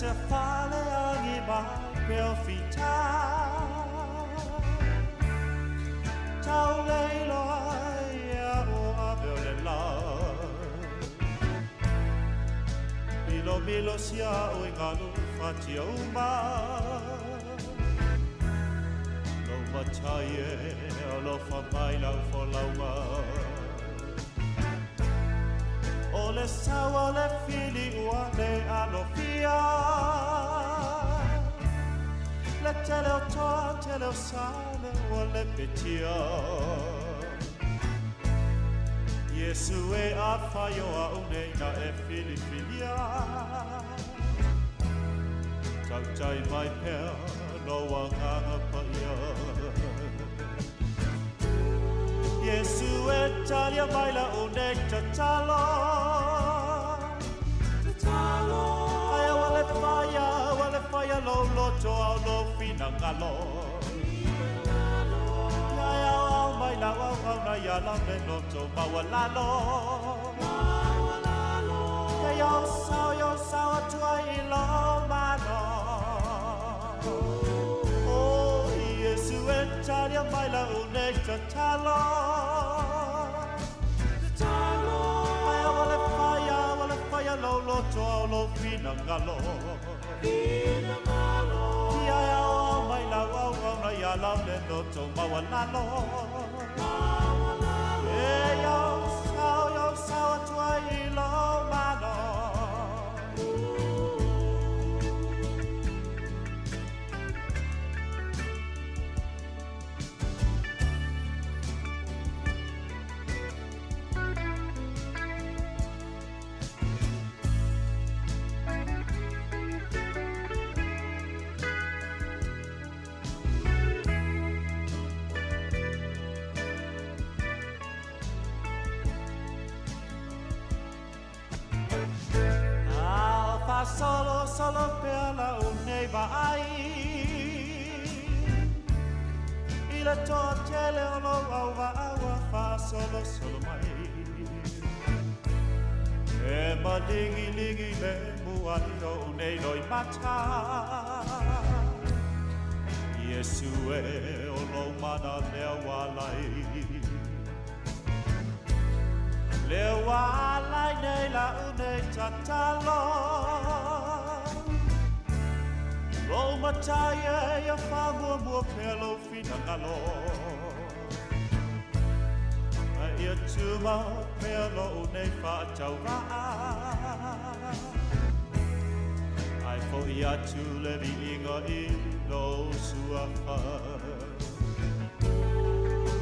Se fale agi mai pe o fita Tau leilo ai ia o ave o le la Milo milo sia o ingalu fatia uma Lo matai e alofa mai lau folauga O le saua le fili ua le alofia Le tele o toa tele o sale ua le petia Iesu e a whai o au nei na e filifilia Tautai mai pea no wanganga paia Iesu e talia mai la o nei tatalo Tatalo Ai wale whaia, wale whaia lo loto au lo finangalo Ia au au mai la au au na ia la me loto mawalalo Ia yo sao yo sao atua i lo mano Oh, Iesu e talia mai la o nei tatalo Tatalo Ai wale whaia, wale whaia lo loto au lo finangalo Ia au au mai la au au na ia la me loto mawalalo E yo sao yo sao atua i lo mano Alfa solo solo pea la o nei vaai I le toa tele o lo au vaaua fa solo solo mai E malingi lingi le muai o nei loi mata Iesu e o lo mana lea walai Lea walai nei la u nei tatalo Lo matai e ia whamua mua pea lo finangalo A ia tuma pea lo u nei whaatauraa Ai fo i atu le viinga i lo suafa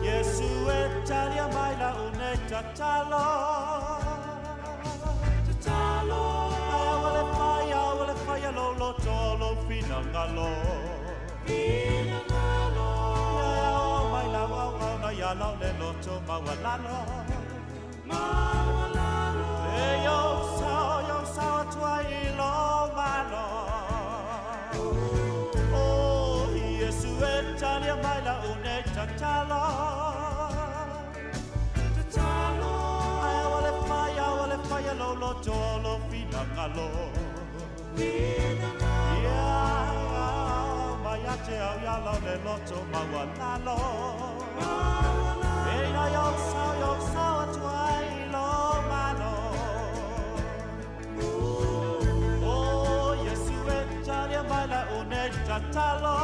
Iesu e talia mai la u nei tatalo Tatalo Ai wale whaia, wale whaia lo loto lo finangalo Finangalo Ia au mai la au au na ia lau le loto mawalalo Mawalalo E yo sao yo sao atua i lo malo Oh, Iesu e talia mai la u nei tatalo Tatalo Ai wale whaia, wale whaia lo loto lo finangalo Ia mai ate au ia lau le loto mawalalo E na yo sao yo sao atua i lo malo Oh, Iesu e talia mai la u nei tatalo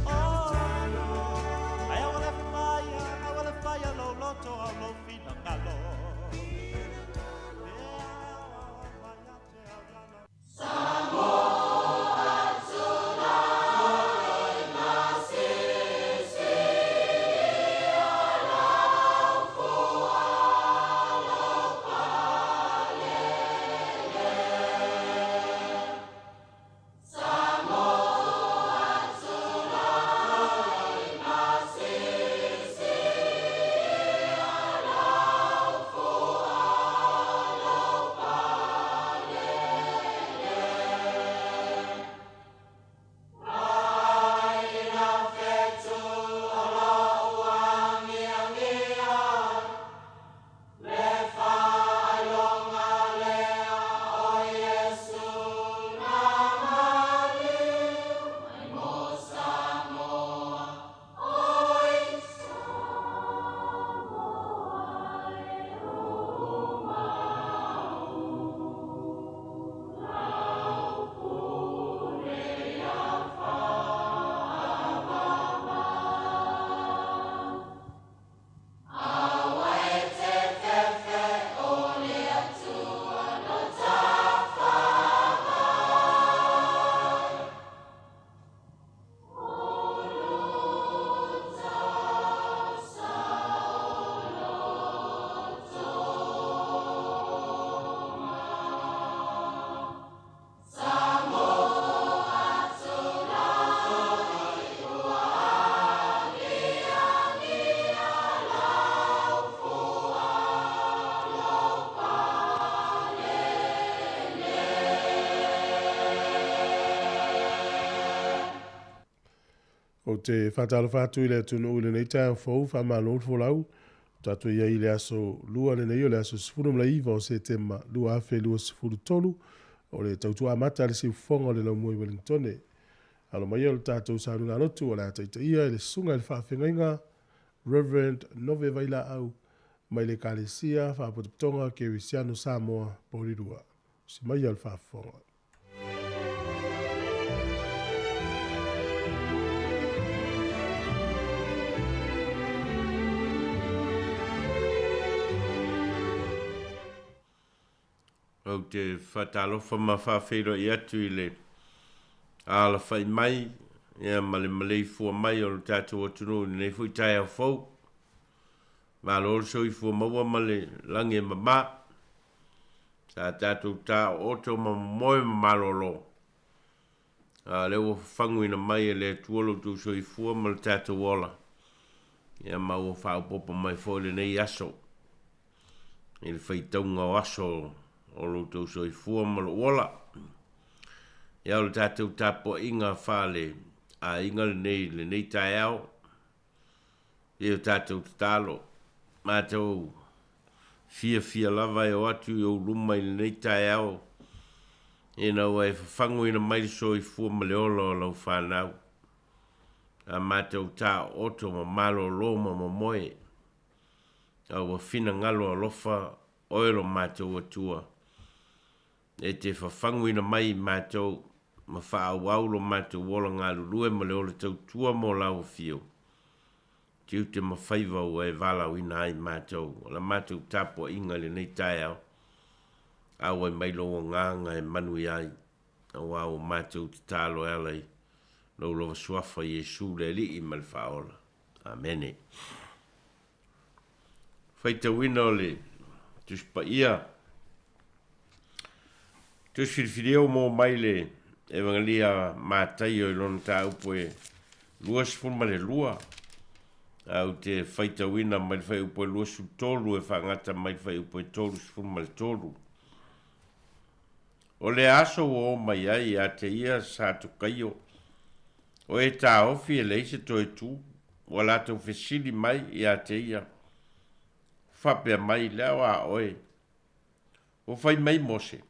Oh, ai wale whaia, ai wale whaia lo loto au lo finangalo Ia mai ate au ia lau Ou te faatalofa atu i le atunuu i lenei taeao fou, faamalo le folau. Ua tatou i ai i le aso Lua lenei o le aso 19 o Setema 2023, o le tautua amata a le siufofoga o le laumua i Wellingtone. Alo maia o le tatou sauniga lotu o le a taitaia e le Susuga i le Faafeagaiga Reverend Nove Vailaau mai le Ekalesia Faapotopotoga Kerisiano Samoa Porirua. Si maia o le faafofoga. Ou te faatalofa ma faafeiloai atu i le alafai mai ia ma le maleifua mai o le tatou atunuu i lenei foi taeao fou. Malo le soifua maua ma le lagi e mama. Sa tatou taooto ma momoe ma malolo. A o lea ua fafaguina mai e le Atua lo outou soifua ma le tatou ola, ia ma ua faaopoopo mai foi lenei aso i le faitauga o aso o lo outou soifua ma lou ola. Ia o le tatou tapuaiga faale aiga lenei lenei taeao, ia o tatou tatalo, matou fiafia lava e o atu i ou luma i lenei taeao, ina ua e fafaguina mai le soifua ma le ola o lau fanau, a matou taooto ma malolo ma momoe, a ua finagalo alofa oe lo matou Atua, e te fafaguina mai i matou ma faaauau lo matou ola galulue ma le ola tautua mo lau afio, tiute ma faiva ua e valaauina ai matou. O la matou tapuaiga i lenei taeao, auai mai lou agaga e manuia ai, auā ua matou tatalo e ala i lou lava suafa Iesu le Alii ma le Faaola. Amene. Faitauina o le Tusi Paia. Tusi Filifilia ua maua mai le Evagelia a Mataio i lona mataupu e 22, ae ou te faitauina mai le fuaiupu e 23 e faagata mai le fuaiupu e 33. O le aso ua oo mai ai ia te ia Satokaio, o e taofi e leai se toe tu, ua latou fesili mai ia te ia, faapea mai, Le ao a oe, ua fai mai Mose,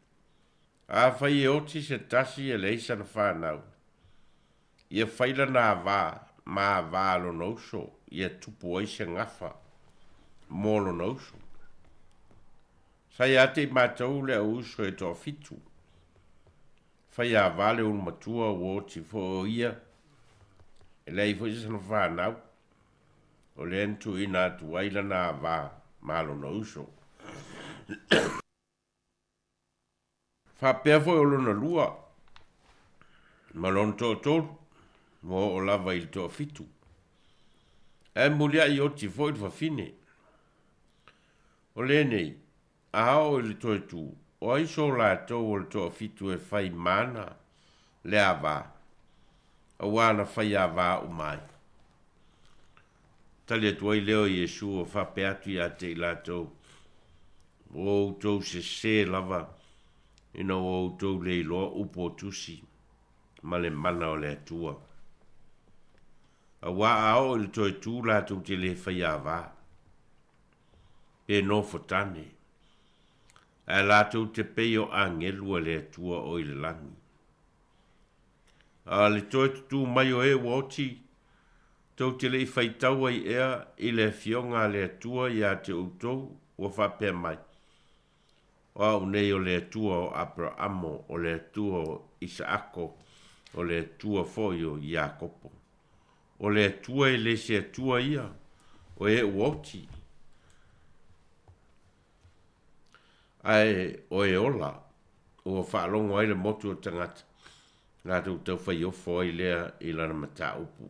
Afai e oti se tasi e leai sana fanau, ia fai lana avā ma avā a lona uso, ia tupu ai se gafa mo lona uso. Sa ia te i matou le au uso e toafitu. Fai avā le ulumatua ua oti foi o ia, e leai foi se sana fanau, o lea na tuuina atu ai lana avā ma lona uso. Faapea foi o lona lua ma lona toatolu, ua oo lava i le toafitu. Ae muliai oti foi le fafine. O lenei, a oo i le toe tu, o ai so latou o le toafitu e fai mana le avā, auā na fai avā uma ai. Tali atu ai lea o Iesu ua faapea atu ia te i latou, Ua outou sesē lava ina ua outou le iloa upu o Tusi ma le mana o le Atua. Auā a oo i le toe tu latou te le fai avā, pe nofo tane, ae latou te pei o agelu a le Atua o i le lagi. A o le toe tutū mai o e ua oti, tou te le i faitau ai ea i le afioga a le Atua ia te outou ua faapea mai, O au nei o le Atua o Aperaamo, o le Atua o Isaako, o le Atua foi o Iakopo. O le Atua e le se Atua ia, o e ua oti, ae o e ola, ua faalogo ai le motu o tagata, latou taufai ofo ai lea i lana mataupu.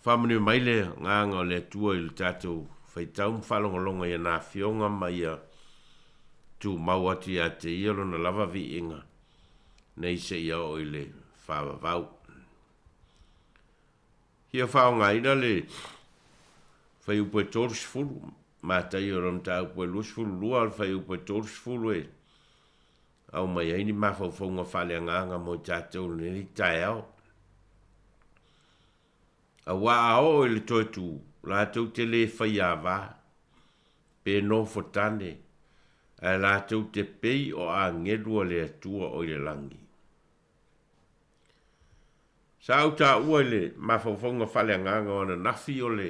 Faamanuia mai le agaga o le Atua i le tatou faitau ma faalogologo i ana afioga ma ia tumau atu ia te ia lona lava viiga nei seia oo i le faavavau. Fia faaaogaina le fuaiupu e 30, Mataio lona mataupu e 22, o le fuaiupu e 30 e aumai ai ni mafaufauga faaleagaga mo i tatou i lenei taeao. Auā a oo i le toe tū, latou te lē faiāvā, pe nofo tane, ae latou te pei o agelu a le Atua o i le lagi. Sa ou taua i le mafaufauga faaleagaga o ananafi o le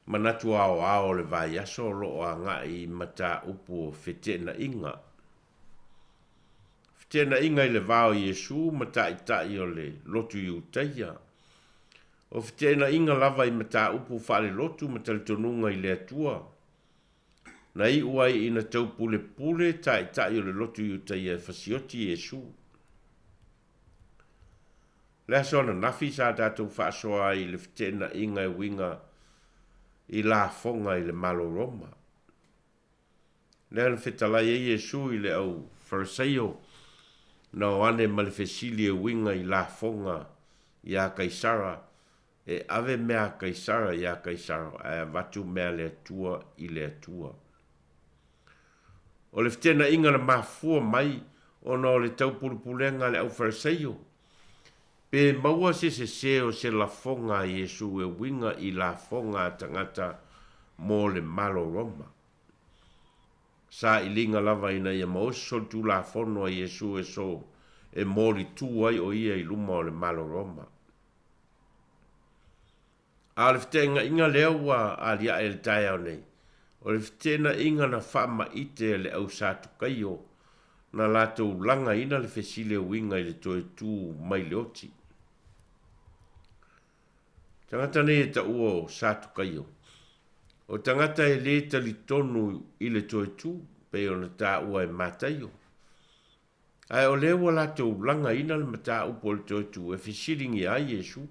manatu aoao o le vaiaso o lo o agai i mataupu o feteenaiga. Feteenaiga i le va o Iesu ma taitai o le lotu Iutaia. O feteenaiga lava i mataupu faalelotu ma talitonuga i le Atua. Na iu ai ina taupulepule taitai o le lotu Iutaia e fasioti Iesu. Le aso ananafi sa tatou faasoa ai i le feteenaiga e uiga i lafoga i le Malo Roma. Lea na fetalai ai Iesu i le au Farisaio na o ane ma le fesili e uiga i lafoga iā Kaisara, e ave mea a Kaisara iā Kaisara ae avatu mea a le Atua i le Atua. O le feteenaiga na mafua mai ona o le taupulepulega a le au Farisaio, pe maua se sese o se lafoga a Iesu e uiga i lafoga a tagata mo le Malo Roma. Sailiga lava ina ia maosi solitulafono a Iesu e so e molitu ai o ia i luma o le Malo Roma. A o le feteenaiga lea ua aliae i le taeao nei, o le feteenaiga na faamaite e le au Satukaio na latou lagaina le fesili e uiga i le toe tu mai le oti. Tagata nei e taua o Satukaio, o tagata e lē talitonu i le toe tu, pei ona taua e Mataio. Ae o lea ua latou lagaina le mataupu o le toe tu e fesiligia ai Iesu.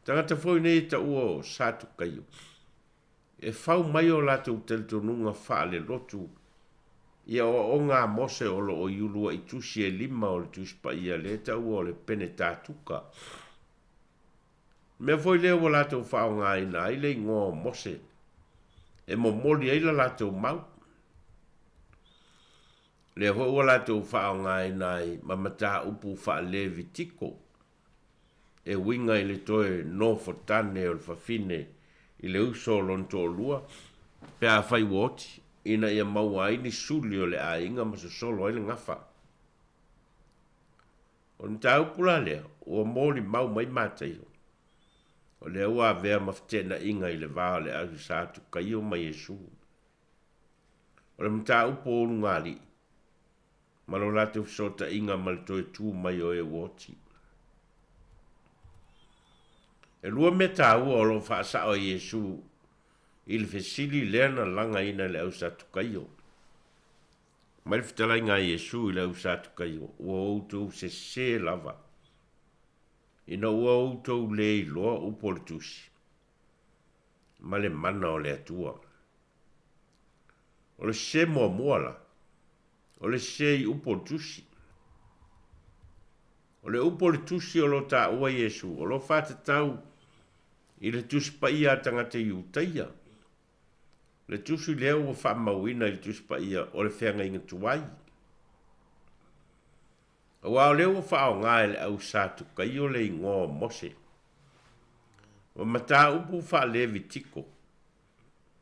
Tagata foi nei e taua o Satukaio, e fau mai o latou talitonuga faalelotu i aoaoga a Mose o lo o i uluaʻi tusi e lima o le Tusi Paia lea e taua o le Penetatuka. Mea foi lea ua latou faaaogaina ai le igoa o Mose e momoli ai la latou mau. Lea foi ua latou faaaogaina ai ma mataupu faale-Levitiko e uiga i le toe nofotane o le fafine i le uso o lona toalua pe afai ua oti, ina ia maua ai ni suli o le aiga ma sosolo ai le gafa. O le mataupu la lea, ua molimau mai Mataio, o lea ua avea ma feteenaiga i le va o le au Satukaio ma Iesu. O le mataupu o ulugalii ma lo latou fesootaiga ma le toe tu mai o e ua oti. E lua mea taua o lo o faasao e Iesu i le fesili lea na lagaina e le au Satukaio. Mai le fetalaiga a Iesu i le au Satukaio, Ua outou sese lava, ina ua outou lē iloa upu o le Tusi ma le mana o le Atua. O le sese muamua la, o le sese i upu o le Tusi. O le upu o le Tusi o lo o taua Iesu, o lo o faatatau i le Tusi Paia a tagata Iutaia, Le tusi lea ua faamauina i le Tusi Paia o le Feagaiga Tuai. Aua o lea ua faaaoga e le au Satukaio le igoa o Mose ma mataupu faale-Levitiko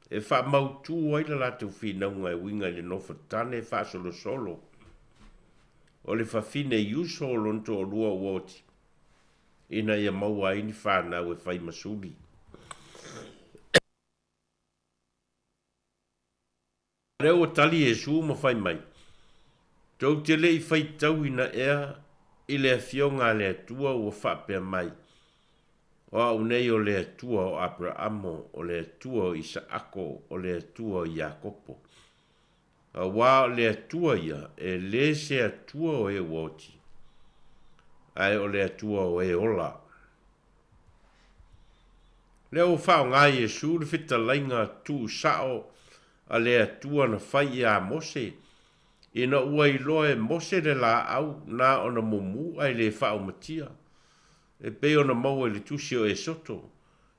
e faamautu ai le latou finauga e uiga i le nofo tane faasolosolo o le fafine i uso o lona toalua ua oti ina ia maua ai ni fanau e fai ma suli. A lea ua tali Iesu ma fai mai, Tou te le i faitauina ea i le Afioga a le Atua ua faapea mai, O au nei o le Atua o Aperaamo, o le Atua o Isaako, o le Atua o Iakopo. Auā o le Atua ia, e lē se Atua o e ua oti, ae o le Atua o e ola. Lea ua faaaoga Iesu le fetalaiga tuusao a le Atua na fai iā Mose, ina ua iloa e Mose le laau na ona mumu ae le faaumatia, e pei ona maua i le tusi o Esoto,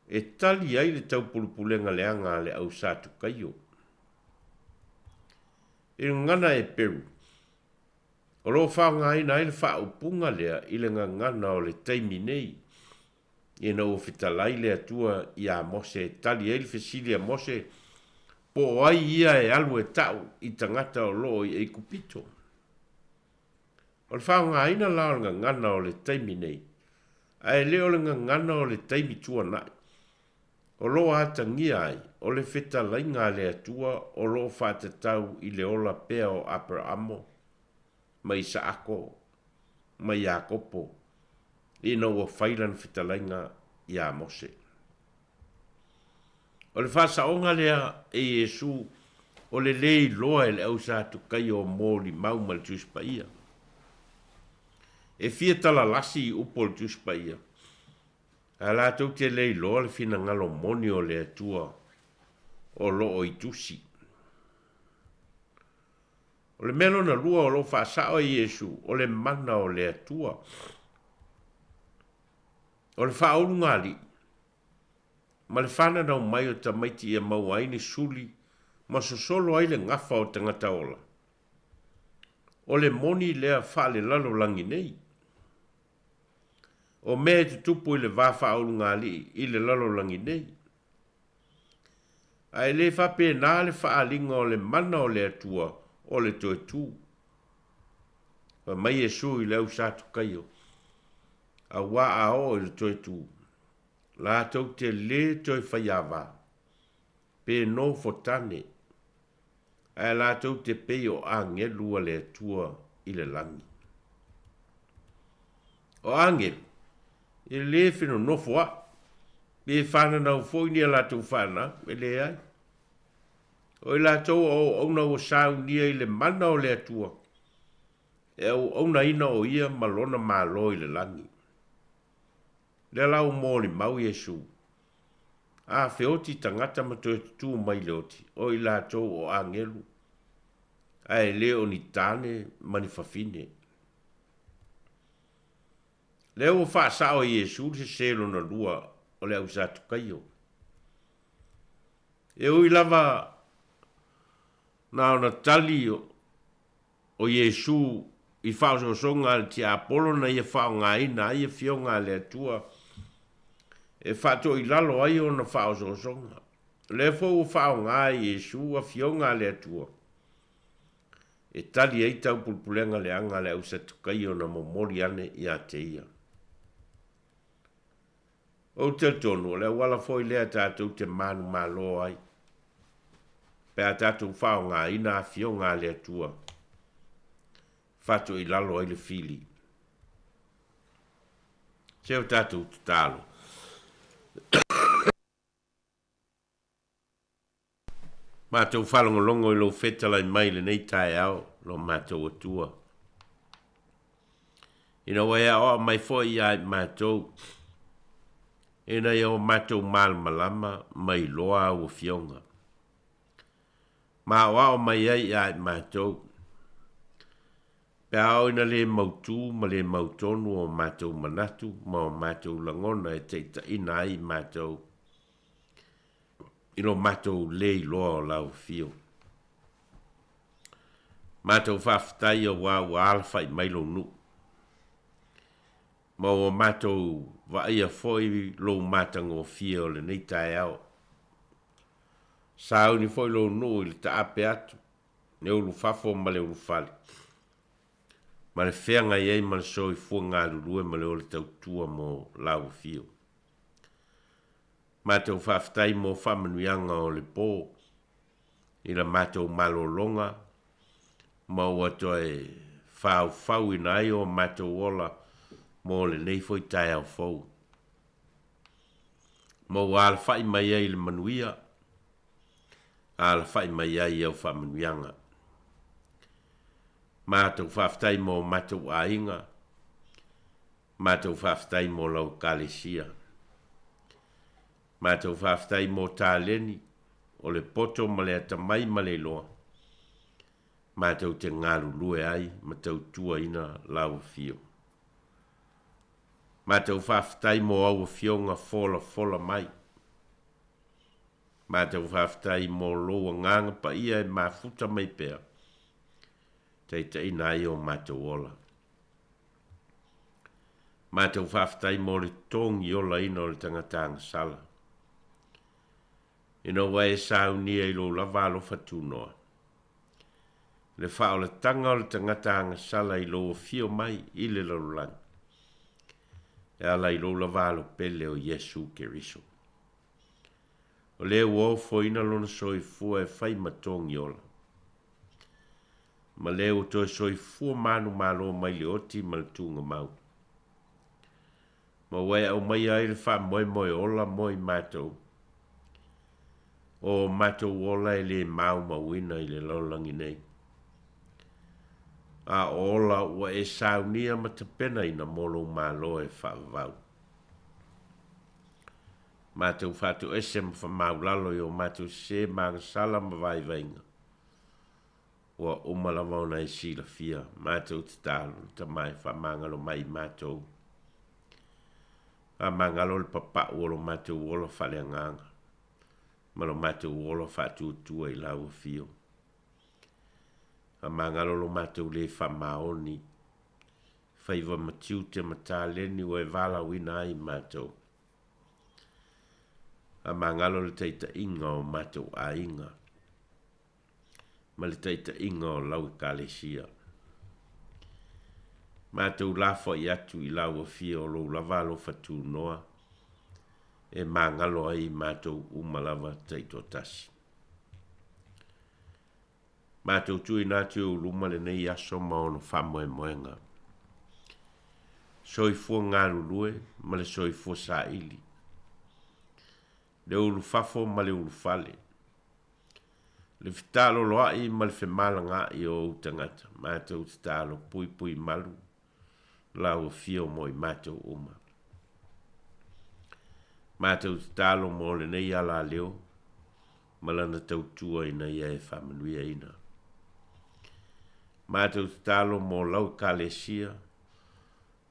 e tali ai le taupulepulega leaga a le au Satukaio. I le gagana Eperu, o lo o faaaogaina ai le faaupuga lea i le gagana o le taimi nei. Ina ua fetalai le Atua iā Mose e tali ai le fesili a Mose, Po o ai ia e alu e ta'u i tagata o lo o i Aikupito? O le faaaogaina la o le gagana o le taimi nei, ae le o le gagana o le taimi tuana'i, o lo o atagia ai o le fetalaiga a le Atua o lo o faatatau i le ola pea o Aperamo ma Isaako ma Iakopo ina ua fai lana fetalaiga iā Mose. O le faasaoga lea e Iesu o le lē iloa e le au Satukaio o molimau ma le Tusi Paia. E fia talalasi i upu o le Tusi Paia, ae latou te le iloa le finagalo moni o le Atua o lo o i Tusi. O le mea lona lua o lo o faasao e Iesu, o le mana o le Atua. O le faaulugalii ma le fananau mai o tamaiti ia maua ai ni suli ma sosolo ai le gafa o tagata ola. O le moni lea faalelalolagi nei. O mea e tutupu i le va faaulugalii i le lalolagi nei. Ae le faapena le faaaliga o le mana o le Atua o le toe tu. Fai mai Iesu i le au Satukaio, Auā a oo i le toe tu, latou te lē toe faiāvā, pe nofo tane, ae latou te pei o agelu a le Atua i le lagi. O agelu, e lē fenonofoaʻi, pe fananau foi ni a latou fanau, e leai. O i latou o auauna ua saunia i le mana o le Atua, e auaunaina o ia ma lona Malo i le lagi. Lea la ua molimau Iesu, A feoti tagata ma toe tutū mai i le oti, o i latou o agelu, ae le o ni tane ma ni fafine. Lea ua faasao e Iesu le sesē lona lua o le au Satukaio. E ui lava na ona tali o Iesu i faaosoosoga a le tiapolo na ia faaaogaina ai afioga a le Atua e faatoilalo ai ona faaosoosoga. O lea foi ua faaaoga e Iesu afioga a le Atua e tali ai taupulepulega leaga a le au Satukaio na momoli ane iā te ia. Ou te talitonu, o le auala foi lea tatou te manumalo ai, pe a tatou faaaogaina afioga a le Atua, faatoilalo ai le fili. Se o tatou tatalo. Matou faalogologo i lou fetalai mai i lenei taeao, lo matou Atua. Ina ua e aoao mai foi iā i matou, ina ia o matou malamalama ma iloa au afioga. Ma aoao mai ai iā i matou, pe a oo ina le mautu ma le mautonu o matou manatu ma o matou lagona e taitaiina ai i matou, i lo matou lē iloa o lau afio. Matou faafetai auā ua alafaʻi mai lou nuu, ma ua matou vaaia foi lou matagofie o lenei taeao. Sauni foi lou nuu i le taape atu, le ulufafo ma le ulufale, ma le feagai ai ma le soifua galulue ma le ola tautua mo lau afio. Matou faafetai mo faamanuiaga o le po i la matou malologa ma ua toe faufauina ai o matou ola mo lenei foi taeao fou. Ma ua alafaʻi mai ai i le manuia, alafaʻi mai ai i au faamanuiaga. Matou faafetai mo matou aiga, Matou faafetai mo lau Ekalesia. Matou faafetai mo taleni o le poto ma le atamai ma le iloa matou te galulue ai ma tautuaina lau afio. Matou faafetai mo au afioga folafola mai. Matou faafetai mo lou agaga paia e mafuta mai pea, taitaiina ai o matou ola. Matou faafetai mo le togi olaina o le tagata agasala, ina ua e saunia i lou lava alofa tunoa. Le faaolataga o le tagata agasala i lou afio mai i le lalolagi, e ala i lou lava Alo pele o Iesu Keriso. O lea ua ofoina lona soifua e fai ma togi ola, ma lea ua toe soifua manumalo mai le oti ma le tugamau, ma ua e aumaia ai le faamoemoe ola mo i matou, o matou ola e le maumauina i le lalolagi nei, a o ola ua e saunia ma tapenaina mo lou Malo e faavavau. Matou faatoese ma faamaulalo i o matou sese ma agasala ma vaivaiga, ua uma lava ona e silafia, matou tatalo le Tama e faamagalo mai i matou. Faamagalo le papau o lo matou ola faaleagaga ma lo matou ola faatuatua i lau afio. Faamagalo lo matou le faamaoni, faiva ma tiute ma taleni ua e valaauina ai matou. Faamagalo le taitaiga o matou aiga ma le taitaiga o lau Ekalesia. Matou lafoai atu i lau afio o lou lava alofa tunoa e magalo ai i matou uma lava taitoatasi. Matou tuuina atu i ou luma lenei aso ma ona faamoemoega. Soifua galulue ma le soifua saili. Le ulufafo ma le ulufale. Le fetaaloloai ma le femalagaai o ou tagata, matou tatalo puipui malu lau afio mo i matou uma. Matou tatalo mo lenei alaleo ma lana tautua ina ia e faamanuiaina. Matou tatalo mo lau Ekalesia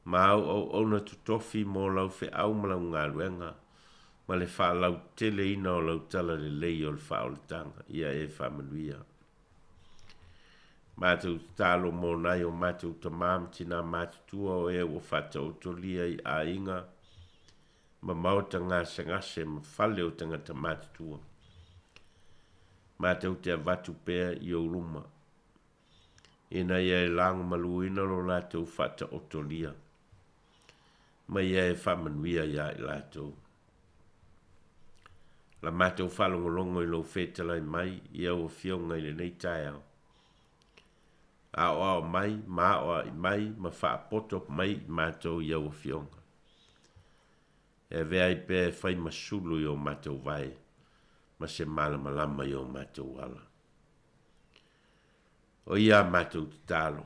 ma au auauna totofi mo lau feau ma lau galuega ma le faalauteleina o lau talalelei o le faaolataga ia e faamanuia. Matou tatalo mo nai o matou tama ma tina matutua o e ua faataotolia i aiga ma maota gasegase ma fale o tagata matutua. Matou te avatu pea i ou luma, ina ia e lagomaluina lo latou faataotolia, ma ia e faamanuia iā i latou. La matou faalogologo i lou fetalai mai i au afioga i lenei taeao, aoao mai ma aoai mai ma faapoto mai i matou i au afioga. E avea ai pea e fai ma sulu i o matou vae ma se malamalama i o matou ala. O ia a matou tatalo,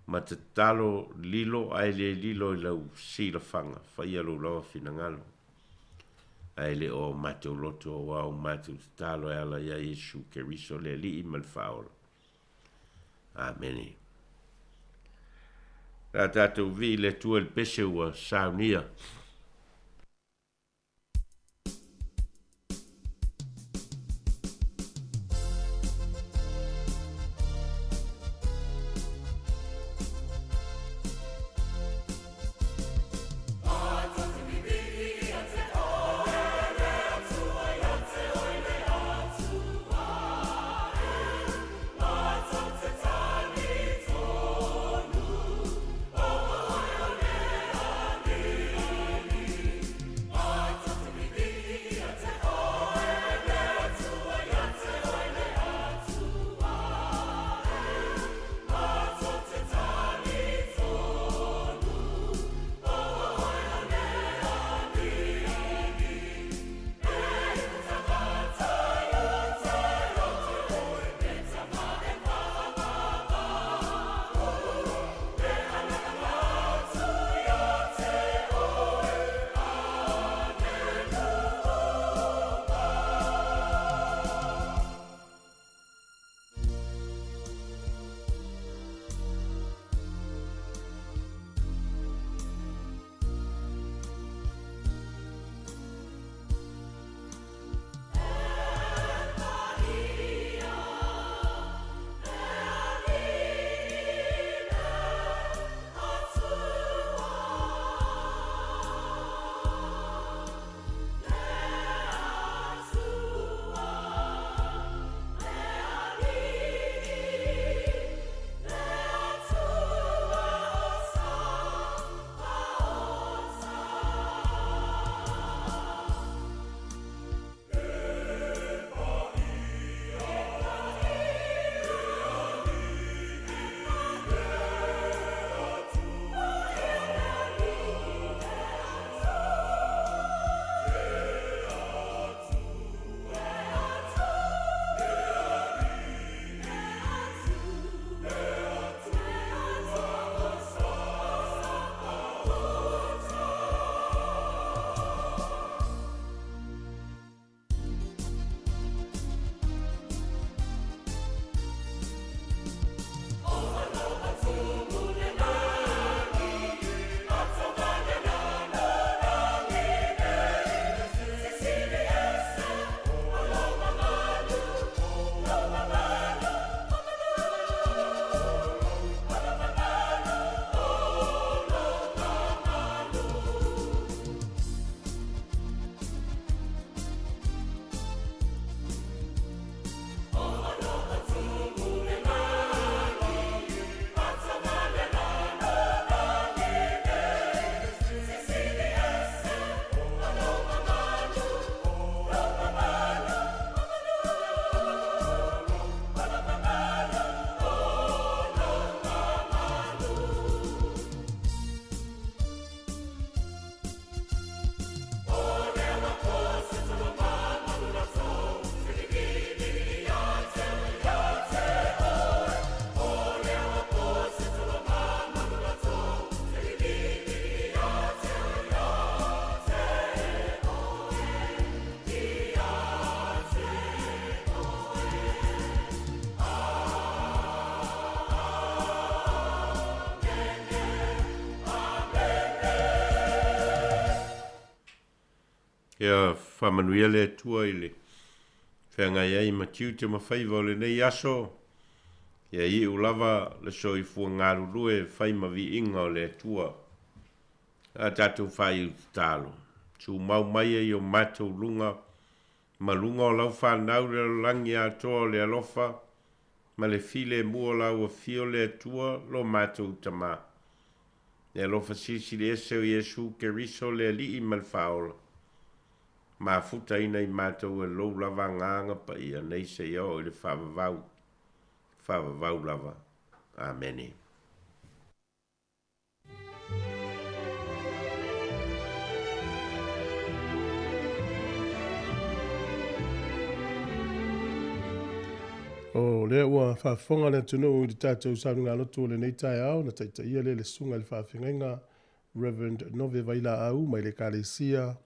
ma tatalo lilo ae le lilo i lau silafaga, faia lou lava finagalo, ae le o matou loto aua o matou tatalo e ala ia Iesu Keriso le Alii ma le Faaola. Amene. La tatou vii le Atua i le pese ua saunia. Ia faamanuia le Atua i le feagai ai ma tiute ma faiva o lenei aso, ia iu lava le soifua galulue e fai ma viiga o le Atua. A tatou faaiu tatalo, tumau mai e i o matou luga ma luga o lau fanau le lalolagi atoa o le alofa ma le filemu o lau afio le Atua lo matou Tama. Le alofa silisili ese o Iesu Keriso le Alii ma le Faaola, mafutaina i matou e lou lava Agaga Paia nei seia oo i le faavavau, faavavau lava. Amene. O lea ua faafofoga le atunuu i le tatou sauniga lotu o lenei taeao na taitaia lea e le Susuga i le Faafeagaiga Rev. Nove Vailaau mai le Ekalesia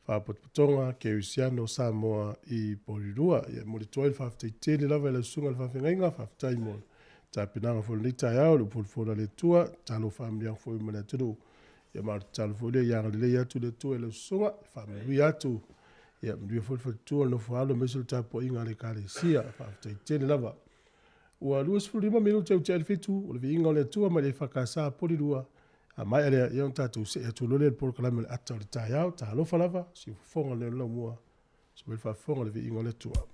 Faapotopotoga Kerisiano o Samoa i Porirua. Ia e momoli atu ai le faafetai tele lava i lau Susuga i le Faafeagaiga, faafetai mo le tapenaga foi o lenei taeao, le upu folafola a le Atua, tatalo faamanuiaga foi mo le atunuu. Ia ma o le tatalo foi lea ia agalelei atu le Atua i lau Susuga, faamanuia atu, ia manuia foi le faletua, le nofo a alo aemaise o le tapuaiga a le Ekalesia. Faafetai tele lava. Ua 25 minute ua tea le 7, o le viiga o le Atua mai le EFKS Porirua. A maea lea, ia ona tatou see atu loa lea i le polokalame o le ata o le taeao. Talofa lava, siufofoga lea o le laumua, suia le faafofoga o le viiga o le Atua.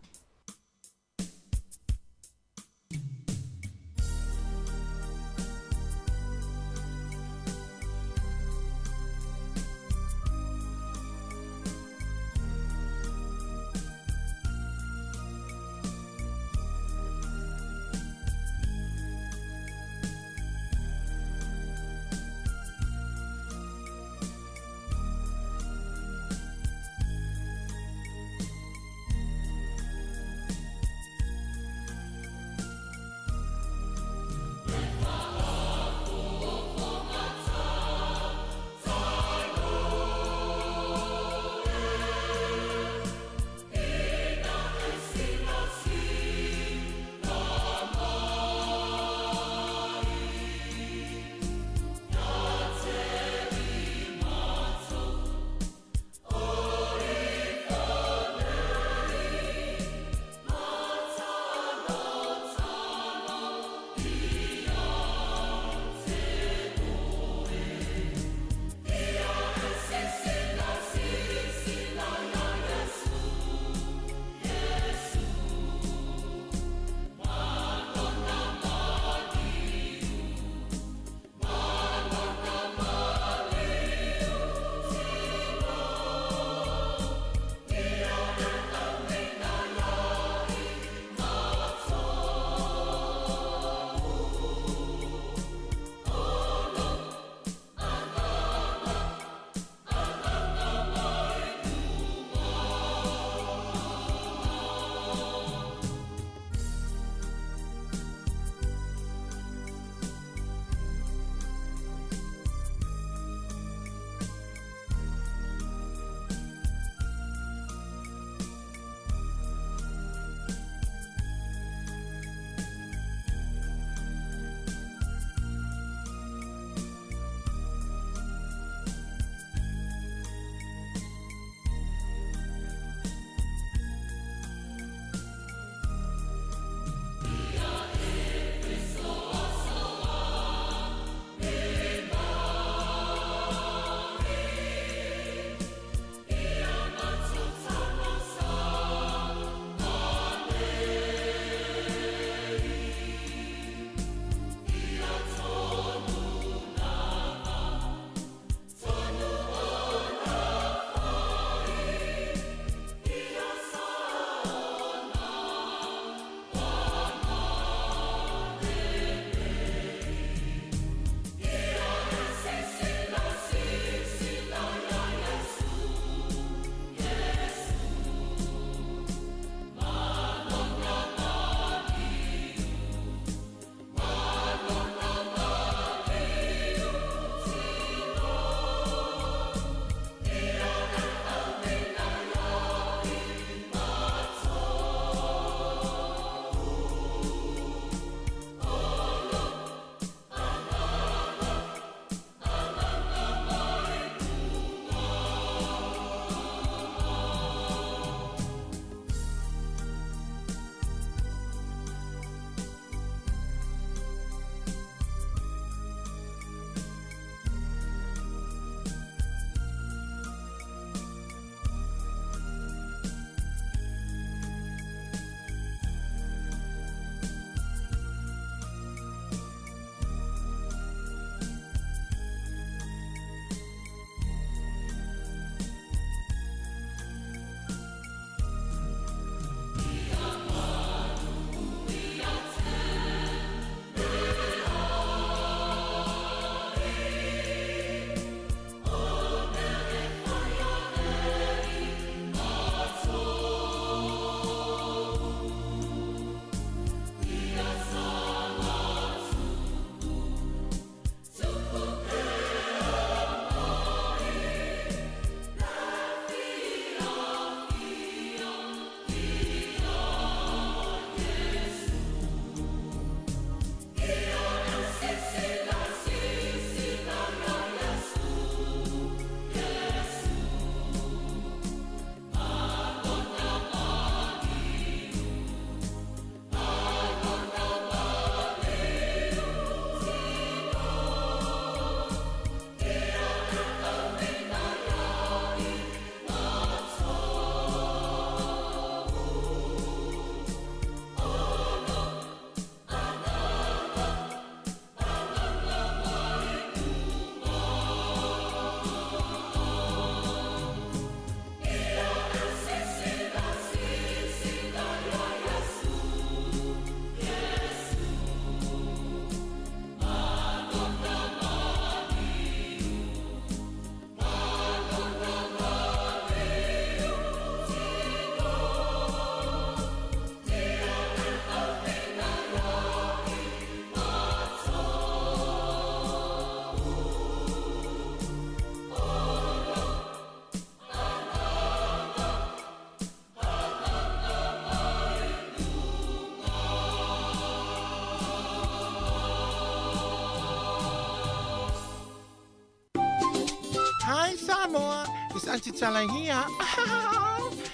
It's Aunty Tala here.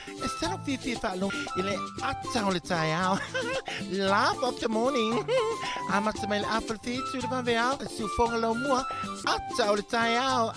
E sa lou fiafia e faalogo i le ata o le taeao. Laugh of the morning. Amata mai le afa le fitu le vaveao. E siufoga lau mua. Ata o le taeao.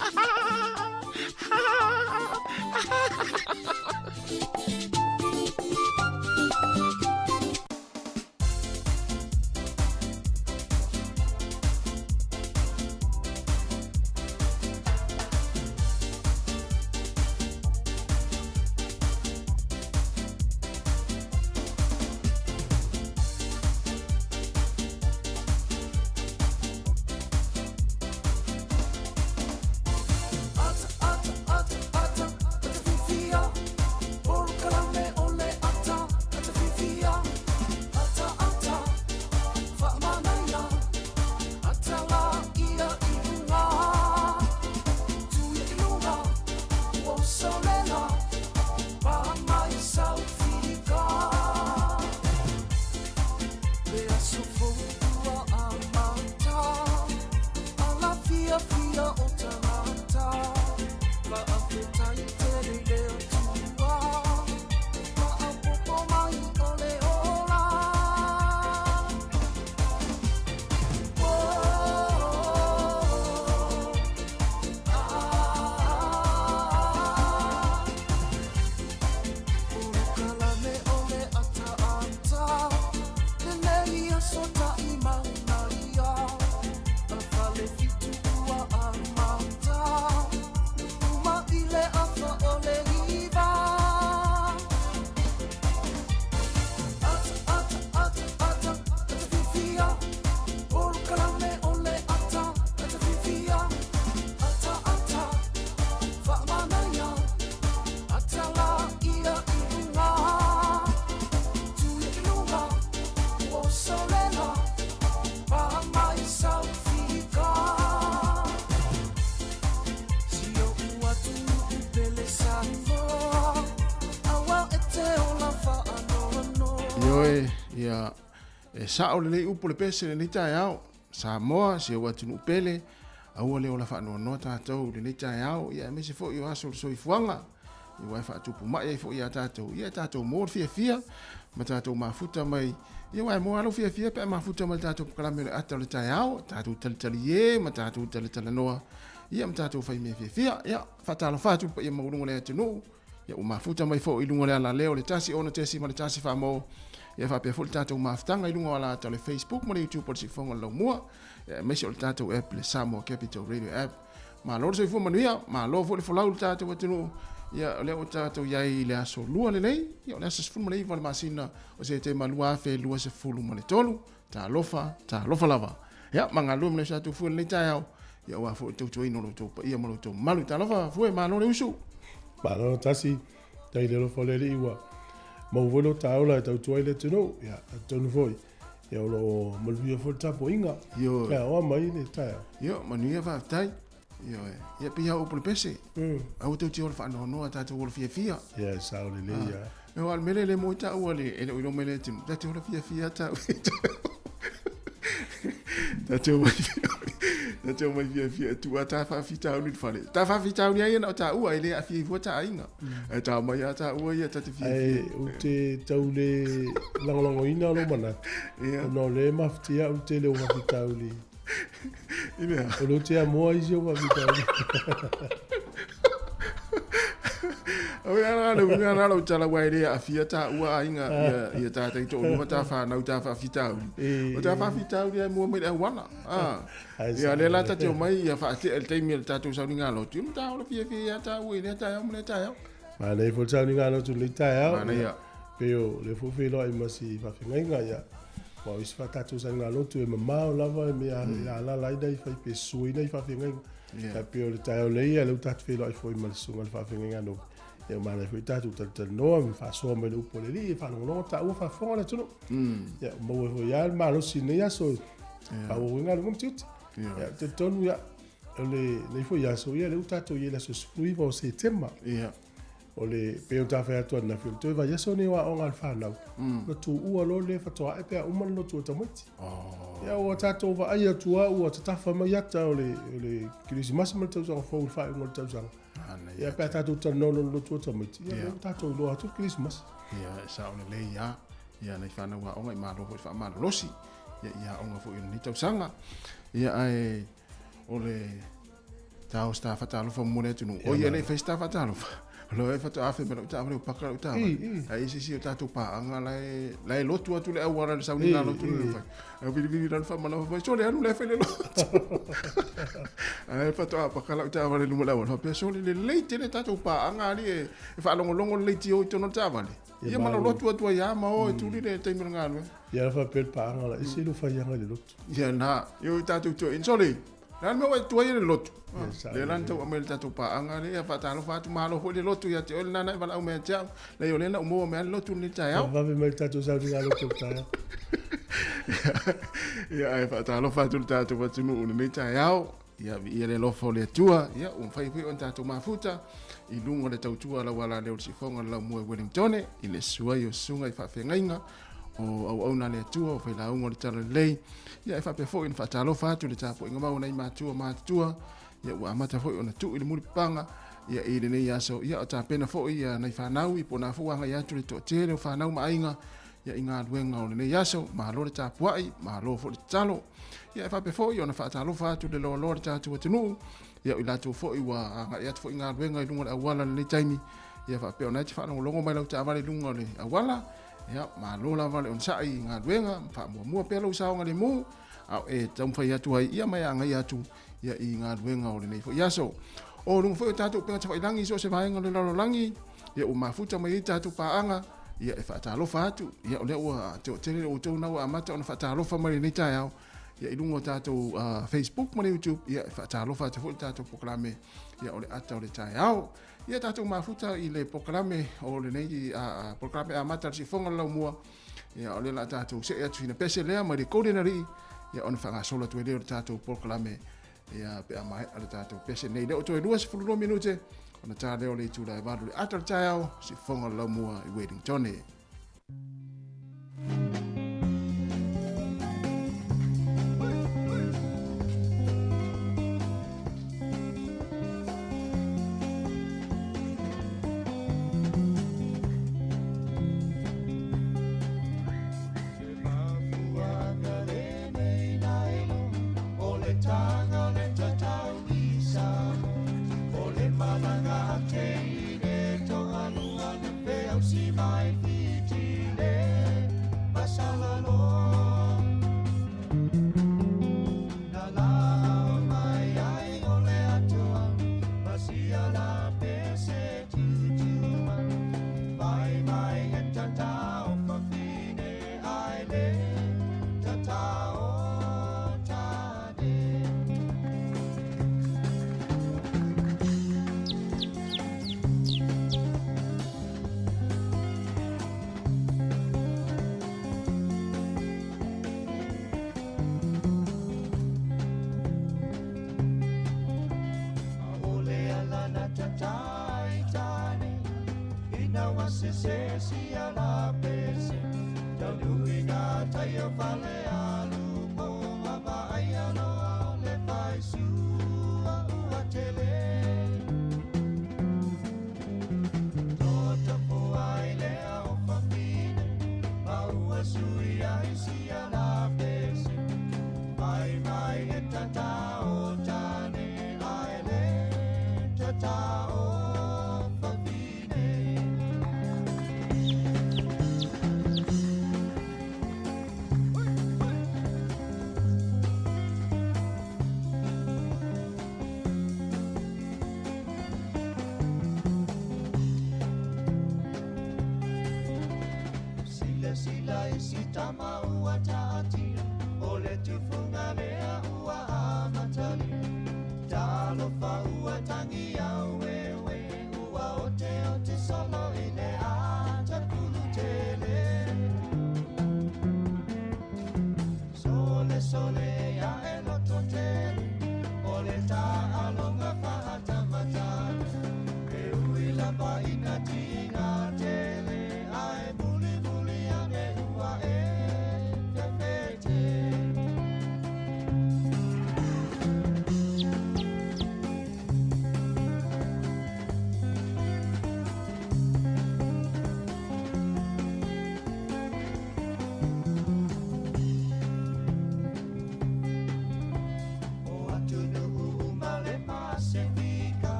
Ioe, ia, e sao lelei upu le pese lenei taeao. Samoa, si ou atunuu pele, aua le ola faanoanoa tatou i lenei taeao, ia aemaise foi o aso o le soifuaga, ia aua e faatupu mai ai foi ia tatou, ia e tatou mo le fiafia, ma tatou mafuta mai, ia aua e moa lava lou fiafia pe a mafuta mai le tatou polokalame o le ata o le taeao, tatou talitalie ma tatou talatalanoa, ia ma tatou fai mea fiafia. Ia, faatalofa atu i le paia maualuga o le atunuu, Ia ua mafuta mai foi i luga o le alaleo le 1 6.1 faamo. Ia faapea foi le tatou mafutaga i luga o alata o le Facebook ma le YouTube o le Siufofoga o le Laumua, ia aemaise o le tatou app le Samoa Capital Radio App. Malo le soifua manuia, malo foi le folau i le tatou atunuu. Ia o lea ua tatou i ai i le aso lua lenei, ia o le aso 19 o le masina o Setema 2023. Talofa, talofa lava. Ia, ma galue ma le tatou fue lenei taeao. Ia aua foi le tautuaina o lo outou paia ma lo outou mamalu. Talofa fue, malo le usu. Malo tasi, tai le alofa o le Alii ua maua foi lo ta ola e tautua ai le atunuu. Ia, talitonu foi, ia o lo o manuia foi le tapuaiga. Ioe. Ia, oa mai le taeao. Io, manuia faafetai. Ioe. Ia, pei lava o upu le pese. Aua tou te ola faanoanoa, tatou ola fiafia. Ia, e sao lelei lava. Aua o le mea lea e le moe taua le, e le o iloa mai le atunuu, ta te ola fiafia tau. Ta te omai, ta te omai fiafia e tuu ta faafitauli i le fale. Ta faafitauli ai ia na o taua, e le aafia ai fua ta aiga. Ae ta omai lava taua ia ta te fiafia. Ae ou te tau le lagolagoina lou manatu, ona o lea e mafatia au i le tele o faafitauli. I le a? O lea ou te amoa isi ou faafitauli. Oi ana le uiga na lau tala ua e le aafia taua aiga ia ia tātai toalua ta whānau ta faafitauli. O ta faafitauli ai mua mai le auala. Ah. Ia lea la ta te omai ia faatea i le taimi o le tatou sauniga lotu. Ia ma ta ola fiafia ia taua i lea taeao ma lea taeao. Manaia foi le sauniga lotu i lenei taeao. Manaia. Pei o lea foi feiloai ma si faafeagaiga ia. Aua o isi tatou sauniga lotu e mamao lava e mea e alala ai nai fai pe sui nai faafeagaiga. Ia pei o le taeao nei ia lea ua tatou feiloai foi ma le susuga i le faafeagaiga Novi. Ia ua manaia foi tatou talatalanoa ma faasoa mai le upu a le Alii e faalogologo taua faafofoga le atunuu. Ia ua maua foi lava le malosi i lenei aso e faaauau ai galuega ma tiute. Ia ou te talitonu ia o lenei foi aso ia lea ua tatou i ai i le aso 19 o Setema. Ia. O le, pei ona ta fai atu ananafi, o le toe vaiaso lenei o aoga a le fanau, ona tuua loa lea faatoa ae pe a uma le lotu o tamaiti. Ia ua tatou vaai atu lava ua tatafa mai ata o le, o le Kerisimasi ma le tausaga fou i le faaiuga o le tausaga. Ia pe a tatou talanoa loa i le lotu o tamaiti, ia lea ua tatou iloa atu le Kerisimasi. Ia, e sao lelei lava. Ia, nai fanau aoga i malo foi le faamalolosi, ia, i aoga foi o lenei tausaga. Ia, ae o le tao se ta faatalofa mo le atunuu. Oi, e le i fai se ta faatalofa. O lea faatoa afe mai lau taavale, ua paka lau taavale. Ae i se isi o tatou paaga la e, la e lotu atu le auala i le sauniga lotu le fai. Ae vilivili lalo faamanawa fai, sole alu la e fai le lotu. Ae faatoa paka lau taavale i luma o le auala. Faapea, sole lelei tele tatou paaga alii e, e faalogologo le leitio i totonu o le taavale. Ia ma lotu atu ai lava ma o e tuli le taimi o le galuega. Ia la faapea le paaga la, e se lo faiaga i le lotu. Ia na, ia tatou toeaiina. Sole, Le a le mea ua e tuai ai le lotu? Lea la na tau aumai le tatou paaga lea, faatalofa atu, malo foi le lotu ia te oe lena na e valaau mai ia te au. Leai o lea na ou maua mai lava le lotu lenei taeao. Vave mai le tatou sauniga lotu o le taeao. Ia ae faatalofa atu le tatou atunuu i lenei taeao. Ia viia le alofa o le Atua. Ia ua mafai foi ona tatou mafuta i luga o le tautua a lau alaleo o le sifoga o le laumua i Wellingtone i le susu ai o susuga i faafeagaiga o auauna a le Atua, o failauga o le Talalelei. Ia e faapea foi ona faatalofa atu i le tapuaiga mau a nai matua matutua, ia ua amata foi ona tuu i le mulipapaga ia i lenei aso. Ia o tapena foi ia nai fanau i po o na foi ua agai atu le toatele o fanau ma aiga ia i galuega o lenei aso. Malo le tapuai, malo foi le tatalo. Ia e faapea foi ona faatalofa atu i le loaloa o le tatou atunuu, ia o i latou foi ua agai atu foi i galuega i luga o le auala i lenei taimi, ia faapea ona e te faalogologo mai lau taavale i luga o le auala. Ia, malo lava le onosai i galuega, faamuamua pea lou saogalemu, a o e taumafai atu ai, ia ma e agaia atu ia i galuega o lenei foi aso. O luga foi o tatou upega tafailagi i so o se vaega o le lalolagi, ia ua mafuta mai ai tatou paaga, ia e faatalofa atu, ia o lea ua toatele outou na ua amata ona faatalofa mai lenei taeao, ia i luga o tatou Facebook ma le YouTube, ia e faatalofa atu foi le tatou polokalame, ia o le ata o le taeao. Ia tatou mafuta i le polokalame o lenei polokalame amata le siufofoga o le laumua. Ia o lea la tatou see atu sina pese lea mai le Golden Alii ia ona faagasolo atu ai lea o le tatou polokalame ia pe a maea le tatou pese nei. Lea o toe 22 minute ona ta lea o le itula e 8 le ata o le taeao siufofoga o le laumua i Wellington.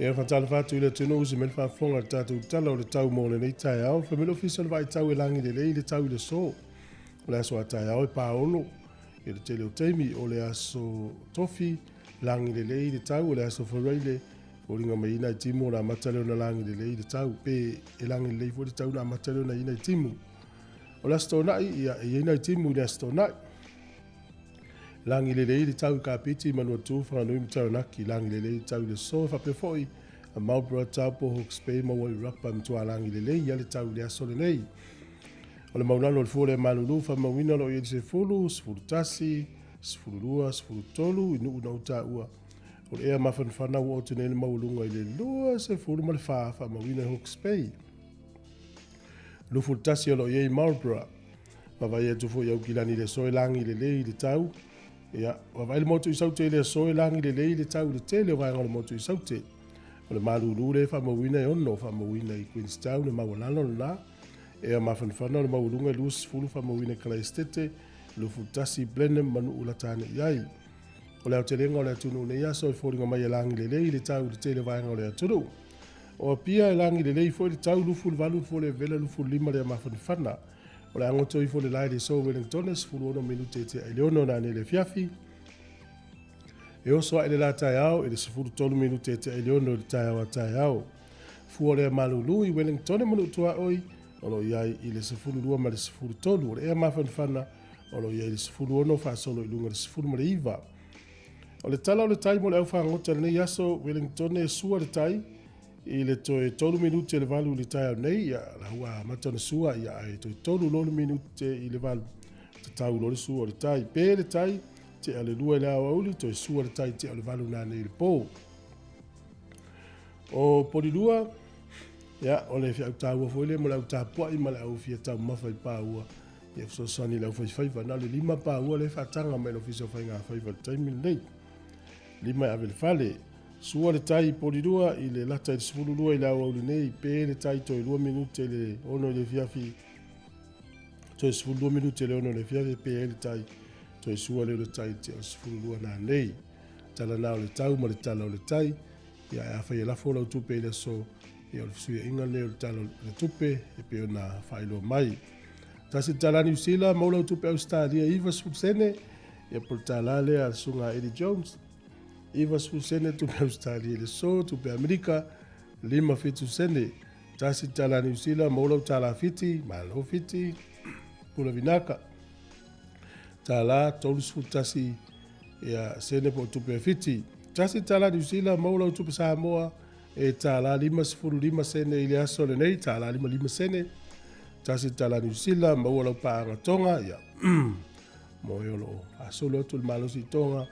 Ia faatalofa atu i le atunuu se mea le faafofoga i le tatou tala o le tau mo lenei taeao. Fai mai le Ofisa o le Vaai Tau e lagi lelei le tau i le aso. O le aso a taeao e paolo i le tele o taimi. O le aso Tofi, lagi lelei le tau. O le aso Faraile, foliga mai ai nai timu ona amata lea ona lagi lelei le tau. Pe e lagi lelei foi le tau ona amata lea ona i ai nai timu. O le Aso Toonai, ia, e i ai nai timu i le Aso Toonai. Lagi lelei le tau i Kapiti, Manuatu, Whanganui ma Taranaki. Lagi lelei le tau i le aso, e faapea foi a Marlborough, Taupo, Hawke's Bay ma Wairarapa e matua lagi lelei ia le tau i le aso lenei. O le maulalo o le fua lea malulu, faamauina o lo o i ai le 10, 11, 12, 13 i nuu na ou taua. O le ea mafanafana ua oto nei le maualuga i le 24, faamauina i Hawke's Bay. 21 o lo o i ai i Marlborough. Vaavaai atu foi i Aukilani i le aso e lagi lelei i le tau. Ia, vaavaai le motu i Saute i le aso e lagi lelei i le tau i le tele o vaega o le motu i Saute. O le malulu lea e faamauina e 6 faamauina i Queenstown e maualalo lena. Ea mafanafana o le maualuga e 20 faamauina i Kalaesetete, 21 i Blenheim ma Nuu lata ane i ai. O le aotelega o le atunuu nei aso e foliga mai e lagi lelei i le tau i le tele o vaega o le atunuu. O Apia e lagi lelei foi le tau 28 le foe vela 25 le mafanafana. O le a goto ifo le lae i le aso Wellington e 16 minute e tea i le 6 nanei le afiafi. E oso ae le la taeao i le 13 minute e tea i le 6 i le taeao a taeao. Fua lea malulu i Wellington e manu tuaoi o lo o i ai i le 12 ma le 13. O le ea mafanafana o lo o i ai i le 16 faasolo i luga i le 19. O le tala o le tai mo le au fagota i lenei aso, Wellington e sua le tai i le toe 3 minute le 8 i le taeao nei, ia, la ua amata ona sua, ia, ae toe 3 loa le minute i le 8, tatau loa le sua o le tai. Pe le tai, tea le 2 i le aoauli, toe sua le tai tea o le 8 nanei i le po. O Polilua, ia, o le feau taua foi lea mo le au tapuai ma le au fia taumafa i pāua, ia fesoasoani i le aufaifaiva. Na o le 5 pāua lea e faataga mai le Ofisa o Faigafaiva i le taimi lenei. 5 e ave i le fale. Sua le tai i Polilua i le lata i le 12 i le aoauli nei, pe le tai toe 2 minute i le 6 i le afiafi, toe 12 minute i le 6 i le afiafi, pe ai le tai, toe sua lea o le tai i le tea o le 12 nanei. Tala na o le tau ma le tala o le tai, ia e afai e lafo lau tupe i le aso, ia o le fesuiaiga lenei o le tala o le tupe e pei ona faailoa mai. Tasi le tala Niu Sila, maua lau tupe Ausetalia 90 sene, ia po o le tala lea a le susuga a Eddie Jones. 90 sene tupe Ausetalia i le aso, tupe Amerika 57 sene. Tasi le tala Niu Sila, maua lau tala Fiti, malo Fiti, pula vinaka. Tala 31 ia sene po o tupe Fiti. Tasi le tala Niu Sila, maua lau tupe Samoa, e tala 55 sene i le aso lenei, tala 55 sene. Tasi le tala Niu Sila, maua lau paaga Tonga, ia, mo e o lo o faasolo atu le malosi i Tonga,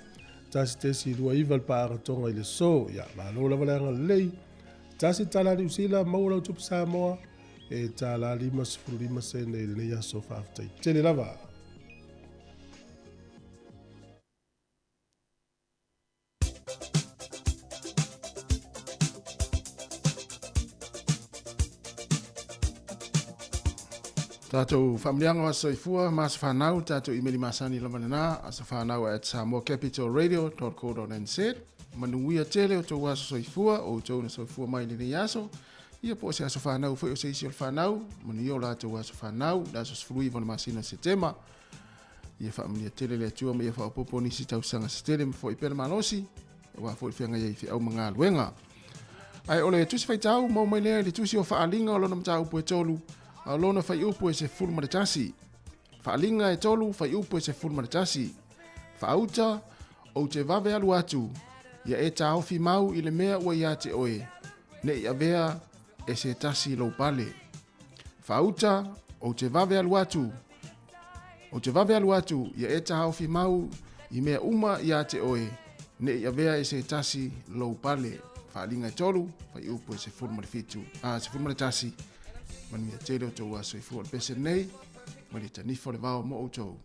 1.29 le paaga Tonga i le aso, ia, malo lava le agalelei. Tasi le tala Niu Sila, maua lau tupe Samoa, e tala 55 sene i lenei aso, faafetai tele lava. Tatou faamanuiaga o aso soifua ma aso fanau, tatou imeli masani lava lena, asofanau at samoacapitalradio.co.nz. Manuia tele o tou aso soifua, o outou na soifua mai lenei aso, ia po o se aso fanau foi o se isi o le fanau, manuia o latou aso fanau, le aso 19 o le masina o Setema. Ia faamanuia tele le Atua ma ia faaopoopo nisi tausaga se tele ma foi pea le malosi, aua foi le feagai ai i feau ma galuega. Ae o le tusi faitau mau mai lea i le tusi o Faaaliga o lona mataupu e 3, a o lona faiupu e 11. Faaaliga e 3, faiupu e 11. Faauta, ou te vave alu atu. Ia e taofi mau i le mea ua ia te oe, ne i avea e se tasi lou pale. Faauta, ou te vave alu atu, ou te vave alu atu, ia e taofi mau i mea uma ia te oe, ne i avea e se tasi lou pale. Faaaliga e tolu, fuaiupu e 17, a, 11, manuia tele o tou aso soifua. O le pese lenei, mai le tanifa o le vao mo outou.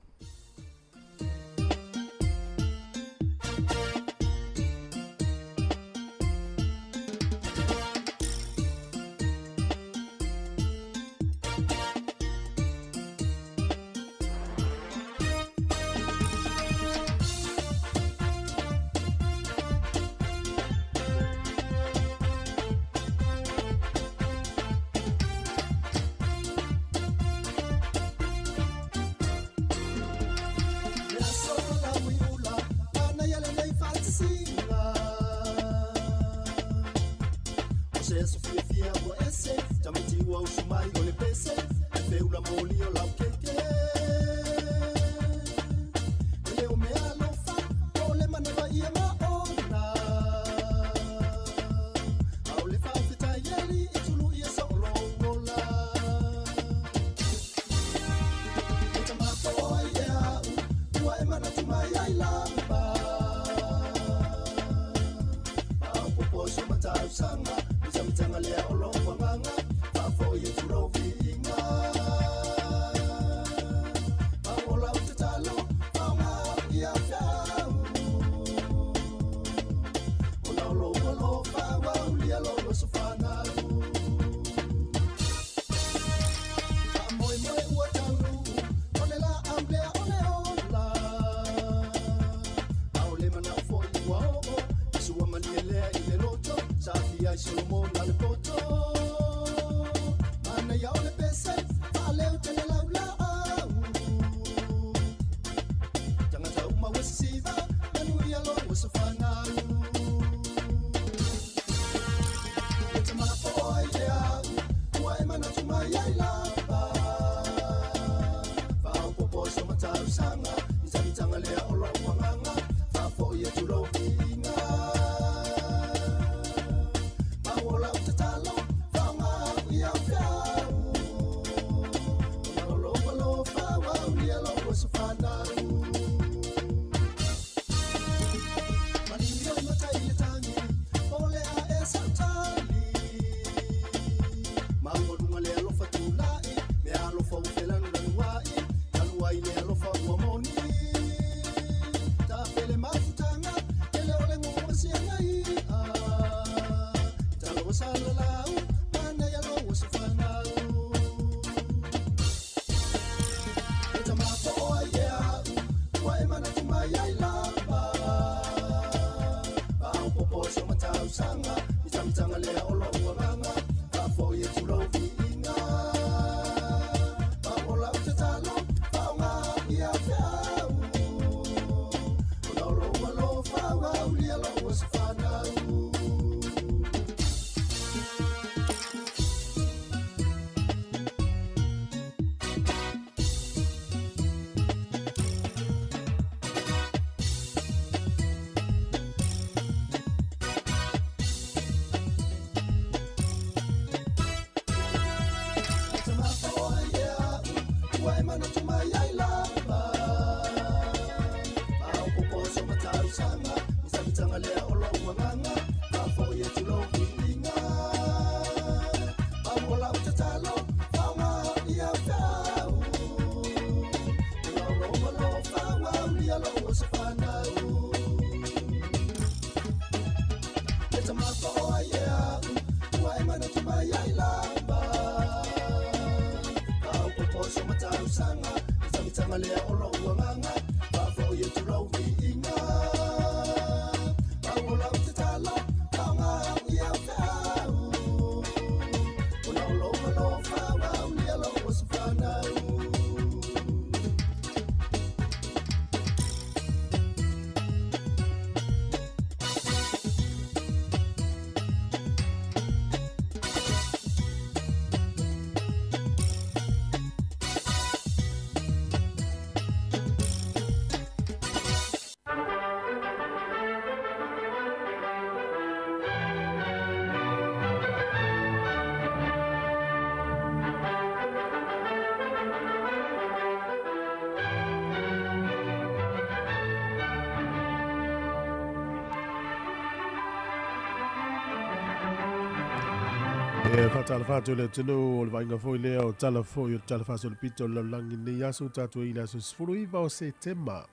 E faatalofa atu i le atunuu o le vaaiga foi lea o tala foi o le Tala Faasolopito o le Lalolagi i lenei aso ua tatou i le aso 19 o Setema.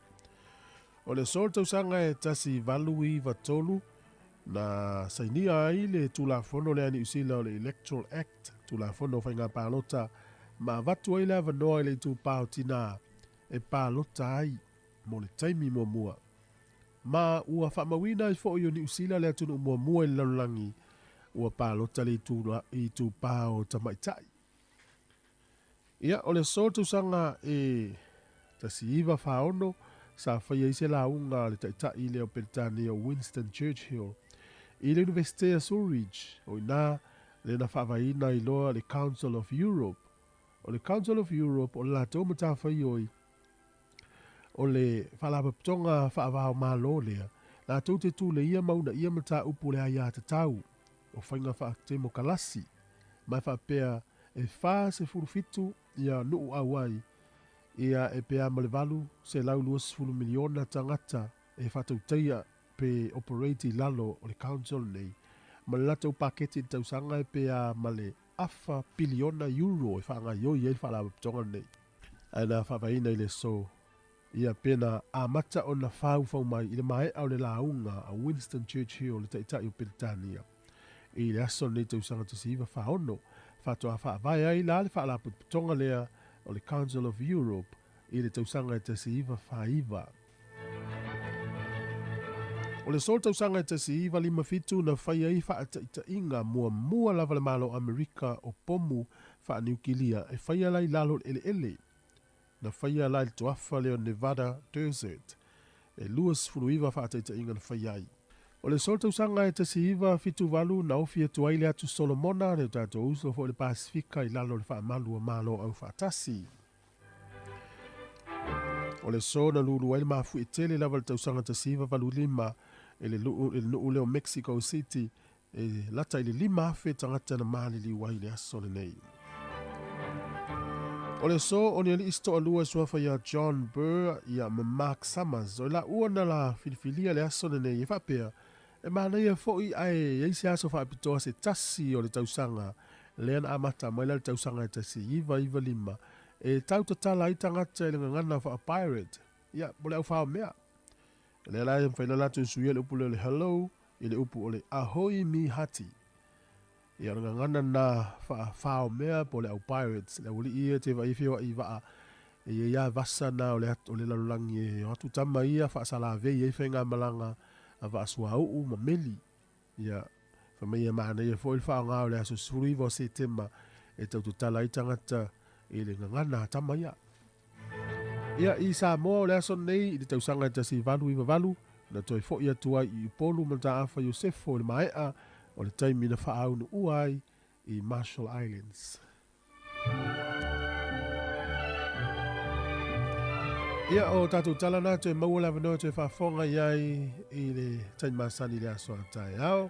O le aso o le tausaga e 1893 na sainia ai le Tulafono lea a Niu Sila o le Electoral Act, Tulafono o Faiga Palota, ma avatu ai le avanoa i le itupa o tinā e palota ai mo le taimi muamua. Ma ua faamauina ai foi o Niu Sila le atunuu muamua i le lalolagi ua palota le itupa o tamaitai. Ia, o le aso tausaga e 1946 sa faia ai se lauga a le taitai lea o Peretania o Winston Churchill i le Iunivesite a Zurich, o i ina lea na faavaeina ai loa le Council of Europe. O le Council of Europe o le latou matafaioi o le Faalapotopotoga Faava-o-Malo lea, latou te tuleia ma uunaia mataupu o le aiatatau o faiga faatemokalasi, ma e faapea e 47 ia nuu auai ia e pe a ma le 820 miliona tagata e faatautaia pe operate i lalo o le Council nei, ma le latou paketi i le tausaga e pe a ma le afa piliona euro e faagaioi ai le Faalapotopotoga lenei. Ae na faavaeina i le aso ia pe na amata ona faufau mai i le maea o le lauga a Winston Churchill le Taitai o Peretania i le aso lenei tausaga 1946, faatoa faavae ai la le Faalapotopotoga lea o le Council of Europe i le tausaga e 1949. O le aso tausaga e 1957 na fai ai faataitaiga muamua lava le Malo o Amerika o pomu faaniukilia e faia la i lalo o le eleele. Na faia la i le toafa lea o Nevada Desert. E 29 faataitaiga na faia ai. O le aso tausaga e 1978 na ofi atu ai le atu Solomona, le tatou uso foi i le Pasefika i lalo o le faamalu o Malo Aufaatasi. O le aso na lulu ai le mafuie tele lava i le tausaga 1985 i le nuu lea o Mexico City, e lata i le 5,000 tagata na maliliu ai i le aso lenei. O le aso o ni alii se toalua e suafa ia John Burr ia ma Mark Summers, o i laua na la filifilia le aso lenei e faapea, e manaia foi ae i ai se aso faapitoa se tasi o le tausaga lea na amata mai la le tausaga e 1995 e tau tatala ai tagata i le gagana faa-pirate, ia, po o le au mea. Lea la e mafai ona latou suia le upu lea o le hello i le upu o le ahoi mi hati. Ia, o le gagana na faa-fao mea po o le au pirates, le aualii ia te vaai feoai i vaa, e i ai lava vasa na o le, o le lalolagi e o atu tama ia faasalavei ai faigamalaga a vaa suauu ma meli. Ia, fai mai e manaia foi le faaaoga o le aso 19 o Setema e tau tatala ai tagata i le gagana a tama ia. Ia, i Samoa o le aso lenei i le tausaga e 1898, na toe foi atu ai i Upolu ma Mataafa Iosefo i le maea o le taimi na faaunuua ai i Marshall Islands. Ia, o tātou tala nā, toe maua le avanoa toe faafofoga i ai i le taimi masani i le aso a taeao.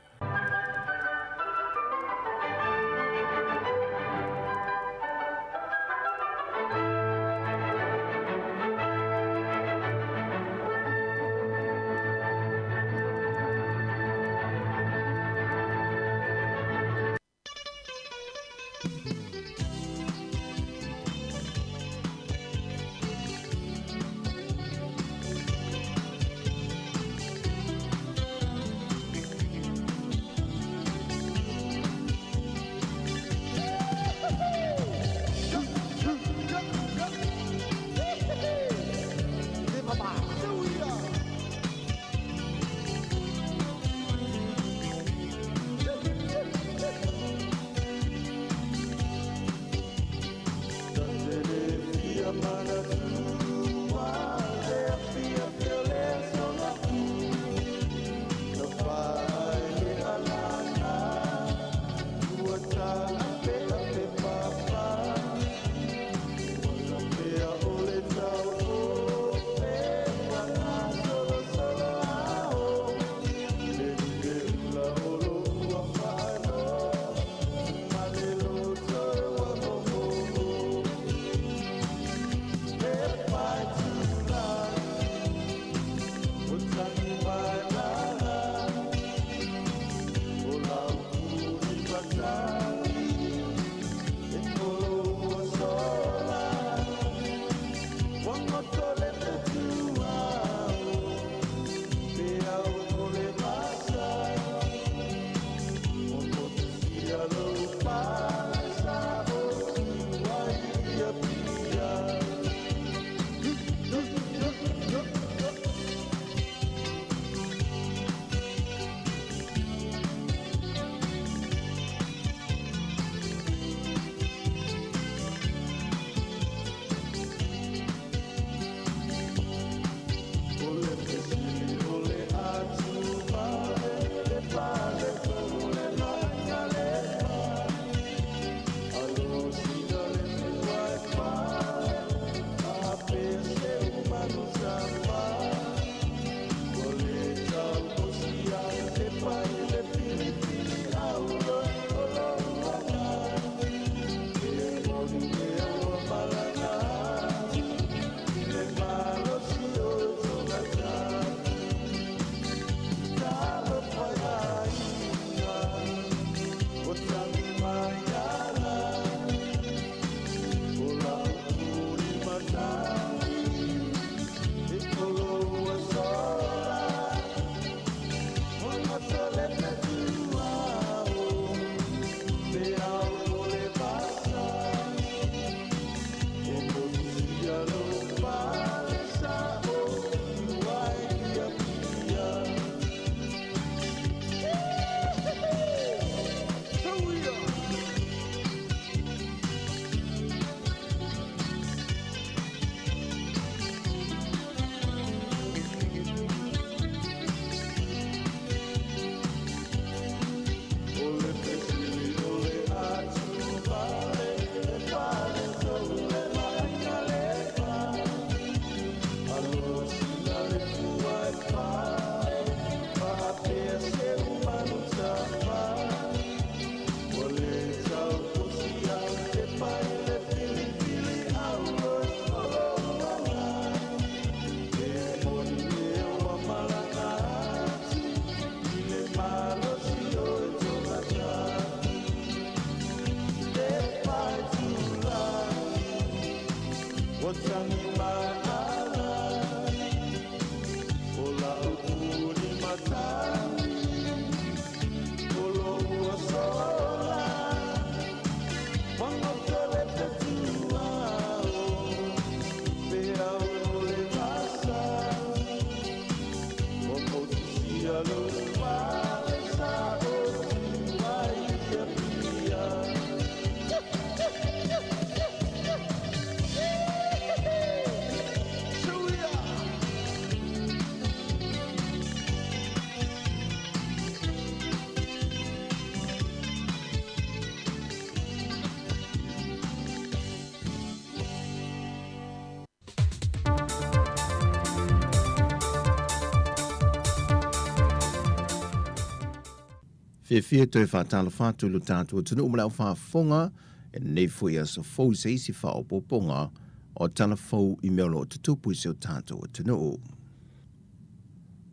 Fiafia e toe faatalofa atu i lo tatou atunuu ma le aufaafofoga i lenei foi aso fou i se isi faaopoopoga o tala fou i mea o lo o tutupu i si o tatou atunuu.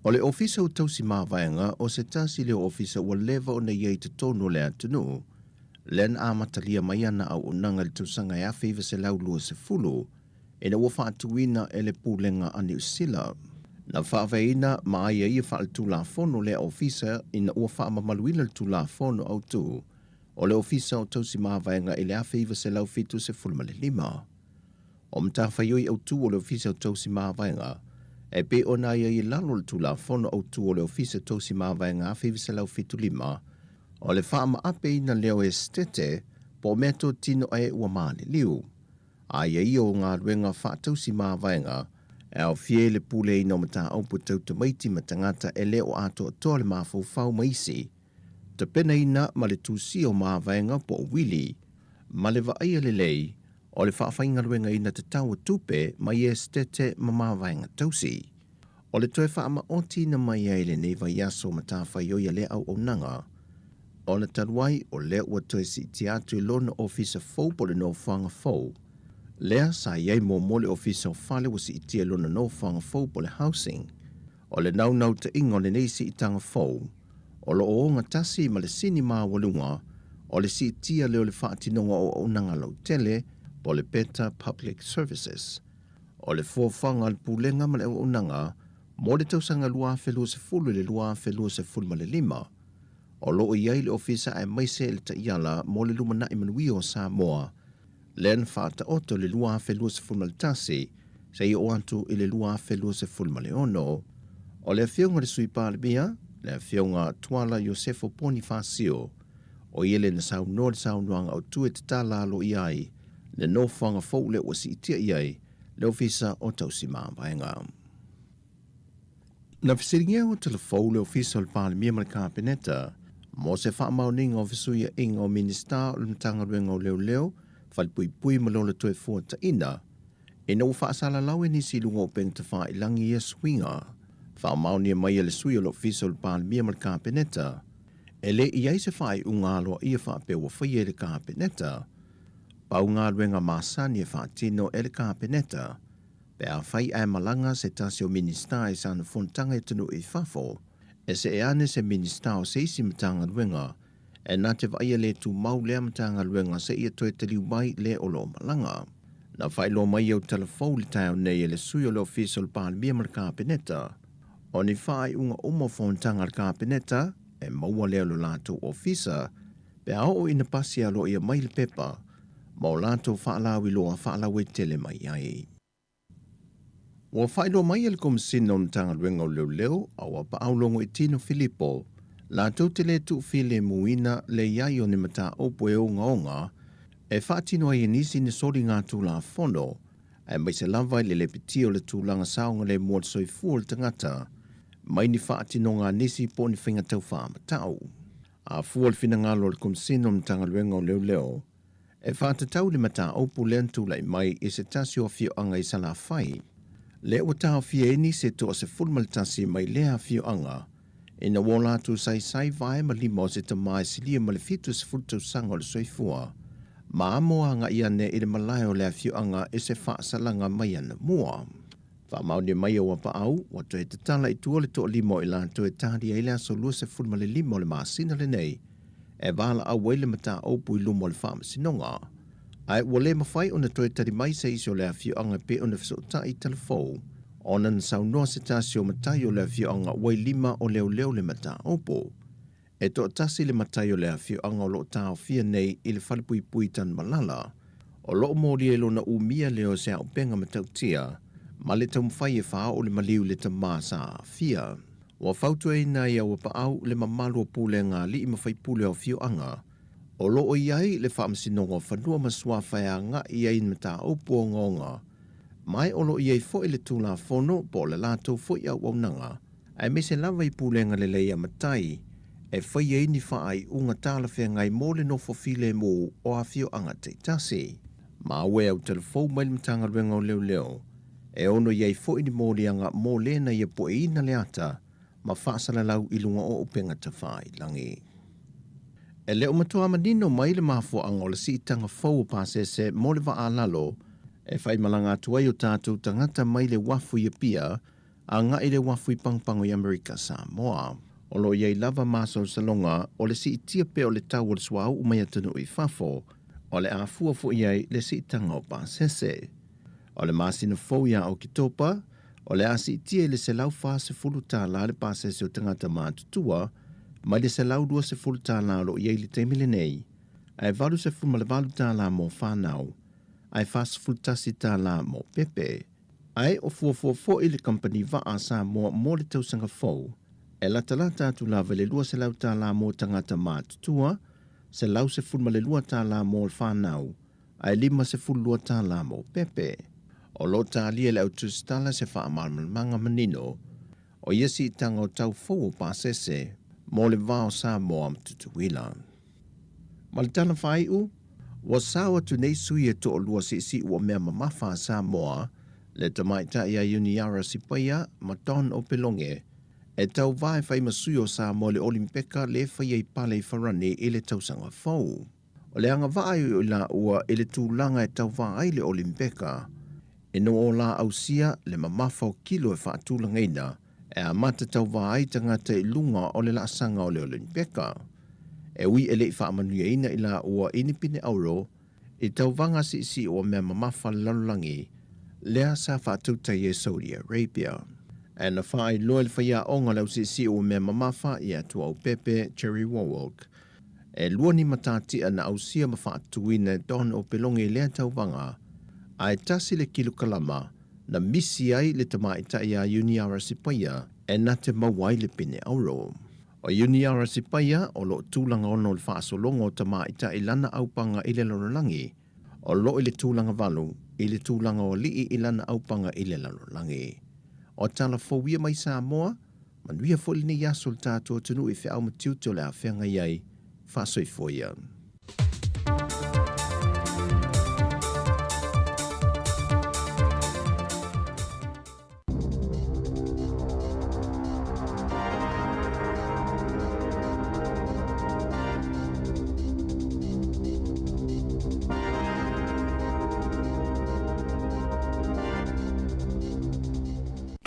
O le Ofisa o Tausi Mavaega o se tasi lea o ofisa ua leva ona i ai i totonu o le atunuu, lea na amatalia mai ana auaunaga i le tausaga e 1920 ina ua faatuina e le Pulega a Niu Sila. Na faavaeina ma aiaia faaletulafono lea ofisa ina ua faamamaluina le Tulafono Autu o le Ofisa o Tausi Mavaega i le 1975. O matafaioi autu o le Ofisa o Tausi Mavaega e pei ona aiaia i lalo o le Tulafono Autu o le Ofisa Tausi Mavaega 1975, o le faamaapeina lea o esetete po o meatotino a e ua maliliu. Aiaia o galuega faatausi mavaega e aofia ai le puleaina o mataupu tau tamaiti ma tagata e le o atoatoa le mafaufau ma isi tapenaina ma le tusia o mavaega po o uili ma le vaaia lelei o le faafaigaluegaina tatau o tupe mai esetete ma mavaega tausi. O le toe faamaotiina mai ai lenei vaiaso o matafaioi a lea auaunaga, ona talu ai o lea ua toe siitia atu i lona ofisa fou po o le nofoaga fou, lea sa i ai muamua le ofisa o fale ua siitia i lona nofoaga fou po o le housing. O le naunautaiga o lenei siitaga fou, o lo o ogatasi ma le sini maualuga o le siitia lea o le faatinoga o auaunaga lautele po o le Better Public Services. O le fuafuaga a le Pulega ma le Auaunaga mo le tausaga 2020 i le 2025, o lo o i ai le Ofisa aemaise le taiala mo le lumanai manuia o Samoa, lea na faataoto i le 2021 seia oo atu i le 2026. O le Afioga i le Sui Palemia, le Afioga Tuala Iosefo Ponifasio, o ia lea na saunoa i le saunoaga autu e tatala aloaia ai le nofoaga fou lea ua siitia i ai le Ofisa o Tausi Mavaega. Na fesiligia o Talafou le Ofisa o le Palemia ma le Kapeneta mo se faamaoniga o fesuiaiga o Minisita o le Matagaluega o Leoleo, Falepuipui ma Lola Toefuataiina ina ua faasalalau e nisi i luga o upega tafailagi ia suiga. Faamaonia mai e le sui o le Ofisa o le Palemia ma le Kapeneta, e le i ai se faaiuga aloaia faapea ua faia e le Kapeneta. Pau galuega masani e faatino e le Kapeneta pe afai ae malaga se tasi o Minisita i sana fonotaga i atunuu i fafo, e see ane se Minisita o se isi Matagaluega e na te vaaia le tumau lea Matagaluega seia toe taliu mai le o lo o malaga. Na faailoa mai i autala fou i le taeao nei e le sui o le Ofisa o le Palemia ma le Kapeneta, o ni faaiuga uma o fonotaga a le Kapeneta e maua lea o lo latou ofisa pe a oo ina pasi aloaia mai le pepa ma o latou faalauiloa faalauaitele mai ai. Ua faailoa mai e le Komesina o le Matagaluega o Leoleo a ua paau Logoitino Filipo latou te le tuufilemuina le i ai o ni mataupu e ogaoga e faatino ai e nisi ni soligatulafono aemaise lava i le lepitia o le tulaga saogalemu o le soifua o le tagata mai ni faatinoga a nisi po o ni faiga taufaamatau. A fua le finagalo o le Komesina o le Matagaluega o Leoleo e faatatau le mataupu lea na tulai mai i se tasi o afioaga i Salafai, lea ua taofia ai nisi e toa-11 mai lea afioaga ina ua o latou saisai vae ma lima o se tama e silia ma le 70 tausaga o le soifua ma amo agai ane i le malae o le afioaga i se faasalaga mai anamua. Faamaonia mai e Uapaau, ua toe tatala i tua le toalima o i latou e tali ai le aso 25 o le masina lenei e valaau ai le mataupu i luma o le Faamasinoga, ae ua le mafai ona toe tali mai se isi o le afioaga e pei ona fesootai i Talafou ona na saunoa se tasi o matai o le afioaga ua i lima o leoleo le mataupu. E toatasi le matai o le afioaga o lo o taofia nei i le falepuipui Tanumalala, o lo o molia i lona umia lea o se auupega matautia ma le taumafai e faaoo le maliu i le tama sa aafia. Ua fautuaina ai e Auapaau le mamalu o pulega alii ma faipule o afioaga o lo o i ai le Faamasinoga o Fanua ma Suafa e agai i ai i mataupu ogaoga ma o lo o i ai foi le Tulafono po o le latou foi auaunaga aemaise lava i pulega lelei a matai e fai ai ni faaiuga talafeagai mo le nofo filemu o afioaga taitasi. Maua e autalafou mai le Matagaluega o Leoleo e ono i ai foi ni moliaga mo le na ia pueina le ata ma faasalalau i luga o upega tafailagi. E le o matua manino mai le mafuaaga o le siitaga fou o pasese mo le vaa lalo e faimalaga atu ai o tatou tagata mai le uafu i Apia agai i le uafu i Pagopago i Amerika Samoa. O lo o i ai lava masalosaloga o le siitia pea o le tau o le suauu mai atunuu i fafo, o le a fua foi i ai le siitaga o pasese. O le masina fou ia Oketopa, o le a siitia i le $140 le pasese o tagata matutua mai le $120 o lo o i ai i le taimi lenei, ae $88 mo fanau, ae $41 mo pepe. Ae o fuafua foi le kamupani vaa a Samoa mo le tausaga fou, e latalata atu lava i le $200 mo tagata matutua, $112 mo fanau, ae $52 mo pepe. O lo o talia e le au tusitala se faamalamalamaga manino o ia siitaga o tau fou o pasese mo le va o Samoa ma Tutuila. Ma le tala faaiu, ua sao atu nei sui e toalua siisiu o mea mamafa a Samoa, le tamaitai ia Iuniara Sipaia ma Don Opeloge, e tauva e fai ma sui o Samoa i le Olimpeka le faia i pale i Farani i le tausaga fou. O le agavaa o i laua i le tulaga e tauva ai le Olimpeka, ina ua o la ausia le mamafa o kilo e faatulagaina e amata tauva ai tagata i luga o le laasaga o le Olimpeka. E ui e le i faamanuiaina i laua i ni pine auro i tauvaga siisii o mea mamafa le lalolagi lea sa faatautai e Saudi Arabia. Ae na faailoa e le faiaoga o le ausiisii o mea mamafa ia Tuaopepe Jerry Warwick E lua ni matatia na ausia ma faatuina e Don Opeloge i lea tauvaga, ae tasi le kilokalama na misi ai le tamaitai ia Iuniara Sipaia e na te maua ai le pine auro. O Iuniara Sipaia o lo o tulaga ono o le faasologa o tamaitai i lana aupaga i le lalolagi, o lo o i le tulaga valu i le tulaga o alii i lana aupaga i le lalolagi. O tala fou ia mai Samoa, Manuia foi lenei aso le tatou atunuu i feau ma tiute o le a feagai ai. Faasoifua ia.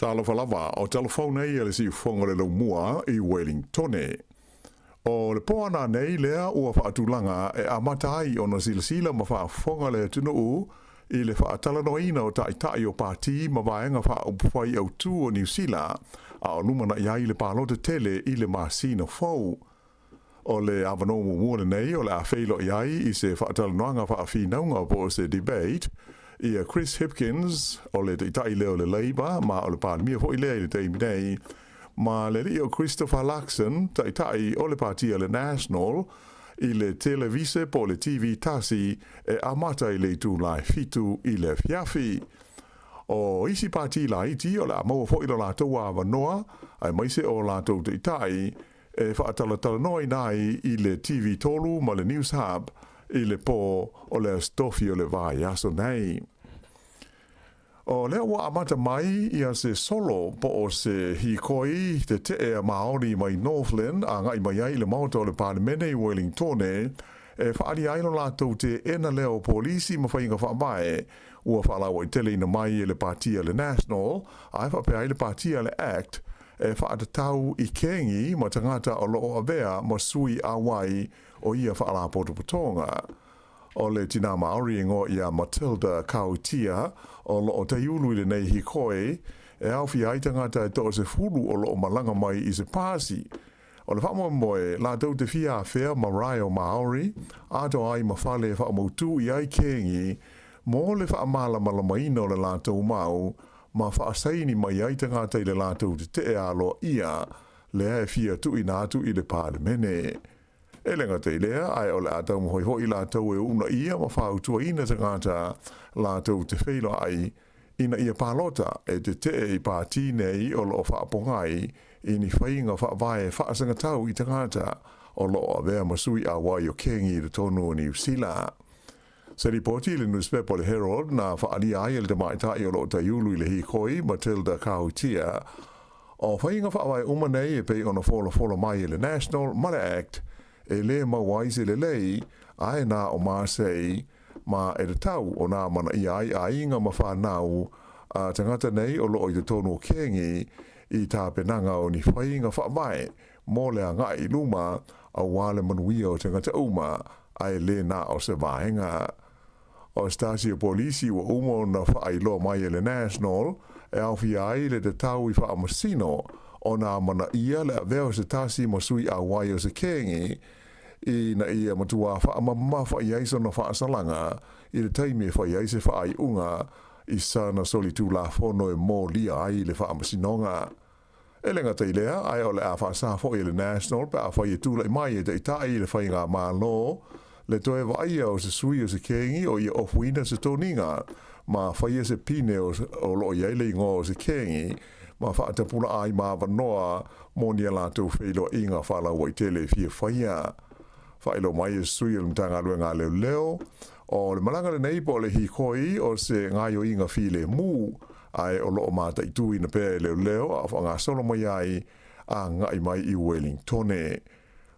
Talofa lava, o talo nei e le siufoga le laumua i Wellingtone. O le poana nei lea ua faatulaga e amata ai ona silasila ma faafofoga le atunuu i le faatalanoaina o taitai o pati ma vaega faaupufai autū o Niu Sila, a o lumanaʻi ai le palota tele i le masina fou. O le avanoa muamua lenei o le a feiloai ai i se faatalanoaga faafinauga po o se debate ia Chris Hipkins, o le taitai lea o le Labour ma o le Palemia foi lea i le taimi nei, ma le alii o Christopher Luxon, taitai o le pati a le National, i le televise po o le TV tasi e amata i le itula e 7 i le afiafi. O isi pati laiti o le a maua foi lo latou avanoa, aemaise o latou taitai, e faatalatalanoaina ai i le TV 3 ma le News Hub i le pō o le Aso Tofi o le vaiaso nei. O lea ua amata mai ia se solo po o se hīkoi tetee a Māori mai Northland agai mai ai i le Maota o le Palemene i Wellingtone e faaalia ai lo latou teena lea o polisi ma faiga faavae ua faalauaiteleina mai e le pati a le National ae faapea ai le pati a le Act e faatatau i kengi ma tagata o lo o avea ma sui auai o ia faalapotopotoga. O le tinā Māori e igoa ia Matilda Kautia o lo o taiulu i lenei hikoi e aofia ai tagata e 30 o lo o malaga mai i se pasi. O le faamoemoe, latou te fia afea marae o Māori, atoa ai ma fale e faamautū i ai kengi mo le faamalamalamaina o le latou mau ma faasaini mai ai tagata i le latou tetee aloaia lea e fia tuuina atu i le Palemene. E le gata i lea, ae o le a taumafai foi latou e uunaia ma fautuaina tagata latou te feiloai ina ia palota e tetee i pati nei o lo o faapogai i ni faiga faavae faasagatau i tagata o lo o avea ma sui auai o kengi i totonu o Niu Sila. Se lipoti i le nusipepa o le Herald na faaalia ai e le tamaitai o lo o taiulu i le hikoi Matilda Kahutia, o faiga faavae uma nei e pei ona folafola mai e le National ma le Act. e lē maua ai se lelei, ae na o Marseille, ma e tatau ona amanaia ai aiga ma fanau a tagata nei o loo i totonu o kegi i tapenaga o ni faiga faavae mo le agai i luma aua le manuia o tagata uma, ae lē na o se vaega. O se tasi o polisi ua uma ona faailoa mai e le National e aofia ai le tatau i faamasino ona amanaia le avea o se tasi ma sui auai o se kegi ina ia matuā faamamafa i ai sona faasalaga i le taimi e fai ai se faaiuga i sana solitulafono e molia ai le faamasinoga. E le gata i lea, ae o le a faasā foi e le National pe afai e tulai mai e taitai i le faigamalo le toe vaaia o se sui o se kegi o ia ofuina se toniga ma faia se pine o loo i ai le igoa o se kegi ma faatapulaa ai ma avanoa mo ni a latou feiloaiga faalauaitele e fia faia. Faailoa mai e se sui o le Matagaluega a Leoleo, o le malaga lenei po o le hikoi o se gaoioiga filemu, ae o loo mataituina pea e leoleo a o faagasolo mai ai agai mai i Wellingtone.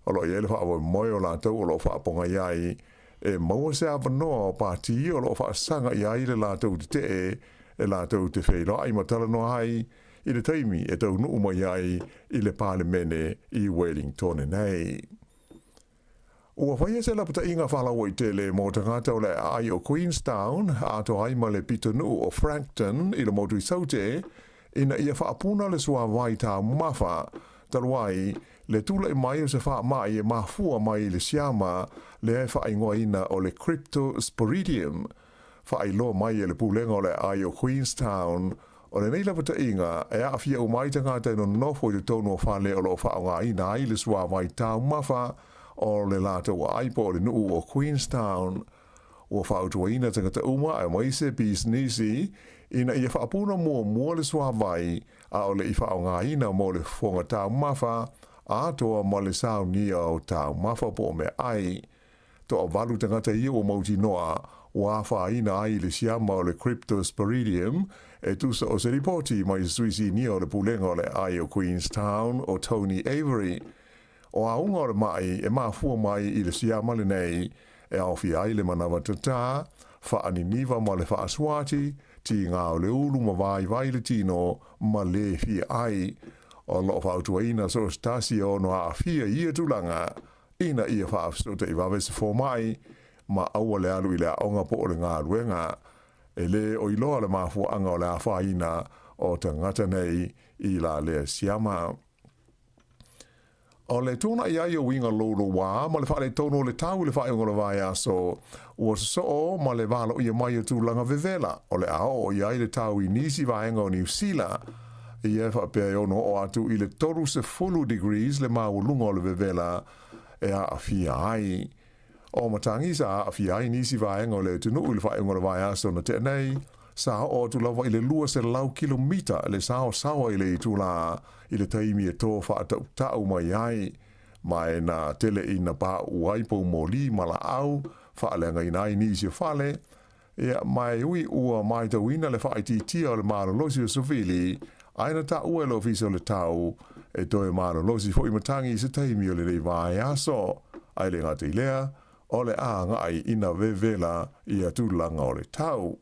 O loo i ai le faamoemoe o latou o loo faapogai ai e maua se avanoa o pati o loo faasaga i ai le latou tetee e latou te feiloai ma talanoa ai i le taimi e taunuu mai ai i le Palemene i Wellingtone nei. Ua faia se lapataiga faalauaitele mo tagata o le aai o Queenstown atoa ai ma le pitonuu o Frankton i le motu i Saute ina ia faapuna le suavai taumafa talu ai le tulai mai o se faamai e mafua mai i le siama lea e faaigoaina o le Cryptosporidium. Faailoa mai e le Pulega o le Aai o Queenstown, o lenei lapataiga e aafia uma ai tagata e nonofo i totonu o fale o lo o faaaogaina ai le suavai taumafa o le latou aai po o le nuu o Queenstown. Ua fautuaina tagata uma aemaise pisinisi ina ia faapuna muamua le suavai a o le i faaaogaina mo le fofoga taumafa atoa ma le saunia o taumafa po o meaai. Toavalu tagata ia ua mautinoa ua afaina ai i le siama o le Cryptosporidium, e tusa o se lipoti mai se sui sinia o le Pulega o le Aai o Queenstown o Tony Avery. O auga o le maʻi e mafua mai i le siama lenei e aofia ai le manawa tatā, faaniniva ma le faasuati, tigā o le ulu ma vaivai le tino ma lē fia ai. O loo fautuaina so o se tasi e ono aafia i ia tulaga ina ia faafesootai vave se fomai ma aua le alu i le aoga po o le galuega. E lē o iloa le mafuaaga o le afaina o tagata nei i la lea siama. O le tuanai ai o uiga loulouā ma le faaletonu o le tau i le faaiuga o le vaiaso, ua sosoo ma le valoia mai o tulaga vevela o le a oo i ai le tau i nisi vaega o Niu Sila. Ia e faapea e ono oo atu i le 30 degrees le maualuga o le vevela e aafia ai. O matagi sa aafia ai nisi vaega o le atunuu i le faaiuga o le vaiaso na tea nei, sa oo atu lava i le 200 kilomita le saosaoa i le itulā i le taimi e tō faatautau mai ai, ma e na tele ina paʻu ai poumoli ma laau, faaleagaina ai nisi o fale, Ia, ma e ui ua maitauina le faaitiitia o le malolosi o Sovili, ae na taua e le Ofisa o le Tau, e toe malolosi foi matagi i se taimi o lenei vaiaso. Ae le gata i lea, o le a agai ina vevela ia tulaga o le tau.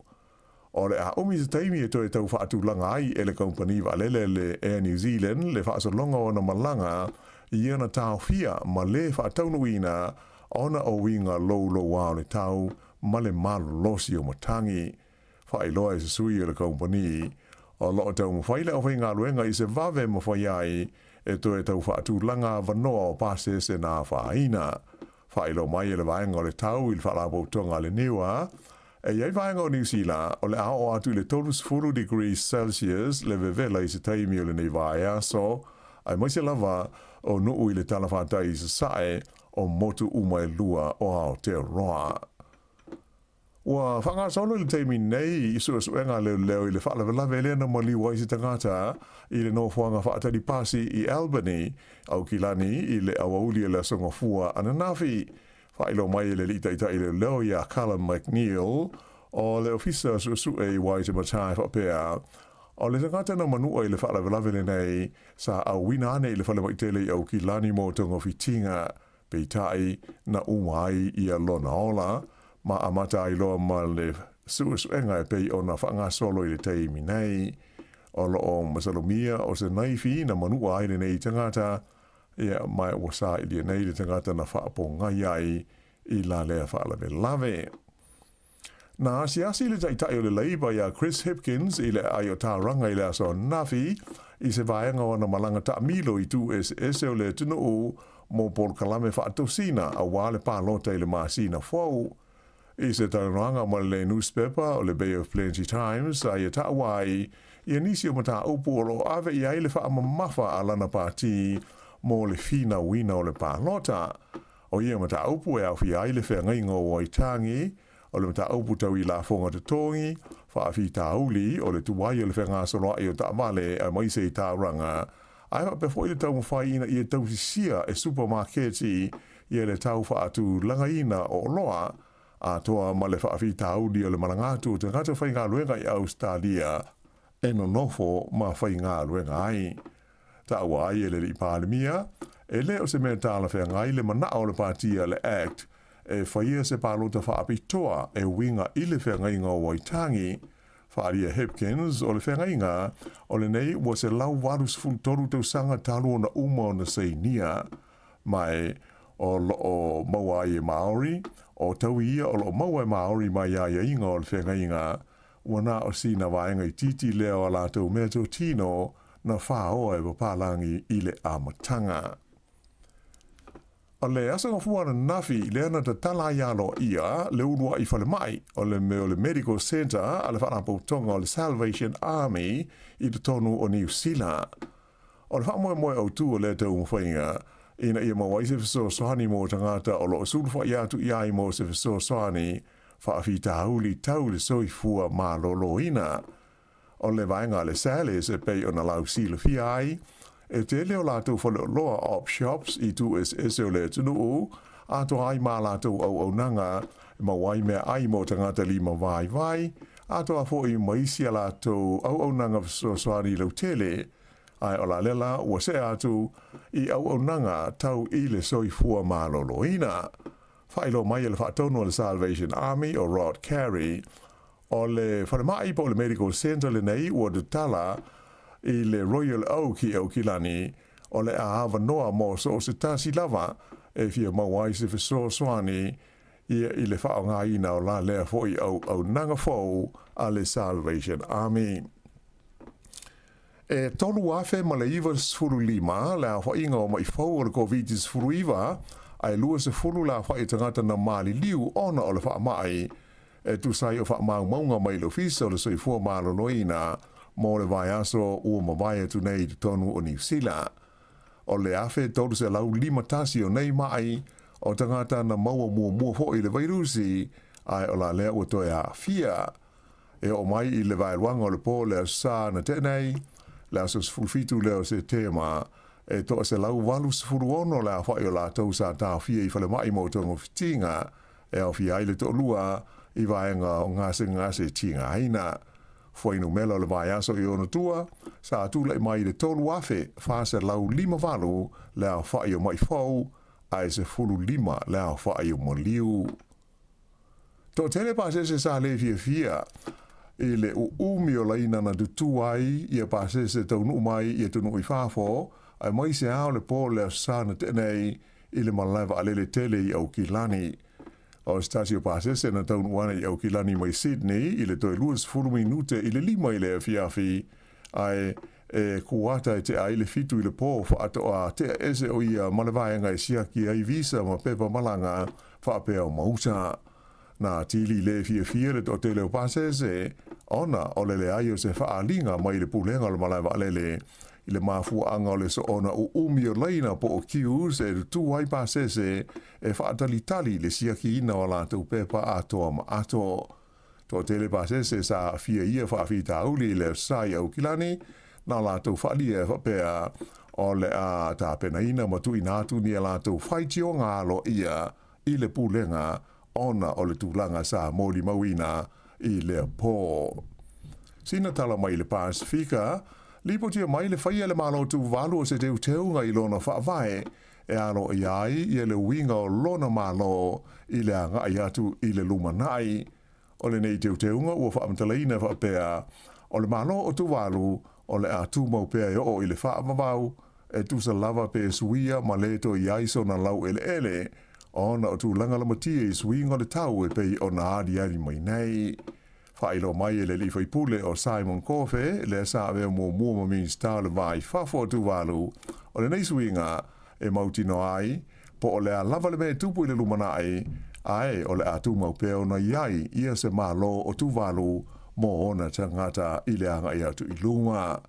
O le a umi se taimi e toe tau faatulaga ai e le kamupani vaalele le Air New Zealand le faasologa o ana malaga ia na taofia ma le faataunuuina ona o uiga loulouā o le tau ma le malolosi o matagi. Faailoa e se sui o le kamupani, o lo o taumafai le aufaigaluega i se vave mafai ai e toe tau faatulaga avanoa o pasese na afaina. Faailoa mai e le vaega o le tau i le Faalapotopotoga a le NIWA, e i ai vaega o Niu Sila o le a oo atu i le 30 degrees Celsius le vevela i se taimi o lenei vaiaso, aemaise lava o nuu i le talafatai i Sasae o motu uma e lua o Aotearoa. Ua faagasolo i le taimi nei i suesuega a leoleo i le faalavelave lea na maliu ai se tagata i le nofoaga faatali pasi i Albany, Aukilani i le aoauli o le Aso Gafua ananafi. Faailoa mai e le alii taitai leoleo iā Callum McNeil o le Ofisa Suesue i Waitematā e faapea, O le tagata na manua i le faalavelave lenei, sa auina ane i le falemai tele i Aukilani mo togafitiga. Peitai, na uma ai ia lona ola, ma amata ai loa ma le suesuega e pei ona faagasolo i le taimi nei. O lo o masalomia o se naifi na manua ai lenei tagata, ia, ma ua sailia nei le tagata na faapogai ai i la lea faalavelave. Na asiasi le Taitai o le Labour ia Chris Hipkins i le aai o Tauranga i le aso ananafi i se vaega o ana malaga taamilo i itu eseese o le atunuu mo polokalame faatosina aua le palota i le masina fou. I se talanoaga ma le nusipepa o le Bay of Plenty Times sa ia taua ai ia nisi o mataupu o lo o ave i ai le faamamafa a lana pati mo le finauina o le palota. O ia mataupu e aofia ai le feagaiga o Waitangi, o le mataupu tau i lafoga totogi, faafitauli, o le tuai o le fegasoloai o taavale aemaise i Tauranga, ae faapea foi le taumafai ina ia tausisia e supamaketi ia le tau faatulagaina o oloa, atoa ma le faafitauli o le malaga atu o tagata faigaluega i Ausetalia e nonofo ma faigaluega ai. Taua ai e le Alii Palemia, e le o se mea talafeagai le manao o le Pati a le act e faia se palota faapitoa e uiga i le feagaiga o Waitangi, faaalia Hipkins, o le feagaiga o lenei ua 183 tausaga talu ona uma ona sainia mai o lo o maua ai e Māori, o taui ia o lo o maua e Māori mai aiaiga o le feagaiga Ua na o sina vaega itiiti lea o a latou meatotino na whaoa e papalagi i le amataga. O le aso gafua ananafi lea na tatala ai aloaia le uluai falemai o le mea o le Medical Centre a le Faalapotopotoga o le Salvation Army i totonu o Niu Sila. O le faamoemoe autu o lea taumafaiga, ina ia maua ai se fesoasoani mo tagata o lo o sulufai atu i ai mo se fesoasoani faafitauli tau le soifua maloloina. O le vaega a le Sally's e pei ona lausilafia ai, e tele o latou faleoloa op shops i itu eseese o le atunuu, atoa ai ma latou auaunaga e maua ai meaai mo tagata lima vaivai, atoa foi ma isi a latou auaunaga fesoasoani lautele, ae o la lea la ua see atu i auaunaga tau i le soifua maloloina. Faailoa mai e le faatonu a le Salvation Army o Rod Carey, o le falemai po o le Medical Centre lenei ua tatala i le Royal Oak i Aukilani, o le a avanoa mo so o se tasi lava e fia maua ai se fesoasoani ia i le faaaogaina o la lea foi auaunaga fou a le Salvation Army. E 3,095 le aofaiga o maʻi fou o le Koviti-19, ae 20 le aofai o tagata na maliliu ona o le faamai, e tusa ai o faamaumauga mai le Ofisa o le Soifua Maloloina mo le vaiaso ua mavae atu nei i totonu o Niu Sila. O le 1,351 o nei maʻi o tagata na maua muamua foi i le vairusi, ae o la lea ua toe aafia. E oo mai i le vaeluaga o le po le Aso Sa na tea nei, le aso 17 lea o Setema, e 186 le aofai o latou sa taofia i falemai mo togafitiga, e aofia ai le toalua i vaega o gasegase tigaina. Fuainumela o le vaiaso i ona tua, sa tulai mai i le 3,458 le aofai o maʻi fou, ae 15 le aofai o maliu. Toatele pasese sa le fiafia i le uumi o laina na tutū ai ia pasese taunuu mai i atunuu i fafo, aemaise lava o le po o le Aso Sa na tea nei i le malae vaalele tele i Aukilani. O se tasi o pasese na taunuu ana i Aukilani mai Sydney i le toe 20 minute i le 5 i le afiafi, ae e kuata e tea ai le 7 i le po faatoa tea ese o ia ma le vaega e siaki ai visa ma pepa malaga faapea o mauta. Na tili le fiafia le toatele o pasese ona o le leai o se faaaliga mai le pulega o le malae vaalele i le mafuaaga o le soona uumi o laina po o queues e tutū ai pasese e faatalitali i le siakiina o a latou pepa atoa ma ato. Toatele pasese sa aafia ia faafitauli i le Aso Sa i Aukilani, na latou faalia e faapea o le a tapenaina ma tuuina atu ni a latou faitioga aloaia i le pulega ona o le tulaga sa molimauina i lea po. Sina tala mai i le Pasefika, lipotia mai le faia e le Malo Tuvalu o se teuteuga i lona faavae. e aloaia ai ia le uiga o lona Malo i le agai atu i le lumanai. O lenei teuteuga ua faamatalaina faapea, o le Malo o Tuvalu o le a tumau pea e oo i le faavavau, e tusa lava pe suia ma le toe i ai sona laueleele, ona o tulaga lamatia i suiga o le tau e pei ona aliali mai nei. Faailoa mai e le alii faipule o Simon Kofe, lea sa avea muamua ma Minisita o le Va i Fafo o Tuvalu, o lenei suiga e mautinoa ai, po o le a lava le mea e tupu i le lumanai, ae o le a tumau pea ona i ai ia se Malo o Tuvalu mo ona tagata i le agai atu i luma.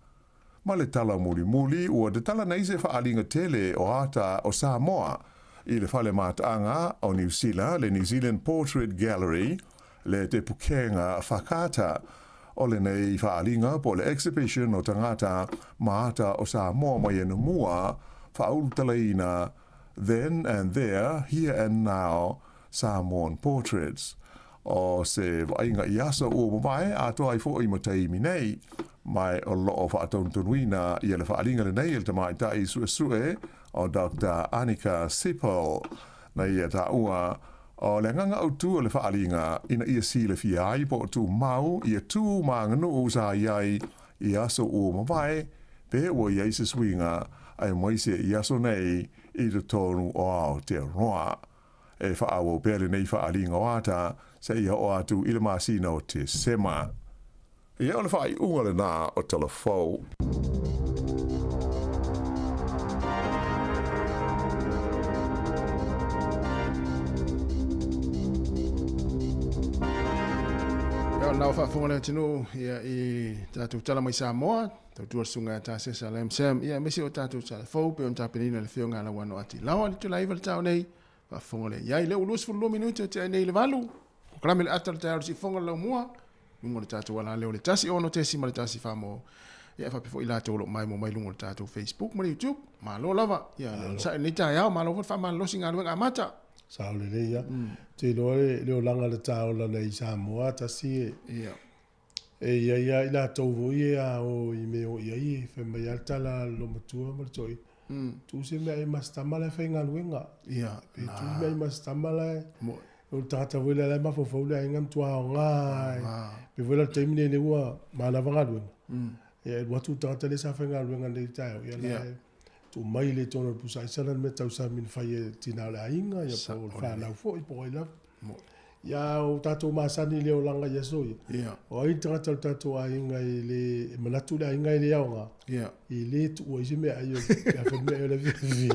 Ma le tala mulimuli, ua tatala nei se faaaliga tele o ata o Samoa i le Fale Mataaga o Niu Sila, le New Zealand Portrait Gallery, le Te Pukenga Whakaata. O lenei faaaliga po o le exhibition o tagata ma ata o Samoa mai anamua, faaulutalaina Then and There, Here and Now, Samoan Portraits. O se vaaiga i aso ua mavae atoa ai foi ma taimi nei, ma o lo o faatonutonuina ia le faaaliga lenei e le tamaitai suesue o Doctor Anika Sipple. Na ia taua, o le agaga autu o le faaaliga ina ia silafia ai po o tumau ia tu ma aganuu sa i ai i aso ua mavae, pe ua i ai se suiga aemaise i aso nei i totonu o Aotearoa. E faaauau pea lenei faaaliga o ata seia oo atu i le masina o Tesema. Ia, o le faaiuga lena o Tala Fou. Ia, o lena ua faafofoga le atunuu ia, i tatou tala mai Samoa, tautua le susuga ia Tasesa Lam Sam, ia aemaise o tatou tala fou pei ona tapenaina e le Afioga ia Lauano Ati Laoa i le itula 9 i le taeao nei. Faafofoga lea i ai. Lea ua 22 minute o tea nei i le 8. Polokalame le ata o le taeao i le siufofoga o le laumua. Luga o le tatou alaleo le 16.14 mo ia faapea foi latou o lo o maimoa mai luga o le tatou Facebook ma le YouTube. Malo lava. Ia le onosai i lenei taeao, malo foi le faamalolosi i galuega amata. Sao lelei ia. Te iloa le olaga le taola nei i Samoa tasi e. Ia. E i ai lava i latou foi e a o i mea o i ai e fai mai lava le tala a le loomatua ma le toeaina, tuu se mea e masitama la e faigaluega. Pe tuu se mea e masitama la e, o le tagata foi lea la e mafaufau le aiga matua aoga e pei foi la o le taimi lenei lea ua manava galuega, ia e alu atu le tagata lea sa faigaluega nei i le taeao, ia la e tuu mai le totonu o le pusa aisa la le mea tausami na fai e tina o le aiga, ia po o le fanau foi po o ai lava. Ia o tatou masani i le olaga i aso ia. Yeah. O ai le tagata o le tatou aiga e le e manatu le aiga e le aoga. Yeah. E le tuua ai se meaai o pe afai le meaai o le afiafi.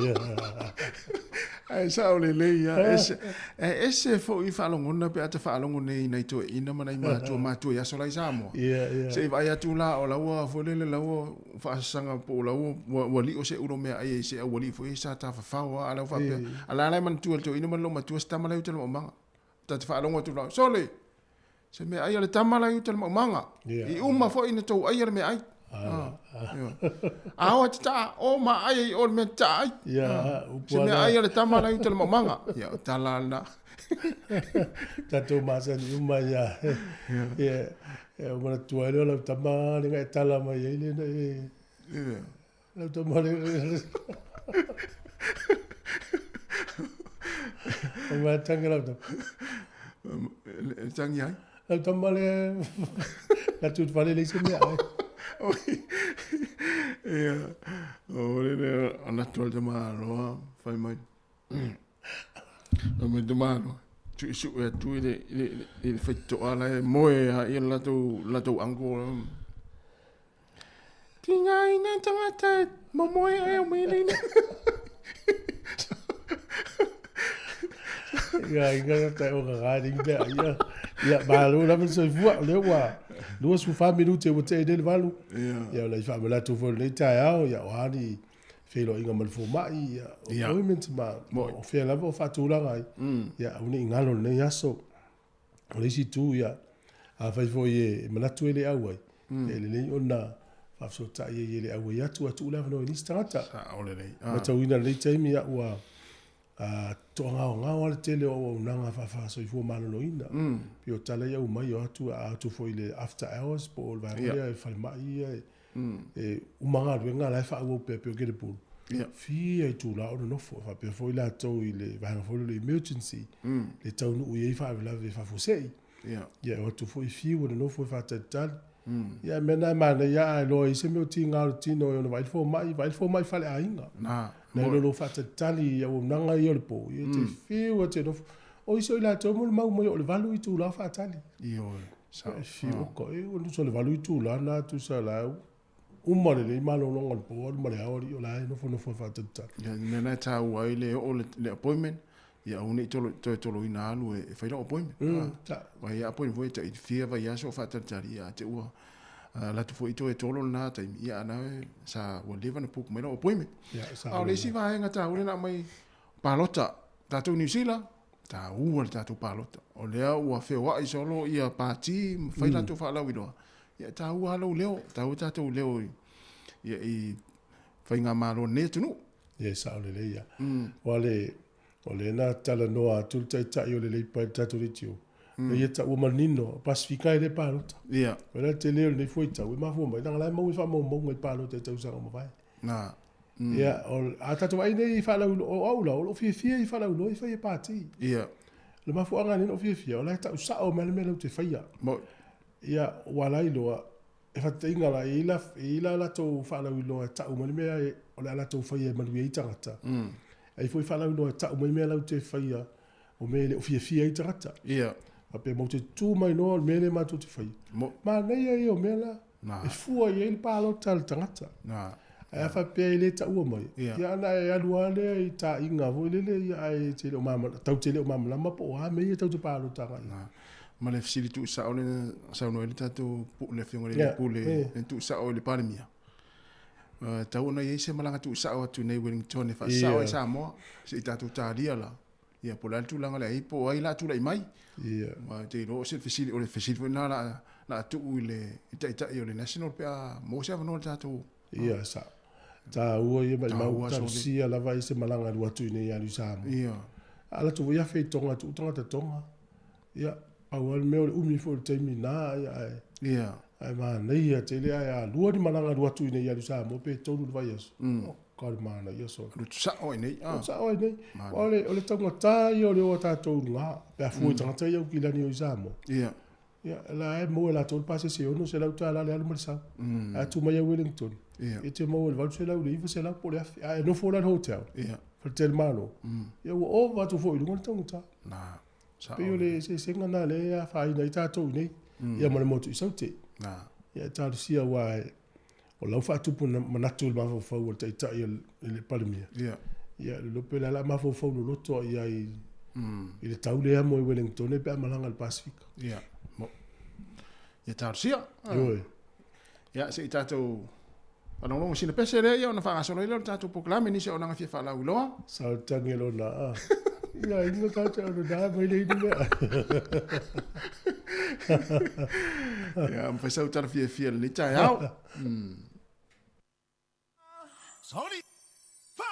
Ae sao lelei lava. Ese, e ese foi faalogona pe a ta faalogo nei i nai toeaiina ma nai matua matua i aso la i Samoa. Yeah, yeah. Se i vaai atu la o la ua foi lele la ua faasasaga po o la ua ua, ua lio se ulo meaai e se aualii foi sa tafafao lava a la ua faapea. A la la e manatua e le toeaina ma le loomatua se tama la e uta i le maumaga. Ta te faalogo atu la, sole, se meaai a le tama la e uta i le maumaga. I uma foi na tou aia le meaai. A o e tataa, o ma ai ai o le mea tataa ai. Se meaai a le tama la e uta i le maumaga. Ia, o tala lena. Tatou masani uma ia. Ia, e manatua ai lea o lau tama le e tala mai ai le lau tama le O mea tangi lau tama. E tangi ai? Lau tama le la tu fale le se mea ai. Ia, o le le ana tua le tama aloa, fai mai. Fai mai tama aloa. Suʻesuʻe atu i le, i le, i le faitotoa la e moe a ia le latou, latou uncle. Tiga ina tagata e momoe ae o mai leina. Ia, inga ta o ka gari mea ia. Ia, malo lava le soifua, o lea ua 24 minute ua tea nei le 8. Ia, o le faamanatu foi o lenei taeao, ia, o a ni feiloaiga ma le fomai, ia, o appointment ma o fea lava o faatulaga ai. Ia, aua ne i galo lenei aso. O le isi itu, ia, afai foi e manatu e le auai, e lelei ona faafesootai ai e le auai atu, ae tuu le avanoa i nisi tagata. Sao lelei. Matauina i lenei taimi, ia, ua toagaogao lava le tele o auaunaga faasoifua maloloina. Pei o tala ia aumai, o atu, a atu foi i le after hours po o le vaega lea e falemai ia, e uma galuega la e faaauau pea pei o Kenepuru. Fia itulā o nonofo, e faapea foi latou i le vaega foi lea o le emergency, le taunuu i ai faalavelave faafuasei. Ia, e o atu foi fiu e nonofo e faatalitali. Ia, o mea na e manaia a iloa ai se mea o tiga o le tino e ono vaai le fomai, vaai le fomai faleaiga. Nai lo lou faatalitali i auaunaga ia o le po, ia e te fiu e te nofo. O isi o i latou mo le mau mai o le 8 itula o faatali. Ioe, sao. E fiu, oka, e ua tusa o le 8 itula na tusa la uma lelei malologa o le po, alu ma le ao alii o la e nofonofo e faatalitali. Ia, le mea lena e taua ai le oo le appointment, ia aua ne i toe toloina alu e fai lau appointment. Aua ia appointment foi e tai fia vaiaso o faatalitali, ia te ua alu atu foi toe tolo lena taimi, ia a na sa ua leva ona book mai lau appointment. A o le isi vaega taua lea na aumai, palota, tatou Niu Sila, taua le tatou palota. O lea ua feoai solo ia pati ma fai latou faalauiloa, ia e taua lava lou leo, taua tatou leo i, ia, i faigamalo a lenei atunuu. Ia e sao lelei ia. Aua le, o lea na talanoa atu le taitai o le Leipa i le tatou leitio, mm. ia taua manino, Pasifika e le palota. Ia. O le tele o lenei fuaitau, e mafua mai, leaga la e maua i faamaumauga i palota i tausaga ua mavae. Na. Ia, o, a tatou vaai nei i faalauiloa, o au la, o lou fiafia i faalauiloa i fai e pati. Ia. O le mafuaaga lea na ou fiafia, o la e tau sao mai le mea latou te faia. Mo. Ia, ua ala ai loa, e faataitaiga la, e i ai la, e i ai la latou faalauiloa e tau mai le mea o le a latou faia e manuia ai tagata. E i ai foi faalauiloa e tau mai mea latou te faia o mea e le o fiafia ai tagata. Ia. Faapea matou te tu mai loa o le mea lea matou te faia. Mo. Manaia ia o mea la. Na. E fua i ai le palota a le tagata. Na. Ae a faapea e le taua mai, Ia. ia ona e alu lava lea i taaiga foi lele, ia ae te le o malamalama, tau te le o malamalama po o a mea ia tau te palota agai i ai. Na. Ma le fesili tuusao lea na saunoa ai le tatou le Afioga i le Ia, Pule, eh. le tuusao i le Palemia. E tatau ona i ai se malaga tuusao atu nei i Wellington e faasao ai Ia. Samoa, se i tatou talia la. Ia po o le a le tulaga lea ai, po o ai la tulai mai. Ia. Aua ou te iloa o se fesili, o le fesili foi lena la, la tuu i le i taitai o le National pe a maua se avanoa le tatou. Ia, sa. Taua ia maimau Taua sole. talosia lava i se malaga alu atu i nei alu i Samoa. Ia. A latou foi afe i Tonga, tuu tagata Tonga. Ia, pau lava le mea o le umi foi o le taimi na, ia, ae, Ia. ae manaia tele, ae a lua ni malaga alu atu i nei alu i Samoa pe tolu i le vaiaso. Oh, ka le manaia sole. Alu sao ai nei. Ah. Alu sao ai nei. O le, o le taugata ia o le o a tatou i luga, pe a fua i tagata ia Aukilani o i Samoa. Ia. Ia, la e maua e latou le pasese e $600 le alu ma le sau. Ae atu mai a Wellington, Ia. e te maua i le $800 i le $900 po o le $1,000. Ae nofo la i le hotel, Ia. faletalimalo, ia ua ova atu foi i luga le taugata. Na. Sao. Pei o le eseesega lena lea e afaina ai tatou i nei, ia ma le motu i Saute. Na. Ia e talosia aua o lau faatupu manatu i le mafaufau o le taitai o le Palemia. Ia. Ia, le lope la la mafaufau loloto i ai i le tau lea mo i Wellington pe a malaga i le Pasifika. Ia. Mo. Ia talosia. Ioe. Ia, se i tatou faalogologo sina pese lea ia ona faagasolo ai lea o le tatou polokalame nisi o auaunaga fia faalauiloa. Sa o tangi lona a. Ia inga tatou ona na mai le inu mea. Ia, ma fai sau tala fiafia i lenei taeao. Sorry. Fa.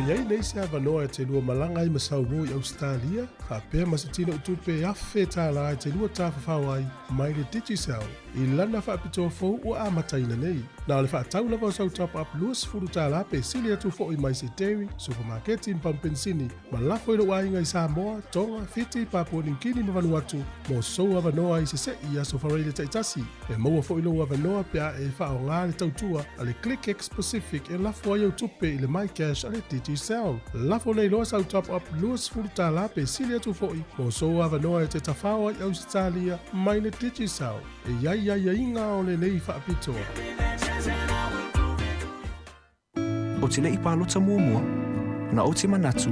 Ua i ai nei se avanoa e te lua malaga ai ma Saumur i Ausetalia, faapea ma se tinoitupe $1,000 e te lua tafafao ai mai le Digicel i lana faapitoa fou ua amataina nei. Na o le faatau lava o sau top-up $20 pe sili atu foi mai se dairy, supamaketi ma pamu penisini ma lafo i lou aiga i Samoa, Tonga, Fiti, Papua Niu Kini ma Vanuatu mo sou avanoa i sese'i i aso faraile taitasi. E maua foi lou avanoa pe a e faaaoga le tautua a le ClickX Pacific e lafo ai au tupe i le MyCash a le Digicel. Lafo nei loa sau top-up $20 pe sili atu foi mo sou avanoa e te tafao ai Ausetalia mai le Digicel. E i ai aiaiga o lenei faapitoa. Ou te le i palota muamua, ona ou te manatu,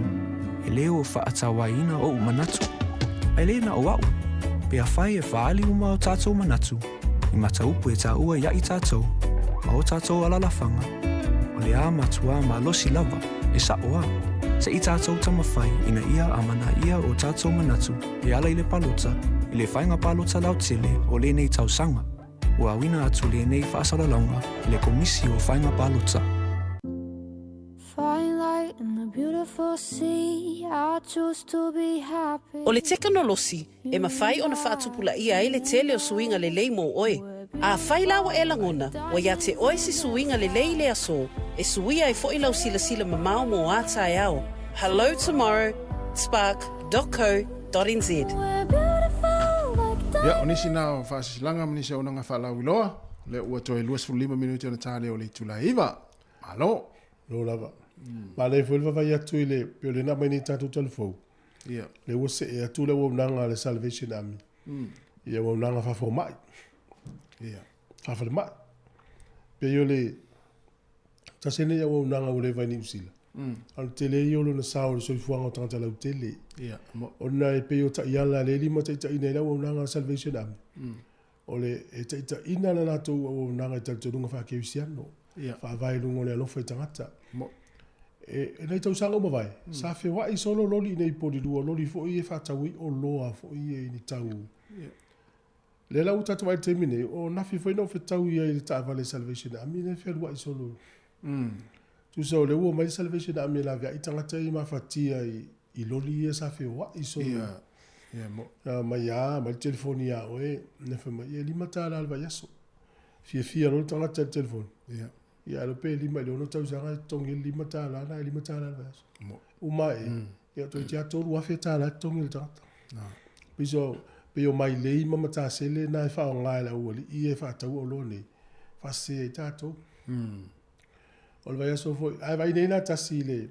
e le o faatauaina oʻu manatu. A e le na o aʻu, pe afai e faaali uma o tatou manatu i mataupu e taua iaʻi tatou ma o tatou alalafaga, o le a matuā malosi lava, e saʻo a. Se i tatou taumafai ina ia amanaia o tatou manatu e ala i le palota i le faiga palota lautele o lenei tausaga. Ua auina atu lenei faasalalauga i le Komisi o Faiga Palota. O le tekonolosi e mafai ona faatupulaia ai le tele o suiga lelei mo oe. Afai la ua e lagona, ua ia te oe se suiga lelei i le aso, e suia ai foi lau silasila mamao mo a taeao. Hello tomorrow, spark dot co dot nz. Ia, o nisi na o faasilasilaga ma nisi auaunaga faalauiloa, lea ua toe 25 minute ona ta lea o le itula e 9. Malo! Malo lava. Manaia foi le vaavaai atu i le, pei o lea na aumai nei i tatou talafou, Ia. lea ua see atu le auaunaga a le Salvation Army i auaunaga faafomai, Ia. faafalemai. Pei o le tasi lenei auaunaga ua leva i Niu Sila, a o le tele ia o lona sao i le soifuaga o tagata lautele. Ia, mo. Ona e pei o taiala lea e limataitaiina ai le auaunaga a le Salvation Army, o le e taitaiina le latou auaunaga i talitonuga faakerisiano, Ia. faavae i luga o le alofa i tagata. Mo. E, e nai tausaga ua mavae, sa feoai solo loli i nei Polilua, loli foi ia e faatau ai oloa foi ia i ni tau. Ia. Lea la ua tatou vaai i le taimi nei, o nafi foi na ou fetaui ai i le taavale Salvation Army lea e fealuai solo. Tusa o lea ua omai le Salvation Army e laveai tagata ia e mafatia i, i loli ia sa feoai solo. Ia, ia mo. Mai a, mai le telefoni ia oe, na fai mai, e $5 le vaiaso. Fiafia loa le tagata i le telefoni. Ia. Ia alu pe 5 i le 6 tausaga e totogi ai le $5 na e $5 le vaiaso. Mo. Uma ae, ia toeitiiti lava $3,000 e totogi e le tagata. No. Pei so, pei o mailei ma matasele na e faaaoga e le aualii ia e faataua oloa nei, faasese ai tatou. O le vaiaso foi, ae vaai nei la tasi i le,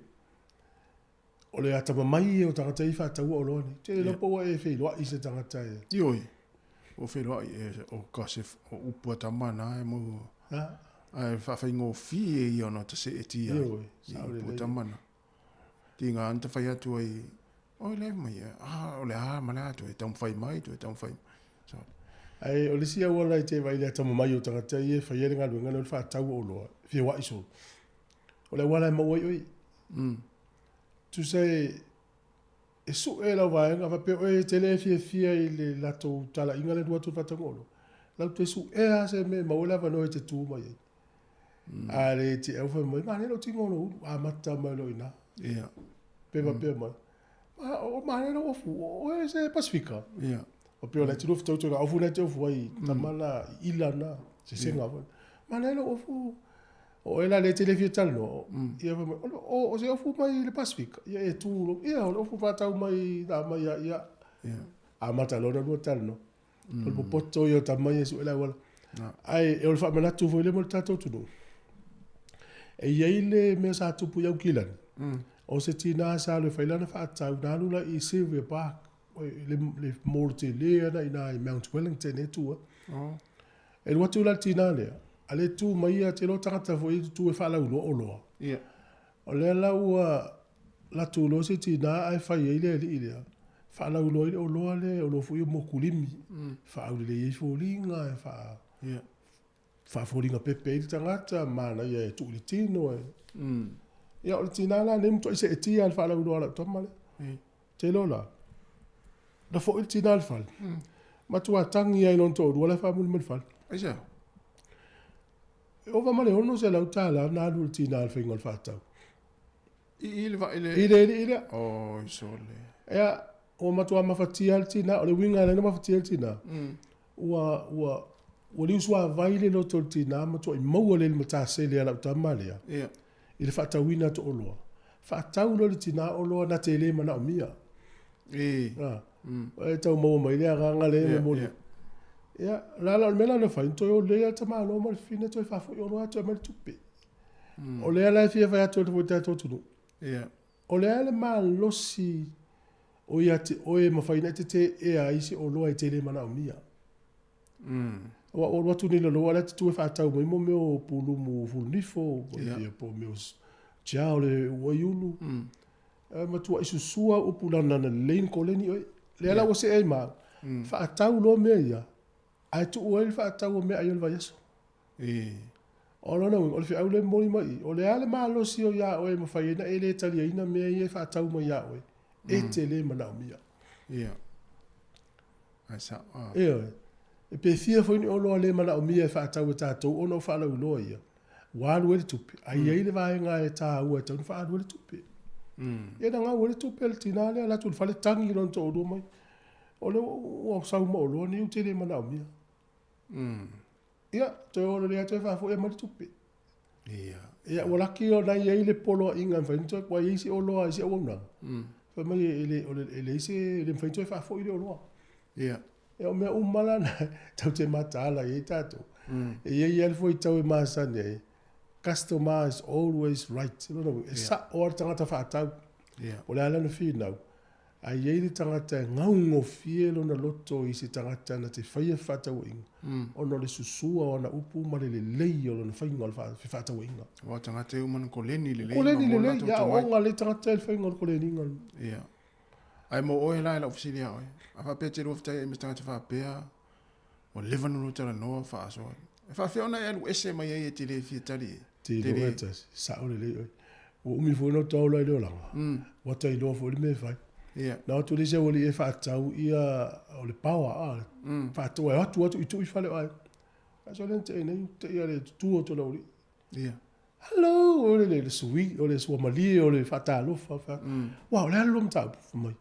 o le atamamai ia o tagata ia e faataua oloa nei. Ou te le iloa po ua e feiloai i se tagata e... Ioe, ua feiloai e o ka se o upu a tama na e mo. Ha? Ae faafaigofie ia ona taseetia ai. Ioe, I sao upu a lelei. tama na. Tiga ana tafai atu ai, oi le mai, ah, o le a ma le a, toe taumafai mai, toe taumafai mai. So. Ae o le isi auala e te vaai i le atamamai o tagata ia e faia le galuega lea o le faatau o oloa, e feoai solo. O le auala e maua ai oe. Tusa e, e sue lau vaega faapea oe e te le fiafia i le latou talaiga lea e alu atu i le faatauga o oloa. Latou te suea lava se mea e maua ai le avanoa e te tu mai ai. A le te au fai mai, manaia lou tino o lou ulu, amata mai loa i ina. Ia. Pe faapea mai, ma, o manaia lou ofu, o oe se Pasifika. Ia. O pei o le atunuu fetau tau ofu na te ofu ai, tama la, ila na, sesega foi. Manaia lou ofu, o oe la lea e te le fia talanoa, ia fai mai, o, o se ofu mai le Pasifika. Ia e tu loa, ia o le ofu faatau mai, na mai ia, ia. Ia. Amata loa ona lua talanoa. O le popoto ia o tama ia e sue le auala. Ae o le faamanatu foi lea mo le tatou atunuu. E i ai le mea sa tupu i Aukilani, o se tinā sa alu e fai lana faatau, na alu la i Sylvia Park, le, le mall tele ana i ina i Mount Wellington e tu ai. E alu atu la le tinā lea, a le tu mai ia, te iloa tagata foi ia e tutu e faalauiloa oloa. Ia. O lea la ua latou loa se tinā ae fai ai le alii lea, faalauiloa ai le oloa lea, oloa foi ia mokulimi, faaulelei ai foliga, e faa, Ia. faafoliga pepe ai le tagata, manaia e tuu i le tino. E. Ia, o le tinā la lenei matuai seetia i le faalauiloa a lau tama lea. Te iloa la, na foi le tinā i le fale, matua tagi ai lona toalua la e faamuli mai le fale. Aisea? E ova ma le $600 na alu i le tinā i le faiga o le faatau. I i le vai i le... I le alii lea. Oi sole. Ia, ua matua mafatia le tina, o le uiga e ala ai ona mafatia le tina, ua, ua, ua liusuavai le loto o le tina, matuai maua lea i le matasele a lau tama lea, Ia. i le faatauina atu o oloa. Faatau loa le tina oloa na te le manaomia. E. A, e tau maua mai le agaga lea e momoli. Ia, Ia, o le ala o le mea la na fai, na toe o lelei lava le tamaloa ma le fafine toe faafoi oloa toe aumai le tupe. O lea la e fia fai atu foi i le tatou atunuu. Ia. O le a le malosi o ia te oe e mafai ona e teteea ai se oloa e te le manaomia. Aua ua alu atu nei i lalo, a o la e te tu e faatau mai mo mea o pulumu fulunifo, ia, po o mea o jar o le uaiulu. E matuai susua upu lana na lelei ni koleni oe. Lea la ua see ai ma au, faatau loa mea ia, ae tuu ai le faatau o meaai o le vaiaso. O lona uiga, o le feau lea e momoli mai i i, o le a le malosi o ia oe e mafai ai ona e le taliaina mea ia e faatau mai ia oe, e te le manaomia. Ia. Ae sao. Ah. Ioe. E pe fia foi ni oloa le manaomia e faatau e tatou ona o faalauiloa ia, ua alu ai le tupe, ae i ai le vaega e taua e tatau ona faaalu ai le tupe. Ia na gau ai le tupe a le tina lea, alu atu i le fale tagi lona toalua mai, o lea ua sau ma oloa nei ou te le manaomia. Ia, toe o lelei atu e faafoi aumai le tupe. Ia. Ia, ua laki ona i ai le poloaiga e mafai ona toe, ua i ai se oloa i se auaunaga. Fai mai e le, o le, e leai se, e le mafai ona toe faafoi le oloa. Ia. Ia, o mea uma la na, tatou te mataala i ai tatou. E i ai lava le fuaitau e masani ai, customer is always right. O lona uiga, e sao lava le tagata faatau. Ia. O le a lana finau, Ae i ai le tagata e gaugofie lona loto i se tagata na te faia fefaatauaiga, ona o le susua o ana upu ma le lelei o lona faiga o le fefaatauaiga. Aua o tagata e uma ona koleni lelei Koleni ma lelei, latou ia tomai. aoga le tagata i le faiga o le koleniga. Ia. Ae mo oe la e lau fesili ia oe. A faapea e te lua fetaia ma se tagata faapea, ua leva ona lua talanoa faasoa. E faafefea ona e alu ese mai ai e te le fia tali ai? Te Te iloa le... e tasi, sao lelei oe. Ua umi foi ona ou taola i le olaga, ua ta iloa foi le mea e fai. Ia. Na o atu le isi aualii e faatau ia, o le power, a, faatau, e o atu atu i tuu i fale o aiga. Ae so lea na te'i nei, te'i lava i le tutu atu o le aualii. Ia. Hello, o le, le, le sui, o le suamalie, o le faatalofa. Fa, Ua, o le a le lua mataupu? Fai mai,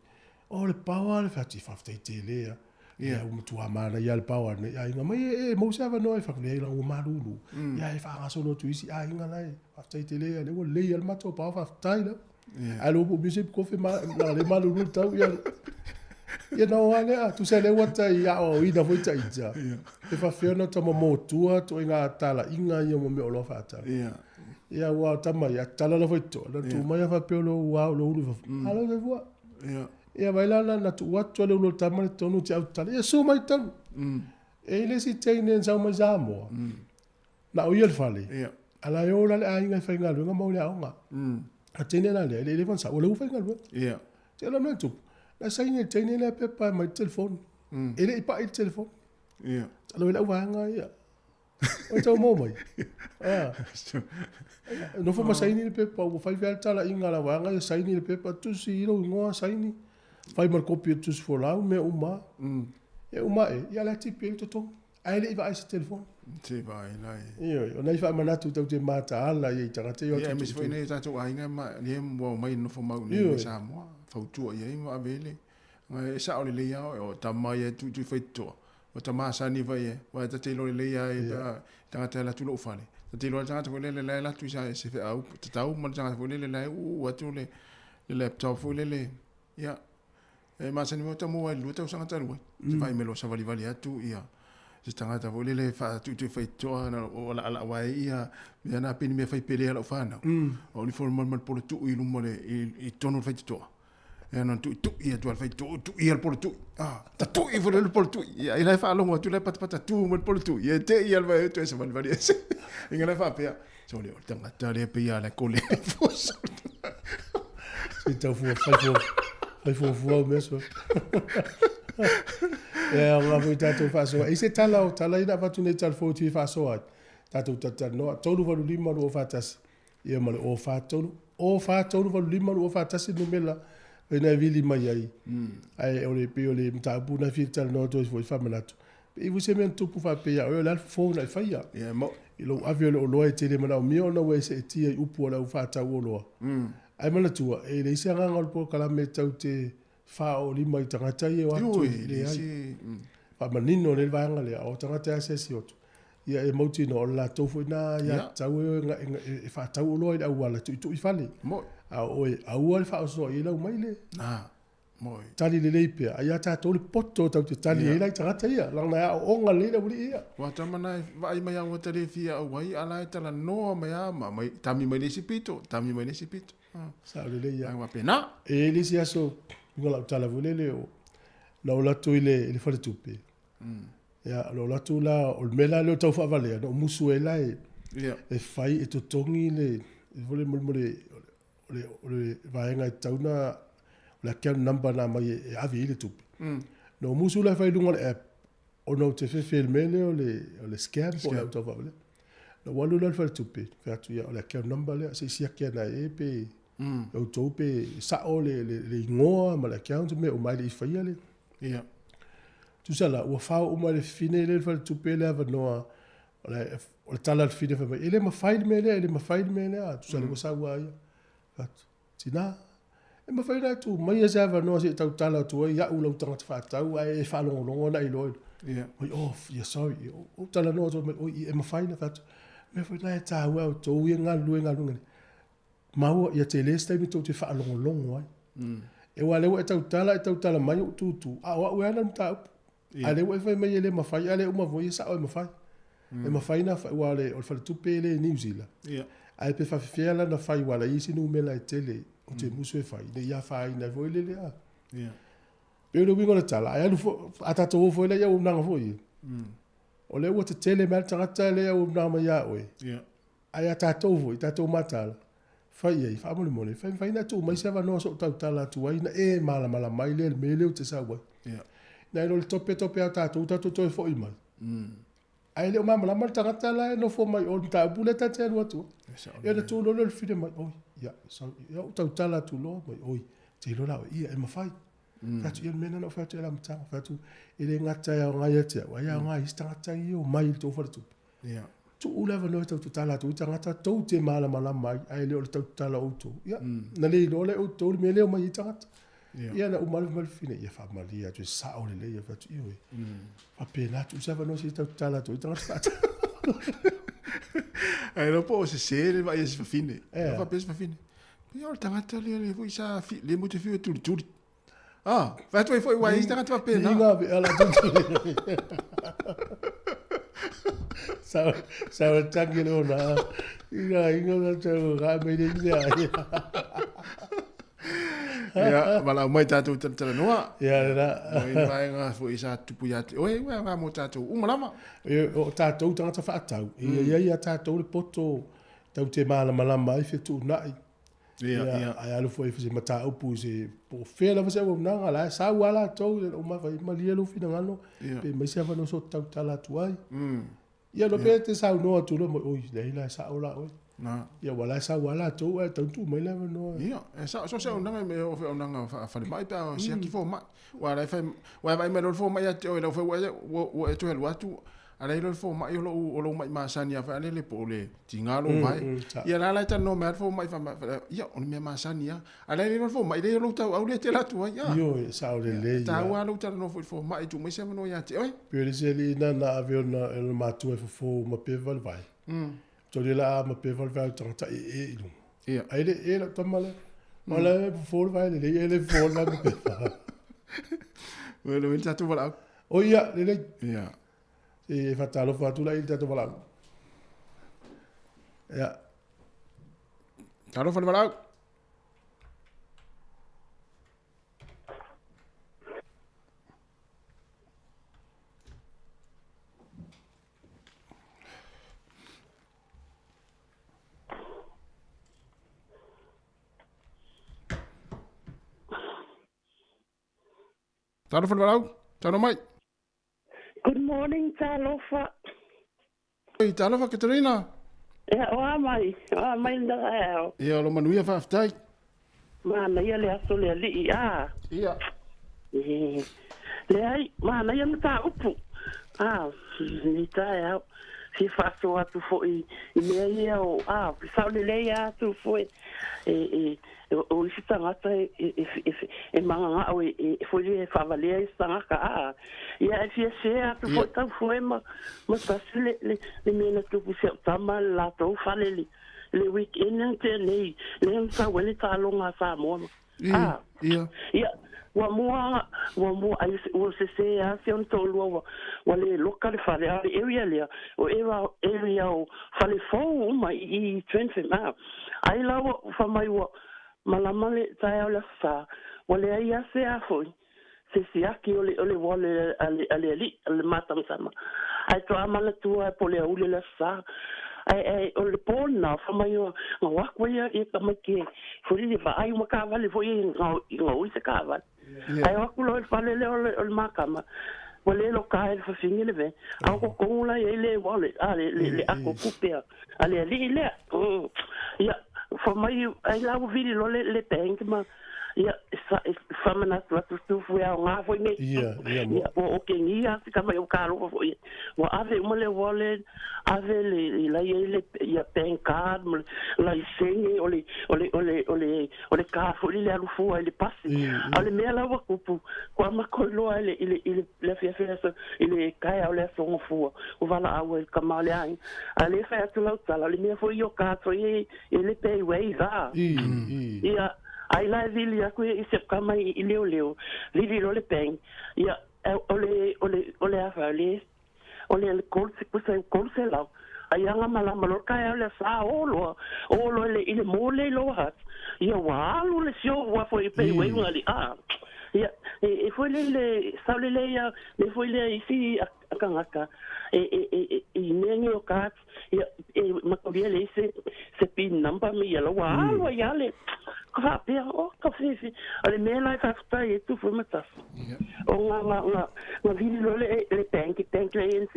o le power le fati, faafetai tele a. Ia, ua matua manaia le power a lenei aiga. Mai e, e, maua se avanoa e fai, leai, leaga ua malulu. Ia, e faagasolo atu i isi aiga la e, faafetai tele a, lea ua lelei lava le matou power, faafetai lava. Ae lua po music kofi ma, leaga lea e malulu le tau, ia, ia na o lava lea, tusa lea ua ta i aoaoina foi ita. E faafefea ona tama motua ituaiga talaiga ia mo mea oloa faatau. Ia. Ia ua o tama ia tala la foi toa, na tuu mai a faapea lo ua lo ulu i fafo. Alo se fua. Ia. Ia vai la na tuu atu le ulu o le tama le tonu te au tala. Ia su mai tonu. E i le isi teine na sau mai Samoa. Na o ia le fale. Ia. Ala e o la le aiga e faigaluega ma o le aoga. A teine la lea, e le i leva ona sau, o lea ua faigaluega. Ia. Te ala mea tupu. Na saini e le teine lea pepa mai le telefoni. E le i pai le telefoni. Ia. Talo e lau vaega ia. O tau mau mai. Ah. Nofo ma saini le pepa, ua fai fea le talaiga a la vaega ia saini le pepa, tusi i lou igoa, saini. Fai ma le kopi o le tusi folau, mea uma. Ia uma e, ia la tipi ai le totogi. Ae le i vaai i se telefoni. Te vaai la e. Ioe, o nai faamanatu tatou te mataala i ai tagata ia o Ia, aemaise atu foi nei o tatou aiga ma lea ua omai nofo mau nei Ioe. i Samoa, fautua i ai ma ave le. Ma e sao lelei lava oe, o tama ia e tuitui faitotoa, o tama sani foi e, aua e ta te iloa lelei lava e pe a tagata e alu atu i lou fale. Ta te iloa le tagata foi lele la e alu atu i sa se feau tatau ma le tagata foi lele la e uu atu le laptop foi lele. Ia, E masani foi ta mua i le 2 tausaga talu ai. Se faimelo savalivali atu ia se tagata foi lele e faatuitui faitotoa na o alaalaau ai ia mea na pei ni mea fai pele a lau fanau. O ni fono ma le polo tuu i luma le i totonu o le faitotoa. Ia na tuitui atu a le faitotoa, tui ia le polo tui. Ah, ta tui foi le polo tui. Ia ila e faalogo atu la e patapata tu ma le polo tui. Ia te ia le vai toe savalivali ese. Inga la e faapea, sole o le tagata lea pei a le kole foso. Se tau fua, fai fua, fai fuafua o mea sua. Ia, o ngā foi tātou whaasoa. E se tala o tala ina whatu nei tala fō tui whaasoa ai. Tātou tatalanoa, 385 241. Ia ma le o whātolu. O whātolu valu lima lua whātasi numela. Wena e vili mai ai. Ai o le pe o le mataupu na fia talanoa atu ai foi faamanatu. Pe i se mea na tupu faapea oe o le a le fofo na e faia. Ia, mo. I lou ave o le oloa e tele manaomia ona ua e seetia i upu a le au faatau oloa. Ae manatua, e leai se agaga o le polokalame tau te faaoolima i tagata ia e o atu, Ioe, e leai leai. se Faamanino lelei le vaega lea, o tagata e asiasi atu, ia e mautinoa o le latou foi lena aiatatau e o e faatau oloa i le auala e tuitui fale. Moi. A o oe, aua le faaosoa i ai lau maile. Na, moi. Tali lelei pea, a ia tatou le poto tatou te tali ai la i tagata ia, leaga e aooga lelei le aualii ia. Ua tama na e vaai mai au ua ta le fia auai, a la e talanoa mai a ma mai, tami mai le isi pito, tami mai le isi pito. Sao lelei ia. Ai faapena. E i ai le isi aso, uiga lau tala foi lele, o, na ou alu atu i le, i le faletupe, ia, na ou alu atu la, o le mea la lea o tau faavalea, na ou musu ai la e, e fai, e totogi le, foi le, mo le, o le, o le vaega e tatau ona, o le account number na aumai e ave i ai le tupe. Na ou musu la e fai i luga o le app, ona ou te fefe i le mea lea o le, o le scam po o le au taufaavalea. Na ou alu la i le faletupe, fai atu, ia, o le account number lea, se i siaki ane ai e pe outou pe sao le, le, le igoa ma le account ma mea uma ae le i faia le. Tusa la, ua fao uma e le fafine lea i le faletupe le avanoa, o le, o le tala a le fafine fai mai, e le mafai le mea lea, e le mafai le mea lea. Tusa la ua sau lava ia. Fai atu, tina, e mafai ona e tuu maia se avanoa se i tautala atu ai au lau tagata faatau ae e faalogologo ona iloa. Mai, oh, yeah, sorry. Ou talanoa atu mai, oi, e mafai ona fai atu. Mea foi la e taua e outou ia e galulue i galuega nei. Maua, ia tele se taimi tou te faalogologo ai. E aua o lea ua e tautala, e tautala mai ou tutu, a o au e ana le mataupu. A o lea ua e fai mai e le mafai, a lea uma foi e sao e mafai. E mafai ona fai, aua o le faletupe lea i Niu Sila, ae pe faafefea la ona fai aua e leai isi numera e tele ou te musu e fai, ne i afaina ai foi lele a. Pei o le uiga o le tala, ae alu foi, a tatou o foi la i auaunaga foi ia, o lea ua tetele mai lava le tagata lea e auaunaga mai ia oe, ae a tatou foi, tatou mataala, fai i ai, faamolemole, fai mafai ona tuu mai se avanoa se i ou tautala atu ai, ona e malamalama ai lea i le mea lea ou te sau ai. Nai lo le tope tope lava o tatou, tatou toe foi mai. Ae le o malamalama le tagata la e nofo mai o le mataupu lea ta te alu atu ai. Ia ona tu loa lea o le fafine mai, oi, ia, sorry, ia ou tautala atu loa mai, oi, te iloa la oe, ia, e mafai. Fai atu, ia le mea lena na ou fai atu ai i le amataga, fai atu, e le gata e aoga ia te au, ae aoga i isi tagata ia e omai i le tou faletupe. Tuu le avanoa e tau tatala atu ai tagata tou te malamalama ai, ae le o le tau tatala o outou. Ia, na le iloa la e outou le mea lea e omai ai tagata. Ia, na uma lava fai mai le fafine, ia faamalie atu e sao lelei. Ia fai atu, ioe, faapena, tuu se avanoa se i tau tatala atu ai tagata faatau. Ae iloa po o sese le vaai a si fafine. Ia faapea si fafine, ia o le tagata lea lea foi sa fi, lea mo te fiu e tulituli. Ah, fai atu ai foi ua i ai isi tagata faapena. Inga pe ala tulituli. Sa sa o tangi le ona. Inga inga na tau ga me le mea. Ia, valaau mai tatou talatalanoa. Ia, lena. Mai le vaega foi sa tupu ia te oe, ua aoga mo tatou uma lava. E, o tatou tagata faatau, e i ai ia tatou le poto tau te malamalama ai fetuunai. Ia, ia. Ae alu foi i se mataupu i se, po o fea lava se auaunaga, la e sau lava latou, ia uma fai, malie lou finagalo, pe aumai se avanoa se i tautala atu ai. Ia loa pe te saunoa atu loa mai, oi, leai la e sao la oe. Ia aua la e sau lava latou ae tau tuu mai le avanoa. Ia, e sao, so se auaunaga e oo foi auaunaga faa-falemai pe a siaki fomai. Aua la e fai, aua e vaai mai loa le fomai ia te oe, lau foi ua e toe alu atu, A lea le fomai o lou, o lou mai masani a fai le po o le tiga lou vae. Ia la la e talanoa mai a le fomai fai mai, ia o le mea masani a. A lea le fomai le lou tauau le te alu atu ai. Ioe, sao lelei. Taua lou talanoa foi i le fomai tuu mai se avanoa ia te oe. Pei o le isi alii na na ave ona e lona matua e fofo ma peva le vae. Toli la a ma peva le vae o le tagata e e i luga. Ia. Ai le e lau tama lea. O la e fofo le vae lelei e le fofo le vae ma peva. Ua le tatou valaau. O ia, lelei. Ia. Se faatalofa atu la i le tatou valaau. Ia. Talofa le valaau. Talofa le valaau, saunoa mai. Good morning, talofa. Oi, talofa Katarina. Ia, o a mai, o a mai lena taeao. Ia, o lo manuia, faafetai. Manaia le aso le alii, a. Ia. Leai, manaia le mataupu. A, lenei taeao. Fia faasoa atu foi i mea ia o, a, sao lelei lava atu foi e, e. O isi tagata e e e e magagao e e foi lea e faavalea isi tagata a ia e fia share atu foi tau foe ma ma tasi le le le mea na tupu i si au tama le latou fale le le weekend na tea nei lea na sau ai le taaloga a Samoa ma a ia ua mua ua mua ai ua sese lava si ona toalua ua ua le loka le fale a o le area lea o area o fale fou uma i i Trentham a ai la ua fai mai ua malama le taeao i le Aso Sa ua leai lava se a foi se siaki o le o le wallet a le a le alii a le matamatama ae toa manatua po o le aoauli o le Aso Sa ae ae o le po lena fai mai ua o atu ai ia tamaiti e foi lele vaai uma taavale foi ia i gaoi se taavale ae o atu loa i le fale lea o le o le makama ua le loka ai le fafine le van a o totonu la e i ai le wallet a le le ato tupe a le alii lea. Ia fai mai ai la ua vili loa le bank ma ia faamanatu atu tufu e aoga foi mea Ia, ia, mo. Ia, ua okegia atu tama i o talofa foi ua ave uma le wallet, ave le i la i ai le ia bank card ma le laisene o le o le o le o le o le car foi lele e alu fua i le pasi. A o le mea la ua tupu, ua matou iloa i le i le i le afiafi o le aso i le taeao o le aso Gafua, ua valaau ai le tama o le aiga. A o lea e fai atu lau tala, o le mea foi ia o cards foi ia e le pay wave a. Ia, ai la e vili aku ia i se tama i leoleo, vili loa le bank, ia, o le, o le, o le a fa, o le, o le 300, ai aga malama loa le taeao lea sa o loa, o loa i le, i le mole i Lower Hutt, ia ua alu le sio ua foi i pay wave nga li, a. Ia, e, e foi le, le, saolelei ia, le foi lea i isi tagata, e, e, e, i mea nei o cards, Ia, e matalia leai se, se pin number me ia la ua alu ai lava le, ka faapea, oh, ka fefe. O le mea la e faafetai ai Tufu ma Tasi, o nga, nga, nga, nga vili loa le, le bank, bank le ANC,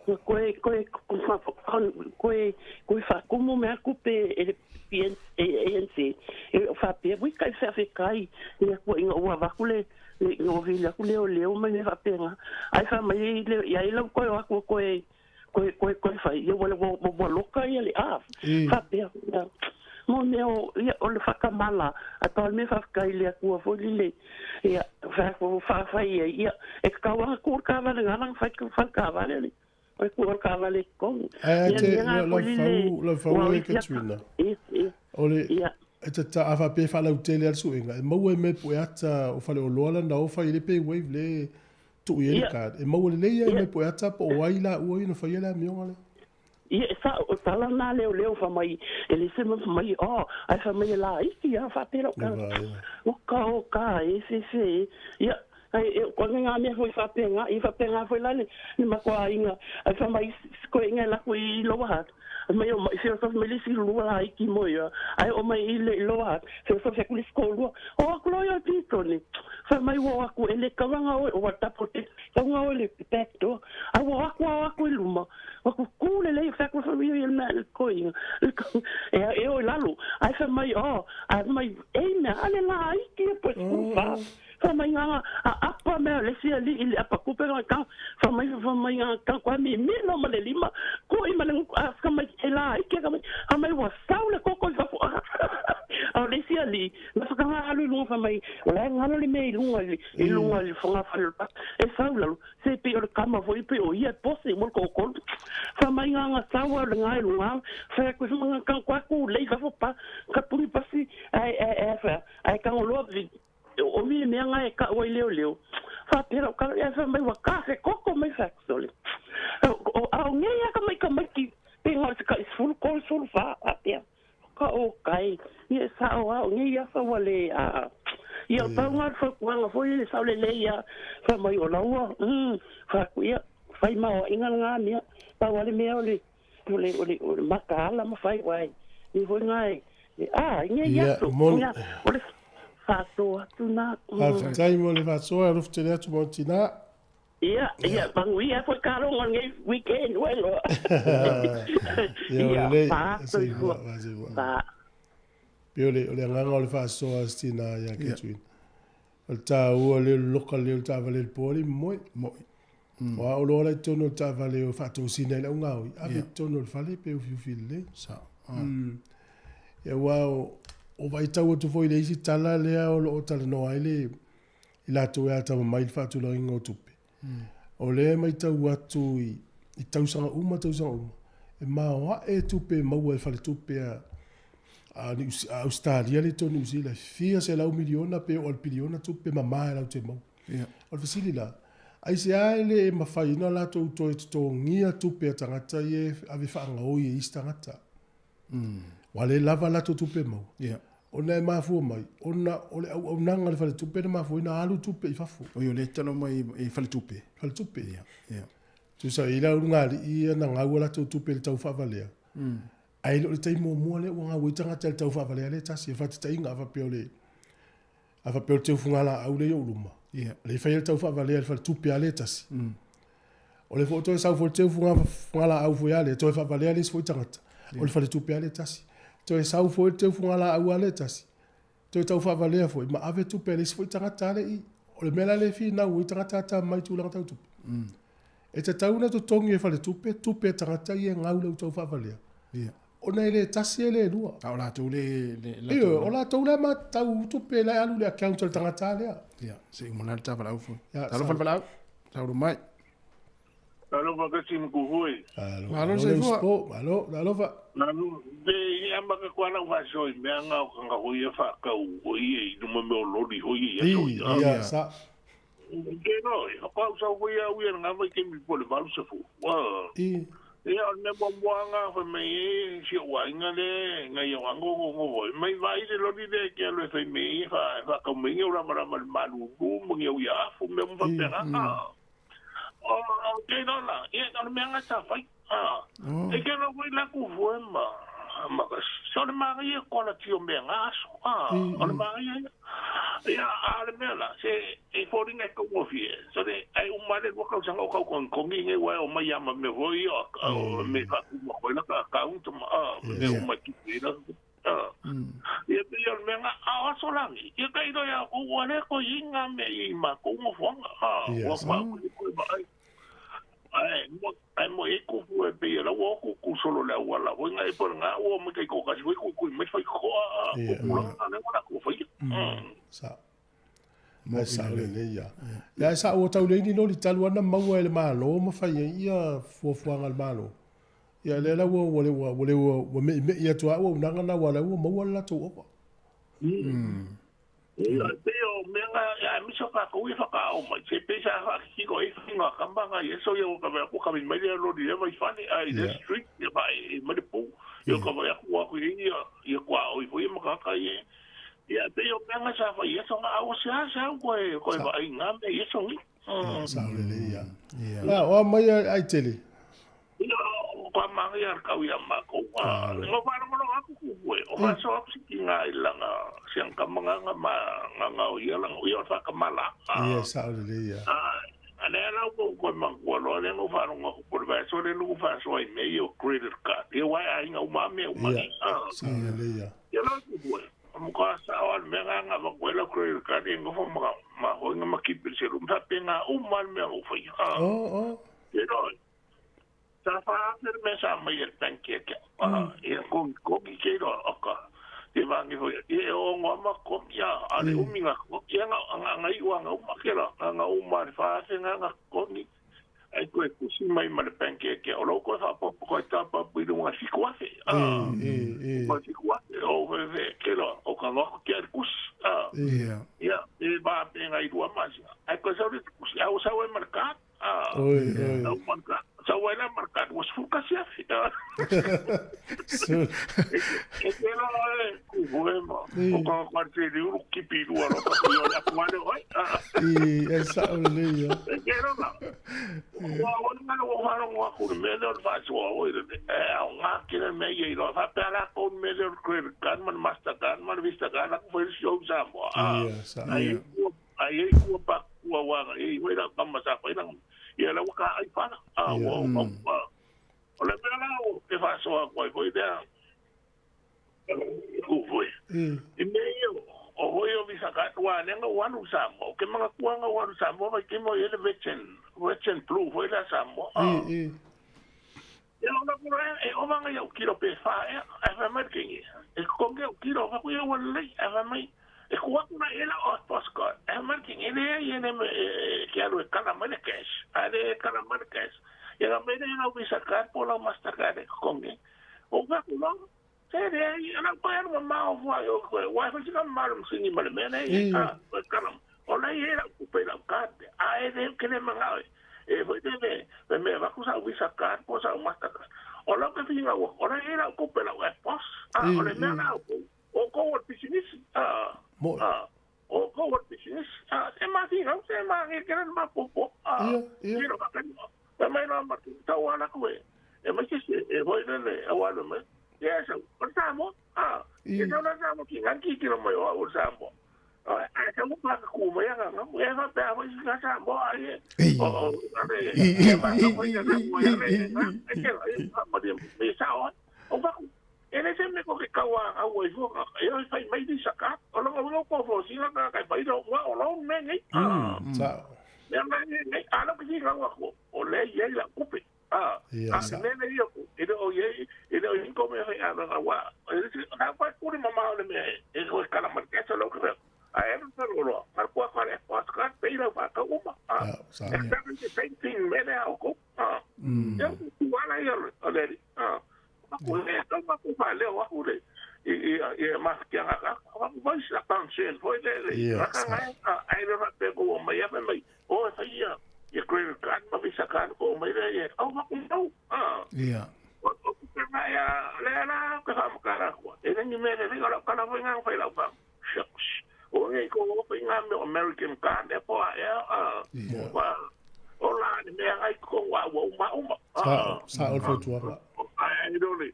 nga koe, koe, koe, koe faakumu mea tupe e le PN, ANC, e faapea, ui kai feafekai, ia kua ina ua avatu le, le, ina ua vili atu leoleo ma mea faapena. Ae fai mai ia ai lau toe o atu e toe, Koe, koe, koe fai, ia ua, ua, ua loka ia le a, faapea, ia, mo mea o, ia, o le whakamala, a pau le mea whawhikai le atua foi lile, ia, whawhai ia, ia, e kakau anga ku o le kāwale ngā langa whai, whai kāwale le, o le ku o le kāwale kong. Ae Ia, te, mea ngā la, foi lile, fau, la fau ua e isi aka, Katrina. ia, ia, O le, ia. e tata, a whapea whalautele a le suega, e maua e mea po e ata o whale o loa lana o whai le pay wave le, Tuu i ai le card. E maua lelei ai mai po e ata po o ai la ua i na whai le amioga lea. Ia, e sa, o tala nā leo leo wha mai, e le se mai, oh, ai wha mai e la iti, a wha pera o ka, o ka, o ka, e se se, ia, ai, e, ko ngā mea foi wha pēngā, i wha pēngā foi la le, le makoa inga, ai wha mai, koe inga la koe i loa hat, mai o mai feosofi mai le isi lua la iki mo ia ai o mai i le loa feosofi aku le isi lua o aku loa ia pito ni fai mai ua aku e le kauanga oe o wa tapo te kauanga oe le back door ai ua aku au aku i luma ua aku ku le lei fai aku fai ia le mea le koinga e e o i lalo ai fai mai o ai mai e mea ale la iki e po e fa Fai mai ngā a apa mea le isi alii le apa kupe nga ka fai mai fai mai ngā ka koa mi milo ma le lima koi ma le a fai mai e la ike ka mai a mai ua sau le koko i fafo a o le isi alii na whakanga alu i lunga fai mai o la e ngalo le mea i lunga i i lunga i le whangawhare o le papa e sau lalo se pei o le kama foi pei o ia e pose mo le kokolu fai mai ngā ngā sau a le ngā i lunga fai aku fai mai ngā ka koa ku lei fafo pa ka puni pasi ai ai ai ai kangoloa O mi mea nga e kau ai leoleo. Faapea o kala ia fai mai ua kafe koko mai fai atu sole. O ao nei a ka mai ka mai ki pe nga o se kai sefulu kolu sefulu fa faapea. Ka o kai ia e sao ao nei afa ua le a ia o tau nga le fautuaga foi le sao lelei a fai mai o laua mm fai atu ia fai maoaiga lena mea pau a le mea o le o le o le o le makaala ma fai uae ni foi nga e a nei Ia, aso mo ia o le Faasoa atu na. Faafetai mo le faasoa, alofa tele atu mo tina. Ia, ia, manuia foi ka rongo lenei weekend ua loa. Ia, o Ia, lelei. faasoifua. Faasoifua. Fa. Pei o le, o le agaga o le faasoa a si tina ia Katrina. O le taua lea o le loka lea o le taavale i le po alii moe. Moe. O a oloa la i totonu o le taavale o faatosina ai le augaoi, ave i totonu o le fale pe ufiufi lelei. Sao. Ia aua o, o vaitau atu foi i le isi tala lea o lo o talanoa ai le i latou e atamamai i le faatulagaina o tupe. O lea e matau atu i, i tausaga uma tausaga uma, e maoae tupe e maua e faletupe a, a, Niu, a Ausetalia le tonu Niu Sila, e fia selau miliona pe oo i le piliona tupe mama e latou te maua. Yeah. O le fesili la, aisea e le mafai ai ona latou toe totogia tupe a tagata ia e ave faagaoi e isi tagata? Ua le lava latou tupe maua. Yeah. Ona e mafua mai, ona o le auaunaga a le faletupe na mafua ai ona alu tupe i fafo. Oi, o lea e tatalo mai i faletupe. Faletupe. Yeah. Yeah. Tusa i la ulugalii ia na gau a latou tupe i le tau faavalea. Ae le o le taimi muamua lea ua gau ai tagata i le tau faavalea lea e tasi. E faataitaiga, a faapea o le, a faapea o le teufugalaau lea i ou luma, Yeah. lea e fai ai le tau faavalea i le faletupe lava lea e tasi. O le foi toe sau foi le teu fugalaau foi a lea, toe faavalea le isi foi tagata. O le faletupe lava lea e tasi. Toe sau foi le teu fugalaau a lea e tasi, toe tau faavalea foi ma ave tupe a le isi foi tagata a le i. O le mea la lea e finau ai tagata atamamai i tulaga tau tupe. E tatau ona totogi e faletupe tupe a tagata ia e gau i lau tau faavalea. Ona e le tasi e le lua. A o latou le... Ioe, o latou la e matau tupe la e alu i le account a le tagata lea. Ia, se i uma la le ta valaau foi. Talofa le valaau. Taulu mai. Talofa kasi ma kuhoi. Malo le soifua. Malo, talofa. Malo, pe i amaka koa lau faasoa i mea nga o kanga hoi e whaakau hoi e i numa mea o lori hoi e i aso ia. Ia, sa. Ke no, e whakau sau hoi au ia nga mai kemi po le valu safu. I. Ia, o le mea muamua nga fai mai e si o'u aiga le ngai o ango ngo ngo foi. Mai vaai le loli lea e ke alu e fai mai e whaakau mai nge o ramarama le malulu ma nge au ia afu mea mo whapea nga. O, ke no la, ia, o le mea nga sa fai. E ke no foi la ku fue ma, ma, so le manaia quality o mea nga aso. O le manaia ia. Ia, a le mea la, se e foliga e taugofie, so le, ai uma le lua tausaga o tau kongikongi nei uae o mai lava ma mea foi ia, o mea e faatuma koe la ka account ma, ma mea uma e tupe ai la. Ia pei o le mea nga, a o aso lagi, ia tailo ia outou ua le toe i ai nga mea ia i matou nofoaga, ua koe vaai. Ae ae mo e kupu e pei e lau o kuku solo le auala foi nga e po nga o mai kai ko kasi foi kuku mai fai koa Ia. kuku la le wala ko fai. Sa. Mai sa le le ia. Ia sa ua tau le ni loli talu ana maua e le Malo ma fai ai ia fuafuaga a le Malo. Ia lea la ua ua le ua ua le ua ua me'ime'i atu lava auaunaga na aua o la ua maua le latou ova. Ia, e pei o mea nga, aemaise o tatou ia whakaao mai, se pei sa whaakikiko ai whai ngā kama nga i eso ia o ka wai aku ka mai lea lori lea mai whane, a i le street, ia wha e mai le pou, ia ka wai aku aku i ia, ia kua o i foi makaka i e. Ia, pei o mea nga sa whai eso nga awa se a se au koe, koe Sa. whaai ngā mea i eso ngi. Ia, sa o lelei ia. La, o a mai ai tele. Ia, o ka mangi ar kau ia makou. Alo. Ngo whalongolongo aku ku koe, o whasoa aku si ki ngā i langa, si ang kamanga nga ma, nga nga o ia langa, o ia o whakamala. Ia, sa o lelei ia. Ane ala ko koe mangua loa le ngo whalongo aku po le vaesoa le luku whasoa i mea ia o credit card. Ia wai ai ngā uma mea uma Ia, i. sa o lelei ia. Ia la ku koe. Mo ka sa o al mea nga nga wa koe la credit card e ngofo ma ma hoi nga makipi se rum sa pe ngā uma al mea o whai. O, o. Ia no, sa wha le mea sa mai e bank ia kia. Ia kongi kongi ke roa oka. Te wangi hoi. Ia o ngā ma kongi ia. A le umi ngā kongi. Ia ngā ngā ngā iwa ngā uma ke roa. Ngā ngā uma le wha ngā ngā kongi. Ai koe kusi mai ma le bank ia kia. O lau koe whapapu koe tāpapu i runga whiku afe. E, e, e. Koe whiku afe. O we we ke roa. O ka ngako kia le kusi. Ia. Ia. E wā pe ngā irua masinga. Ai koe sau le kusi. Au sau e marka. Oi, oi. Au marka. Sau e la marka. Ua sfuka si afe. So, E te roa e kuhu e ma. O ka koe te riuru kipi rua roa. Ka pio le aku ane oi. I, e sa o lelei ia. E te roa. Ua o ngā ua wharongo aku le mea lea o le whasoa oi le e au ngā kina mea ia i roa. Whapea la kou le mea lea o le credit card ma le Mastercard ma le Vista card aku whai si au Samoa. Ia, sa. Ai ai e kua pa kua wanga e wai la kama sa whai la ia la waka ai whana. Ia. Ua ua O le mea la o te whasoa koe koe lea kuhu e. E. I mea ia o hoi o Visa card ua anega o anu Samoa. O ke mga kuanga o anu Samoa vai kimo i ele Virgin, Virgin Blue hoi la Samoa. E, e. Ia o la kura e ova ngai au kilo pe fa ea, ae fai mai le kenge, e totogi au kilo, fai atu ia ua lelei, ae fai mai, e tuu atu la i ai lau postcard, ae fai mai le kenge, e leai e le e te alu e kala mai le cash, a le e kala mai le cash, ia na aumai lea i lau visa card po o lau master card e totogi ai. Ou fai atu loa, se leai, o lau toe alu mamao fua i o toe, aua e fai sina mamao le masini ma le mea lea e i ai, a, toe kala mai. O la e i ai lau tupe i lau card, a e le, ou te le manao e, e foi lele, le mea e avatu sau visa card po o sau master card. O lau te finau atu, o la e i ai lau tupe i lau EFTPOS, a, o le mea la a outou, o outou o le pisinisi, a, a, o outou o le pisinisi, a, se ma finau, se ma kele le mapopo, a, tino faapena. Fai mai loa ma tau ala atu e, e mai se isi e foi lele, au alu mai, ia e sau, o le Samoa, a, e sau la le Samoa ki ngan titilo mai o au o le Samoa. Ae sau pa ka ku mai anga nga, e fa pe a foi si nga Samoa ai e, o, o, ale, e fa ka foi nga Samoa ia le, e ke la, e fa ma me sao ai. O fa ku, e le se me ko ke kau a au ai fua, e oi fai mai di saka, o longa ulo ko fo si nga ka kai pai lo, wa o lo me nei. Sao. Mea nga nei, nei, a lo ki si nga wa ko, o le i ai la kupe. A, Ia, a, sa. le mea ia ku, e le o i ai, e le o i ai ko mea fai ana wa, e le si, na pa ku ni mama o le mea e, e ko kala ma ke sa lo ke a e lo sa lo lo, a ko ka le pa ka pe ila pa ka uma. A, Ah, sa. exactly the same thing me le au ko. A, ia ku ala ia o le, a, a ku le ka ma ku pa le o ku le. I i i ma ki anga ka, a ku vai sa concern foi le le. Ia, A ka sa. ngai, a ai le fa pe ko mai a mai. O e fai ia, ia credit card ma visa card ko mai le ia, au ma ku mau. A, Ia. o o ku te mai a le la ka fa makara ko. E le ni me le le ka la foi ngang fai lau fa. Shucks. O ngai ko o fai ngā me American card e po a e a. Ia. Wa o la ni mea ngai ko wa wa uma uma. A. Sa, sa o le fautuaga. Ai ai do le.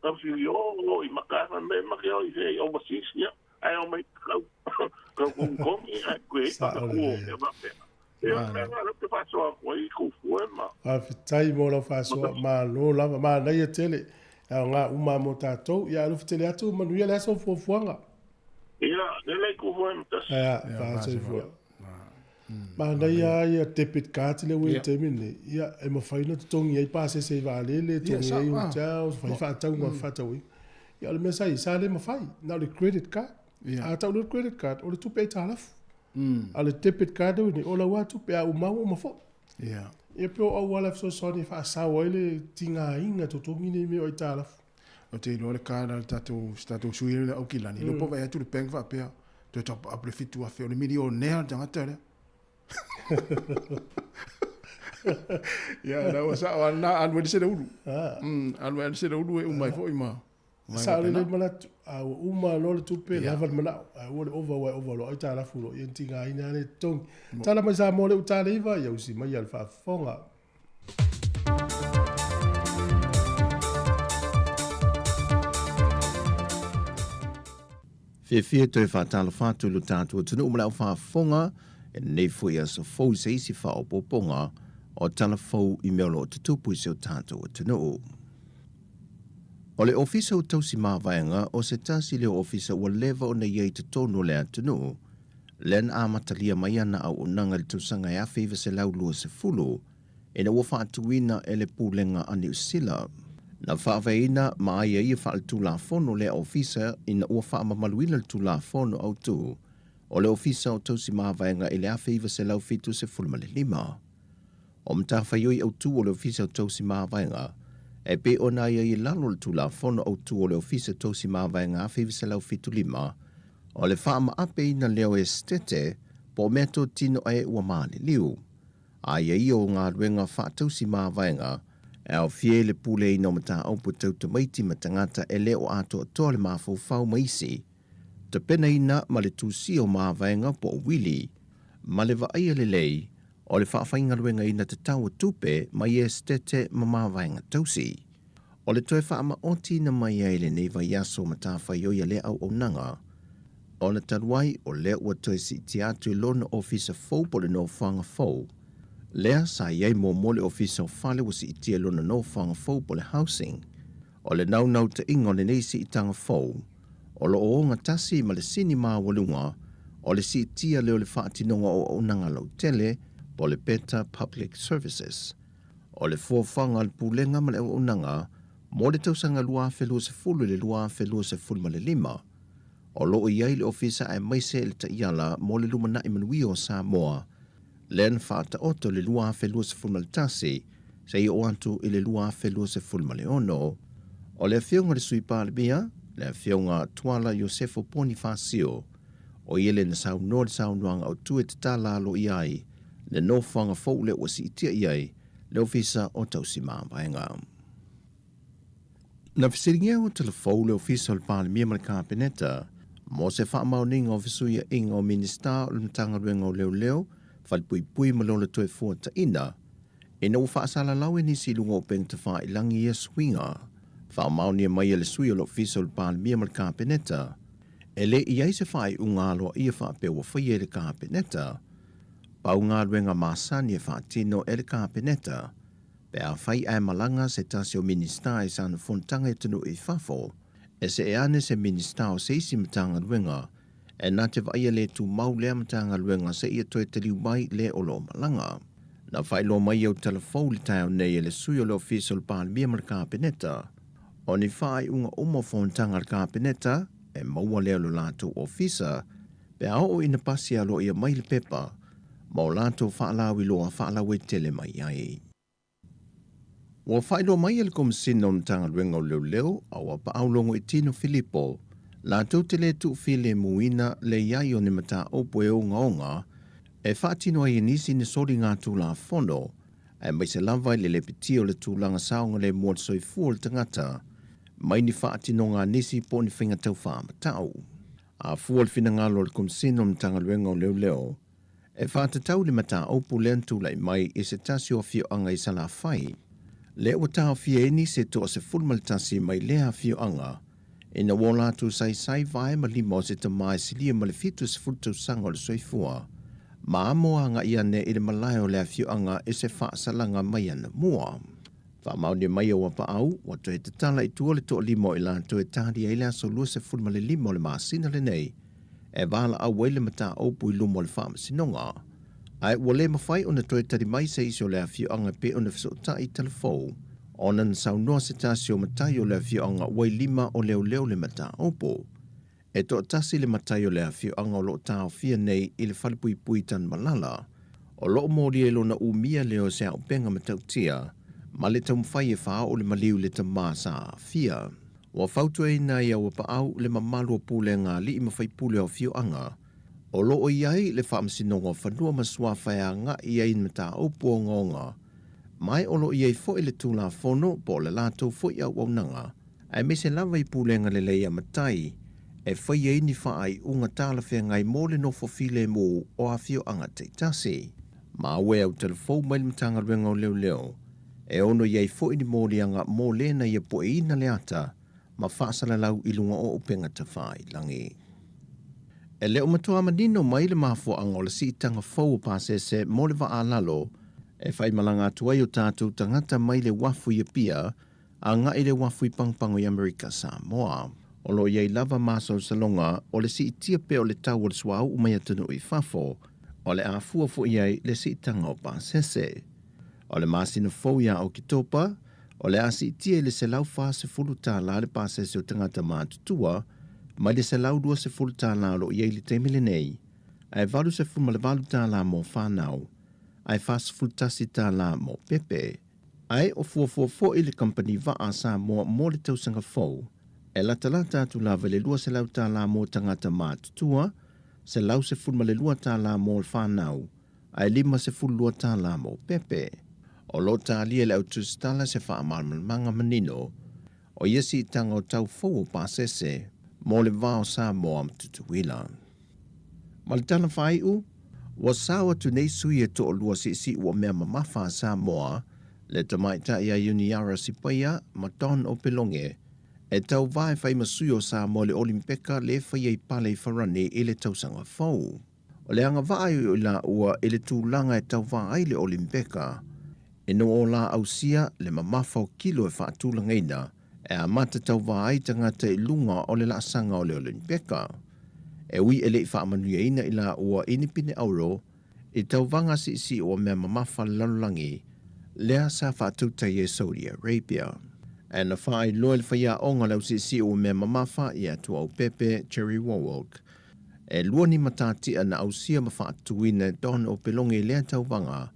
Ka fi o o i maka me ma ke o i se overseas ia. Ai o mai kau kau kong kong i ai koe Sa ka o ku le. o e ma pe. Ia mea ngā te whasoa koe i kufu e ma. Faafetai mo lau faasoa, malo lava, manaia tele e aoga uma mo tatou. Ia alofa tele atu, manuia le aso o fuafuaga. Ia, lelei kufu e ma tasi. Ia, faasoifua. Manaia ia debit card lea ua i le taimi lenei, ia e mafai ona totogi ai pasese i vaalele, totogi ai hotels, fai faatauga fefaatauaiga. Ia o le mea sa i ai, sa le mafai, na o le credit card. A tau loa le credit card, o le tupe aitalafu. A o le debit card lea ua i nei, o lau lava tupe, a uma ua uma foi. Ia pe o auala e fesoasoani e faasao ai le tigaina totogi nei mea o aitalafu. Ou te iloa le card a le tatou, si tatou sui lea o Aukilani, lea po vaai atu le bank faapea, toe top up le 7,000, o le milionea le tagata lea. Ia, na ua sao lava lena, alu ai le seleulu. Alu ai le seleulu e uma ai foi ma Sao lelei manatu, a ua uma loa le tupe, lava le manao, ae aua le ova aua e ova loa aitalafu loa, ia ona tigaina lava lea e totogi. Tala mai Samoa lea ua taleiva, ia usi maia le faafofoga. Fiafia toe faatalofa atu i lo tatou atunuu ma le au faafofoga i lenei foi aso fou i se isi faaopoopoga o tala fou i mea o lo o tutupu i si o tatou atunuu. O le Ofisa o Tausi Mavaega o se tasi lea o ofisa ua leva ona i ai i totonu o le atunuu, lea na amatalia mai ana auaunaga i le tausaga e 1920 ina ua faatuina e le Pulega a Niu Sila. Na faavaeina ma aiaia faaletulafono lea ofisa ina ua faamamaluina le Tulafono Autu o le Ofisa o Tausi Mavaega i le 1975. O matafaioi autu o le Ofisa o Tausi Mavaega e pei ona aiaia i lalo o le Tulafono Autu o le Ofisa Tausi Mavaega 1975, o le faamaapeina lea o esetete po o meatotino a e ua maliliu. Aiaia o galuega faatausi mavaega e aofia ai le puleaina o mataupu tau tamaiti ma tagata e le o atoatoa le mafaufau ma isi tapenaina ma le tusia o mavaega po o wili ma le vaaia lelei o le faafaigaluegaina tatau o tupe mai esetete ma mavaega tausi. O le toe faamaotiina mai ai lenei vaiaso o matafaioi a lea auaunaga, ona talu ai o lea ua toe siitia atu i lona ofisa fou po o le nofoaga fou. Lea sa i ai muamua le ofisa o fale ua siitia i lona nofoaga fou po o le housing. O le naunautaiga o lenei siitaga fou, o lo o ogatasi ma le sini maualuga o le siitia lea o le faatinoga o auaunaga lautele po o le Better Public Services. O le fuafuaga a le Pulega ma le Auaunaga mo le tausaga 2020 i le 2025, o lo o i ai le Ofisa aemaise le taiala mo le lumanai manuia o Samoa, lea na faataoto i le 2021 seia oo atu i le 2026. O le Afioga i le Sui Palemia, le Afioga Tuala Iosefo Ponifasio, o ia lea na saunoa i le saunoaga autu e tatala aloaia ai le nofoaga fou lea ua siitia i ai le Ofisa o Tausi Mavaega. Na fesiligia ua talafou le Ofisa o le Palemia ma le Kapeneta mo se faamaoniga o fesuiaiga o Minisita o le Matagaluega o Leoleo, Falepuipui ma Lola Toefuataiga ina ua faasalalau e nisi i luga o upega tafailagi ia suiga. Faamaonia mai e le sui o le Ofisa o le Palemia ma le Kapeneta, e le i ai se faaiuga aloaia faapea ua faia e le Kapeneta. Pau galuega masani e faatino e le Kapeneta pe afai ae malaga se tasi o Minisita i sana fonotaga i atunuu i fafo, e see ane se Minisita o se isi Matagaluega e na te vaaia le tumau lea Matagaluega seia toe taliu mai le o lo o malaga. Na faailoa mai au tala fou i le taeao nei e le sui o le Ofisa o le Palemia ma le Kapeneta, o ni faaiuga uma o fonotaga a le Kapeneta e maua lea o lo latou ofisa pe a oo ina pasi aloaia mai le pepa ma o latou faalauiloa faalauaitele mai ai. Ua faailoa mai e le Komesina o le Matagaluega o Leoleo a ua paau Logoitino Filipo latou te le tuufilemuina le i ai o ni mataupu e ogaoga e faatino ai e nisi ni soligatulafono aemaise lava i le lepetia o le tulaga saogalemu o le soifua o le tagata mai ni faatinoga a nisi po o ni faiga taufaamatau. A fua le finagalo o le Komesina o le Matagaluega o Leoleo e faatatau le mataupu lea na tulai mai i se tasi o afioaga i Salafai, lea ua taofia ai nisi e toa-11 mai lea afioaga ina ua o latou saisai vae ma lima o se tama e silia ma le 70 tausaga o le soifua ma amo agai ane i le malae o le afioaga i se faasalaga mai anamua. Faamaonia mai e Uapaau, ua toe tatala i tua le toalima o i latou e tali ai le aso 25 o le masina lenei e valaau ai le mataupu i luma o le Faamasinoga, ae ua le mafai ona toe tali mai se isi o le afioaga e pei ona fesootai i talafou ona na saunoa se tasi o matai o le afioaga ua i lima o leoleo le mataupu. E toatasi le matai o le afioaga o lo o taofia nei i le falepuipui i Tanumalala, o lo o molia i lona umia lea o se auupega matautia ma le taumafai e faaoo le maliu i le tama sa aafia. Ua fautuaina ai a Uapaau le mamalu o pulega alii ma faipule o afioaga o lo o i ai le Faamasinoga o Fanua ma Suafa e agai i ai i mataupu ogaoga ma e o lo o i ai foi le Tulafono po o le latou foi auaunaga aemaise lava i pulega lelei a matai e fai ai ni faaiuga talafeagai mo le nofo filemu o afioaga taitasi. Maua e autalafou mai le Matagaluega o Leoleo e ono i ai foi ni moliaga mo le na ia pueina le ata ma faasalalau i luga o upega tafailagi. E le o matua manino mai le mafuaaga o le siitaga fou o pasese mo le vaa lalo e faimalaga atu ai o tatou tagata mai le uafu i Apia agai i le uafu i Pagopago i Amerika Samoa. O lo o i ai lava masalosaloga o le siitia pea o le tau o le suauu mai atunuu i fafo, o le a fua foi i ai le siitaga o pasese. O le masina fou ia Oketopa, o le a siitia i le $140 le pasese o tagata matutua mai le $120 o lo o i ai i le taimi lenei, ae $88 mo fanau, ae $41 mo pepe. Ae o fuafua foi le kamupani vaa a Samoa mo le tausaga fou, e latalata atu lava i le $200 mo tagata matutua, $112 mo fanau, ae $52 mo pepe. O lo o talia e le au tusitala se faamalamalamaga manino o ia siitaga o tau fou o pasese mo le va o Samoa ma Tutuila. Ma le tala faaiu, ua sao atu nei sui e toalua siisii ua mea mamafa a Samoa, le tamaitai a Iuniara Sipaia ma Don Opeloge, e tauva e fai ma sui o Samoa i le Olimpeka le faia i pale i Farani i le tausaga fou. O le agavaa i o i laua i le tulaga e tauva ai le Olimpeka, ina ua o la ausia le mamafa o kilo e faatulagaina e amata tauva ai tagata i luga o le laasaga o le Olimpeka. E ui e le i faamanuiaina i laua i ni pine auro i tauvaga siisii ua mea mamafa le lalolagi, lea sa faatautai e Saudi Arabia. Ae na faailoa e le faiaoga o le ausiisii o mea mamafa ia Tuaaupepe Jerry Warwick, e lua ni matatia na ausia ma faatuina e Don Opeloge i lea tauvaga,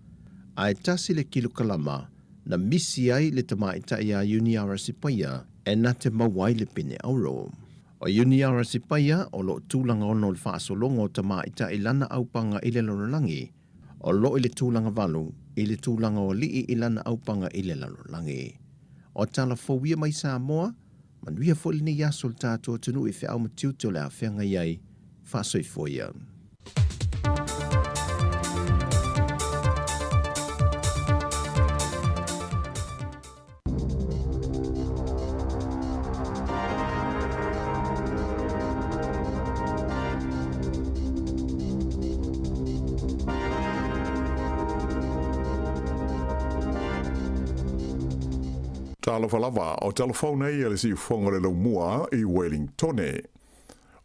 ae tasi le kilokalama na misi ai le tamaitai ia Iuniara Sipaia e na te maua ai le pine auro. O Iuniara Sipaia o lo o tulaga ono o le faasologa o tamaitai lana aupaga i le lalolagi, o lo o i le tulaga valu i le tulaga o alii i lana aupaga i le lalolagi. O tala fou ia mai Samoa, manuia foi lenei aso le tatou atunuu i feau ma tiute o le a feagai ai. Faasoifua ia. Talofa lava, o talo fou nei a le siufofoga o le Laumua i Wellingtone.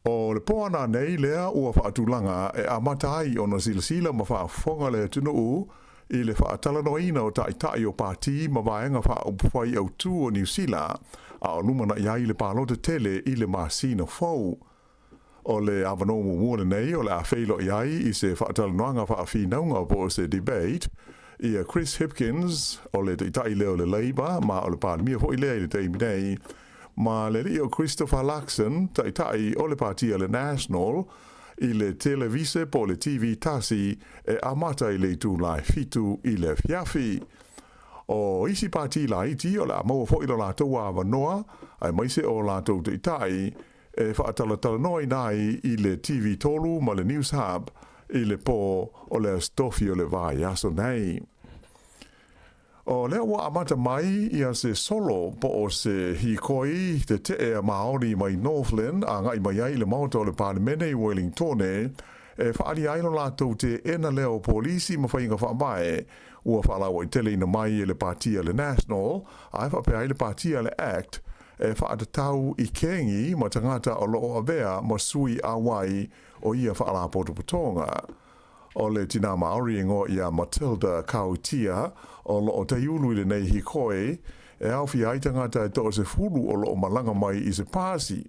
O le po ananei lea ua faatulaga e amata ai ona silasila ma faafofoga le atunuu i le faatalanoaina o taitai o pati ma vaega faaupufai autū o Niu Sila, a o lumanai ai le palota tele i le masina fou. O le avanoa muamua lenei o le a feiloai ai i se faatalanoaga faafinauga po o se debate ia Chris Hipkins, o le taitai lea o le Labour ma o le Palemia foi lea i le taimi nei, ma le alii o Christopher Luxon, taitai o le pati a le National, i le televise po o le TV tasi e amata i le itula e 7 i le afiafi. O isi pati laiti o le a maua foi lo latou avanoa, aemaise o latou taitai, e faatalatalanoaina ai i le TV 3 ma le News Hub i le po o le Aso Tofi o le vaiaso nei. O lea ua amata mai ia se solo po o se hīkoi tetee a Māori mai Northland agai mai ai i le Maota o le Palemene i Wellingtone e faaalia ai lo latou teena lea o polisi ma faiga faavae ua faalauaiteleina mai e le pati a le National ae faapea ai le pati a le Act e faatatau i kengi ma tagata o lo o avea ma sui auai o ia faalapotopotoga. O le tinā Māori e igoa ia Matilda Kautia o lo o taiulu i lenei hīkoi e aofia ai tagata e toasefulu o lo o malaga mai i se pasi.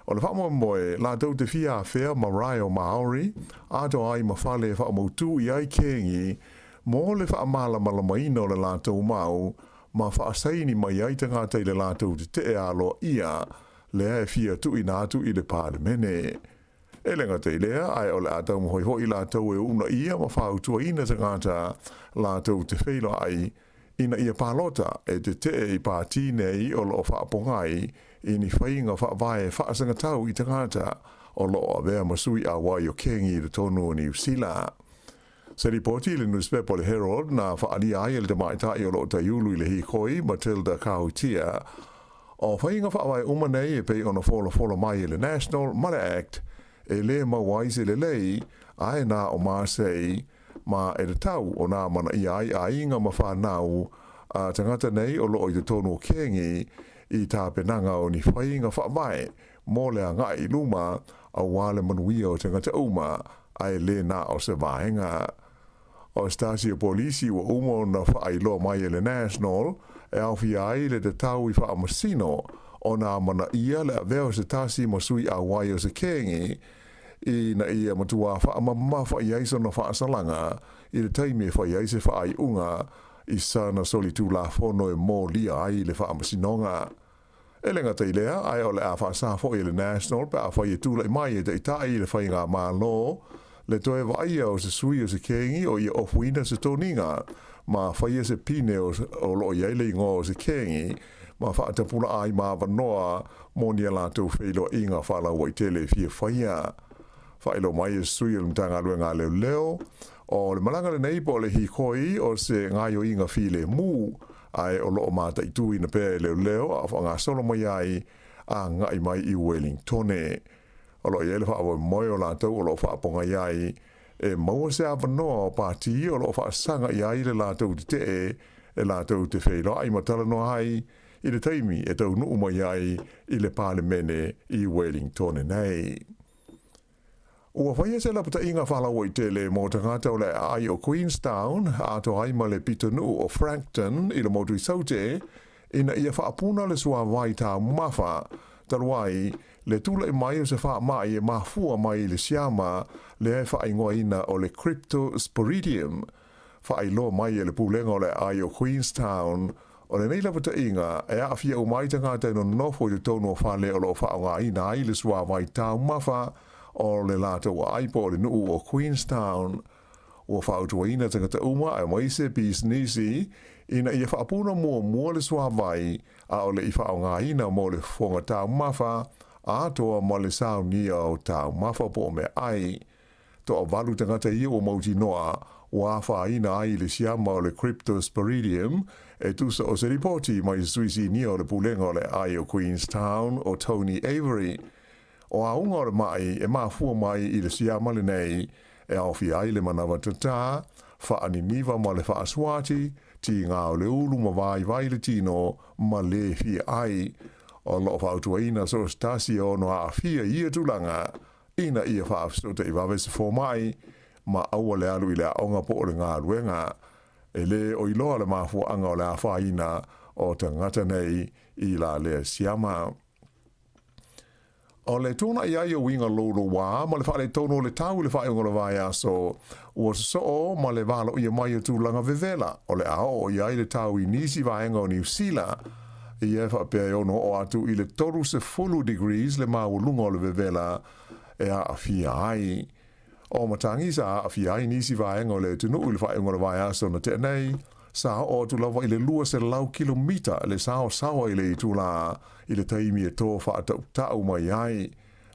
O le faamoemoe latou te fia afea marae o Māori atoa ai ma fale e faamautū i ai kengi mo le faamalamalamaina o le latou mau ma faasaini mai ai tagata i le latou tetee aloaia lea e fia tuuina atu i le Palemene. E le gata i lea, ae o le a taumafai foi latou e uunaia ma fautuaina tagata latou te feiloai ina ia palota e tetee i pati nei o lo o faapogai i ni faiga faavae faasagatau i tagata o lo o avea ma sui auai o kengi i totonu o Niu Sila. Se lipoti i le nusipepa o le Herald na faaalia ai e le tamaitai o lo o taiulu i le hīkoi Matilda Kahutia, o faiga faavae uma nei e pei ona folafolo mai e le National ma le Act e lē maua ai se lelei ae na o masei ma e tatau ona amanaia ai aiga ma fanau a tagata nei o lo o i totonu o kengi i tapenaga o ni faiga faavae mo le agai i luma auā le manuia o tagata uma ae lē na o se vaega. O se tasi o polisi ua uma ona faailoa mai e le National e aofia ai le tatau i faamasino ona amanaia le avea o se tasi ma sui auai o se kengi ina ia matuā faamamafa i ai sona faasalaga i le taimi e fai ai se faaiuga i sana solitulafono e molia ai le faamasinoga. E le gata i lea, ae o le a faasā foi e le National pe afai e tulai mai e taitai i le faigamalo le toe vaaia o se sui o se kengi o ia ofuina se toniga ma faia se pine o lo o i ai le igoa o se kengi ma faatapulaa ai ma avanoa mo ni a latou feiloaiga faalauaitele e fia faia. Faailoa mai e se sui o le Matagaluega a Leoleo, o le malaga lenei po o le hīkoi o se gaoioiga filemu, ae o lo o mataituina pea e leoleo a o faagasolo mai ai agai mai i Wellingtone. O lo o i ai le faamoemoe o latou o lo o faapogai ai e maua se avanoa o pati o lo o faasaga i ai le latou tetee e latou te feiloai ma talanoa ai i le taimi e taunuu mai ai i le Palemene i Wellingtone nei. Ua faia se lapataiga faalauaitele mo tagata o le aai o Queenstown atoa ai ma le pitonuu o Frankton i le motu i Saute ina ia faapuna le suavai taumafa talu ai le tulai mai o se faamai e mafua mai i le siama lea e faaigoaina o le Cryptosporidium. Faailoa mai e le Pulega o le Aai o Queenstown, o lenei lapataiga e aafia uma ai tagata e nonofo i totonu o fale o lo o faaaogaina ai le suavai taumafa o le latou aai po o le nuu o Queenstown. Ua fautuaina tagata uma aemaise pisinisi ina ia faapuna muamua le suavai a o le i faaaogaina mo le fofoga taumafa atoa ma le saunia o taumafa po o meaai. Toavalu tagata ia ua mautinoa ua afaina ai i le siama o le Cryptosporidium, e tusa o se lipoti mai se sui sinia o le Pulega o le Aai o Queenstown o Tony Avery. O auga o le maʻi e mafua mai i le siama lenei e aofia ai le manawa tatā, faaniniva ma le faasuati, tigā o le ulu ma vaivai le tino ma lē fia ai. O lo o fautuaina so o se tasi e ono aafia i ia tulaga ina ia faafesootai vave se fomai ma aua le alu i le aoga po o le galuega. E lē o iloa le mafuaaga o le afaina o tagata nei i la lea siama. O le tuanai ai o uiga loulouā ma le faaletonu o le tau i le faaiuga o le vaiaso, ua sosoo ma le valoia mai o tulaga vevela o le a oo i ai le tau i nisi vaega o Niu Sila. Ia e faapea e ono oo atu i le 30 degrees le maualuga o le vevela e aafia ai. O matagi sa aafia ai nisi vaega o le atunuu i le faaiuga o le vaiaso na tea nei, sa oo atu lava i le 200 kilomita le saosaoa i le itulā i le taimi e tō faatautau mai ai,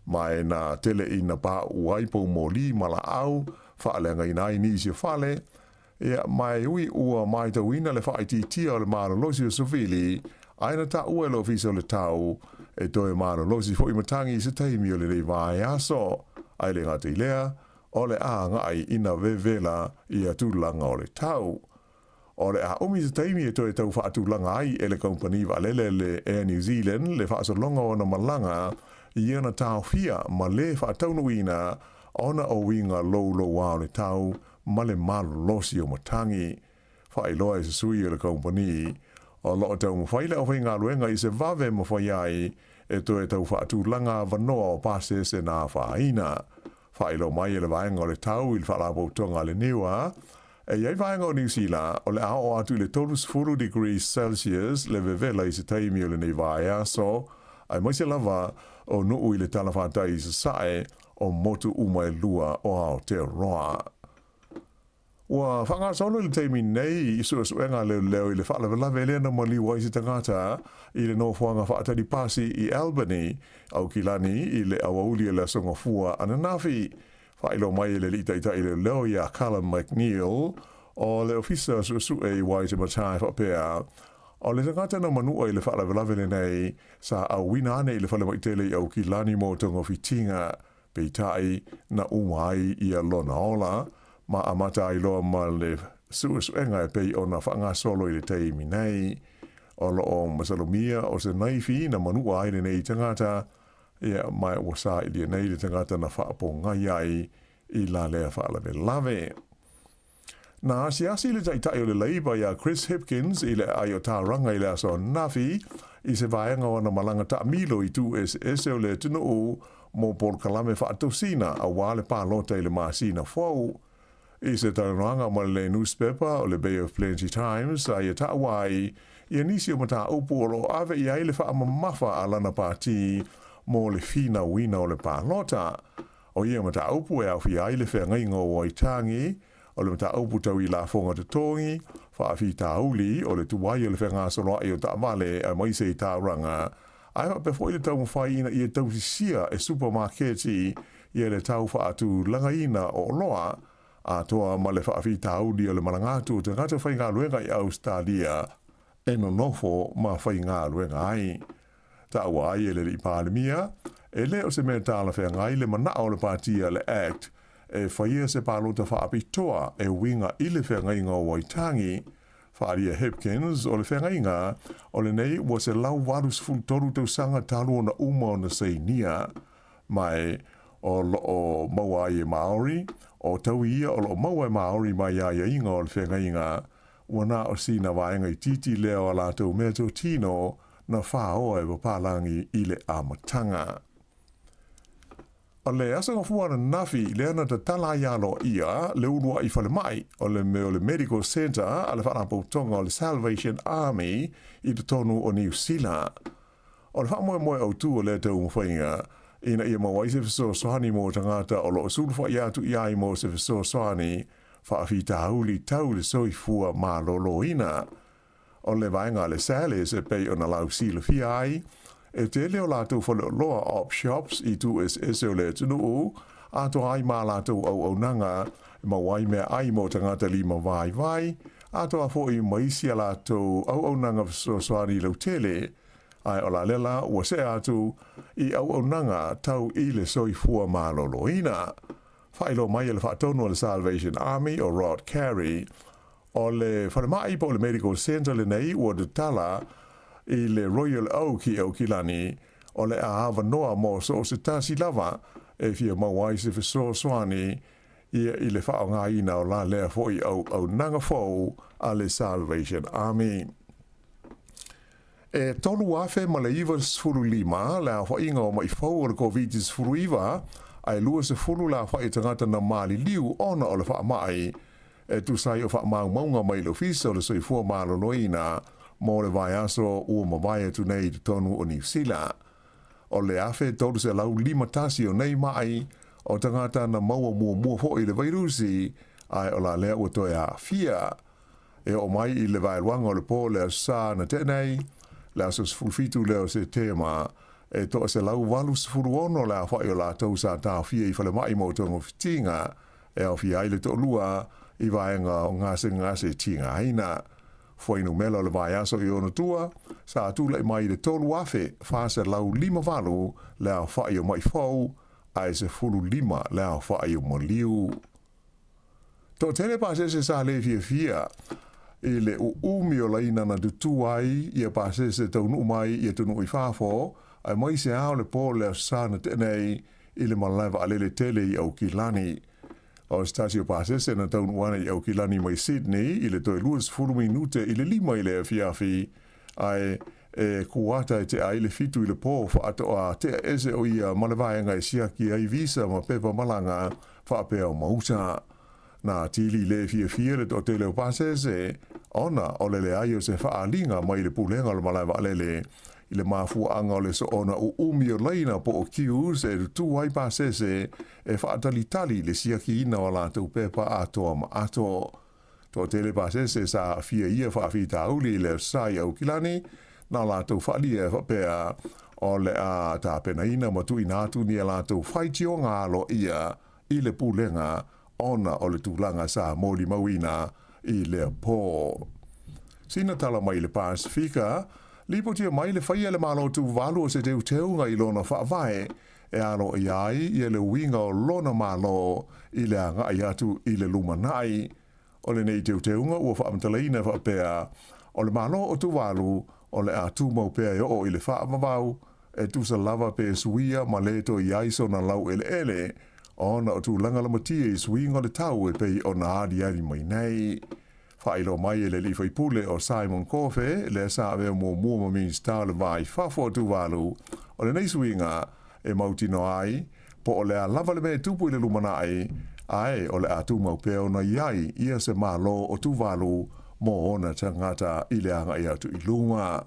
ma e na tele ina paʻu ai poumoli ma laau, faaleagaina ai nisi o fale, ia, ma e ui ua matauina le faaitiitia o le malolosi o sovili, ae na taua e le Ofisa o le Tau e toe malolosi foi matagi i se taimi o lenei vaiaso, ae le gata i lea, o le a agai ina vevela ia tulaga o le tau. O le a umi se taimi e toe tau faatulaga ai e le kamupani vaalele le Air New Zealand le faasologa o ana malaga i ana taofia ma le faataunuuina ona o uiga loulouā o le tau ma le malolosi o matagi. Faailoa e se sui o le kamupani, o lo o taumafai le aufaigaluega i se vave mafai ai e toe tau faatulaga avanoa o pasese na afaina. Faailoa mai e le Vaega o le Tau i le Faalapotopotoga a le NIWA, e i ai vaega o Niu Sila o le a oo atu i le 30 degrees Celsius le vevela i se taimi o lenei vaiaso, aemaise lava o nuu i le talafatai i sasae o motu uma e lua o Aotearoa. Ua faagasolo i le taimi nei i suesuega a leoleo i le faalavelave lea na maliu ai se tagata i le nofoaga faatali pasi i Albany, Aukilani i le aoauli o le Aso Gafua ananafi. Faailoa mai e le alii taitai leoleo ia Callum McNeil o le Ofisa Suesue i Waitematā e faapea, O le tagata na manua i le faalavelave lenei sa auina ane i le falemai tele i Aukilani mo togafitiga. Peitai, na uma ai ia lona ola, ma amata ai loa ma le suesuega e pei ona faagasolo i le taimi nei. O lo o masalomia o se naifi na manua ai lenei tagata, ia, ma ua sailia nei le tagata na faapogai ai i la lea faalavelave. Na asiasi le Taitai o le Labour iā Chris Hipkins i le aai o Tauranga i le aso ananafi i se vaega o ana malaga taamilo i tū eseese o le atunuu mo polokalame faatosina aua le palota i le masina fou. I se talanoaga ma le nuspepa o le Bay of Plenty Times sa ia taua ai ia nisi o mataupu o lo o ave i ai le faamamafa a lana pātī mo le finauina o le palota. O ia mataupu e aofia ai le feagaiga o Waitangi, o le mataupu tau i lafoga totogi, faafitauli, o le tuai o le fegasoloai o taavale aemaise i Tauranga, ae faapea foi le taumafai ina ia tausisia e supamaketi ia le tau faatulagaina o oloa, atoa ma le faafitauli o le malaga atu o tagata faigaluega i Ausetalia e nonofo ma faigaluega ai. Taua ai e le Alii Palemia, e le o se mea talafeagai le manao o le Pāti a le act e faia se palota faapitoa e uiga i le feagaiga o Waitangi, faaalia Hipkins, o le feagaiga o lenei ua 183 tausaga talu ona uma ona sainia. Ma e, o loo maua ai e Māori, o taui ia o loo maua e Māori mai aiaiga o le feagaiga, ua na o sina vaega itiiti lea o a latou meatotino na faoa e papalagi i le amataga. O le Aso Gafua ananafi lea na tatala ai aloaia le uluai falemai o le mea o le Medical Centre a le Faalapotopotoga o le Salvation Army i totonu o Niu Sila. O le faamoemoe autu o lea taumafaiga ina ia maua ai se fesoasoani mo tagata o lo o sulufai atu i ai mo se fesoasoani faafitauli tau le soifua maloloina. O le vaega a le Sally's e pei ona lausilafia ai, e tele o latou faleoloa op shops i itu eseese o le atunuu, atoa ai ma latou auaunaga e maua ai meaai mo tagata lima vaivai, atoa foi ma isi a latou auaunaga fesoasoani lautele, ae o la lela ua see atu i auaunaga tau i le soifua maloloina. Faailoa mai e le faatonu a le Salvation Army o Rod Carey, O le falemai po o le Medical Centre lenei ua tatala i le Royal Oak i Aukilani, o le a avanoa mo so o se tasi lava e fia maua ai se fesoasoani ia i le faaaogaina o la lea foi auaunaga fou a le Salvation Army. E 3,095 le aofaiga o maʻi fou o le Koviti-19, ae 20 le aofai o tagata na maliliu ona o le faamai, e tusa ai o faamaumauga mai le Ofisa o le Soifua Maloloina mo le vaiaso ua mavae atu nei i totonu o Niu Sila. O le 1,351 o nei maʻi o tagata na maua muamua foi i le vairusi, ae o la lea ua toe aafia. E oo mai i le vaeluaga o le po le Aso Sa na tea nei, le aso 17 lea o Setema, e 186 le aofai o latou sa taofia i falemai mo togafitiga, e aofia ai le toalua i vaega o gasegase tigaina. Fuainumela o le vaiaso i ona tua, sa tulai mai i le 3,458 le aofai o maʻi fou, ae 15 le aofai o maliu. Toatele pasese sa le fiafia i le uumi o laina na tutū ai ia pasese taunuu mai i atunuu i fafo, aemaise lava o le po o le Aso Sa na tea nei i le malae vaalele tele i Aukilani. O se tasi o pasese na taunuu ana i Aukilani mai Sydney i le toe 20 minute i le 5 i le afiafi, ae e kuata e tea ai le 7 i le po faatoa tea ese o ia ma le vaega e siaki ai visa ma pepa malaga faapea o mauta. Na tili le fiafia le toatele o pasese ona o le leai o se faaaliga mai le Pulega o le Malae Vaalele i le mafuaaga o le soona uumi o laina po o queues e tutū ai pasese e faatalitali le siakiina o a latou pepa atoa ma ato. Toatele pasese sa aafia ia faafitauli i le Aso Sa i Aukilani, na latou faalia e faapea o le a tapenaina ma tuuina atu ni a latou faitioga aloaia i le pulega ona o le tulaga sa molimauina i lea po. Sina tala mai i le Pasefika, lipotia mai le faia e le Malo Tuvalu o se teuteuga i lona faavae e aloaia ai ia le uiga o lona Malo i le agai atu i le lumanai. O lenei teuteuga ua faamatalaina faapea, o le Malo o Tuvalu o le a tumau pea e oo i le faavavau, e tusa lava pe suia ma le toe i ai sona laueleele, ona o tulaga lamatia i suiga o le tau e pei ona aliali mai nei. Faailoa mai e le alii faipule o Simon Kofe, lea sa avea muamua ma Minisita o le Va i Fafo o Tuvalu, o lenei suiga e mautinoa ai, po o le a lava le mea e tupu i le lumanai, ae o le a tumau pea ona i ai ia se Malo o Tuvalu mo ona tagata i le agai atu i luma.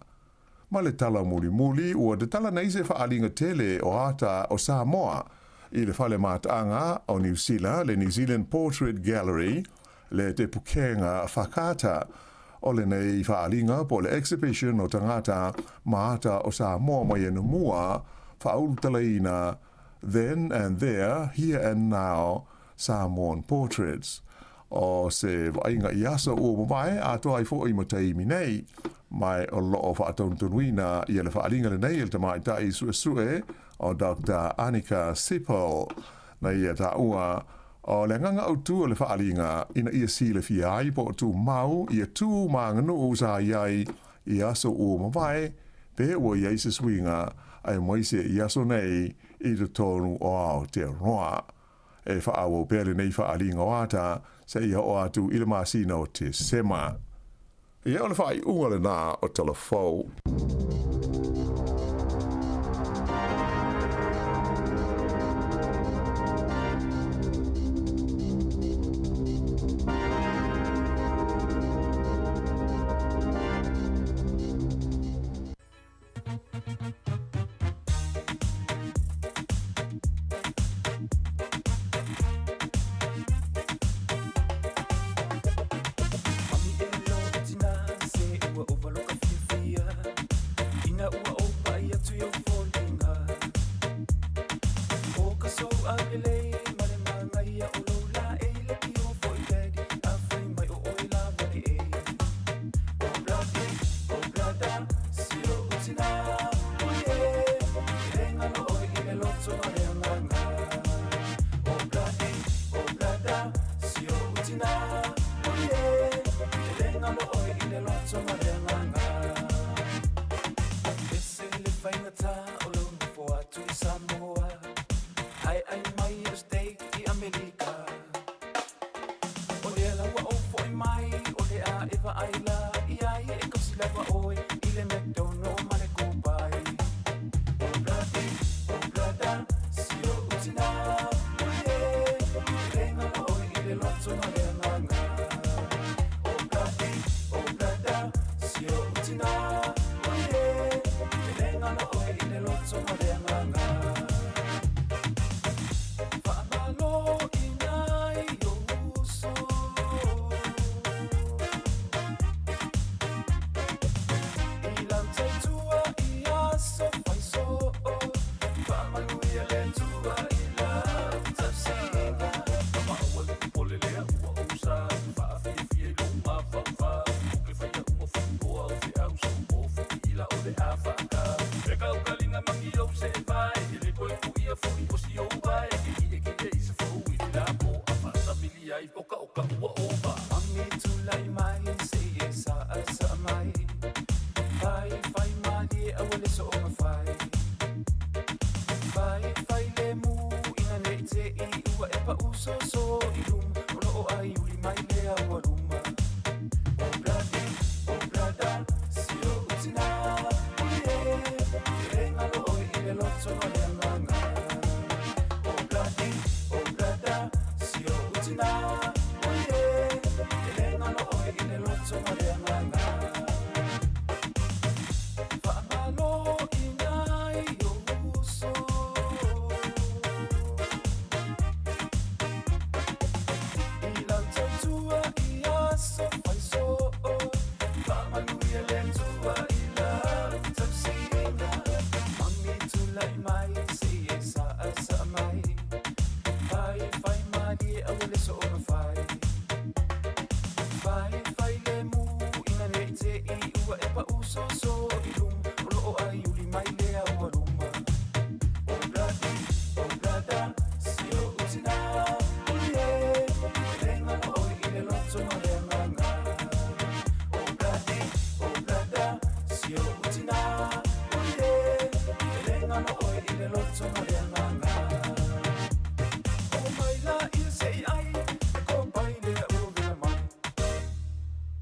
Ma le tala mulimuli, ua tatala nei se faaaliga tele o ata o Samoa i le fale mataaga o Niu Sila, le New Zealand Portrait Gallery, le Te Pukenga Whakaata o lenei faaaliga po o le exhibition o tagata ma ata o Samoa mai anamua, faaulutalaina Then and There, Here and Now, Samoan Portraits. O se vaaiga i aso ua mavae atoa ai foi ma taimi nei, mai o loo faatonutonuina ia le faaaliga lenei e le tamaitai suesue o Doctor Anika Sippel. Na ia taua o le agaga autu o le faaaliga ina ia silafia ai po o tumau ia tu ma aganuu sa i ai i aso ua mavae, pe ua i ai se suiga aemaise i aso nei. i totonu o Aotearoa. E faaauau pea lenei faaaliga o ata seia oo atu i le masina o Tesema. Ia o le faaiuga lena o Tala Fou.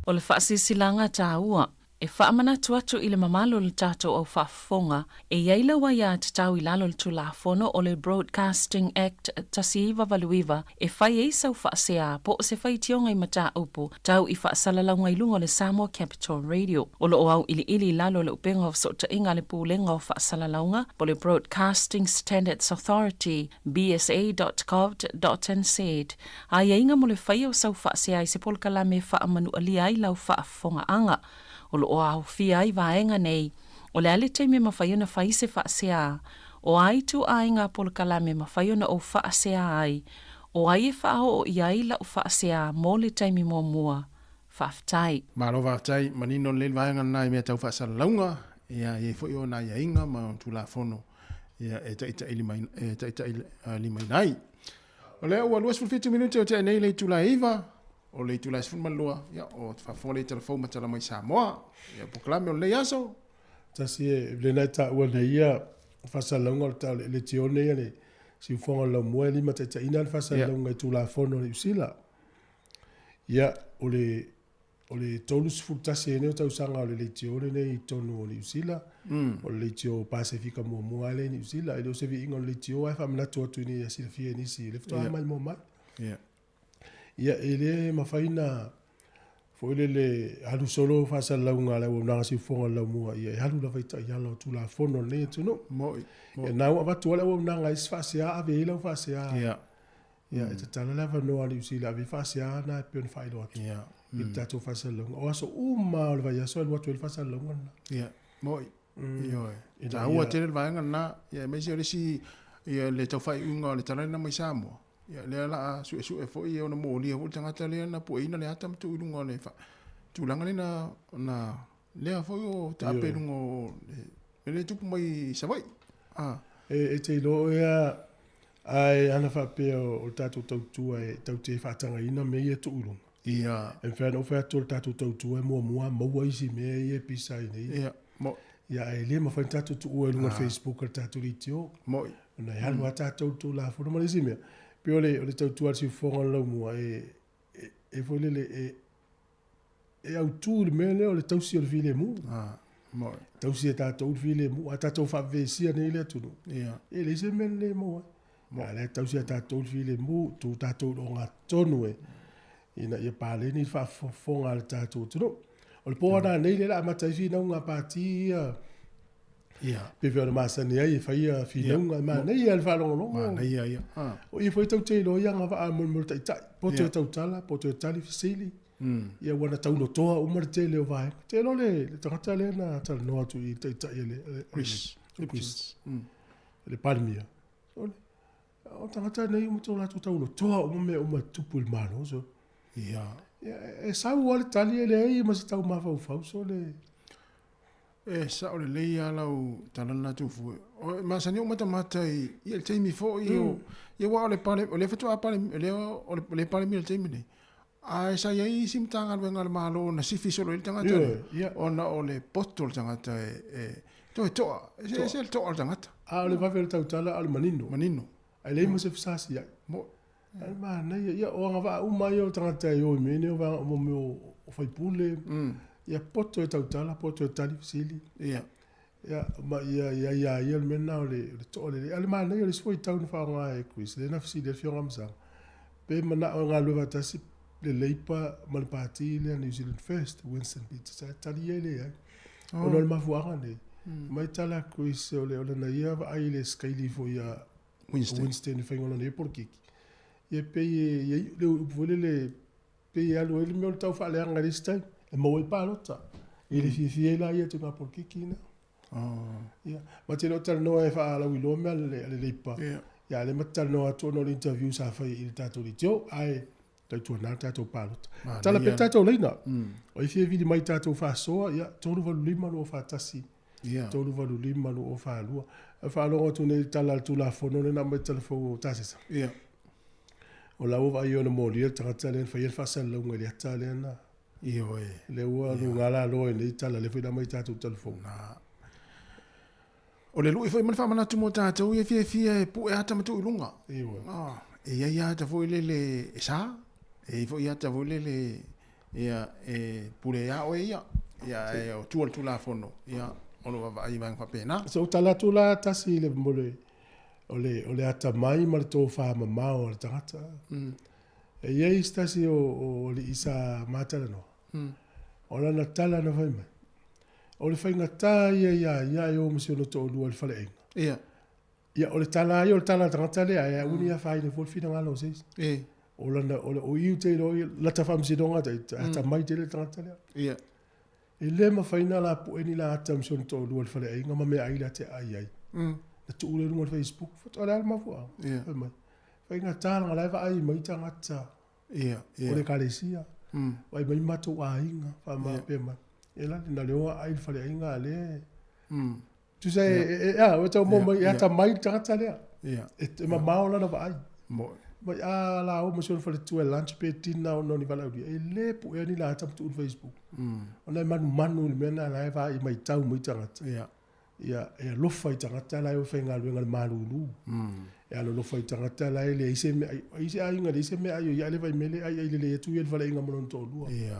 O le faasilasilaga taua e faamanatu atu i le mamalu o le tatou au faafofoga e i ai lau aiatatau i lalo o le Tulafono o le Broadcasting Act 1989 e fai ai sau faasea po o se faitioga i mataupu tau i faasalalauga i luga o le Samoa Capital Radio. O lo o auiliili i lalo o le Upega o Fesootaiga a le Pulega o Faasalalauga po o le Broadcasting Standards Authority, bsa.govt.nz, aiaiga mo le faia o sau faasea i se polokalame e faamanualia ai lau faafofogaaga. O lo o aofia ai vaega nei, o le a le taimi e mafai ona fai se faasea, o a ituaiga polokalame e mafai ona ou faasea ai, o ai e faaoo i ai lau faasea mo le taimi muamua. Faafetai. Malo faafetai, manino lelei le vaega lena i mea tau faasalalauga, ia e i ai foi ona aiaiga ma ona Tulafono ia e taitailimaina ai. O lea ua 27 minute o tea nei le itula e 9, o le itula e 12, ia o faafofoga le tala fou ma tala mai Samoa. Ia polokalame o lenei aso. Tasi e lena e taua nei ia faasalalauga o le ta le leitio nei a le siufofoga o le laumua e limataitaiina le faasalalauga i Tulafono a Niu Sila. Ia, o le o le 31 ai nei o tausaga o le leitio lenei i totonu o Niu Sila. O le leitio Pasefika muamua lava lea i Niu Sila. E le o se viiga o le leitio ae faamanatu atu ina ia silafia e nisi, lea faatoa maimoa mai. Ia, e le mafai ona foi lele alu solo faasalalauga a le auaunaga siufofoga o le laumua, ia e alu lava i taiala o Tulafono a lenei atunuu. Ia, na ua avatu lava le auaunaga i isi faasea, ave i ai lau faasea. Ia, e tatala le avanoa a Niu Sila e ave ai faasea na e pei ona faailoa atu i le tatou faasalalauga. O aso uma lava o le vaiaso e alu atu ai le faasalalauga lena. Ia, mo'i. Ioe. Taua tele le vaega lena, ia aemaise o le isi ia le tau faaiuga o le tala lena mai Samoa. Ia lea o le a suesue foi ia ona molia foi le tagata lea na pueina le ata ma tuu i luga o le tulaga lea na na lea foi o taape i luga o le mea lea e tupu mai i Savaii. Ah. E te iloa oe a ae ana faapea o le tatou tautua e tatou te faatagaina mea ia e tuu i luga. Ia. E mafai ona ou fai atu o le tatou tautua e muamua maua isi mea ia e pisa ai nei. Ia. Mo'i. Ia ae le mafai ona tatou tuua i luga o le Facebook a le tatou leitio. Mo'i. Ona e alu lava tatou i le Tulafono ma le isi mea, pei o le o le tautua a le siufofoga o le laumua e e foi lele e e autu i le mea lea o le tausi o le filemu. Mo'i. Tausi e tatou le filemu, a tatou faavevesia nei le atunuu. Ia. E leai se mea lelei e maua ai. A o lea e tausi e tatou le filemu, tu tatou i le ogatotonu e ina ia paleni le faafofoga a le tatou atunuu. O le po ananei lea o le a amata ai finauga a Pati ia. Ia. Pei foi ona masani ai e fai ia finauga. E manaia lava le faalogologo. Manaia ia. O i foi tou te iloa i agavaa mo le taitai. Po toe tautala, po toe tali fesili. Ia ua na taulotoa uma le tele o vaega. Te iloa le tagata lea na talanoa atu i le taitai a le Chris. Chris. Le Palemia. O tagata nei uma to latou taulotoa uma mea uma e tutupu i le Malo. So. Ia. Ia, e sau lava le tali e leai ma se tau mafaufau. So le... E sao lelei lava lau tala lena Tufu. E masani ou matamata i ia le taimi foi o ia aua o le pale o lea faatoa pale o lea o le Palemia i le taimi nei. Ae sa i ai isi Matagaluega a le Malo na sifi solo ai le tagata lea, ona o le poto o le tagata e toe toa, e ese le toa o le tagata. A o le vave o le tautala a o le manino. Manino. Ae leai ma se fesasi ai. Mo'i. Ae manaia, ia o agavaa uma ia o tagata e o i mea nei o vaega o mea o faipule, ia poto e tautala, poto e tali fesili. Ia. Ia, ma ia ia ia ia le mea lena o le toa lelei. A o le manaia o le isi foi tau na faaaoga e Chris, lea na fesili ai le Afioga Masaga, pe manao e galulue faatasi le Labour ma le Pati lea New Zealand First, Winston Peters, ae tali ia e leai. Ona o le mafuaaga nei, mai tala a Chris o le o lana ia vaai i le skeili foi a Winston, Winston i faiga o lana ia polokiki. Ia pei e i ai le upu foi lele, pei e alu ai le mea o le tau faaleaga i le isi taimi, e maua ai palota. I le fiafia ai la ia i tulaga polokiki na. Ia, ma te le o talanoa e faalauiloa mea a le Leipa. Ia, a o lea ma te talanoa atu ona o le interview sa fai i le tatou leitio, ae tautuana le tatou palota. Tala pea le tatou laina. O ai fia vili mai i tatou faasoa, ia, 385 241, 385 242. E faalogo atu nei i le tala a le Tulafono lea na aumai i le talafou o Tasesa. O la ua vaai ona molia le tagata lea na faia le faasalalauga i le ata lea na. Ioe. Lea ua luga lalo ai nei tala lea foi na aumai i tatou talafou. Na. O le lui foi ma le faamanatu mo tatou ia fiafia e pue ata ma tuu i luga. Ioe. Ah, e i ai ata foi lele e sa, e i ai foi ata foi lele ia e pule ia oe ia. Ia e o tua le Tulafono, ia o lo o vaavaai i vaega faapena. Se ou tala atu la tasi i le mo le o le o le atamai ma le tofamamao a le tagata. E i ai se tasi o o alii sa ma talanoa, o lana tala na fai mai, o le faigata ia ia ia e o ma si ona toalua i le faleaiga. Ia. Ia, o le tala lava ia o le tala a le tagata lea, ae aua ne i afaina fua le finagalo o se isi. E. O lana, o le, o i te iloa ia, lata faamasinoga ta ita, atamai tele le tagata lea. Ia. E le mafai ona lapoe ni la ata ma si ona toalua i le faleaiga ma meaai la te aai ai. Na tuu lea i luga o le Facebook, faatoa o le a le mafuaaga? Ia. Fai mai, faigata leaga o la e vaai mai tagata Ia, ia. o le ekalesia, vaai mai matou aiga, faamapea mai. E la, na o le o aai i le faleaiga a lea e... Tusa e, e, e, a, ua tau maua mai, e atamai le tagata lea. Ia. E, e mamao lana vaai. Moe. Mai a la o ma si ona faletua e lunch pe dinner ona o ni valaaulia. E le puea ni la ata ma tuu i le Facebook. Ona e manumanu i le mea lena la e vaai matau mai tagata. Ia. Ia, e alofa i tagata la e o e faigaluega i le malulu. E alolofa i tagata la e leai se mea, ai se aiga leai se meaai o ia ae le vaimele e aiai lelei atu ia i le faleaiga ma lona toalua. Ia.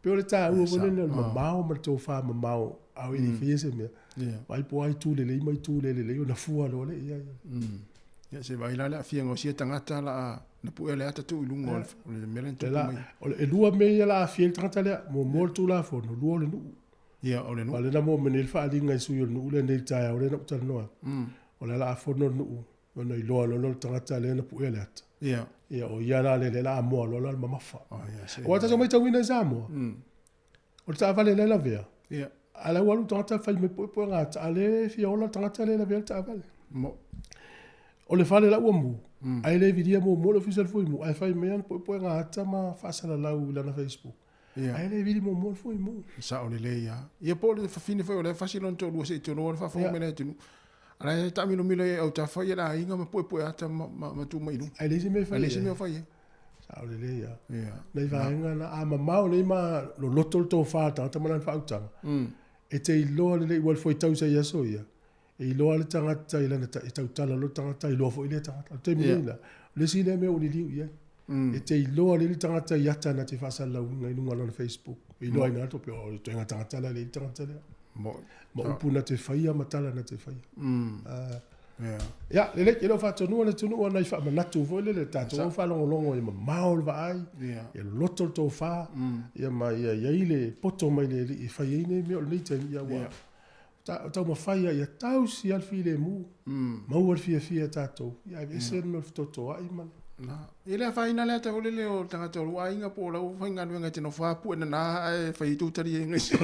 Pei o le taua foi lena o le mamao ma le tofa mamao a o e le i faia se mea. Ia. Vaai po o a itu lelei ma itu le lelei ona fua loa lea i ai. Ia se vaai la le aafiaga o sia tagata la a na puea le ata tuu i luga o le mea lea na tupu mai. O le, e lua mea ia la aafia ai le tagata lea. Muamua o le Tulafono, lua o le nuu. Ia, o le nuu. Aua o lea na maua mai nei le faaaliga i sui o le nuu lea nei i le taeao lea na ou talanoa atu. O le a fono le nuu ona iloa loa lea o le tagata lea na puea le ata. Ia. Ia, o ia la lea o le a moa loa la le mamafa. Oh, ia, se. Aua tatou matauina i Samoa, o le taavale lea e lavea, Ia. a la ua alu le tagata fai mai puepuega ata, a lea e fia ola le tagata lea e lavea le taavale. Mo. O le fale la ua mu, ae le vilia muamua le ofisa o le Fuimu, ae fai mai ana puepuega ata ma faasalalau i lana Facebook. Ia. Ae le vili muamua le Fuimu. Sao lelei lava. Ia po o le fafine foi o la e fasi lona toalua se i toloa le faafofoga mai le atunuu. A la e taamilomilo i autafa ia le aiga ma puepue ata ma, ma, ma tuu mai i luga. Ae leai se mea e fai Ae leai se ai. mea o fai ai. Sao lelei lava. Ia. Nai vaega na, a mamao nei ma loloto le tofa a le tagata ma lana faautaga, e te iloa lelei, ua le fuaitau sa i aso ia, e iloa le tagata i lana, e tautala loa le tagata, iloa foi lea tagata. O le taimi nei la, o le isi lea mea ua liliu i ai. E te iloa lelei le tagata i ata na te faasalalauina i luga o lana Facebook. E iloa ai na atu pe o le ituaiga tagata la e leai le tagata lea. Ma upu na te faia ma tala na te faia. Ia, lelei, e le o faatonuina le atunuu ona i faamanatu foi lele, tatou au faalogologo ia mamao le vaai, ia loloto le tofa, ia ma ia i ai le poto mai le Alii e fai ai nei mea o lenei taimi, ia ua taumafai lava ia tausi lava le filemu, maua le fiafia e tatou, ia aveese le mea o le fetotoai ma le. Na. E le afaina le ata foi lele o le tagata o lou aiga po o lau faigaluega e te nofo lava pue nana ae fai ai tou taliega i se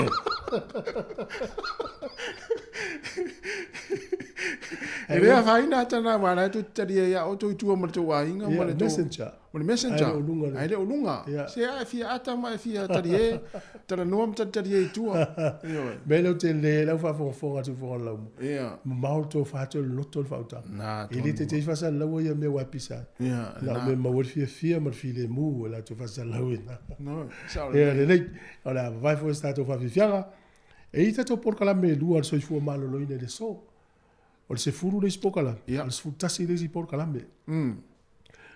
E le afaina ata na aua la e tou te talia ai a outou i tua ma le tou aiga ma le tou Messenger. O le messenger. Ae le o luga le. Ae le o luga. Ia. Se a e fia ata ma e fia talie, talanoa ma talitalie i tua. Ioe. Mea lea ou te le lau faafogafoga atu i fofoga o le laumu. Ia. Mamao le tofa atu e loloto le faautaga. Na, E le tonu. teitei faasalalaua ia mea ua pisa ai. Ia, Na o na. mea maua le fiafia ma le filemu e latou faasalalauina. No, sao Ia, lelei. lelei. O le a vavae foi se tatou faafiafiaga. E i ai tatou polokalame e lua a le soifua maloloina i le aso. O le 10 le isi polokalame, Ia. o le 11 le isi polokalame.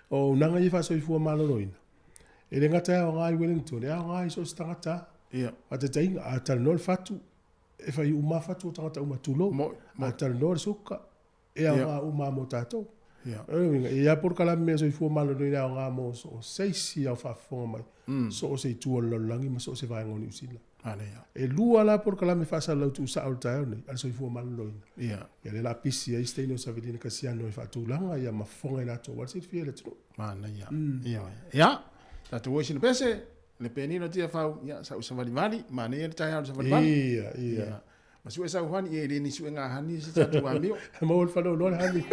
O auaunaga ia faasoifua maloloina, e le gata e aoga i Wellington, e aoga i so o se tagata lava. Ia. Faataitaiga, a talanoa le fatu, e fai uma lava fatu o tagata uma, tulou. Mo, mo. A talanoa le suka, e aoga uma lava mo tatou. Ia. O lona uiga, e i ai lava polokalame soifua maloloina e aoga mo so o se isi ao faafofoga mai, so o se itu o le lalolagi ma so o se vaega o Niu Sila. Manaia. E lua la polokalame faasalalau tuusao i le taeao nei, a le soifua maloloina. Ia. Ia lea o le a pisi ai se taimi o Savelina Kasiano e faatulaga ia ma fofoga i latou aua le silafia e le atunuu. Manaia. Ioe. Ia, tatou o i sina pese, le penina o Tiafau, ia, sa ou savalivali, manaia le taeao i le savalivali. Ia, ia. Ia. Ma sue sau hani, ia e le ni suega hani se tatou amio. Maua le faleoloa le hani.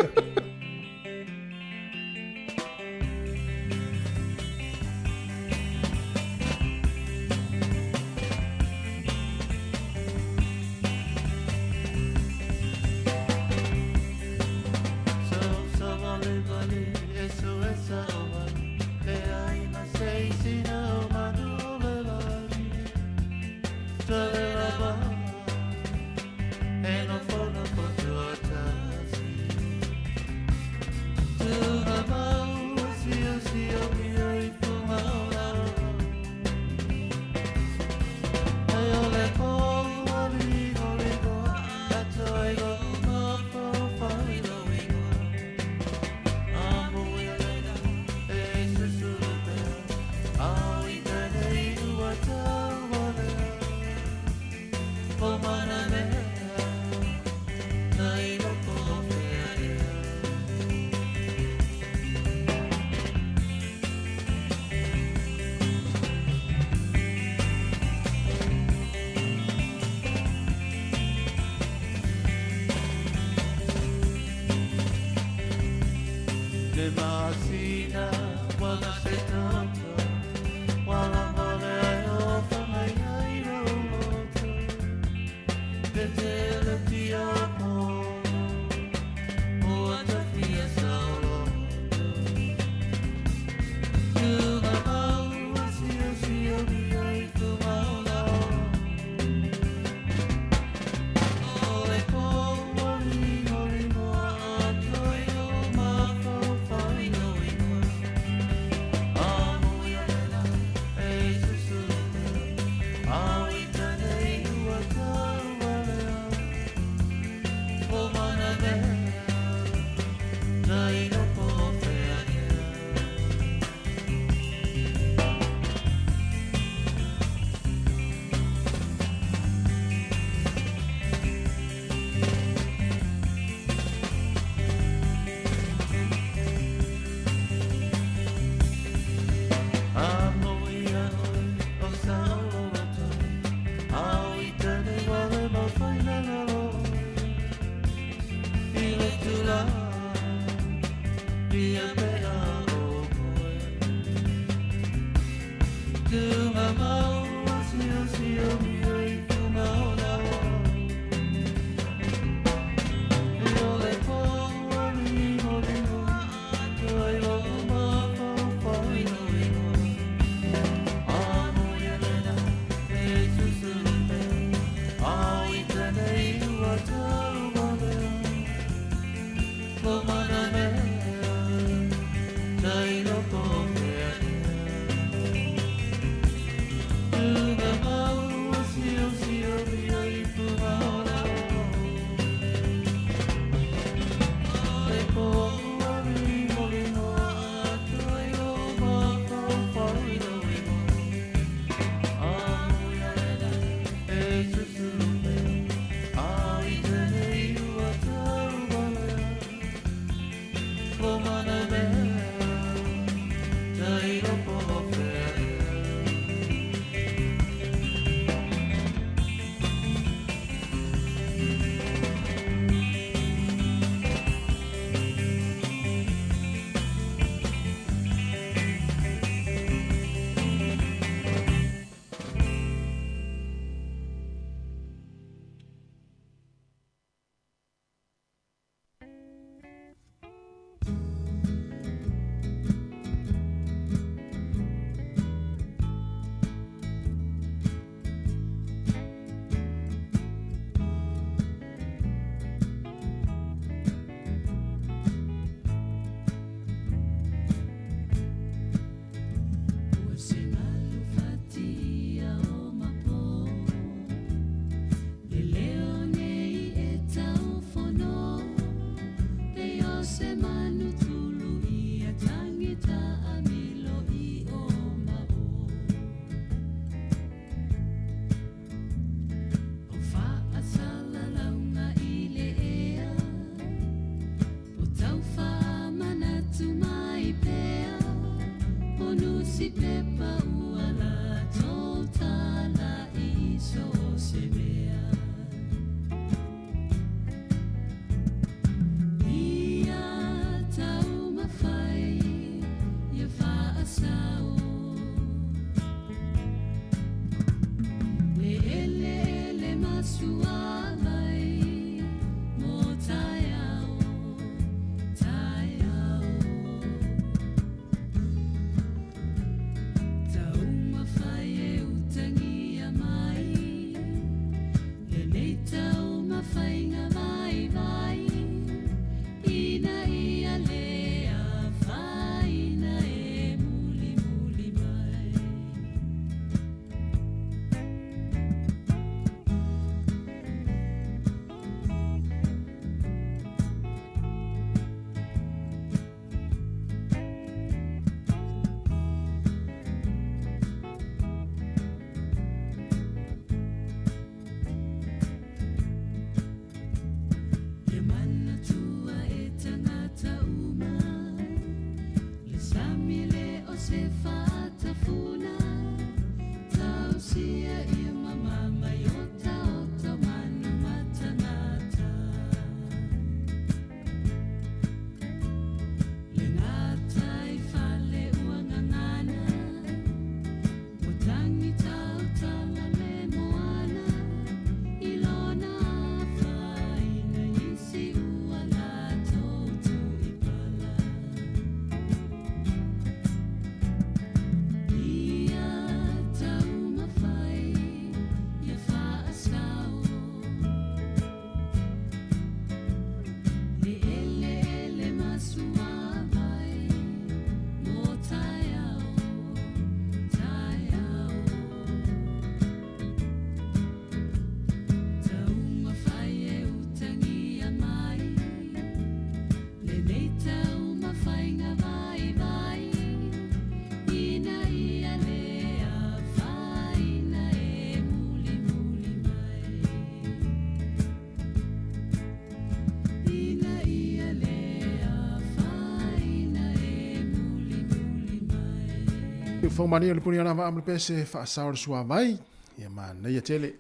Faumania le puni ana vaa ma le pese faasao le suavai ia manaia tele.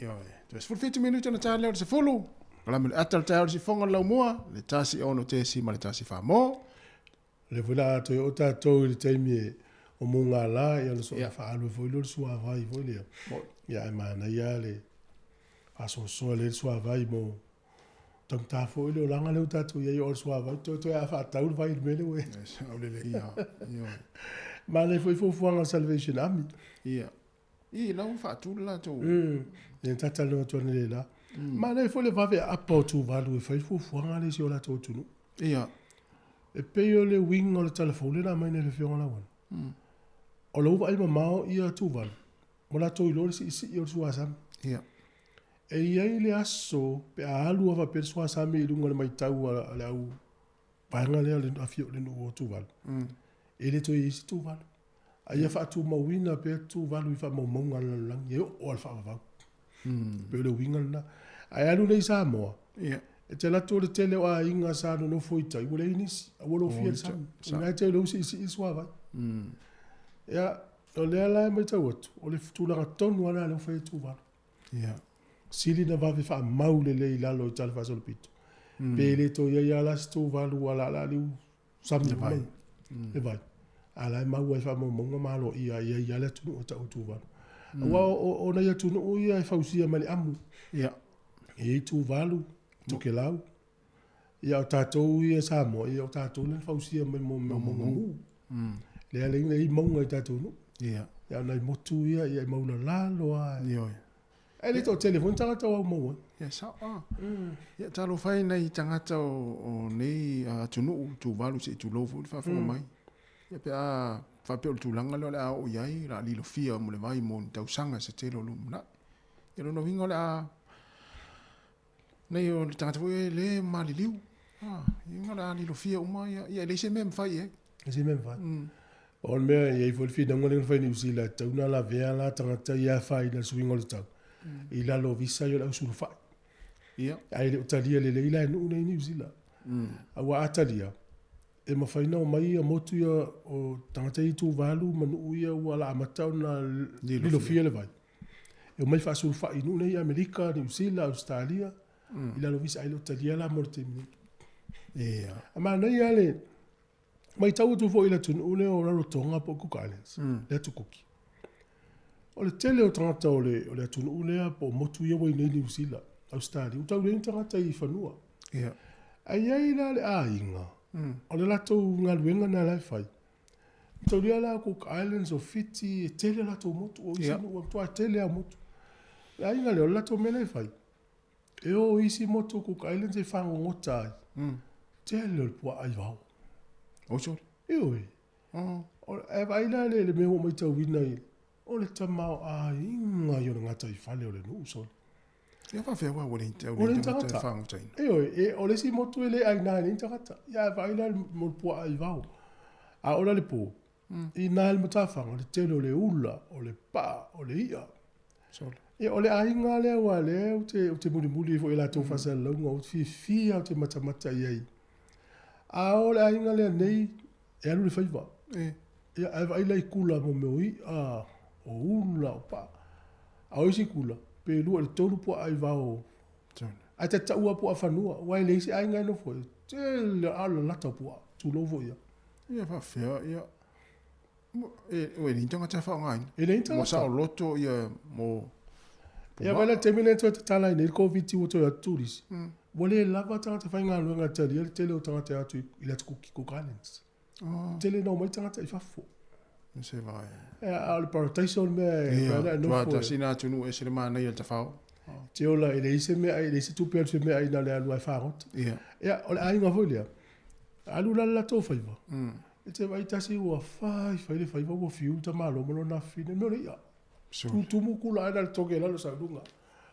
Ioe. Toe 17 minute na tale o le sefulu. Kalame le ata le tae o le sifonga le laumua, le 1 6 tesi ma le 1 4 mo. Le foi la toe o tatou i le taimi e o mugala ia ona soona faalu ai foi lea o le suavai foi lea. Ia ae manaia le faasoasoa lea le suavai mo taugata foi le olaga lea ua tatou i ai o le suavai toe toe a faatau le vai i le mea lea ua i ai. Manaia foi fuafuaga a le Salvation Army. Ia. I la ua faatu le latou. Ia na tatalanoa atu ana le la. Manaia foi le vave aapa o Tuvalu e fai fuafuaga lea i si o latou atunuu. Ia. E pei o le uiga o le tala fou lea na aumai nei e le Afioga Lauana. O lou vaai mamao ia Tuvalu, ua latou iloa le siisii o le suasami. Ia. E i ai le aso pe a alu lava faapea le suasami i luga o le matau a le au vaega lea o le afio le nuu o Tuvalu. E le toe i ai se Tuvalu. A ia faatumauina pea Tuvalu i faamaumauga a le lalolagi e oo lava i le faavavau. Pei o le uiga lena. Ae alu nei i Samoa, Ia. e te alu atu o le tele o aiga sa nonofo i tai, ua leai nisi, a ua lofia le sami. O lena e te iloa siisii le suavai. Ia, o lea la e matau atu, o le tulaga tonu lava lena lea ua fai ai Tuvalu. Ia. Sili na vave faamau lelei i lalo i Tala Faasolopito. Pe le toe i ai lava la se Tuvalu ua alaala sami Le vai. Le vai. A la e mau ai faamaumauga ma aloaia ai i ai le atunuu e tau o Tuvalu. Aua o nai atunuu ia e fausia mai le amu. Ia. E i ai Tuvalu, Tokelau, ia o tatou ia Samoa, ia o tatou lea na fausia mai mo mea o mauga mu. Lea e i ai mauga i tatou nuu. Ia. Ia o nai motu ia, ia e maulalalo lava. Ioe. Ae le toatele foi ni tagata o au maua ai. Ia sao a. Ia talofa e nai tagata o nei atunuu Tuvalu se i tulou foi le faafofoga mai. Ia pe a faapea o le tulaga lea o le a oo i ai, o le a lilofia mo le vai mo ni tausaga se tele o lumanai. Ia lona uiga o le a nei o le tagata foi e le maliliu. Ah, ia o le a lilofia uma ia, ia e leai se mea e mafai i ai. E se mea mafai. O le mea, e i ai foi le finauga lea na fai i Niu Sila, e tatau ona lavea la tagata ia e afaina i le suiga o le tau, i lalo o visa ia o le ausulufai. Ia. Ae le o talia lelei la e nuu nei i Niu Sila. Aua a talia, e mafai ona omai ia motu ia o tagata ia i Tuvalu ma nuu ia ua la amata ona lilofia le vai. E omai faasulufai i nuu nei i Amerika, Niu Sila, Ausetalia, i lalo o visa ae le o talia la mo le taimi nei. Ia. A manaia le matau atu foi i le atunuu lea o Rarotonga po o Cook Islands, le Atu Kuki. O le tele o tagata o le, o le atunuu lea po o motu ia ua i nei Niu Sila, Ausetalia, ua tau leai ni tagata i fanua. Ia. Ae i ai la le aiga, o le latou galuega lena la e fai. Mataulia la Cook Islands o Fiti, e tele latou motu, o isi nuu, e matua tele lava motu. Le aiga lea, o le latou mea la e fai, E o i isi motu o Cook Islands e fagogota ai. Tele o le puaa i vao. Oi sole. Ioe. E vaai la le mea ua matauina i, o le tamaoaiga ia o le gataifale o le nuu sole. Ia faafefea aua ua leai ni tagata e fagotaina. Ioe, e, o le isi motu e le aina e leai ni tagata. Ia ae vaai la mo le puaa i vao. A o la le po, i na le matafaga, le tele o le ula, o le paa, o le i'a. Sole. Ia, o le aiga lea aua o lea ou te, ou te mulimuli ai foi i latou faasalalauga, ou te fiafia ou te matamata i ai. A o le aiga lea nei, e alu i le faiva. E. Ia, ae vaai la i kula mo mea o i'a, o ula, o paa. A o isi kula, pe 2 i le 3 puaa i vao. Sole. Ae ta te taua puaa fanua, aua e leai se aiga e nofo ai. Tele, a o le lalata o puaa, tulou foi ia. Ia faafefea, ia. E leai ni tagata e faaaogaina. E leai ni tagata. Mo saoloto ia mo Ia vaai la le taimi lea na toe tatala ai nei le Koviti ua toe atu turisi. Ua le lava tagata faigaluega e talia le tele o tagata e o atu i le atu Cook Islands. Tele ina omai tagata i fafo. Se vai. A o le paradise o le mea e Ia, mafai ona e nofo. Tua tasi na atunuu e ese le manaia o le tafao. Te ola e leai se mea, e leai se tupe e alu se mea ai na o le alu lava e fagota. Ia. Ia, o le aiga foi lea, alu la le latou faiva. E te vaai tasi ua fai fai le faiva ua fiu le tamaloa ma lona afafine, mea o le i'a. Tutumu kula ae na le toge i lalo sau luga.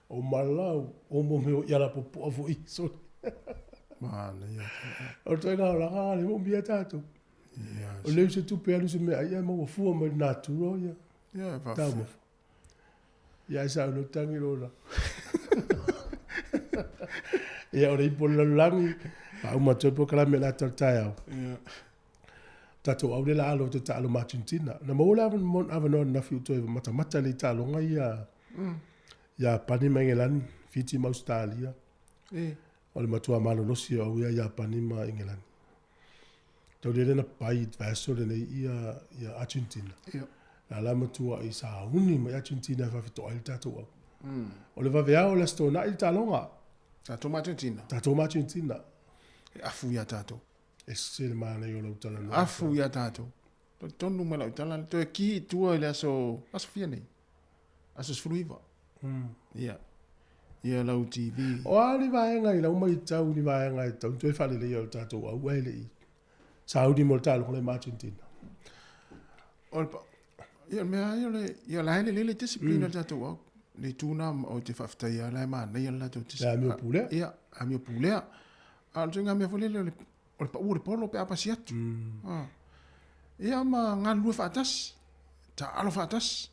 O malau, o mo mea o i'a lapopoa foi sole. Manaia. O le ituaiga olaga lea e moomia e tatou. O lea se tupe alu se mea ai ae maua fua mai le natura ia. Ia, e Taumafa. Ia ai sa ulo tangi lola. Ia o le ipo le lalolagi, faauma atu ai polokalame o le ata o le taeao. Ia. Tatou aule la alo te taalo ma Argentina. Na maua le avanoa ananafi ou toe matamata lelei i taaloga ia Iapani ma Engelani, Fiti ma Ausetalia. E. O le matua malolosi o au ia Iapani ma Engelani. Tau lea na pai i le vaiaso lenei ia Argentina. Ia. La la matua i sauni mai Argentina e faafetoai ai le tatou au. O le vaveao o le Aso Toonai le taaloga. Tatou ma Argentina. Tatou ma Argentina. E afu ia tatou. Ese le manaia o lau talanoa. Afu ia tatou. Talitonu mai lau tala, toe ki i tua i le aso, aso fia nei? Aso 19. Ia. Ia lau TV. O a ni vaega i lau matau ni vaega e tatau ona toe faaleleia o le tatou au ae le i sauni mo le taaloga lea ma Argentina? O le, ia, o le mea lava ia o le, ia la e lelei le discipline o le tatou au. Le itu na ou te faafetai lava la e manaia le latou discipline. Le amio pulea. Ia, amio pulea. A o le ituaiga mea foi lele o le, o le pau o le polo pe a pasi atu. Ah. Ia ma galulue faatasi, taalo faatasi.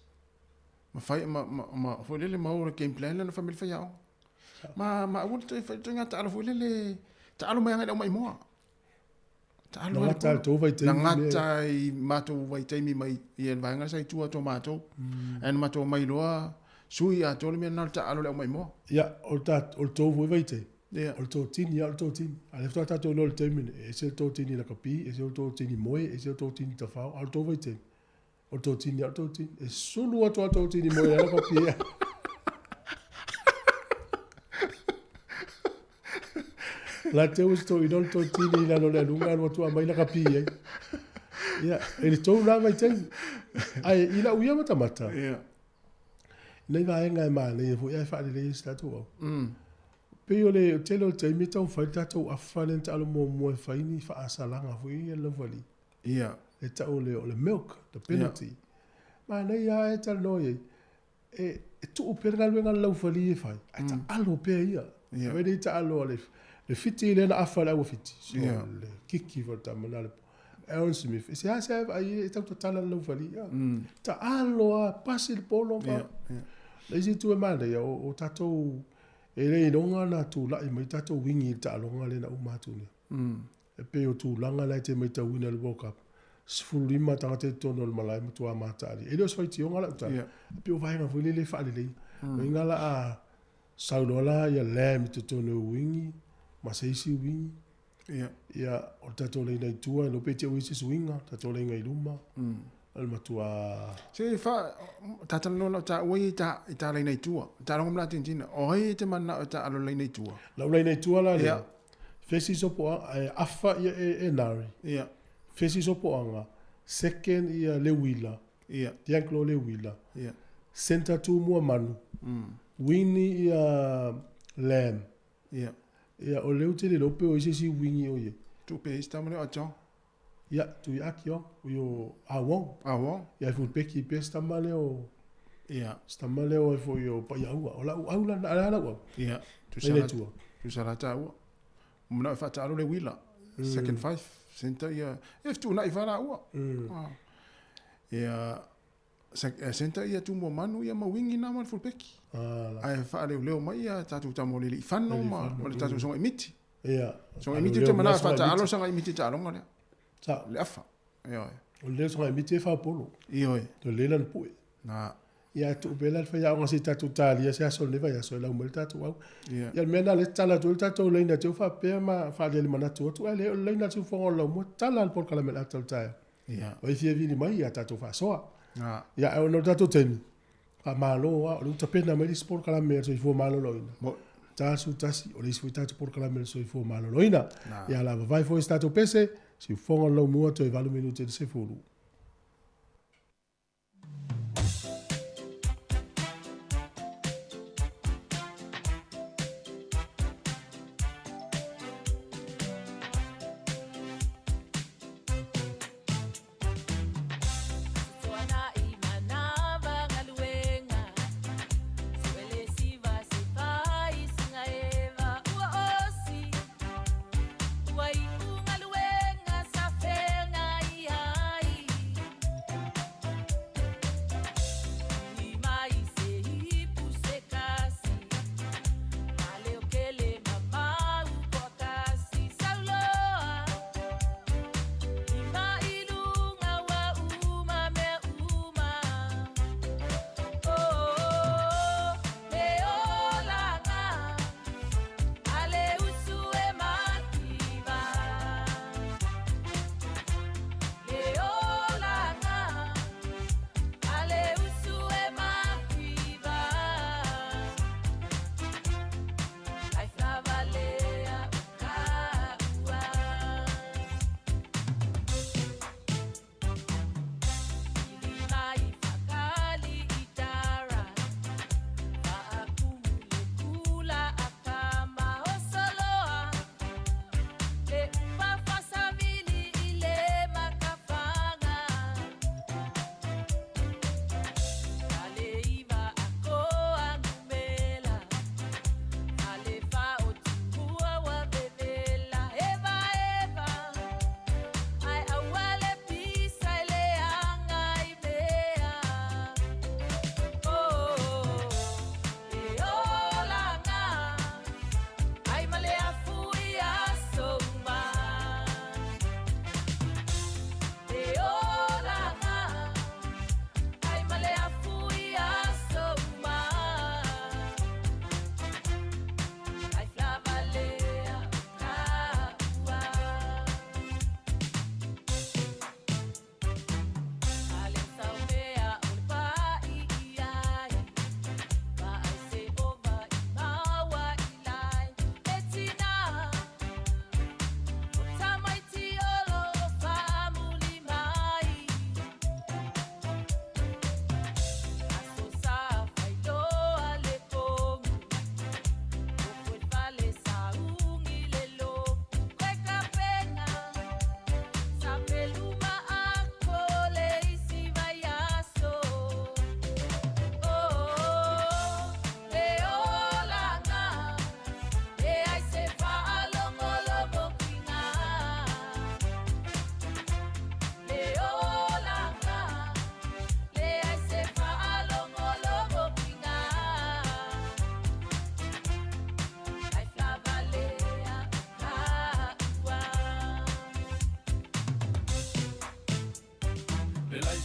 Ma fai, ma, ma, ma foi lele ma o le game plan lea na fai mai le faiaoga. Ma, ma aua le toe fai ituaiga taalo foi lele, taalo mai agai i le aumaimoa. Taalo Na gata i le tou vaitaimi. Na gata i matou vaitaimi mai i le vaega sa i tua atu o matou. Ae na matou omai loa sui atoa le mea lena o le taalo i le aumaimoa. Ia, o le ta, o le tou foi vaitaimi. Ia. O le totini lava o le totini. A o lea faatoa tatou iloa i le taimi lenei, e ese le totini lakapi, ese le totini moe, ese le totini tafao, a o le tou vaitaimi, O le totini lava o le totini. E sulu atu lava le totini moe ai lakapi ea. La te ua toeaina le totini i lalo o le aluga alu atu aumai lakapi ai. Ia, e le tou la vaitaimi. Ae i lau ia matamata, Ia. nei vaega e manaia foi ae faalelei ai si tatou au. Pei o le tele o taimi e taumafai le tatou afa lea na taalo muamua e fai ni faasalaga foi ia le laufali. Ia. E tau o le, o le milk, the penalty. Ia. Manaia lava e talanoa i ai. E, e tuu pea le galuega a le laufali e fai, ae taalo pea ia. Ia. Vaai nei taalo a le, le Fiti lea na afa le au a Fiti. So, Ia. le kiki foi le tama na le Aaron Smith. E seasea e vaai e tau tatala le laufali. Ia. Taalo lava, pasi le polo. Ia, ia. Le isi itu e manaia, o, o tatou, e le iloga na tulai mai tatou wingi i le taaloga lea na uma atu nei. E pei o tulaga la e te maitauina i le World Cup, 15 tagata i totonu o le malae matua mataalia. E le o se faitioga lau tala, e pei o vaega foi lele e faaleleia. O ina la a sau loa la ia Lamb i totonu o wingi ma se isi wingi, ia o le tatou laina i tua, e le pe te ui se suiga, tatou laina i luma, o le matua... Se fa, ta talanoa lau taua ia i ta, i ta laina i tua. Taaloga ma le Argentina. O ai e te mananao e taalo laina i tua? Lau laina i tua la lea, Fesi sopoaga, e afa ia e, e Nari. Ia. Fesi sopoaga, second ia Leuila. Ia. Dianclo Leuila. Ia. Center Tumua Manu. Wini ia Lamb. Ia. Ia, o lea ou te le iloa pe o ai se isi wingi o i ai. Tuu pe i se tama lea o Achong. Ia, tuu i Akiong, o i o Ah Wong. Ah Wong. Ia, e fulpeki pea se tama lea o... Ia. Se tama lea o ai foi o Paiaua. O lau au la, a lau au. Ia. Laina i tua. Tusa la taua. Manao e faataalo le uila. Second five. Center ia. E fetuunai fa laua. Ia. Center ia Tumua Manu ia ma wingi na ma le fulpeki. Ae faaleoleo mai ia tatou tama o le Alii-fano ma le tatou Sogaimiti. Ia. Sogaimiti ou te manao e faataalo Sogaimiti taaloga lea. Sa. Le afa. Ioe. O le Sogaimiti e faapolo. Ioe. O le lana pue. Na. Ia tuu pea la le faiaoga se i tatou talia se aso o lenei vaiaso e lau mai le tatou au. Ia. Ia le mea lena lea e tatala atu ai le tatou laina te faapea ma faaaliali manatu atu ae le o le laina a le siufofoga o le laumua tatala le polokalame o le ata o le taeao. Ia. O ai fia vili mai ia tatou faasoa. Na. Ia ae ona o le tatou taimi, faamalo lava o lea ua tapena mai le isi polokalame a le soifua maloloina. Mo. 41, o le isi foi tatou polokalame a le soifua maloloina. Na. Ia la vavae foi se tatou pese, siufofoga o le laumua toe 8 minute i le 10.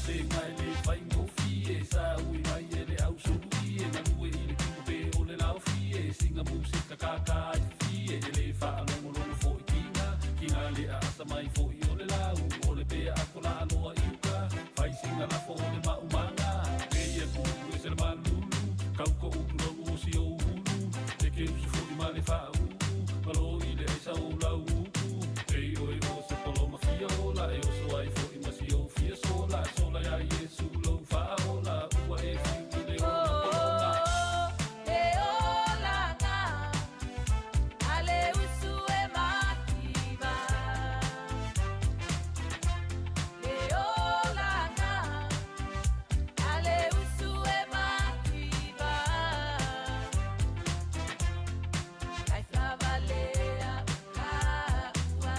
vasega e lē faigofie sa ui mai e le ausuluie galue i le tino pē o le laofie siga musika kākā ai fifie e lē faalogologo foʻi kiga kiga le aasa mai foʻi o le lau o le pea ako laaloa i uka fai siga lafo o le maumaga eia kuu ese le malulu kauka ulu o si ou ulu e ke usu foʻi ma le faauu malo i le aisa o lau upu ei oe o se poloma fia ola e oso ai foʻi ma si ou fia sola sola iā Iesu lou faaola ua e fiu i le ola pologa. Le olaga a le usu e mativa. Le olaga a le usu e mativa. Life lava lea o kaua.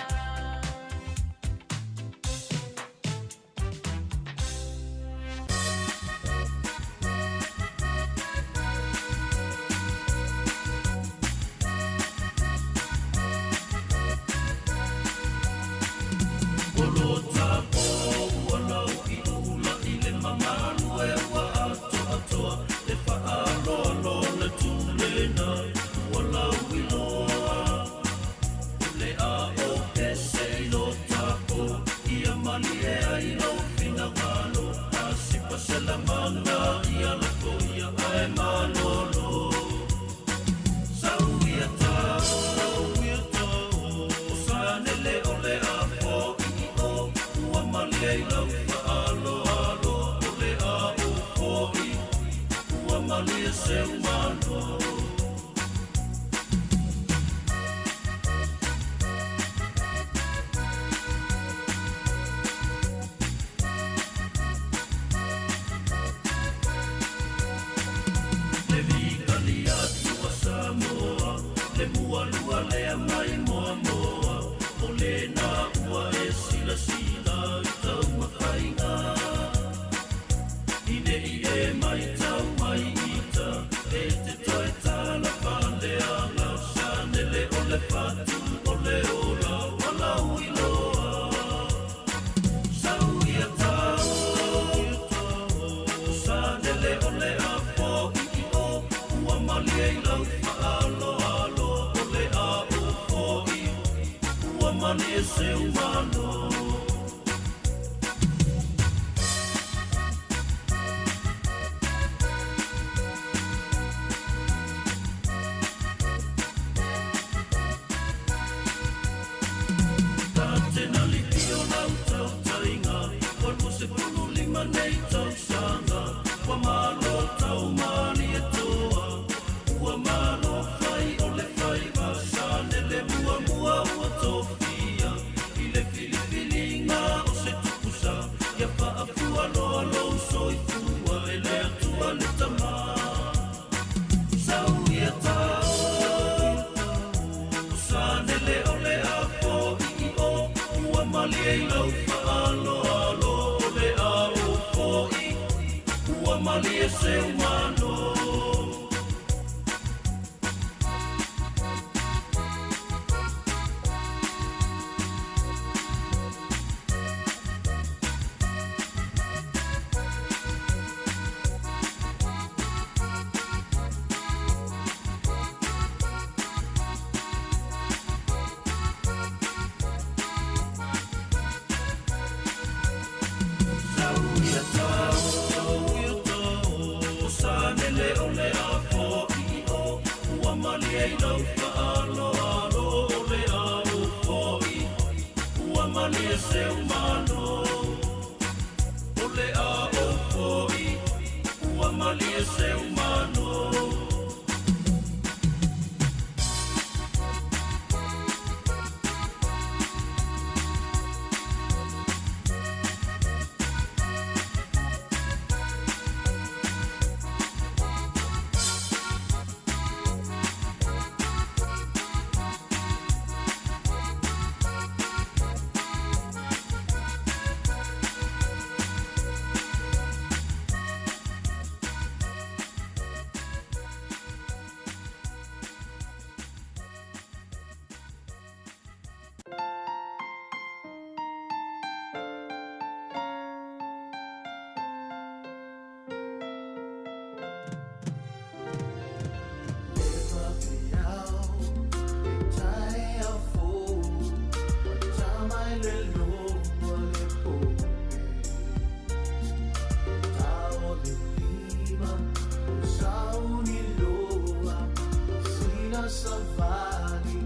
savali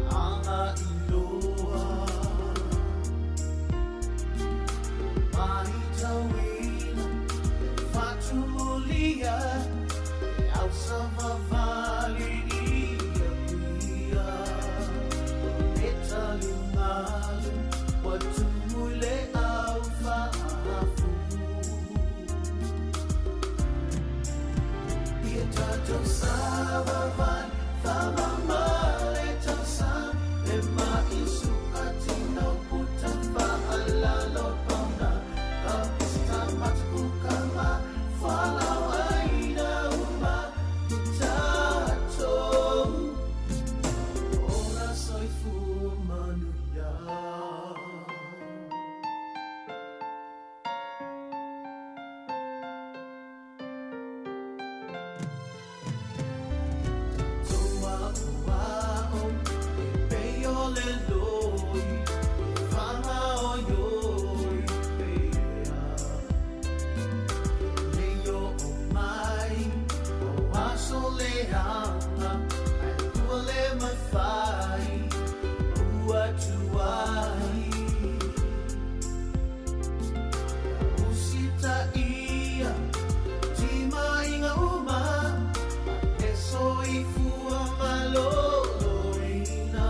ma aga iloa. Maitauina le faatumulia le au savavali i Apia. O le taligalu ua tumu i le au faafu. Ia tatou savavali faamama le tausaga le ma'i sukatino puta faalalo pauna ka pista mataku kama fualaau aina uma i tatou ola soifua manuia. Tatou aoao e pei o le loi e faagaoioi pea. E le oo mai o aso leaga ae ua le mafai ua tuai. Ia usitaia timaiga uma ma le soifua maloloina.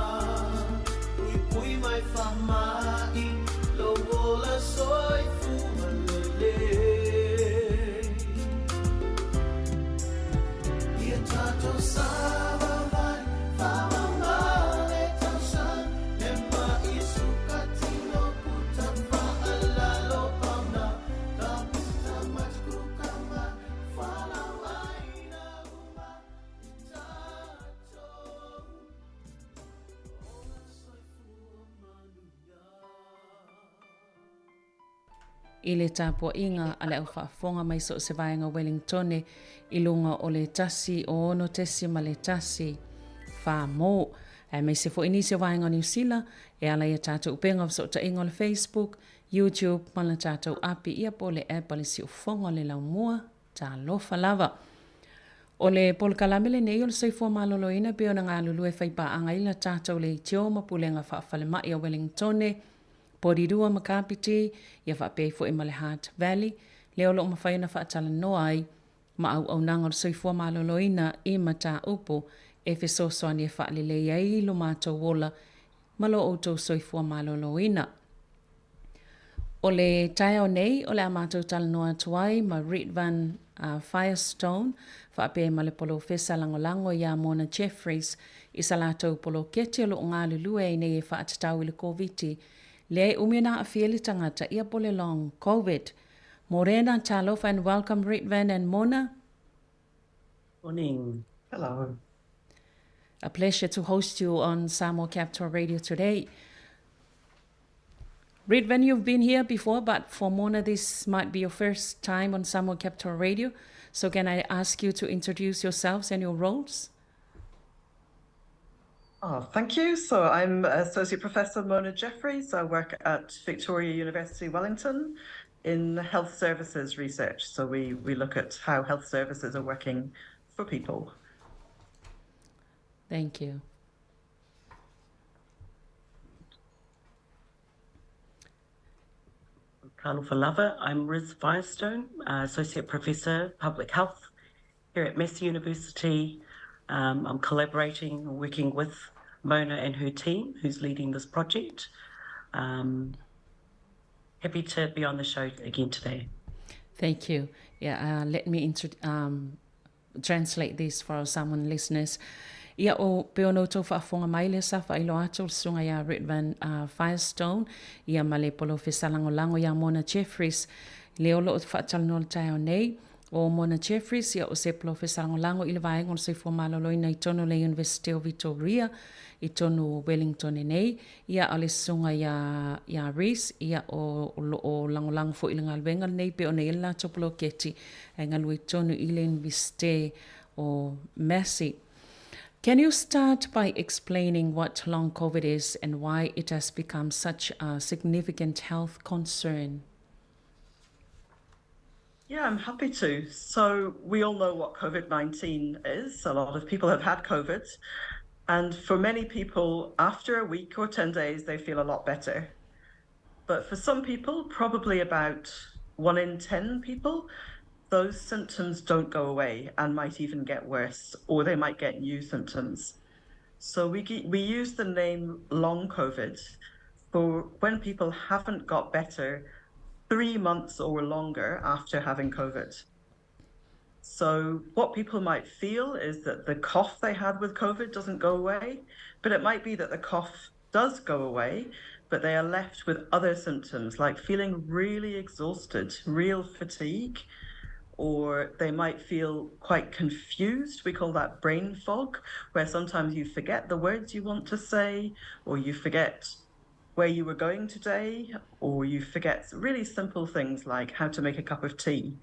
Puipui mai faamai lou ola soifua lelei. Ia tatou savavali faamama le tausaga le ma'i sukatino puta faalalo pauna ka pista mataku kama fualaau aina uma i tatou ola soifua manuia. I le tapuaiga a le au faafofoga mai so o se vaega o Wellingtone i luga o le 106.1 fa mo, aemaise foi nisi o vaega o Niu Sila e ala i a tatou upega o fesootaiga o le Facebook, YouTube ma le tatou api ia po o le app a le Siufofoga o le Laumua. Talofa lava! O le polokalame lenei o le Soifua Maloloina e pei ona galulue faipaaga ai la tatou leitio ma Pulega Faafalemai a Wellingtone, Porirua ma Kapiti, ia faapea ai foi ma le Hutt Valley, lea o lo o mafai ona faatalanoa ai ma auaunaga o le soifua maloloina i mataupu e fesoasoani e faalelei ai lo matou ola ma lo outou soifua maloloina. O le taeao nei, o le a matou talanoa atu ai ma Ridvan Firestone faapea ma le polofesa lagolago iā Mona Jeffreys i sa latou poloketi o lo o galulue ai nei e faatatau i le Koviti lea e umi ona aafia le tagata ia po le Long Covid. Morena, talofa and welcome Ridvan and Mona. Morning. Hello. A pleasure to host you on Samoa Capital Radio today. Ridvan, you've been here before, but for Mona, this might be your first time on Samoa Capital Radio. So can I ask you to introduce yourselves and your roles? Oh, thank you. So I'm Associate Professor Mona Jeffreys. I work at Victoria University, Wellington in health services research. So we, we look at how health services are working for people. Thank you. Talofa lava, I'm Riz Firestone, uh, Associate Professor, Public Health here at Massey University. Um, I'm collaborating, working with Mona and her team who's leading this project. Um, happy to be on the show again today. Thank you. Yeah, uh, let me um, translate this for our Samoan listeners. Ia o pe ona outou faafofoga mai lea sa faailoa atu o le susuga iā Ridvan uh, Firestone ia ma le polofesa lagolago iā Mona Jeffries lea o lo o faatalanoa le taeao nei. O Mona Jeffries ia o se polofesa lagolago i le vaega o le soifua maloloina i tonu o le Universite o Vitoria i tonu o Wellington nei. Ia a o le susuga iā iā Reece ia o lo o lagolago foi i le galuega lenei pei ona i ai le latou poloketi ae galue tonu i le Universite o Massey. Can you start by explaining what long COVID is and why it has become such a significant health concern? Yeah, I'm happy to. So, we all know what COVID 19 is. A lot of people have had COVID. And for many people, after a week or 10 days, they feel a lot better. But for some people, probably about one in 10 people, those symptoms don't go away and might even get worse, or they might get new symptoms. So we, we use the name long COVID for when people haven't got better three months or longer after having COVID. So, what people might feel is that the cough they had with COVID doesn't go away, but it might be that the cough does go away, but they are left with other symptoms like feeling really exhausted, real fatigue, or they might feel quite confused. We call that brain fog, where sometimes you forget the words you want to say, or you forget where you were going today, or you forget really simple things like how to make a cup of tea.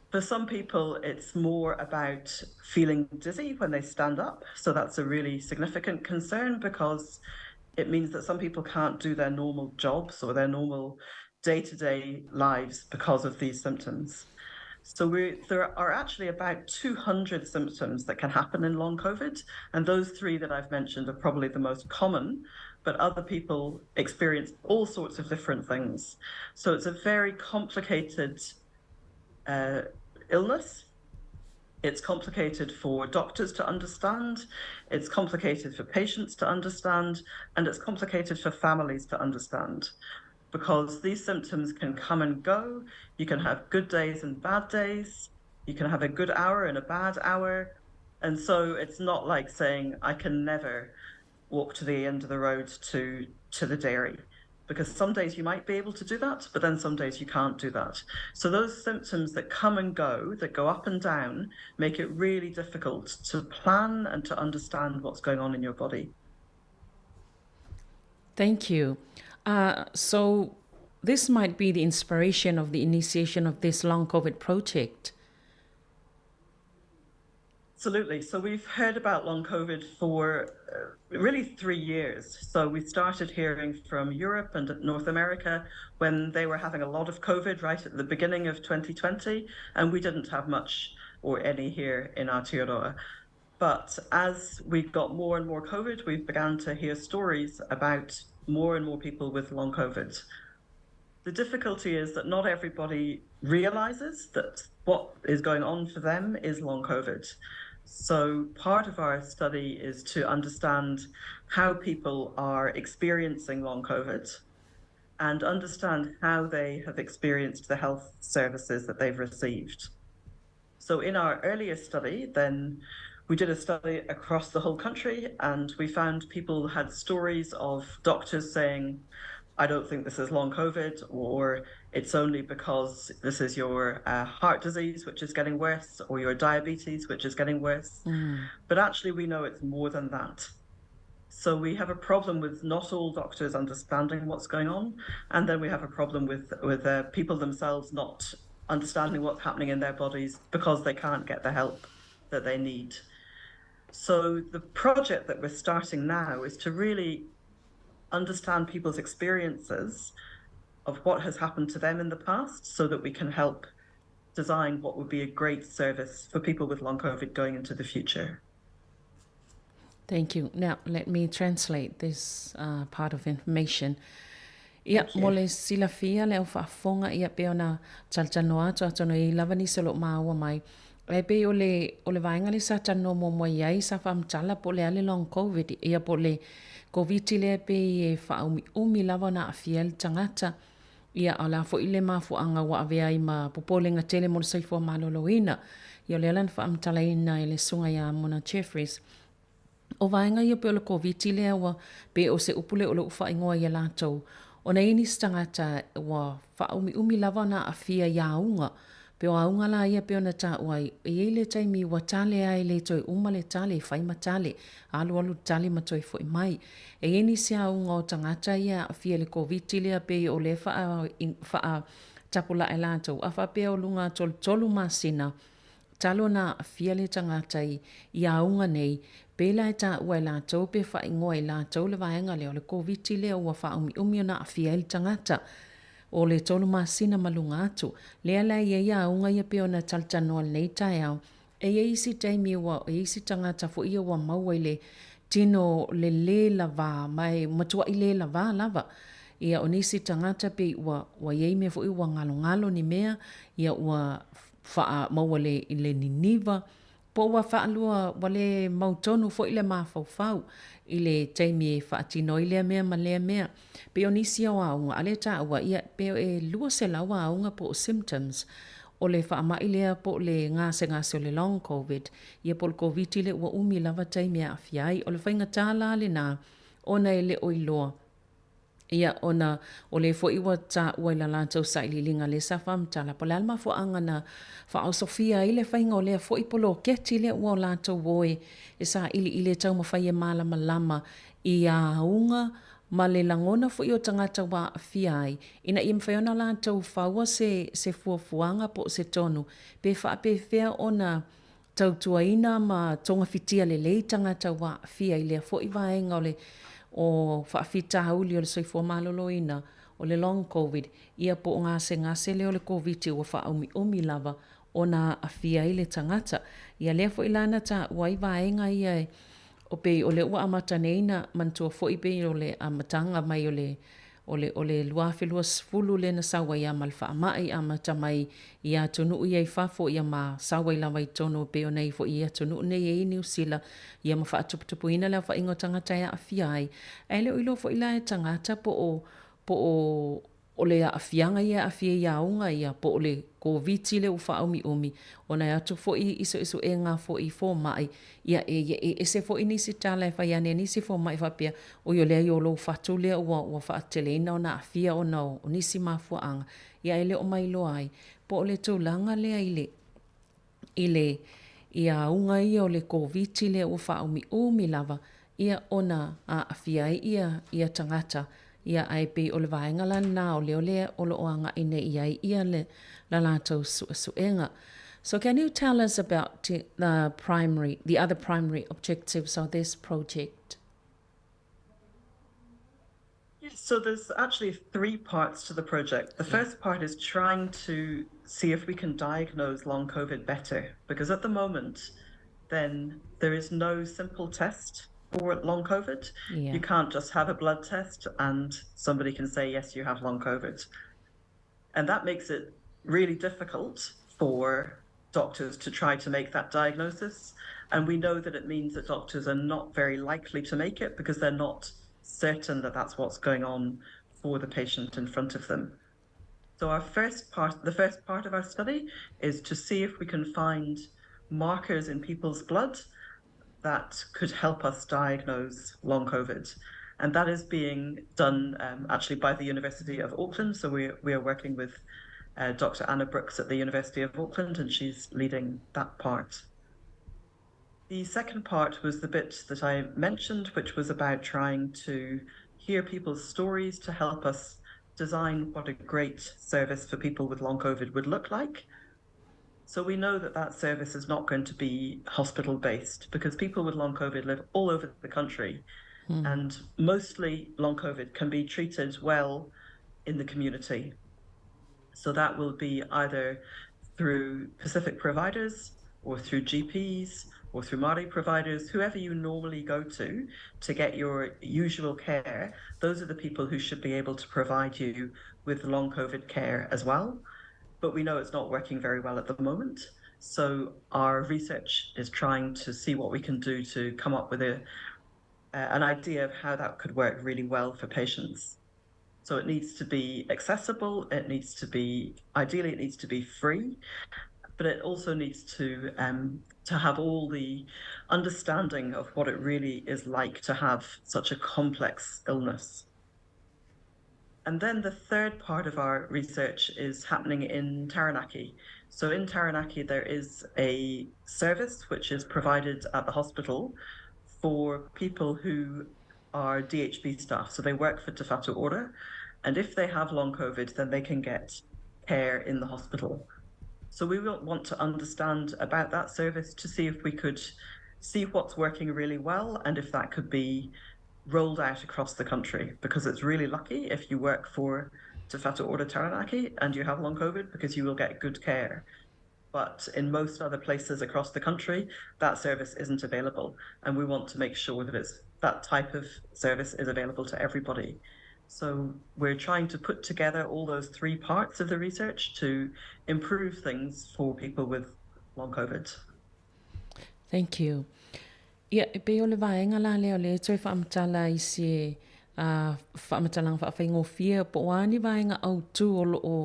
For some people, it's more about feeling dizzy when they stand up. So that's a really significant concern because it means that some people can't do their normal jobs or their normal day to day lives because of these symptoms. So we, there are actually about 200 symptoms that can happen in long COVID, and those three that I've mentioned are probably the most common, but other people experience all sorts of different things. So it's a very complicated illness. It's complicated for doctors to understand, it's complicated for patients to understand, and it's complicated for families to understand because these symptoms can come and go. You can have good days and bad days. You can have a good hour and a bad hour. And so it's not like saying, I can never walk to the end of the road to, to the dairy because some days you might be able to do that, but then some days you can't do that. So those symptoms that come and go, that go up and down, make it really difficult to plan and to understand what's going on in your body. Thank you. Uh, so this might be the inspiration of the initiation of this long COVID project. Absolutely. So we've heard about long COVID for uh, really three years. So we started hearing from Europe and North America when they were having a lot of COVID right at the beginning of 2020, and we didn't have much or any here in Aotearoa. But as we got more and more COVID, we began to hear stories about more and more people with long COVID. The difficulty is that not everybody realizes that what is going on for them is long COVID. So, part of our study is to understand how people are experiencing long COVID and understand how they have experienced the health services that they've received. So, in our earlier study, then we did a study across the whole country and we found people had stories of doctors saying, I don't think this is long COVID, or it's only because this is your uh, heart disease, which is getting worse, or your diabetes, which is getting worse. But actually, we know it's more than that. So we have a problem with not all doctors understanding what's going on, and then we have a problem with with uh, people themselves not understanding what's happening in their bodies because they can't get the help that they need. So the project that we're starting now is to really understand people's experiences of what has happened to them in the past so that we can help design what would be a great service for people with long COVID going into the future. Thank you. Now, let me translate this uh, part of information. Ia, mo le silafia le au faafofoga, ia pei ona talatalanoa atu atonu e i ai lava nisi o lo o maua mai. Ae pei o le, o le vaega lea sa talanoa muamua i ai, sa faamatala po o le a le long covid, ia po o le Koviti lea pei e faaumiumi lava ona aafia ai le tagata. Ia, a o le a foi le mafuaaga ua avea ai ma popolega tele mo le soifua maloloina. Ia, o lea la na faamatalaina e le Susuga ia Mona Jeffreys. ʻO vaega ia pei o le Koviti lea ua pei o se upu lea o loʻu faaigoa iā lātou. Ona e i ai nisi tagata ua faaumiumi lava ona aafia i auga. Pei o auga la ia pei ona taua ai, e i ai le taimi ua tale a e le toe uma le tale, e fai ma tale, alualu tale ma toe foi mai. E i ai nisi auga o tagata ia e aafia i le Koviti lea pei o lea faa, faa tapulae lātou, a faapea o luga tolutolu masina, Talu ona aafia le tagata i i auga nei, pēlā e taua e lātou pe faaigoa e lātou le vaega lea o le Koviti lea ua faaumiumi ona aafia ai le tagata. O le tolu masina ma luga atu, lea la e i ai auga ia pei ona talatalanoa lenei taeao, E i ai isi taimi ua i ai isi tagata foi ia ua maua i le tino le lē lavā ma e matuaʻi lē lavā lava. Ia o nisi tagata pei ua ua i ai mea foi ua galogalo ni mea, ia ua faa maua le i le niniva, po ua faalua ua le mautonu foi le mafaufau i le taimi e faatino ai lea mea ma lea mea. Pei o nisi o auga, a lea taua, ia, pe e 200 auga po o symptoms o le faamai lea po o le gasegase o le long covid, ia po o le Koviti lea ua umi lava taimi e aafia ai. O le faigata la lena ona e le o iloa, ia, ona o lea foi ua taua i la latou sailiiliga lea sa faamatala, po o le a le mafuaaga na faaosofia ai le faiga o lea foi poloketi lea ua o latou o e sailiili e taumafai e malamalama i auga ma le lagona foi o tagata ua aafia ai, ina ia mafai ona latou faua se se fuafuaga po o se tonu pe faapefea ona tautuaina ma togafitia lelei tagata ua aafia i lea foi vaega o le o faafitauli o le soifua maloloina o le long covid, ia po o gasegase lea o le Koviti ua faaumiumi lava ona aafia ai le tagata. Ia lea foi la na taua ai vaega ia e O pei o lea ua amata nei na manatua foi pei o le amataga mai o le o le o le 2020 lea na sau ai a ma le faamai amata mai i atunuu ia i fafo ia ma sau ai lava i totonu e pei ona i ai foi i atunuu nei e i Niu Sila ia ma faatuputupuina le aofaiga o tagata e aafia ai. Ae le o iloa foi la e tagata po o po o O le aafiaga ia e aafia i auga ia po o le Koviti lea ua faaumiumi, ona e atu foi i suesuega foi i fomai, ia e e ese foi nisi tala e fai ane e nisi fomai faapea, oi o lea o lou fatu lea ua ua faateleina ona aafia ona o nisi mafuaaga, ia e le o mailoa ai po o le tulaga lea i le i le i auga ia o le Koviti lea ua faaumiumi lava ia ona aafia ai ia ia tagata ia ae pei o le vaega la lena o lea lea o lo o agai nei i ai ia le la latou suesuega. So can you tell us about the primary the other primary objectives of this project? So there's actually three parts to the project. The first part is trying to see if we can diagnose long COVID better, because at the moment, then there is no simple test for long COVID. Yeah. You can't just have a blood test and somebody can say, yes, you have long COVID. And that makes it really difficult for doctors to try to make that diagnosis. And we know that it means that doctors are not very likely to make it because they're not certain that that's what's going on for the patient in front of them. So our first part, the first part of our study is to see if we can find markers in people's blood that could help us diagnose long COVID. And that is being done um, actually by the University of Auckland. So we, we are working with uh, Dr. Anna Brooks at the University of Auckland, and she's leading that part. The second part was the bit that I mentioned, which was about trying to hear people's stories to help us design what a great service for people with long COVID would look like. So we know that that service is not going to be hospital based because people with long COVID live all over the country. And mostly long COVID can be treated well in the community. So that will be either through Pacific providers or through GPs or through Māori providers, whoever you normally go to to get your usual care, those are the people who should be able to provide you with long COVID care as well. But we know it's not working very well at the moment. So our research is trying to see what we can do to come up with a, uh, an idea of how that could work really well for patients. So it needs to be accessible, it needs to be, ideally, it needs to be free, but it also needs to um, to have all the understanding of what it really is like to have such a complex illness. And then the third part of our research is happening in Taranaki. So in Taranaki, there is a service which is provided at the hospital for people who are DHB staff. So they work for Te Whatu Ora. And if they have long COVID, then they can get care in the hospital. So we want to understand about that service to see if we could see what's working really well and if that could be rolled out across the country because it's really lucky if you work for Te Whatu Ora Taranaki and you have long COVID because you will get good care. But in most other places across the country, that service isn't available. And we want to make sure that it's that type of service is available to everybody. So we're trying to put together all those three parts of the research to improve things for people with long COVID. Thank you. Ia, e pei o le vaega la lea o lea e toe faamatala i se faamatalaga faafaigofie po o a ni vaega autu o lo o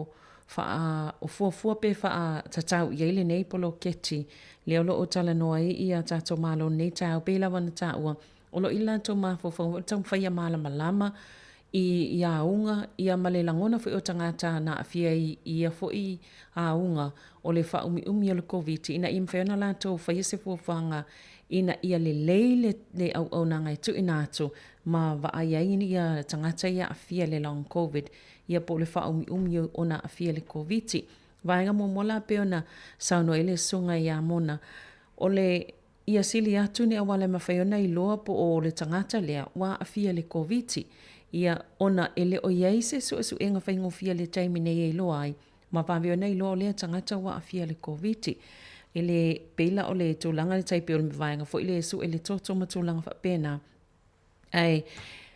faa, o fuafua pe faatatau i ai lenei poloketi lea o lo o talanoa ai ia tatou Malo i lenei taeao. Pei lava ona taua, o lo o i le latou mafaufauga foi le taumafai ia malamalama i i auga, ia ma le lagona foi o tagata na aafia i ia foi auga o le faaumiumi o le Koviti ina ia mafai ona latou faia se fuafuaga ina ia lelei le le auaunaga e tuuina atu ma vaai ai ia tagata ia aafia i le long Covid ia po o le faaumiumi ona aafia i le Koviti. Vaega muamua la pei ona saunoa ai le Susuga ia Mona, o le Ia sili atu ni auala e mafai ona iloa po o le tagata lea ua aafia i le Koviti. Ia, ona e le o i ai se suesuega faigofie i le taimi nei e iloa ai, ma vave ona iloa o lea tagata ua aafia i le Koviti. E le pei la o le tulaga le tai pei o le vaega foi lea e sue le toto ma tulaga faapena. Ae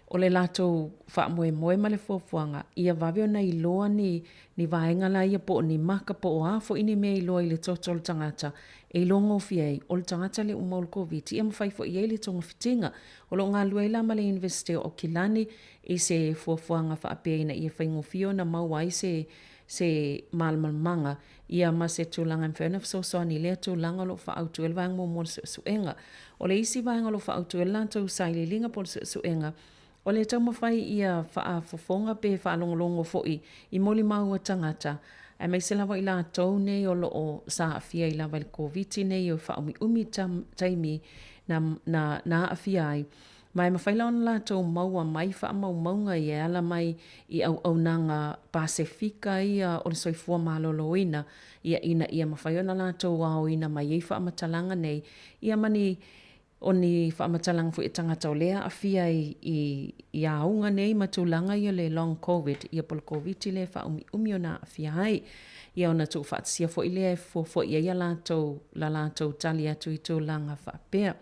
o le latou faamoemoe ma le fuafuaga, ia vave ona iloa ni, ni vaega la ia po o ni maka po o a foi ni mea e iloa i le toto o le tagata e iloa gofie ai, o le tagata lea ua maua i le Koviti, ia ma fai foi i ai le togafitiga. O lo o galulue ai la ma le Iunivesite o Aukilani i se fuafuaga faapea ina ia faigofie ona maua ai se, se malamalamaga ia ma se tulaga e mafai ona fesoasoani i lea tulaga o lo o faaautu ai le vaega muamua o le suesuega. O le isi vaega o lo o faaautu ai le latou sailiiliga po o le suesuega, o le taumafai ia faafofoga pe faalogologo foi i molimau a tagata, aemaise lava i latou nei o lo o sa aafia ai lava i le Koviti nei e faaumiumi taimi na, na, na aafia ai. Ma e mafai la ona latou maua mai faamaumauga ia e ala mai i auaunaga Pasefika ia o le soifua maloloina, ia ina ia mafai ona latou aoina mai ai faamatalaga nei, ia ma ni, o ni faamatalaga foi a tagata o lea e aafia ai i, i auga nei ma tulaga ia o le long Covid, ia po o le Koviti lea e faaumiumi ona aafia ai. Ia ona tuufaatasia foi lea e fuafua i ai a latou, la latou tali atu i tulaga faapea.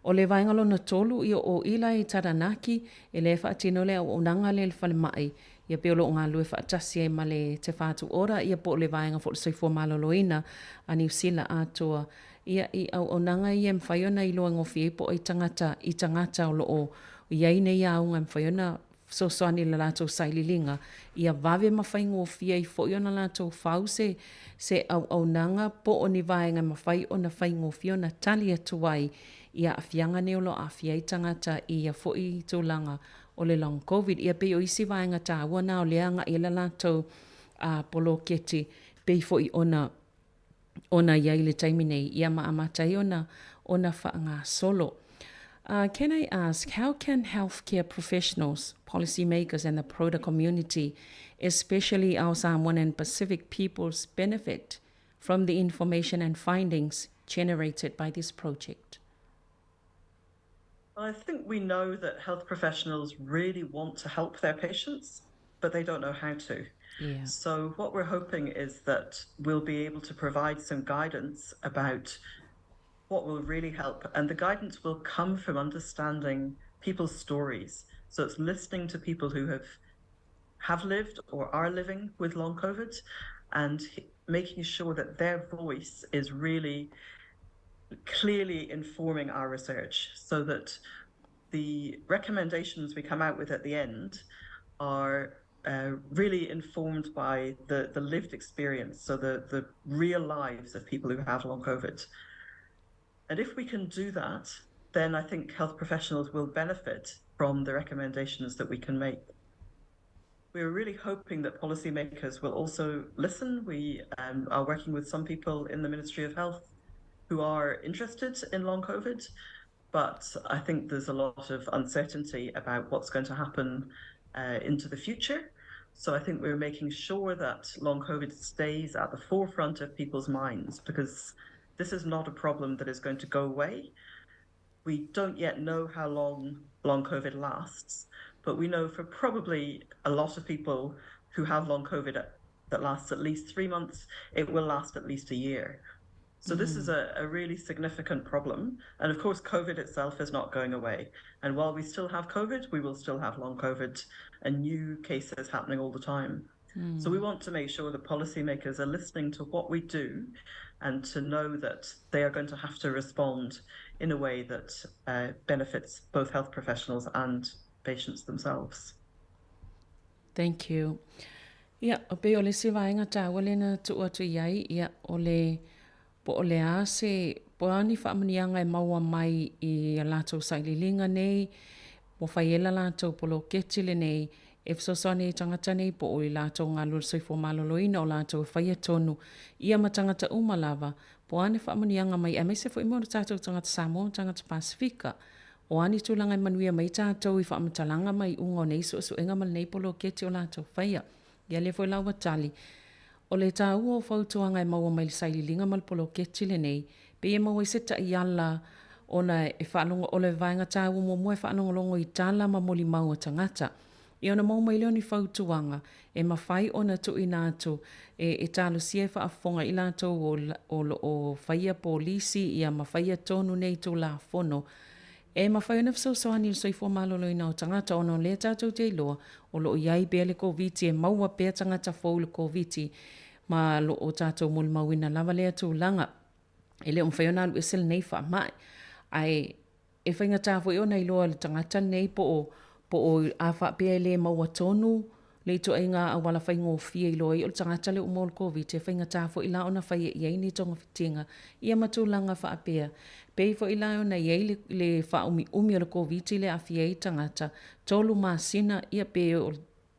O le vaega lona tolu, ia o i la i Taranaki, e lea e faatino le auaunaga lea i le falemai, ia pei o lo o galulue faatasi ai ma le Te Whatu Ora, ia po o le vaega foi o le Soifua Maloloina a Niu Sila atoa, ia i auaunaga ia e mafai ona iloa gofie ai po o ai tagata i tagata o lo o i ai nei auga e mafai ona fesoasoani i le latou sailiiliga, ia vave ma faigofie ai foi ona latou fau se se auaunaga po o ni vaega e mafai ona faigofie ona tali atu ai i aafiaga nei o lo o aafia ai tagata i ia foi tulaga o le long Covid. Ia pei o isi vaega taua na o lea e agai ai le latou poloketi pei foi ona ona i ai i le taimi nei, ia ma amata ai ona, ona faagasolo. Can I ask, how can healthcare professionals, policy makers and the broader community, especially our Samoan and Pacific peoples benefit from the information and findings generated by this project? Well, I think we know that health professionals really want to help their patients, but they don't know how to. Yeah. So what we're hoping is that we'll be able to provide some guidance about what will really help. And the guidance will come from understanding people's stories. So it's listening to people who have have lived or are living with long COVID and making sure that their voice is really clearly informing our research so that the recommendations we come out with at the end are uh, really informed by the, the lived experience, so the, the real lives of people who have long COVID. And if we can do that, then I think health professionals will benefit from the recommendations that we can make. We're really hoping that policymakers will also listen. We um, are working with some people in the Ministry of Health who are interested in long COVID, but I think there's a lot of uncertainty about what's going to happen uh, into the future. So I think we're making sure that long COVID stays at the forefront of people's minds because this is not a problem that is going to go away. We don't yet know how long long COVID lasts, but we know for probably a lot of people who have long COVID that lasts at least three months, it will last at least a year. So this is mm. a, a really significant problem. And of course, COVID itself is not going away. And while we still have COVID, we will still have long COVID and new cases happening all the time. Mm. So we want to make sure that policymakers are listening to what we do and to know that they are going to have to respond in a way that uh, benefits both health professionals and patients themselves. Thank you. Ia, o pei o le isi vaega taua lea na tuu atu i ai, ia, o le, po o le a se, po o a ni faamanuiaga e maua mai i a latou sailiiliga nei, ua fai ai la latou poloketi lenei e fesoasoani ai i tagata nei po o i latou galulue soifua maloloina o latou e faia tonu ia ma tagata uma lava, po o a ni faamanuiaga mai aemaise foi mo tatou tagata Samoa ma tagata Pasefika. O a ni tulaga e manuia mai tatou i faamatalaga ma iuga o nei suesuega ma lenei poloketi o latou faia. Ia lea foi la ua tali. O le taua o fautuaga e maua mai le sailiiliga ma le poloketi lenei, pei e maua ai se taiala ona e faalogo, o le vaega taua muamua e faalogologo i tala ma molimau a tagata. Ia ona maua mai lea o ni fautuaga e mafai ona tuuina atu e, e talosia e faafofoga i latou o, o lo o faia polisi ia ma faia tonu nei Tulafono e mafai ona fesoasoani i le soifua maloloina o tagata ona o lea tatou te iloa o lo o i ai pea le Koviti e maua pea tagata fou i le Koviti ma lo o tatou molimauina lava lea tulaga. E le o mafai ona alu ese lenei faamai. Ae E faigata foi ona iloa e le tagata lenei po o, po o a faapea e le maua tonu le ituaiga auala faigofie e iloa ai o le tagata lea ua maua le Koviti, e faigata foi la ona faia i ai ni togafitiga ia ma tulaga faapea. Pei foi la ona i ai le, le faaumiumi o le Koviti lea e aafia ai tagata, tolu masina ia pe o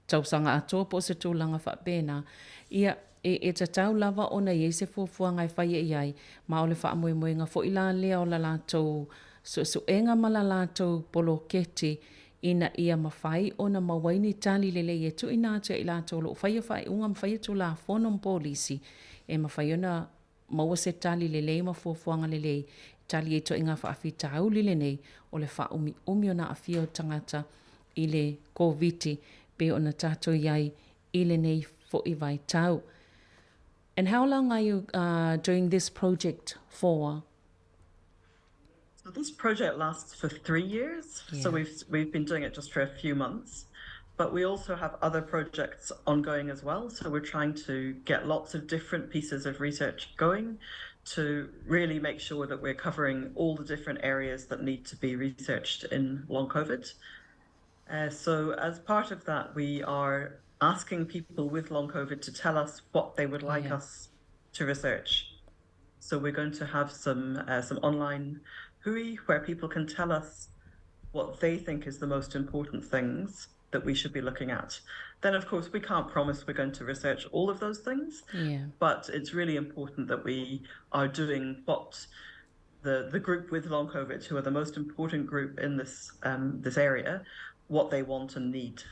tausaga atoa po o se tulaga faapena, ia, e, e tatau lava ona i ai se fuafuaga e faia i ai, ma o le faamoemoega foi la lea o la latou suesuega ma la latou poloketi ina ia mafai ona maua ai ni tali lelei e tuuina atu ia i latou o lo o faia faaiuga ma faia Tulafono ma polisi e mafai ona maua se tali lelei ma fuafuaga lelei e tali ai ituaiga faafitauli lenei o le faaumiumi ona aafia o tagata i le Koviti pei ona tatou i ai i lenei foi vaitau. And how long are you uh, doing this project for? So this project lasts for three years. Yeah. So we've we've been doing it just for a few months. But we also have other projects ongoing as well. So we're trying to get lots of different pieces of research going to really make sure that we're covering all the different areas that need to be researched in long COVID. Uh, so as part of that, we are asking people with long COVID to tell us what they would like yeah. us to research. So we're going to have some uh, some online hui where people can tell us what they think is the most important things that we should be looking at. Then, of course, we can't promise we're going to research all of those things. Yeah. But it's really important that we are doing what the, the group with long COVID, who are the most important group in this um, this area, what they want and need.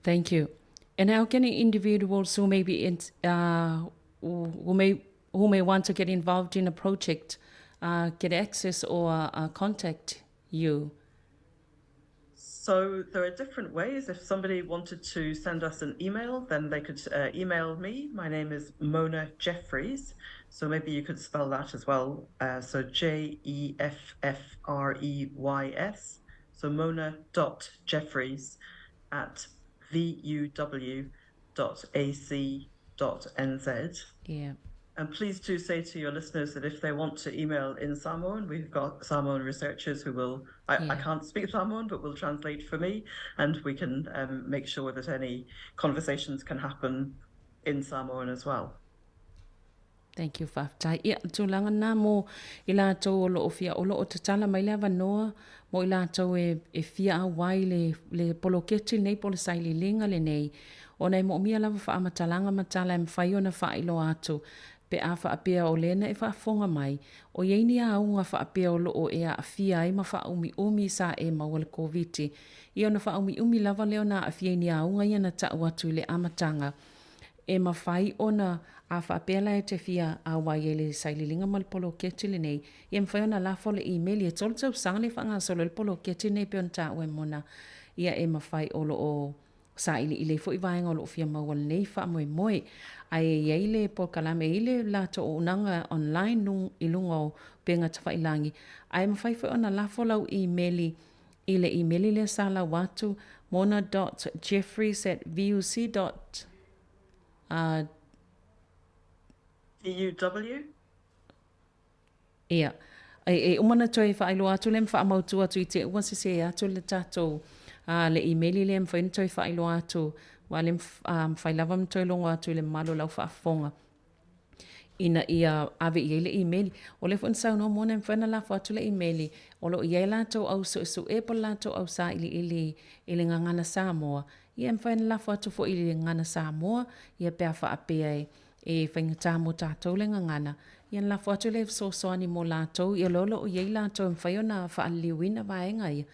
Thank you. And how can individuals who may be in, uh, who may who may want to get involved in a project uh, get access or uh, contact you? So there are different ways. If somebody wanted to send us an email, then they could uh, email me. My name is Mona Jeffreys. So maybe you could spell that as well. Uh, so J E F F R E Y S. So mona.jeffreys at vuw.ac.nz. Yeah. And please do say to your listeners that if they want to email in Samoan, we've got Samoan researchers who will, I, yeah. I can't speak Samoan, but will translate for me, and we can um, make sure that any conversations can happen in Samoan as well. Thank you, faafetai. Ia, tulaga na mo i latou o lo o fia, o lo o tatala mai le avanoa mo i latou e, e fia auai le, le poloketi lenei po o le sailiiliga lenei, ona e moomia lava faamatalaga ma tala e mafai ona faailoa atu pe a faapea o lea na e faafofoga mai, o i ai ni auga faapea o lo o e aafia ai ma faaumiumi sa e maua le Koviti. Ia ona faaumiumi lava lea ona aafia i ni auga ia na tau atu i le amataga. E mafai ona, a faapea la e te fia auai ai le sailiiliga ma le poloketi lenei, ia mafai ona lafo le imeli e tolu tausaga le faagasolo ai le poloketi lenei pei ona taua e Mona, ia e mafai o lo o Sailiili ai foi vaega o lo o fia maua lenei faamoemoe. Ae e i ai le polokalame, e i ai le latou auaunaga online i luga o upega tafailagi, ae mafai foi ona lafo lau imeli i le imeli lea sa lau atu, mona dot jeffries at vuc dot CUW. Ia, e uma ona toe faailoa atu lea ma faamautu atu i te ua sese atu le tatou le imeli lea e mafai ona toe faailoa atu aua lea e mafai lava ona toe logo atu i le mamalu o lau faafofoga ina ia ave i ai le imeli. O lea foi na saunoa Mona e mafai ona lafo atu le imeli, o lo o i ai latou au suesue po o le latou au sailiili i le Gagana Samoa, ia e mafai ona lafo atu foi i le Gagana Samoa ia pe a faapea e E faigata mo tatou le gagana, ia ona lafo atu lea e fesoasoani mo latou, ia o lo o i ai latou e mafai ona faaliliuina vaega ia,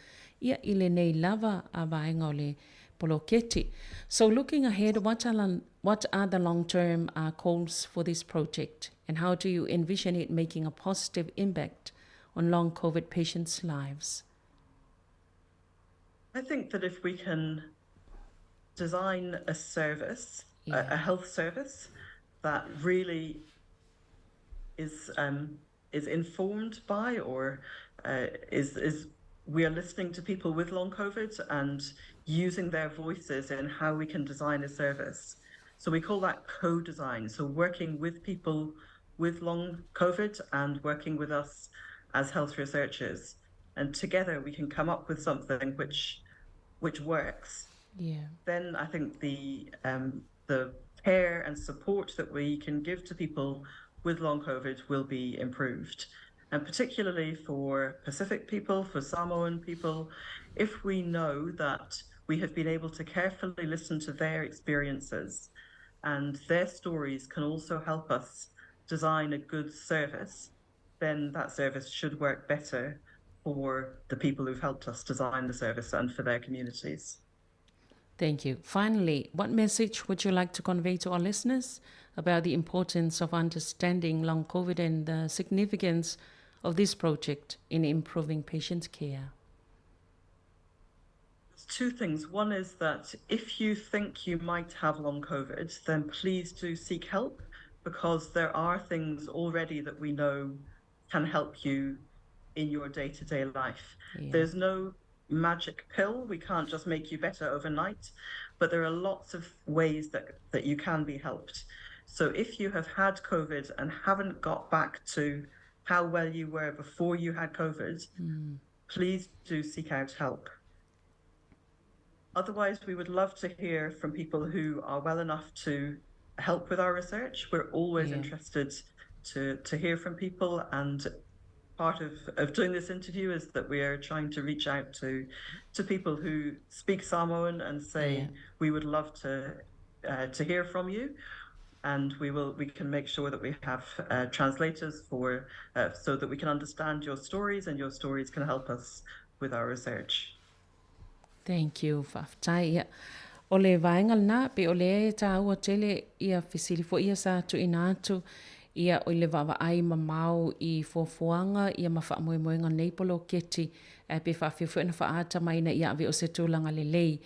ia i lenei lava a vaega o le poloketi. So looking ahead, what are, what are the long term uh, goals for this project and how do you envision it making a positive impact on long COVID patients' lives? I think that if we can design a service, yeah. a, a health service that really is um, is informed by or uh, is is we are listening to people with long COVID and using their voices in how we can design a service. So we call that co-design. So working with people with long COVID and working with us as health researchers. And together we can come up with something which which works. Yeah. Then I think the um, the care and support that we can give to people with long COVID will be improved. And particularly for Pacific people, for Samoan people, if we know that we have been able to carefully listen to their experiences and their stories can also help us design a good service, then that service should work better for the people who've helped us design the service and for their communities. Thank you. Finally, what message would you like to convey to our listeners about the importance of understanding long COVID and the significance of this project in improving patient care? Two things. One is that if you think you might have long COVID, then please do seek help because there are things already that we know can help you in your day to day life. Yeah. There's no magic pill. We can't just make you better overnight, but there are lots of ways that, that you can be helped. So if you have had COVID and haven't got back to how well you were before you had COVID, mm. please do seek out help. Otherwise, we would love to hear from people who are well enough to help with our research. We're always yeah. interested to, to hear from people and part of, of doing this interview is that we are trying to reach out to to people who speak Samoan and say yeah. we would love to uh, to hear from you and we will we can make sure that we have uh, translators for uh, so that we can understand your stories and your stories can help us with our research. Thank you, faafetai. Ia, o le vaega lena, pei o lea e tāua tele ia fesili foi ia sa tuuina atu, ia o i le vaavaai mamao i fuafuaga ia ma faamoemoega o lenei poloketi, ae pe faafia foi ona faaata mai ina ia ave o se tulaga lelei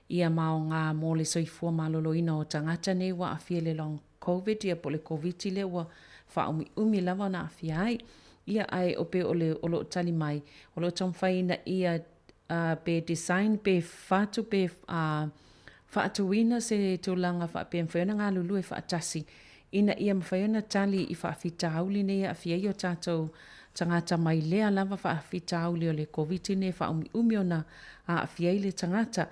ia ma aoga mo le soifua maloloina o tagata nei ua aafia i le long Covid ia po o le Koviti lea ua faaumiumi lava ona aafia ai. Ia ae o pei o le o lo o tali mai, o lo o taumafai ina ia pe design pe fatu pe faatuina se tulaga faapea e mafai ona galulue faatasi ina ia mafai ona tali i faafitauli nei e aafia ai o tatou tagata mai lea lava faafitauli o le Koviti nei e faaumiumi ona aafia ai le tagata.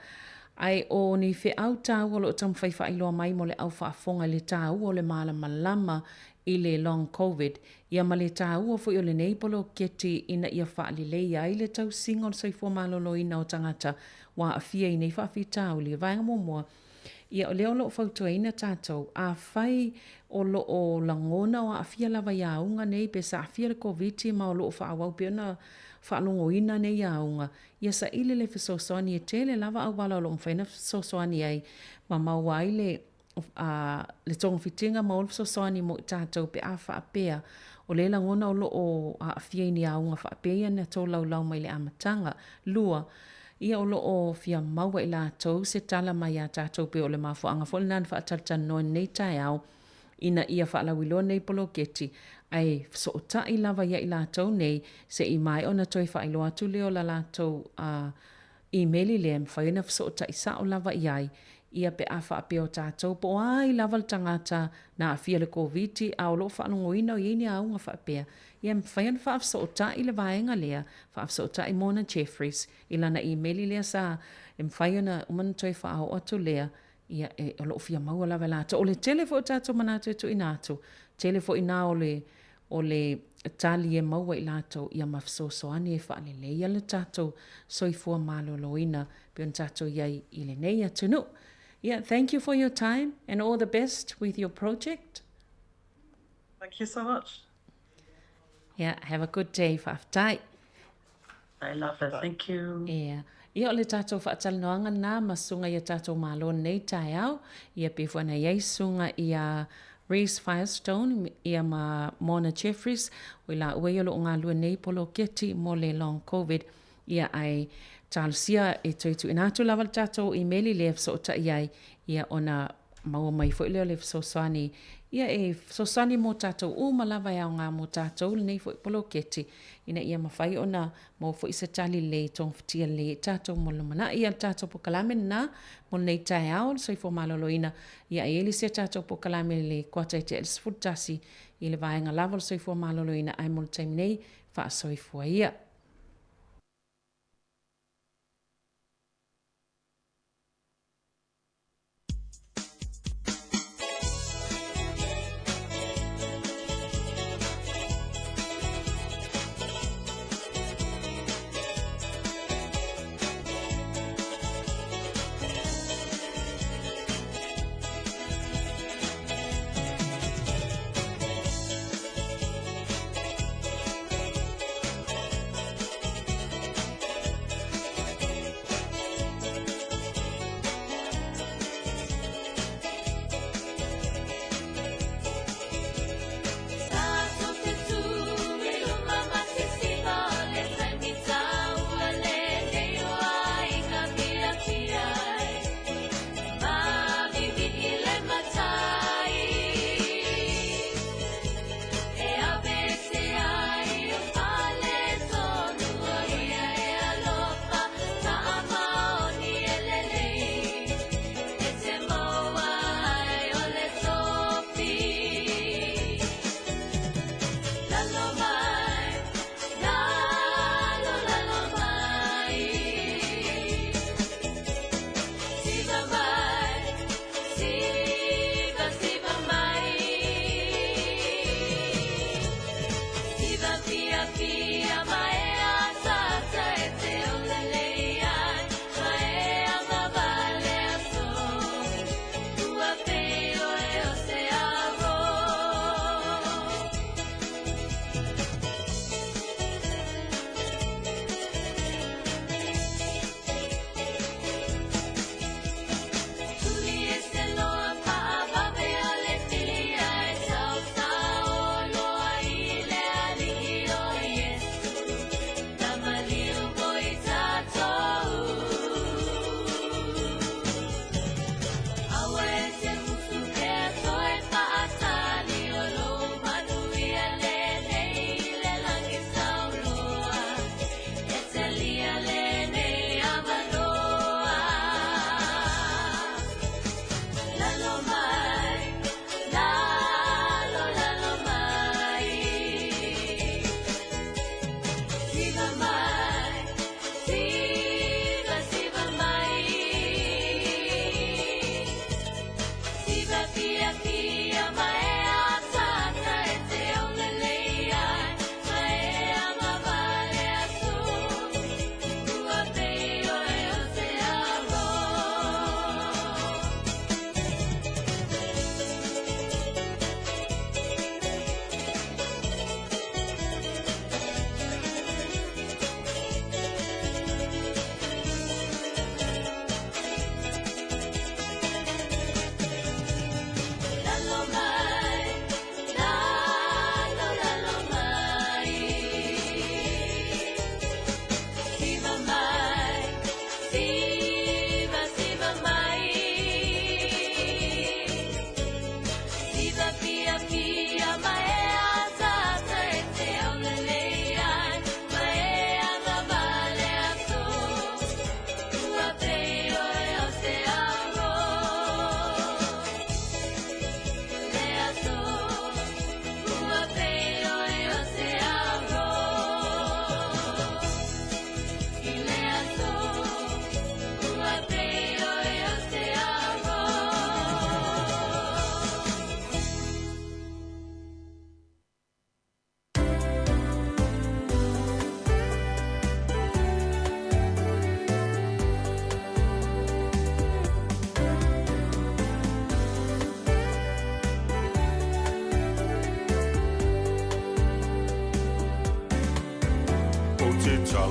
Ae o ni feau taua o lo o taumafai faailoa mai mo le au faafofoga i le taua o le malamalama i le long Covid, ia ma le taua foi o lenei poloketi ina ia faaleleia ai le tausiga o le soifua maloloina o tagata ua aafia i nei faafitauli. Vaega muamua, ia o lea o lo o fautuaina tatou, afai o lo o lagona o aafia lava i auga nei pe sa aafia le Koviti ma o lo o faaauau pea ona faalogoina nei auga, ia saili le fesoasoani e tele lava auala o lo o mafai ona fesoasoani ai ma maua ai le a le togafitiga ma o le fesoasoani mo i tatou pe a faapea o lea lagona o lo o aafia i ni auga faapea ia na tolaulau mai le amataga. Lua, Ia o lo o fia maua i latou se tala mai iā tatou pei o le mafuaaga foi lena na faatalatalanoa i lenei taeao ina ia faalauiloa nei poloketi ae fesootai lava ia i latou nei se i maea ona toe faailoa atu lea o la latou imeli lea e mafai ona fesootai sao lava i ai ia pe a faapea o tatou po o ai lava le tagata na aafia i le Koviti a o lo o faalogoina o i ai ni auga faapea, ia e mafai ona faafesootai le vaega lea, faafesootai Mona Jeffreys i lana imeli lea sa e mafai ona uma ona toe faaoo atu lea, ia e, o lo o fia maua lava e latou. O le tele foi o tatou manatu e tuuina atu, tele foi ina o le o le tali e maua i latou ia ma fesoasoani e faaleleia le tatou soifua maloloina pei ona tatou i ai i lenei atunuu. Yeah, thank you for your time and all the best with your project. Thank you so much. Yeah, have a good day. Faafetai. I love it. Thank you. Yeah. Ia o le tatou faatalanoaga lena ma susuga i a tatou Malo lenei taeao. Ia pei foi ona i ai susuga ia Rhys Firestone ia ma Mona Jeffries, o i laua ia o lo o galulue nei poloketi mo le Long Covid. Ia ae talosia e toe tuuina atu lava le tatou imeli lea e fesootai ai, ia ona maua mai foi lea o le fesoasoani, ia e fesoasoani mo tatou uma lava e aoga mo tatou lenei foi poloketi ina ia mafai ona maua foi se tali lelei e togafitia lelei ai tatou mo le lumanai. Ia le tatou polokalame lena mo lenei taeao o le soifua maloloina, ia e i ai le isi a tatou polokalame i le kuata i tea i le 11 i le vaega lava o le soifua maloloina, ae mo le taimi nei, faasoifua ia.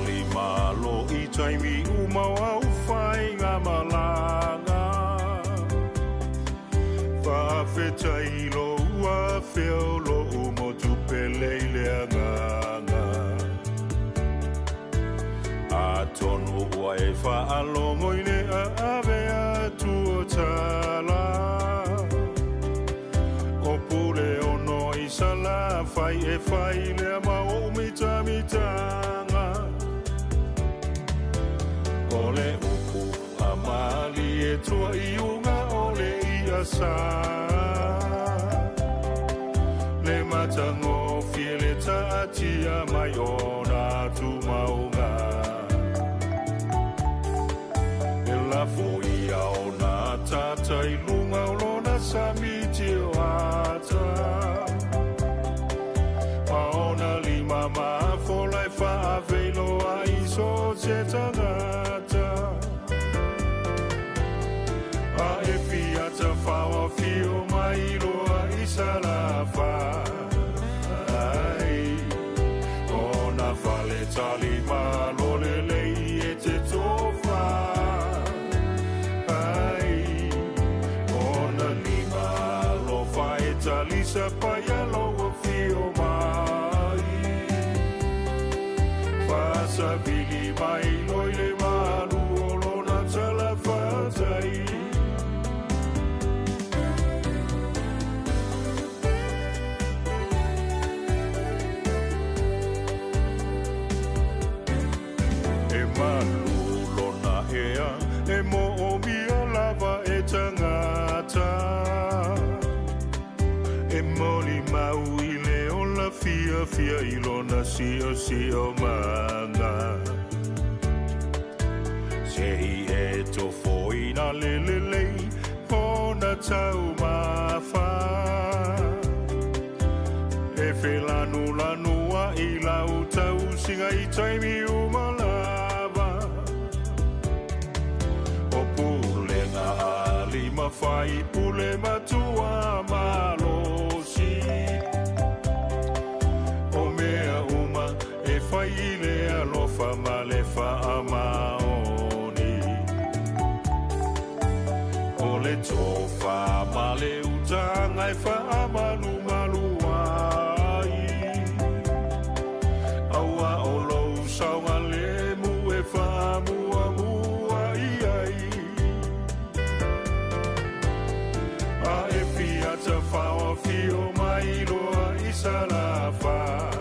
tali malo i taimi uma o au faiga malaga. Faafetai i lou afea o lou motu pele i le agaga. Atonu ua e faalogo i le aave atu o tala. O Puleono i Salafai e fai lea ma ou mitamitanga. O le upu a malie tuaiuga o le ia sa. Le matagofie le taatia mai ona tumauga. E lafo ia ona ataata i luga o lona sami tioata. Ma ona lima mafola e faaveiloa i so se tagata. A e fia tafaoafio mai loa i Salafai. Ona fale tali malo lelei e te tofa. Ai, ona lima alofa e talisa paia lou afio mai. Faasavili mai loa i le malu o lona talafatai. E malu lona ea, e moomia lava e tagata. E molimau i le ola fiafia i lona siosiomaga. Se i e tofoina le lelei ona taumafa. E felanulanua'i lau tausiga i taimi uma lava. O pulega a alii ma faipule matua malosi. O mea uma e fai i le alofa ma le faamaoni. O le tofa ma le utaga e faamalumalu ai. Aua o lou saogalemu e faamuamua i ai. A e fia tafaoafio mai loa i Salafai.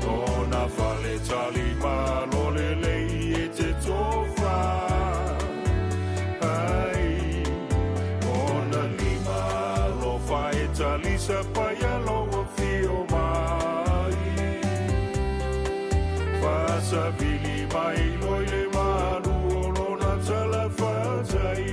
Ona fale tali malo lelei e te tofa. Ai, ona lima alofa e talisa paia lou afio mai. Faasavili mai loa i le malu o lona talafatai.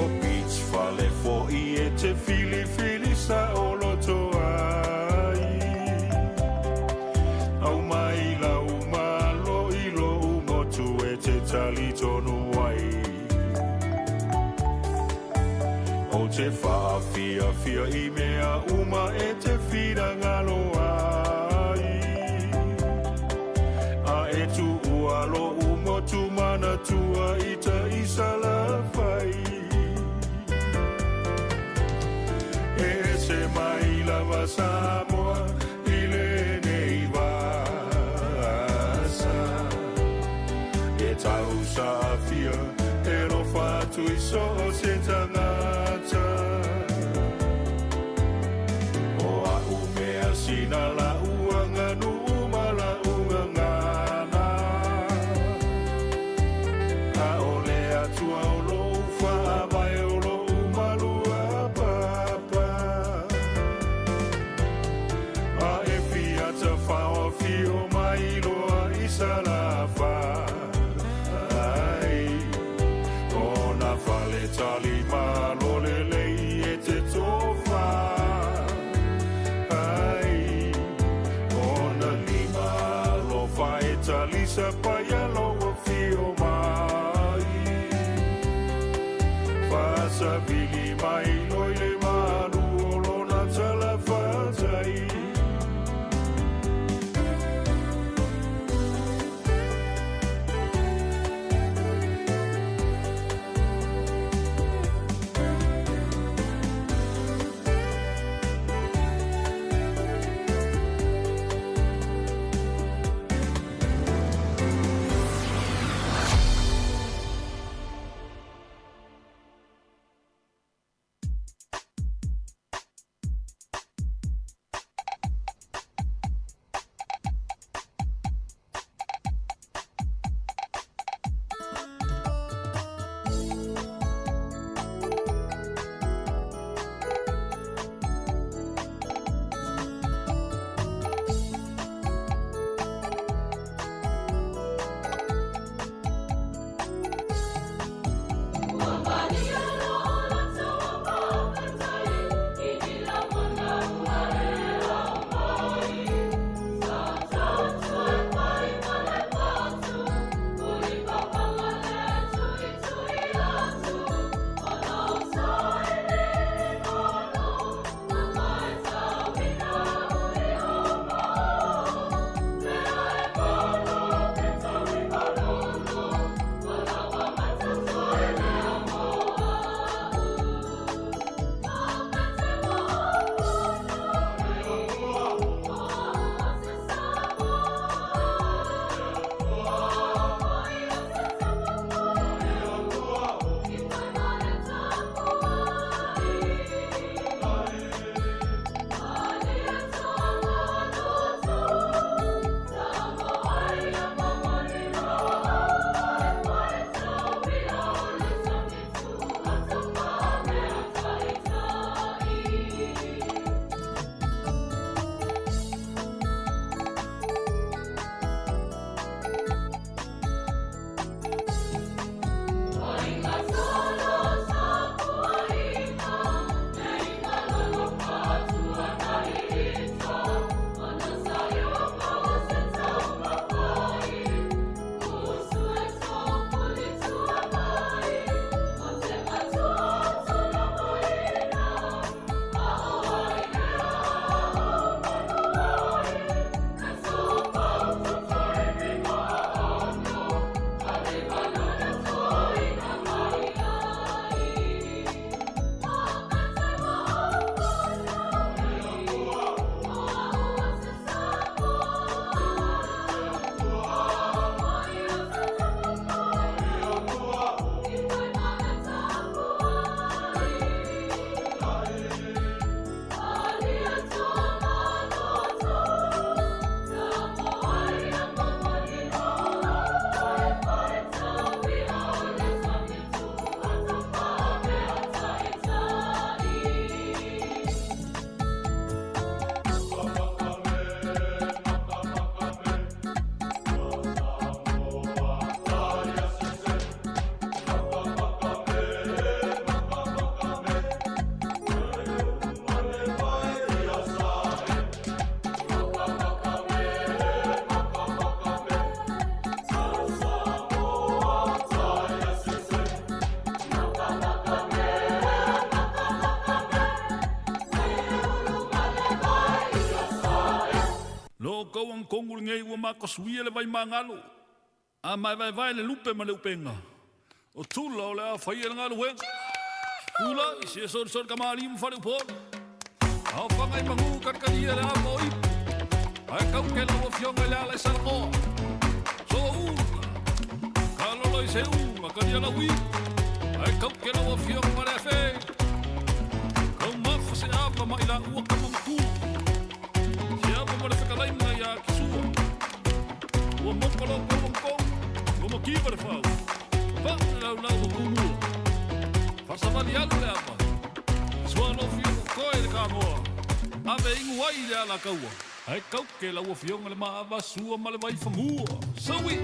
O Beach fale fo'i e te filifili saoloto ai. Aumai lau malo i lou motu e te talitonu ai. Ou te faafiafia i mea uma e te finagalo ai. A e tuua lou motu manatua i tai Salafai. E ese mai lava Samoa i lenei vasa. E tausaafia e alofa atu i so o se tagata. O a'u mea sina la'u aganuu ma la'u gagana. A o le Atua o lo'u faavae o lo'u maluapapa. A e fia tafaoafio mai loa i Salafai. Ona fale tali malo lelei e te tofa. Ai, ona lima alofa e talisa paia lou afio mai. Savili mai loa i le malu o lona talafatai. Lo kau ang kongu ngei ua mako suia le vai mangalo. A mai vai vai le lupe ma le upenga. O tula o le a whai e le ngalo wenga. Kula i se sori sori ka maali mu whare upolu. Au whanga i mangu karikaria le a mo ipu. Ai kau ke lau fionga i le ala i salakoa. So una. Ka lolo i se unga ka nia lau ipu. Ai kau ke lau fionga ma le awhe. Kau mafa se apa ma ila ua kama matua. Se apa ma le whakalai mga ia kisua. Ua moka lau kau ang kong. Ua makiwa le whau. Pa lau lau o kumua. Whasawali alu le apa. Sua lo fionga koe le kāmoa. Ave ingu ai le ala kaua. Ai kau ke lau fionga le maawa sua ma le waifangua. Saui!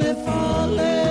Le fale.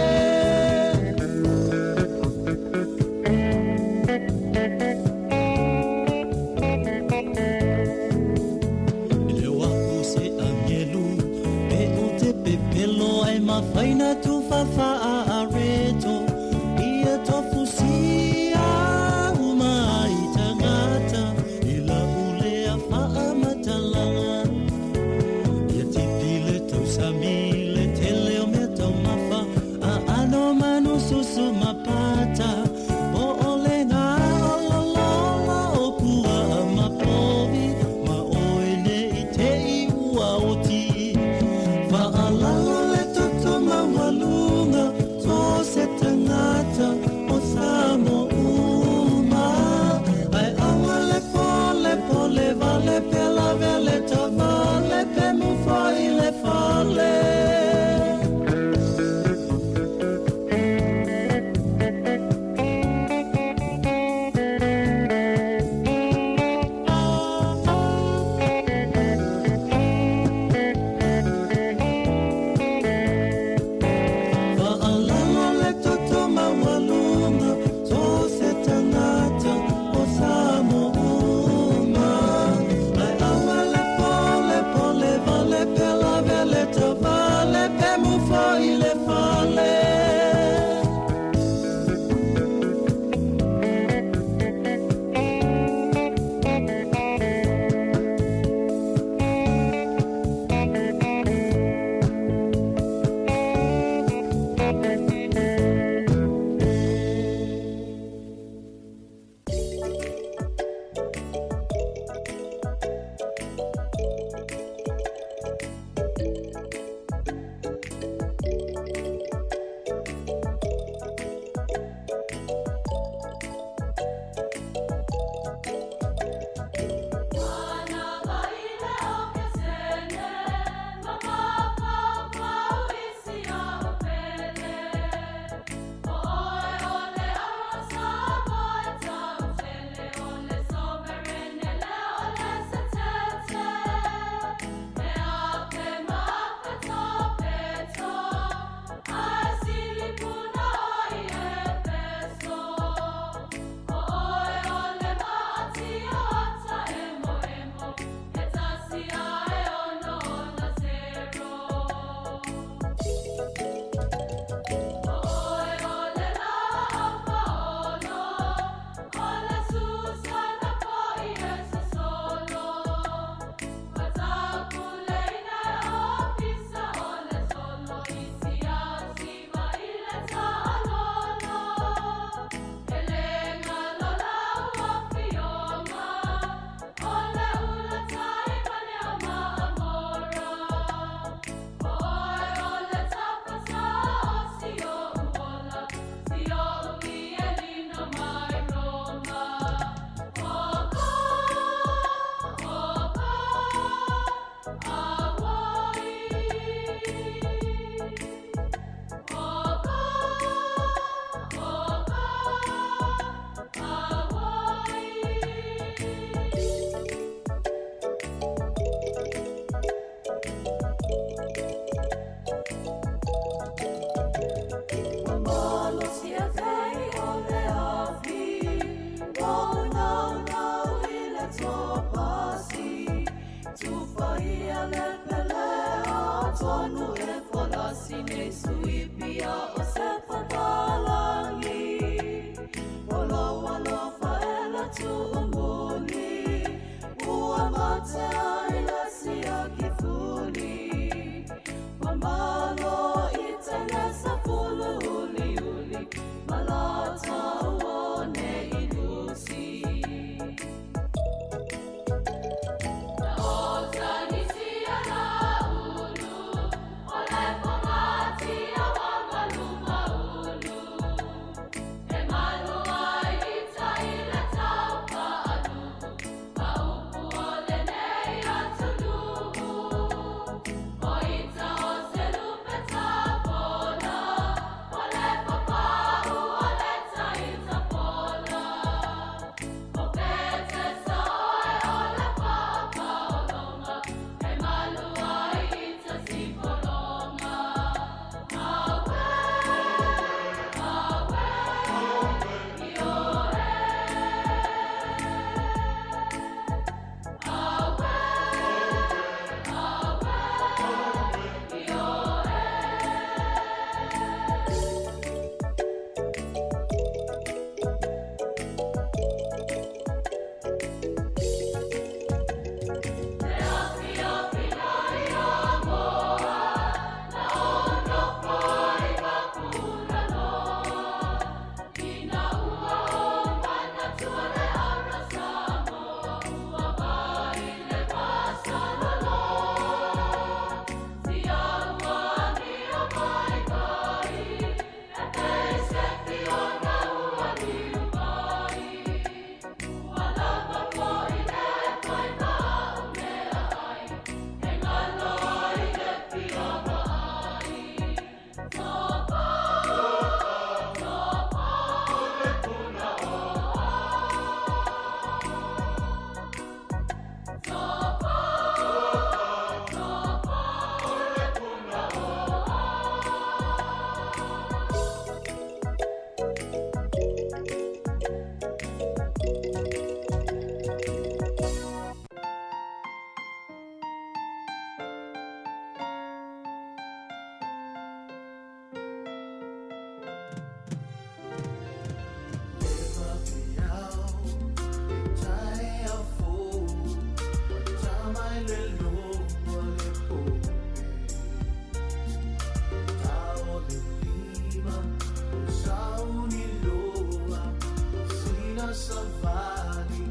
Savali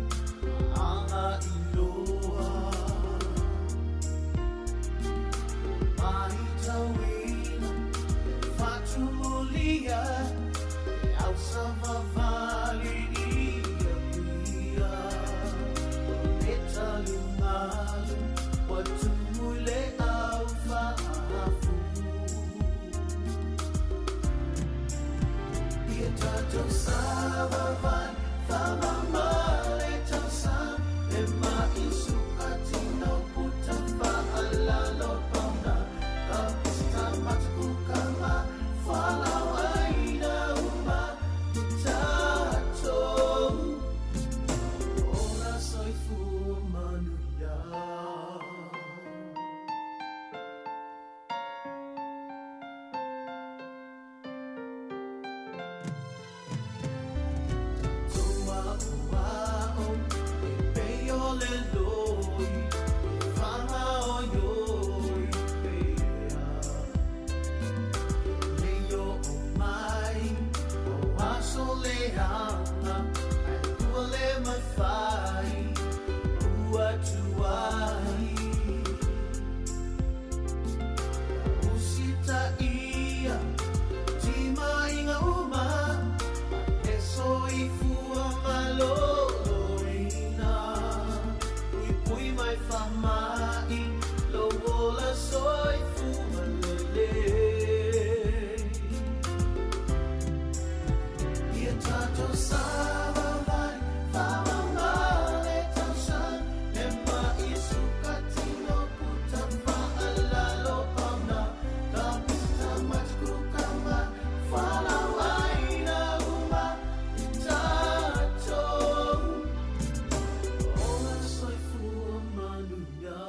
anga iloa Maitauina Fatumulia Au savavali ia pia Etalumalu Watumule au faafu Ia tatou savavali Famamale tausaga E maisukatino puta faalalo pauna Ka pista matukukama Falauaina uma i tatou Ola soifua manuia. Tatou aoao e pei o le loi e fāgaoioi pea. Lei oo mai o aso leaga ae ua le mafai ua tuai. Usitaia timaiga uma e soifua maloloina. Puipui mai faamai lou ola soifua lelei. Ia tatou savavali famamale tausaga le maisukatino puta faalalo pauna ka pista matukukama falauaina uma i tatou ola soifua manuia.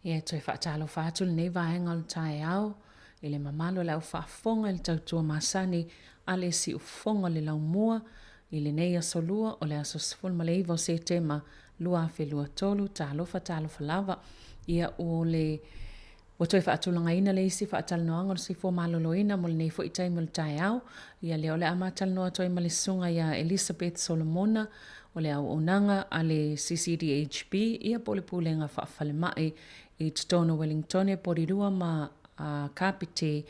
Ia, e toe faatalofa atu lenei vaega o le taeao i le mamalu o le au faafofoga i le tautua masani a le Siufofoga o le Laumua i lenei aso Lua o le aso 19 o Setema 2023. Talofa, talofa lava. Ia, o le Ua toe faatulagaina le isi faatalanoaga o le soifua maloloina mo lenei foi taimi o le taeao. Ia lea o le a ma talanoa atu ai ma le Susuga ia Elisabeth Solomona o le auaunaga a le CCDHB ia po o le Pulega Faafalemai i totonu o Wellingtone, Porirua ma Kapiti.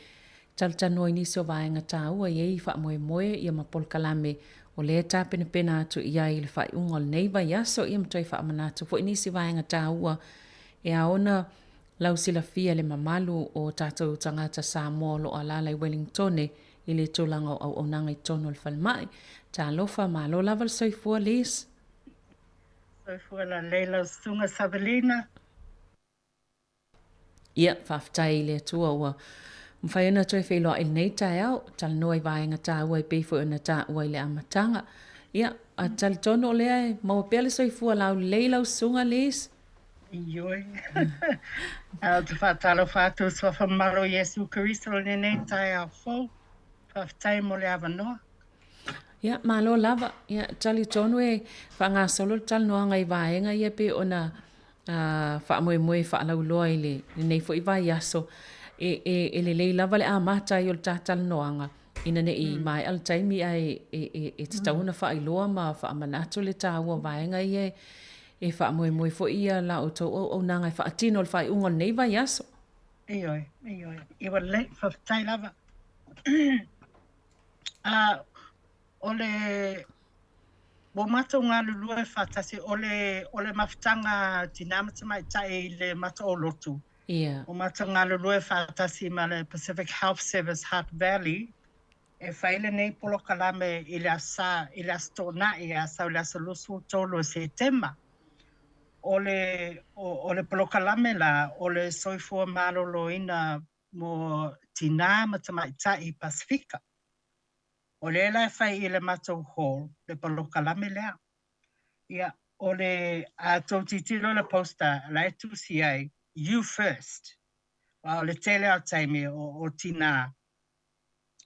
Talatalanoa i nisi o vaega taua i ai faamoemoe ia ma polokalame o lea e tapenapena atu i ai i le faaiuga o lenei vaiaso ia ma toe faamanatu foi nisi vaega taua e ao ona lau silafia le mamalu o tatou tagata Samoa o lo o alaala i Wellingtone i le tulaga o auaunaga i totonu o le falemai. Talofa, malo lava le soifua Liz. Soifua lalei lau susuga Savelina. Ia, faafetai i le Atua ua mafai ona toe feiloai i lenei taeao, talanoa i vaega taua e pei foi ona taua i le amataga. Ia, a talitonu o lea e maua pea le soifua laulelei lau susuga Liz. Ioe. Ae ou te faatalofa atu i le Suafa mamalu o Iesu Keriso i lenei taeao fou. Faafetai mo le avanoa. Ia, malo lava. Ia, talitonu e faagasolo le talanoaga i vaega ia pei ona faamoemoe faalauiloa i lenei foi vaiaso. E, e, e lelei lava le amata ai o le ta talanoaga ina ne i maea le taimi ae e, e, e tatau ona faailoa ma faamanatu le taua o vaega ia e, e faamoemoe foi ia la outou auaunaga e faatino i le faaiuga o lenei vaiaso. Ioe, ioe. Ua lelei, faafetai lava. O le ua matou galulue faatasi, o le, o le mafutaga tinā ma tamaitai i le mataolotu. Ia. Ua matou galulue faatasi ma le Pacific Health Service Hutt Valley e fai lenei polokalame i le Aso Sa, i le Aso Toonai, a sau i le aso 23 o Setema. O le, o, o le polokalame la, o le soifua maloloina mo tinā ma tamaitai Pasefika. O lea la e fai i le matou hall le polokalame lea. Ia, o le, a tou tilotilo i le poster, la e tusi ai, You First. Aua o le tele lava o taimi o, o tinā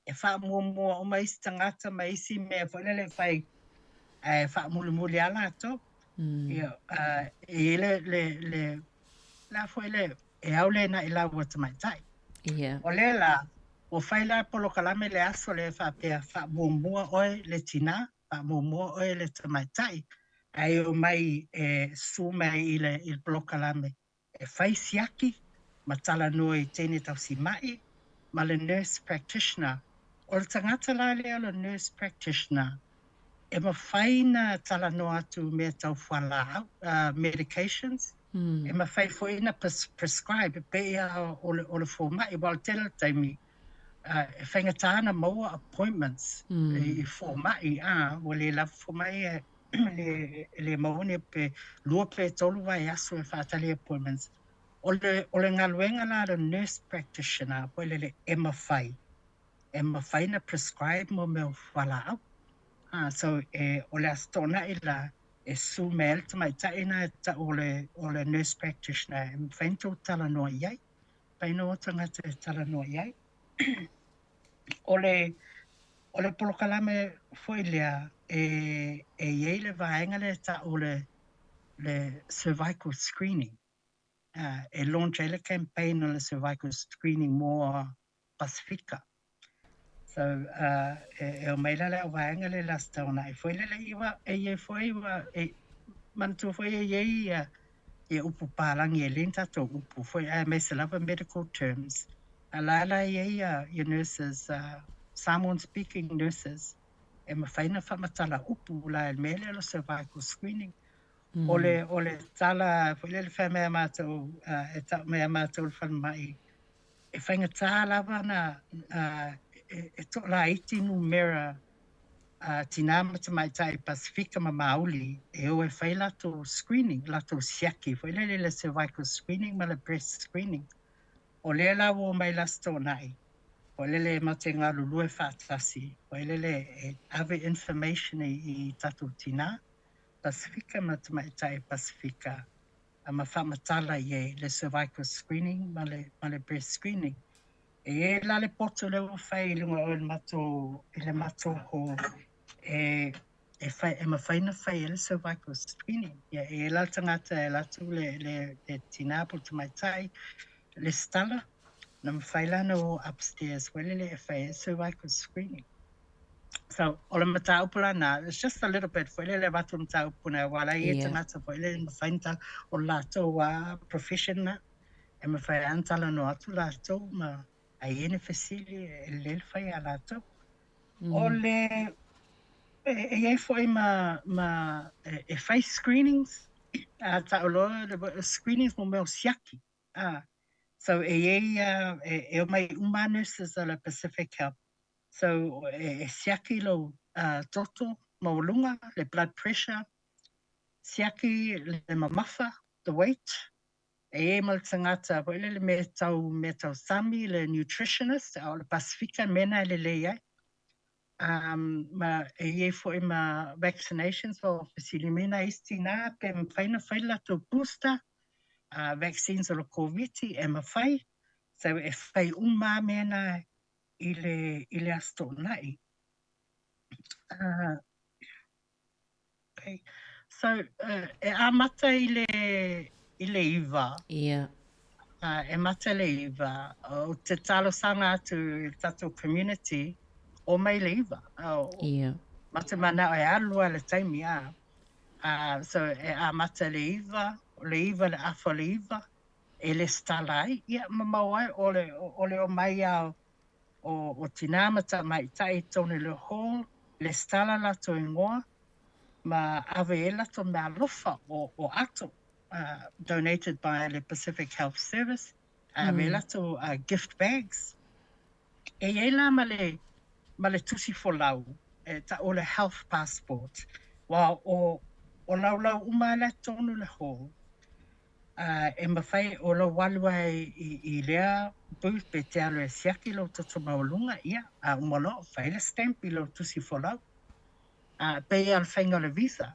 e faamuamua uma isi tagata ma isi mea foi lele e fai ae faamulimuli lava latou. Ia, e i ai le, le, le, le a foi le, e au lena i laua tamaitai. Ia. O lea la, ua fai la polokalame le aso lea faapea faamuamua oe le tinā, faamuamua oe le tamaitai, ae omai e susu mai i le, i le polokalame e fai siaki ma talanoa i teine tausima'i ma le nurse practitioner. O le tagata la lea o le nurse practitioner, e mafai na talanoa atu i mea tau fualaau, medications, e mafai foi na prescribe e pei lava o le, o le foma'i, aua o le tele o taimi, e faigata na maua appointments i foma'i, a, ua le lava foma'i e e le maua ni pe lua pe tolu vaiaso e faatali appointments. O le, o le galuega la a le nurse practitioner foi lele e mafai, e mafai na prescribe mo mea o fualaau. Ah, so e, o le Aso Toonai la, e susu mai ai le tamaitai na e tau o le, o le nurse practitioner e mafai ona tou talanoa i ai. Mafai ona o tagata e talanoa i ai. O le, o le polokalame foi lea e, e i ai le vaega lea e tau o le, le cervical screening. E launch ai le campaign o le cervical screening mo Pasifika. So, e, e omai la le au vaega lea i le Aso Toonai foi lele i wa, e i ai foi ua, e, manatua foi e i ai ia, ia upu palagi e le ni tatou upu foi aemaise lava medical terms. A la la e i ai ia, ia nurses, Samoan speaking nurses e mafai ona faamatala upu la i le mea lea o le cervical screening. O le, o le tala foi lele fai mai a matou, e tau mai a matou i le falemai, e faigata lava ona e toalaiti numera a tinā ma tamaitai Pasifika ma Māori e o e fai latou screening, latou siaki foi lele le cervical screening ma le breast screening. O lea la ua omai i le Aso Toonai, foi lele matou te galulue faatasi, foi lele e ave information i tatou tinā Pasifika ma tamaitai Pasifika. ma faamatala i ai le cervical screening ma le, ma le breast screening. E i ai la le poto lea ua fai i luga o le matou, i le matou hall e, e, fai, e mafai ona fai ai le cervical screening. Ia, e i ai la le tagata e alu atu le, le, le tinā po o le tamaitai, lesitala, na mafai la ona o upstairs foi lele e fai ai cervical screening. So, o le mataupu la na, it's just a little bit foi lele avatu le mataupu na, aua la e i ai tagata foi lele e mafai ona tala, o le latou lava profession na, e mafai lava ona talanoa atu latou ma a i ai ni fesili e lelei le fai ia latou. O le, e i ai foi ma, ma e fai screenings, a tau loa le screenings mo mea o siaki. A, so e i ai, e omai uma lava nurses a le Pacific Health. So e siaki lou toto maualuga, le blood pressure, siaki le mamafa, the weight, e i ai ma le tagata foi lele mea tau mea tau sami, le nutritionist, a o le Pasifika mea na e lelei ai. Um, ma e i ai foi ma vaccinations o fesili mai nai isi tinā pe mafai ona fai le latou booster, vaccines o le Koviti e mafai, so e fai uma lava mea na i le, i le Aso Toonai. Okay. So, e amata i le, i le iva. Ia. E mata le iva. O te talosaga atu i le tatou community, o mai le iva. Ia. Ma te manao e alu lava le taimi, a. So, e amata le iva, o le iva le afa o le iva, e lesitala ai. Ia, mamao ai, o le, o le omai lava o tinā ma tamaitai i totonu i le hall, lesitala latou ingoa, ma ave ai latou meaalofa o ato, donated by le Pacific Health Service, ave ai latou gift bags. E i ai la ma le, ma le tusi folau, e tau o le health passport, aua o, o laulau uma lava la i totonu i le hall, e mafai o lou alu ai i lea booth pe te alu e siaki lou toto maualuga, ia, a uma loa, fai le stamp i lou tusi folau. E pei lava o le faiga o le visa.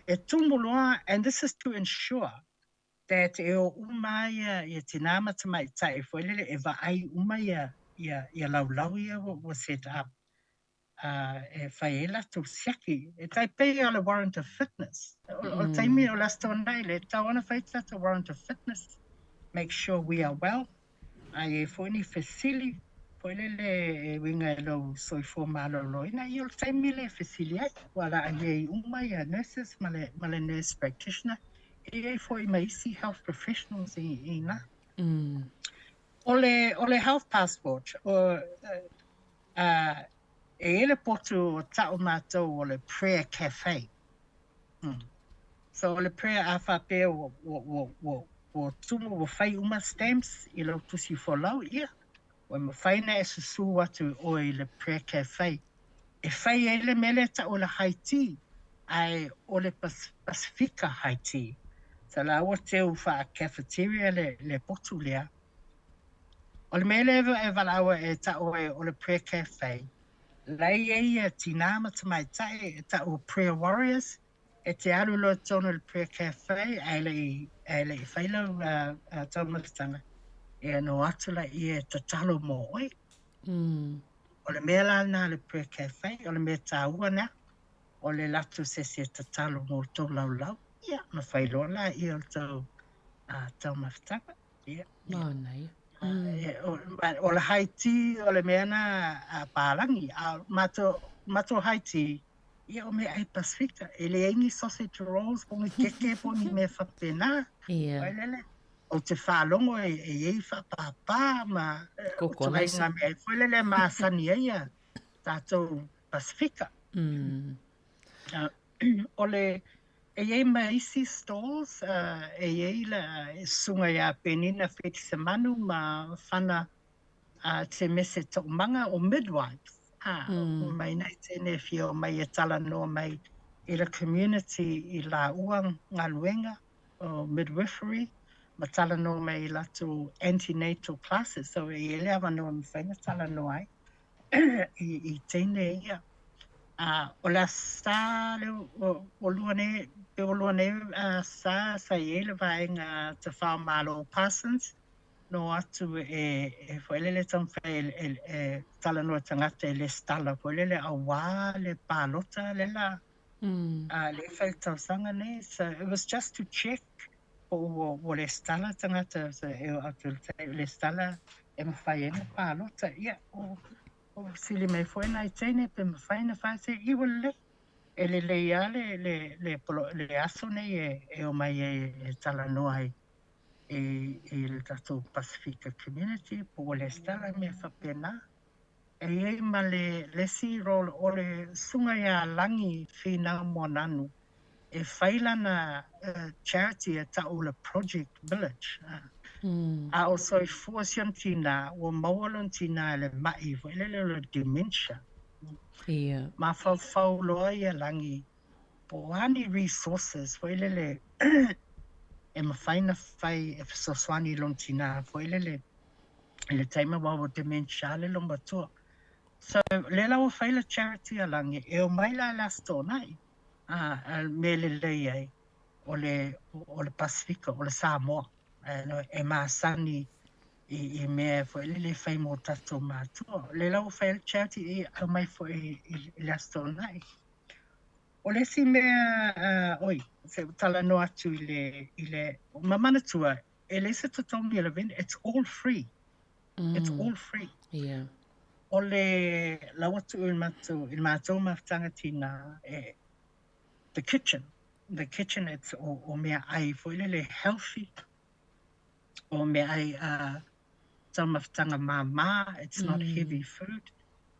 E tumu loa, and this is to ensure that e o uma lava ia tinā ma tamaitai foi lele e vaai uma ia laulau ia ua set up. E fai ai latou siaki. E tai pei o le warrant of fitness. O le taimi o le Aso Toonai le tatau ona fai tatou warrant of fitness, make sure we are well. A i ai foi ni fesili foi lele e uiga i lou soifua maloloina, ia o le taimi lea e fesili ai. Ua la i ai uma ia nurses ma le, ma le nurse practitioner, e i ai foi ma isi health professionals i ina. O le, o le health passport, o, ā, e i ai le potu o ta'u mātou o le prayer cafe. Mm. So o le prayer a faapea ua, ua, ua, ua, ua tumu, ua fai uma stamps i lau tusi folau, ia, ua mafai ona e susū atu i oe i le prayer cafe. E fai ai le mea lea e ta'u o le high tea, ae o le Pasifika high tea. So la ua teu faa-cafeteria le, le potu lea. O le mea lea e valaau ai e ta'u ai o le Prayer Cafe, la e i ai ia tinā ma tamaitai e ta'u o Prayer Warriors, e te alu loa i totonu o le Prayer Cafe ae le i, ae le i fai lau taumafatanga, ia ona o atu laia e tatalo mō oe. O le mea la lena a le Prayer Cafe, o le mea tāua lena, o le alu atu o se isi e tatalo mō tō laulau, ia, ona fai loa laia o le tou taumafataga. Ia. Manaia. O le high tea, o le mea na a pālagi. A matou, matou high tea, ia o meaai Pasifika. E leai ni sausage rolls po o ni keke po o ni mea faapena. Ia. Foi lele, ou te faalogo e i ai faapāpā ma Koko ituaiga mea foi lele e masani ai ia tatou Pasifika. O le, e i ai ma isi stalls, e i ai le susuga ia Penina Fitisemanu ma Fana Temese To'omaga o midwives, ā, mai nei tēnei e fia omai e talanoa mai i le community i lāua galuega o midwifery ma talanoa mai i latou antenatal classes, so e i ai le avanoa e mafai ona talanoa ai i teine ia. A o le Aso Sa le ua lua nei, pe ua lua nei Aso Sa sa i ai le vaega Tafao Malo o Parsons, na o atu e e foi lele taumafai e e talanoa i tagata e lesitala foi lele auā le palota le la a le fai le tausaga nei. So it was just to check po ua ua lesitala tagata so e o atu i le taimi lesitala e mafai ai ona palota. Ia, o Ua fesili mai foi nai teine pe mafai ona fai se i ua lelei. E lelei lava le, le, le, le aso nei e, e omai ai e talanoa ai i, i le tatou Pasifika community po ua lesitala mea faapena. E i ai ma le, le isi role o le Susuga ia Lagi Finau Moananu e fai lana charity e ta'u o le Project Village. A o soifua si ona tinā, ua maua lona tinā i le ma'i foi lele o le dementia. Ia. Mafaufau loa ia Lagi po o a ni resources foi lele e mafai ona fai e fesoasoani i lona tinā foi lele i le taimi aua ua dementia le loomatua. So, lea la ua fai le charity a Lagi, e omai la i le Aso Toonai. A le mea lelei ai, o le, o le Pasifika, o le Samoa, e masani i, i mea foi lele e fai mō tātou mātua. Le la ua fai ai le charity e aumai foi i, i le Aso Toonai. O le isi mea, uh, oi, se ua talanoa atu i le, i le, ma manatua, e leai se totogi o le vendor, it's all free. It's all free. Yeah. O le lau atu i le matou, i le matou mafutaga tinā, e, the kitchen, the kitchen it's o, o mea ai foi lele healthy, o mea ai uh, taumafataga māmā, it's not heavy food.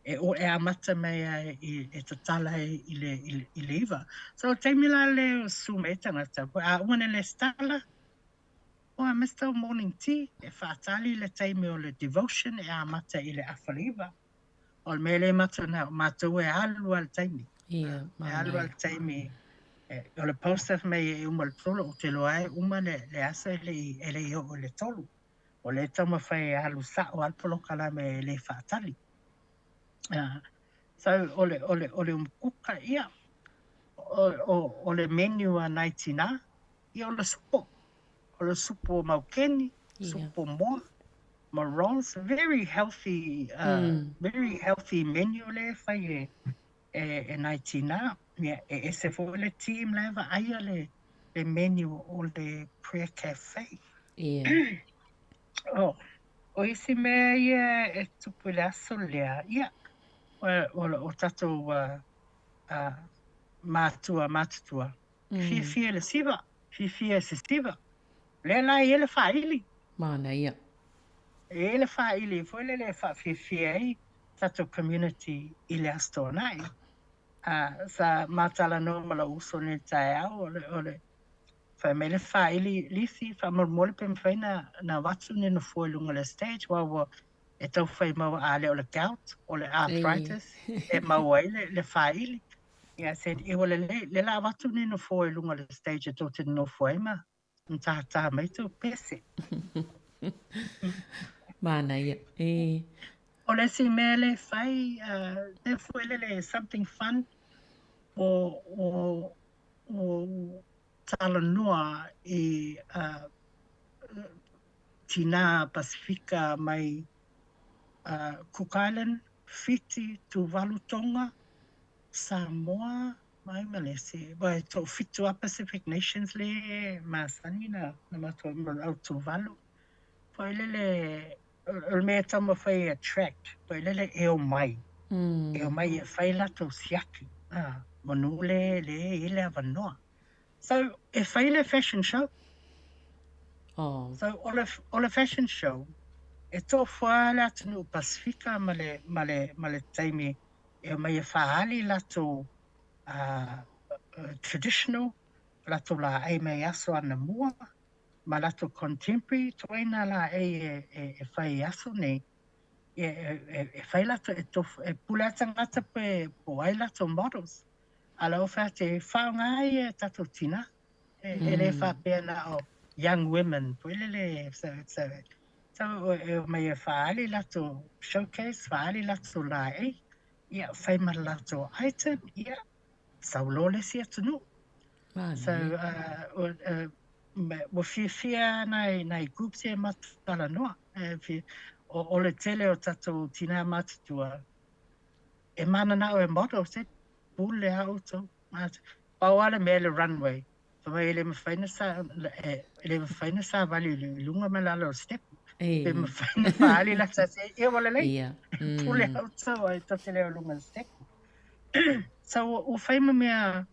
E, o, e amata mai ai i, e tatala ai i le, i le, i le iva. So, taimi la le o susu mai tagata, a uma nei lesitala, Oa Mister Morning Tea, e whaatali le taimi o le devotion e amata i le awhaliva. O le mea le mata na, o matou e alu a le taimi. Ia, E alu a le taimi, e, o le post mei e uma le tolu, o te loa e uma le, le asa e le i, e le i oo i le tolu. O le taumafai e alu sa'o a le polokalame e le whaatali. So, o le, o le, o le umukuka, ia, o, o, o le menu a nai tinā, ia o le supo. O le supo maukeni, supo moa, ma rolls, very healthy, very healthy menu le e fai e, e, e nai tinā. Ia, e ese foi le team la e vaaia le, le menu o le Prayer Cafe. Ia. Oh, o isi mea ia e tupu i le aso lea, ia, o, o, o tatou uh, uh, mātua, mātutua, fiafia i le siva, fiafia i se siva. Lea la e i ai le faaili. Manaia. E i ai le faaili foi lele e faafiafia ai tatou community i le Aso Toonai. Uh, sa ma talanoa ma lou uso nei i le taeao, o le, o le, fai mai le faaili lisi, faamolemole pe mafai na, na avatu ni nofoa i luga o le stage, aua ua e tau fai maua a le o le gout, o le arthritis, e maua ai le, le faaili. Ia, I said, e ua lelei, le la avatu ni nofoa i luga o le stage e tou te nonofo ai ma matātā mai tou pese. Manaia, e. O le isi mea le fai, uh, mea foi lele something fun, o, o, o talanoa i uh, tinā Pasifika mai uh, Cook Island, Fiti, Tuvalu, Tonga, Samoa, mai ma le isi, ua e toafitu a Pacific Nations le masani na, na matou ma au Tuvalu. Foi lele, o le mea e taumafai e attract, foi lele e omai. E omai e fai latou siaki, ah, manu le, le i le avanoa. So, e fai le fashion show. Oh. So, o le, o le fashion show, e tofoa le atunuu Pasifika ma le, ma le, ma le taimi e omai e faaali latou uh, traditional, latou laei mai aso anamua, ma latou contemporary toaina laei e, e, e fai i aso nei, e, e, e fai latou, e, tof, e pule a tagata pe, po ai latou models. A la fai atu e faaaoga ai e tatou tinā. E, e le faapea na o young women foi lele, so, so, so e omai e faaali latou showcase, faaali latou laei. Ia, fai ma le latou item, ia, sau loa le isi atunuu. So, ua fiafia nai, nai groups ia matou talanoa. O, o le tele o tatou tinā matutua, e mananao e model, said, pule a outou. Pau lava le mea le runway, Fai mai e le mafai na sa, e, e le mafai na savali i luga ma lalo o le step. Pe mafai na faaali lata se, ia ua lelei. Ia. Pule outou ai tou te le o luga o le step. So, ua fai ma mea,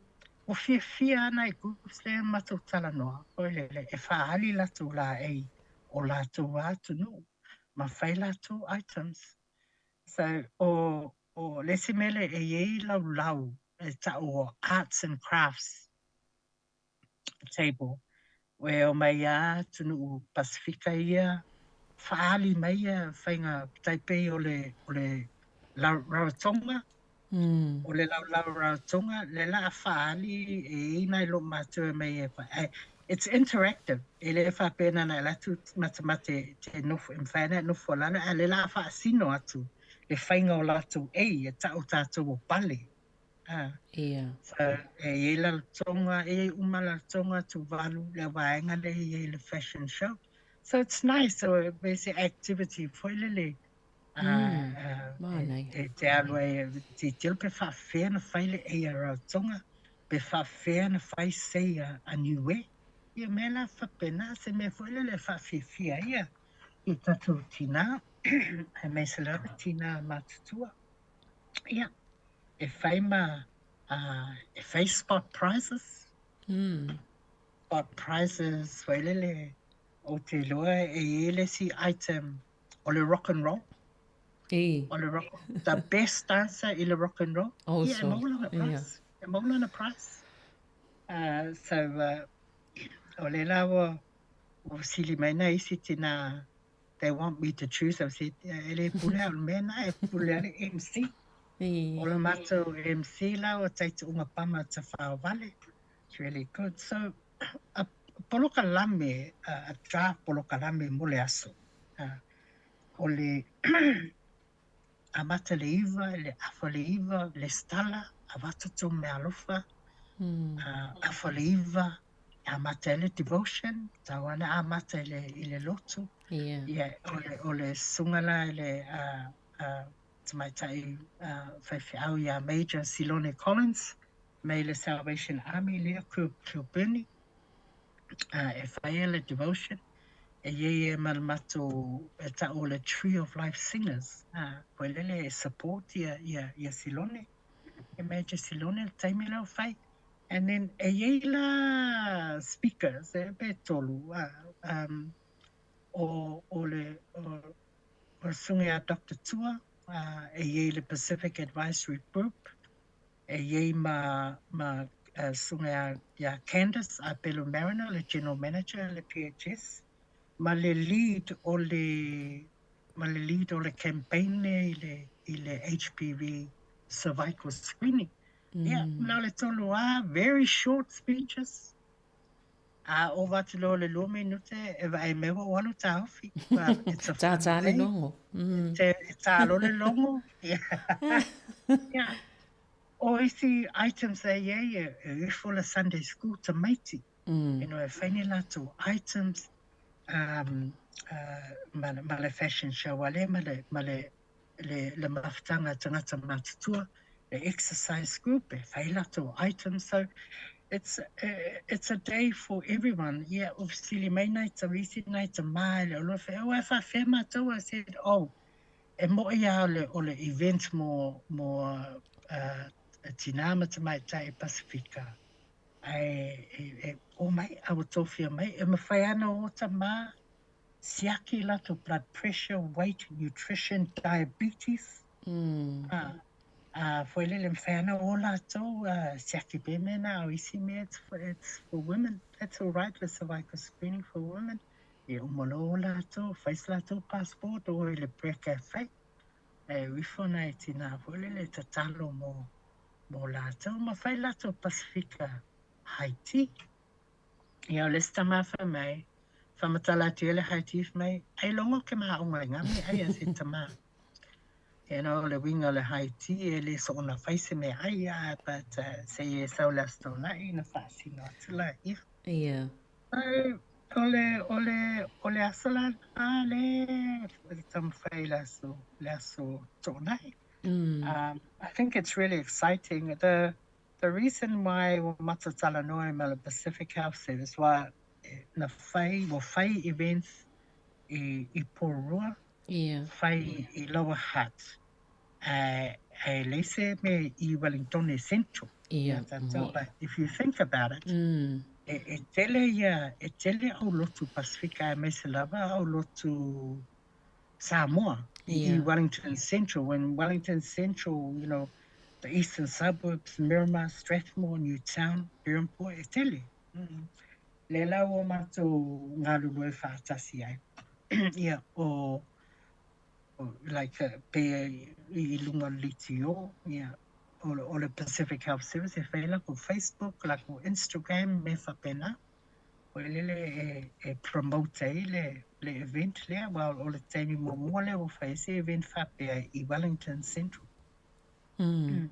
ua fiafia lava nai groups lea matou talanoa, foi lele, e faaali latou laei o latou lava atunuu ma fai latou items. So, o, o le isi mea lea e i ai laulau e tau o arts and crafts table e omai lava atunuu Pasefika ia faaali mai ia faiga tai pei o le o le Rarotonga o le laulau Rarotonga le la faaali e i ai nai loomātua e omai e it's interactive e le faapea na ona alu atu matamata te nofo e mafai ona e nofo i lalo a o lea la faasino atu le faiga o latou ei e tau tatou o pale. Ia. So, e i ai Rarotonga, e i ai uma Rarotonga, Tuvalu, le vaega lea e i ai le fashion show. So it's nice, so e se activity foi lele. Manaia. E te alu ai e titilo pe faafefea ona fai le ei a Rarotonga, pe faafefea ona fai sei a Niue. Ia mea la faapena, se mea foi lele e faafiafia ai ia i tatou tinā, aemaise lava tinā matutua. Ia, e fai ma, e fai spot prizes. Spot prizes foi lele, ou te iloa e i ai le isi item o le rock and roll. E. O le rock, the best dancer i le rock and roll. Oh, ia, e maua lana prize. Ia. E maua lana prize. So, o lea la ua, ua fesili mai nai isi tinā they want me to choose, I said, e le pule au i le mea na, e pule a le MC. O le matou MC la o Taitu'uga Pama Tafaovale. It's really good. So, a polokalame, a draft polokalame mo le aso. O le amata le iva, le afa le iva, lesitala, avatu tou meaalofa, afa le iva, E amata ai le devotion, tau lava ona amata i le, i le lotu. Ia. Ia, o le, o le susuga la i le uh, uh, tamaitai uh, faifeau ia Major Silone Collins mai le Salvation Army lea Kilbirnie uh, e faia le devotion. E i ai e ma le matou e tau o le Tree of Life Singers uh, koe lele e support ia, ia, ia Silone. E Major Silone le taimi lea o fai. And then e i ai la speakers e pe tolu um, o, o le o, o le susuga ia Doctor Tua uh, e i ai le Pacific Advisory Group e i ai ma, ma uh, susuga ia, ia Candice Apelu Mariner le General Manager le PHS ma le lead o le ma le lead o le campaign lea i le, i le HPV cervical screening. Ia, na o le tolu lava, very short speeches. A ova atu loa le lua minute, e vaai mai ua ou alu taofi. Well, it's a fun Tā le day. logo. Te, tā loa le logo. Ia. O isi items e i ai, e ifo le Sunday school tamaiti. You know, e fai ni latou items, um, uh, ma, ma le fashion show a le, ma le, ma le le, le mafutaga tagata matutua, le exercise group, e fai latou items. So, it's, it's a day for everyone. Ia, ua fesili mai nai tauisi, nai tamā i le oloa, fai, oh, e faafefea matou? I said, oh, e mo'i lava o le, o le event mo, mo uh, tinā ma tamaitai Pasifika. Ae, e, e, omai, a ua tofia mai, e mafai ana o tamā Siaki latou blood pressure, weight, nutrition, diabetes. A, a foi lele mawhai ana o latou siaki pe mea na o isi mea it's for, it's for women. That's all right, le cervical screening for women. E uma loa o latou, fai se latou passport o i le break e fai. E uifo nai tina foi lele tatalo mo, mo latou ma fai latou Pasifika high tea. Ia o le isi tama fai mai, whamatala atu ia le high tea fai mai, ai logo ke mahaonga i ngā mea ai a se tama. You know, o le uiga o le high tea e le soona fai se meaai, a, but uh, seia e sau le Aso Toonai ona faasino atu laia. Ia. So, o le, o le, o le aso la lena le, le taumafai i le aso, le Aso Toonai. Um, I think it's really exciting. The, the reason why ua matou talanoa ai ma le Pacific Health Service, ua, na fai, ua fai events i, i Porirua, Ia. Fai i Lower Hutt, ae, ae leai se mea i Wellingtone Central. Ia, mo. But if you think about it, e, e tele ia, e tele au lotu Pasifika aemaise lava au lotu Samoa i Wellington Central. When Wellington Central, you know, the eastern suburbs, Miramar, Strathmore, Newtown, Berhampore, e tele. Mm. Lea la ua matou galulue faatasi ai. Ia, o, o like, pe i luga o le litio, ia, o, o le Pacific Health Service e fai lakou Facebook, lakou Instagram, mea faapena. Foi lele e, e promote ai le, le event lea, aua o le taimi muamua lea ua fai ai se event faapea i Wellington Central. Mm.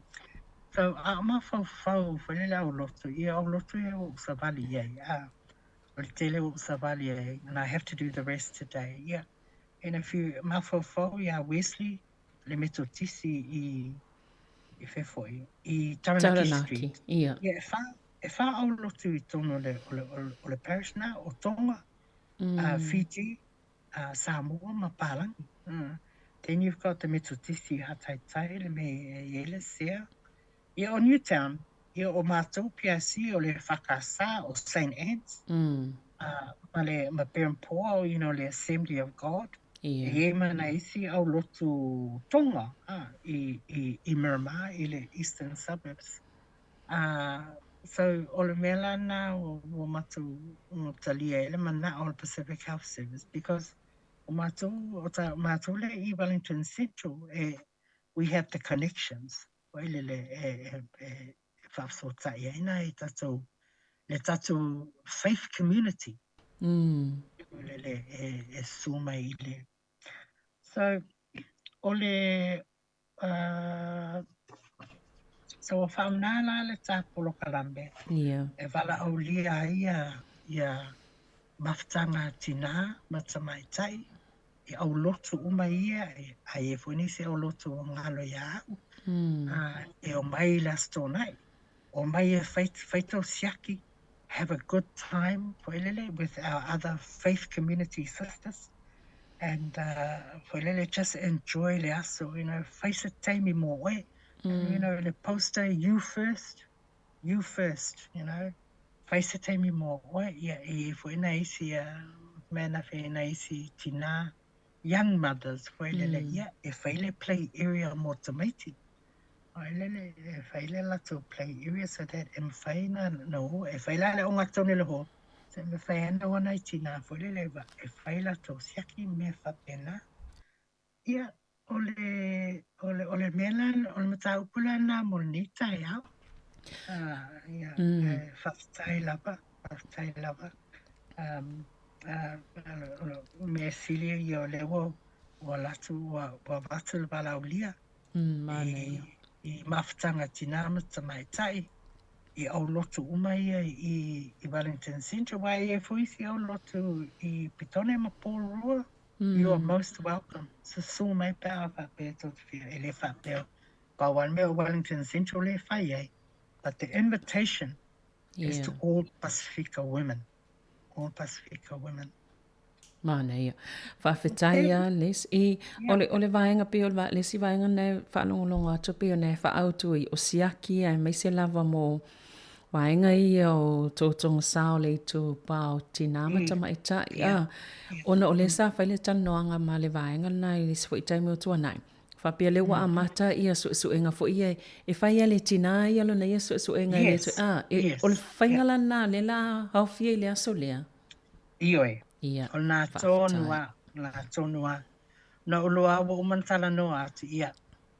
So, a o mafaufau foi lele au lotu, ia au lotu ia ua ou savali i ai, a, o le tele ua ou savali ai, and I have to do the rest today, ia. And if you mafaufau ia Wesley, le Metotisi i, i whea foi, i Taranaki, Taranaki, Street. ia. Ia, e wha, e wha au lotu i tonu o le, o le, o le parish na, o Tonga, Fiji, Samoa ma Palangi. Then you've got the Metotisi Hataitai, le me e i ai le sea. Ia o Newtown, ia o mātou PIC o le Whakasa o Saint Anne's, ma le ma Berhampore, you know, le Assembly of God. Ia. E i ai ma nai isi au lotu Tonga, i, i, i Miramar, i le Eastern Suburbs. So, o le mea la lena ua matou talia ai le manao o le Pacific Health Service because o matou, o ta, matou lea i Wellington Central, e, we have the connections, foi lele e, e, e faafesootai ai nai tatou, le tatou faith community. Foi lele e, e susu mai i le. So, o le, So ua faaaoga la le ta polokalame e valaaulia ai ia mafutaga tinā ma tamaitai i aulotu uma ia, a i ai foi nisi aulotu ua galo ia au, e omai i le Aso Toonai, omai e fai, fai tou siaki, have a good time foi lele with our other faith community sisters and foi lele just enjoy le aso, you know, fai se taimi mo oe, you know, le poster you first, you first, you know, fai se taimi mo oe, ia e i ai foi nai isi mea na whai nai isi tinā, young mothers foi lele, ia e fai le play area mo tamaiti. Ai lele, e fai le latou play area so that e mawhai na, no, e fai la le onga tonu le ho. So e mawhai ana wana i tina foi lele va, e fai latou siaki mea faapena. Ia, o le, o le, o le mea la, o le mataupu la na mo lenei taeao. Ah, ia, e whawhetai lava, whawhetai lava. Um, uh, o le mea sili ia o le ua, ua latu, ua, ua avatu le valaaulia. Mm, i, i mafutaga tinā ma tamaitai, i aulotu uma ia i, i Wellington Central, aua e i ai foi isi aulotu i Petone ma Porirua, you are most welcome. Susu mai pe a faapea tou te fia, e le faapea, pau lava le mea o Wellington Central lea e fai ai, but the invitation is to all Pasifika women. All Pasifika women. Manaia. Faafetai a Les. I, o le, o le vaega pei o le, le isi vaega lena e faalogologo atu pei ona e faaautu ai, o siaki aemaise lava mo vaega ia o totoga o le itupa o tinā ma tamaitai. A, ona o lea sa fai le talanoaga ma le vaega lena i le isi foi taimi o tuanai. Faapea lea ua amata ia suesuega foi ia e fai lava e le tinā ia lona ia suesuega e le toe, a, e, o le faiga la lena lea la haofia i le aso lea. Ioe. Ia, O lena faafetai. tonu lava, o lena tonu lava. Na ou iloa ua uma ona talanoa atu, ia.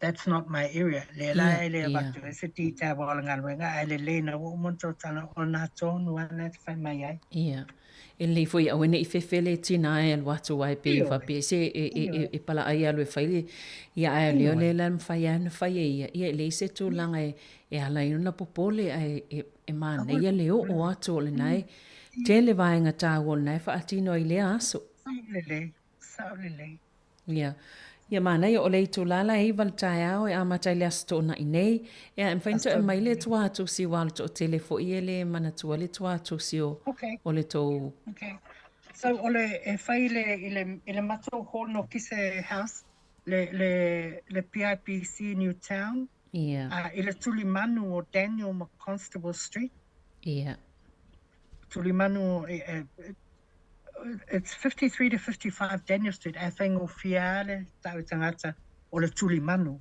that's not my area. Lea la e le avatu ai se detail o le galuega, ae lelei ina ua uma ona tou talanoa, o lena tonu lava lena e te fai mai ai. Ia. E lelei foi aua ne i fefe le tina e alu atu aua e pei e faapea se e, e, e, e palaai e alu e fai le, ia ae o lea o lea la e mafai lava ona fai e ia, ia e leai se tulaga e, e ala ai ona popole ae e, e manaia le oo atu o lena e tele vaega taua o lena e faatino ai i lea aso. Sao lelei, sao lelei. Ia. Ia manaia o le itula la e 9 le taeao e amata ai le Aso Toonai nei. Ea e mafai ona toe aumai le tuatusi aua o le toatele foi e le manatua le tuatusi o, okay. o le tou... Okay. So o le e fai i le i le i le matou hall nokise house le le le PIPC Newtown. Ia. I le tulimanu o Daniel ma Constable Street. Ia. Tulimanu e, e, It's 53 to 55 Daniel Street, ae faigofie lava le tau i tagata o le tulimanu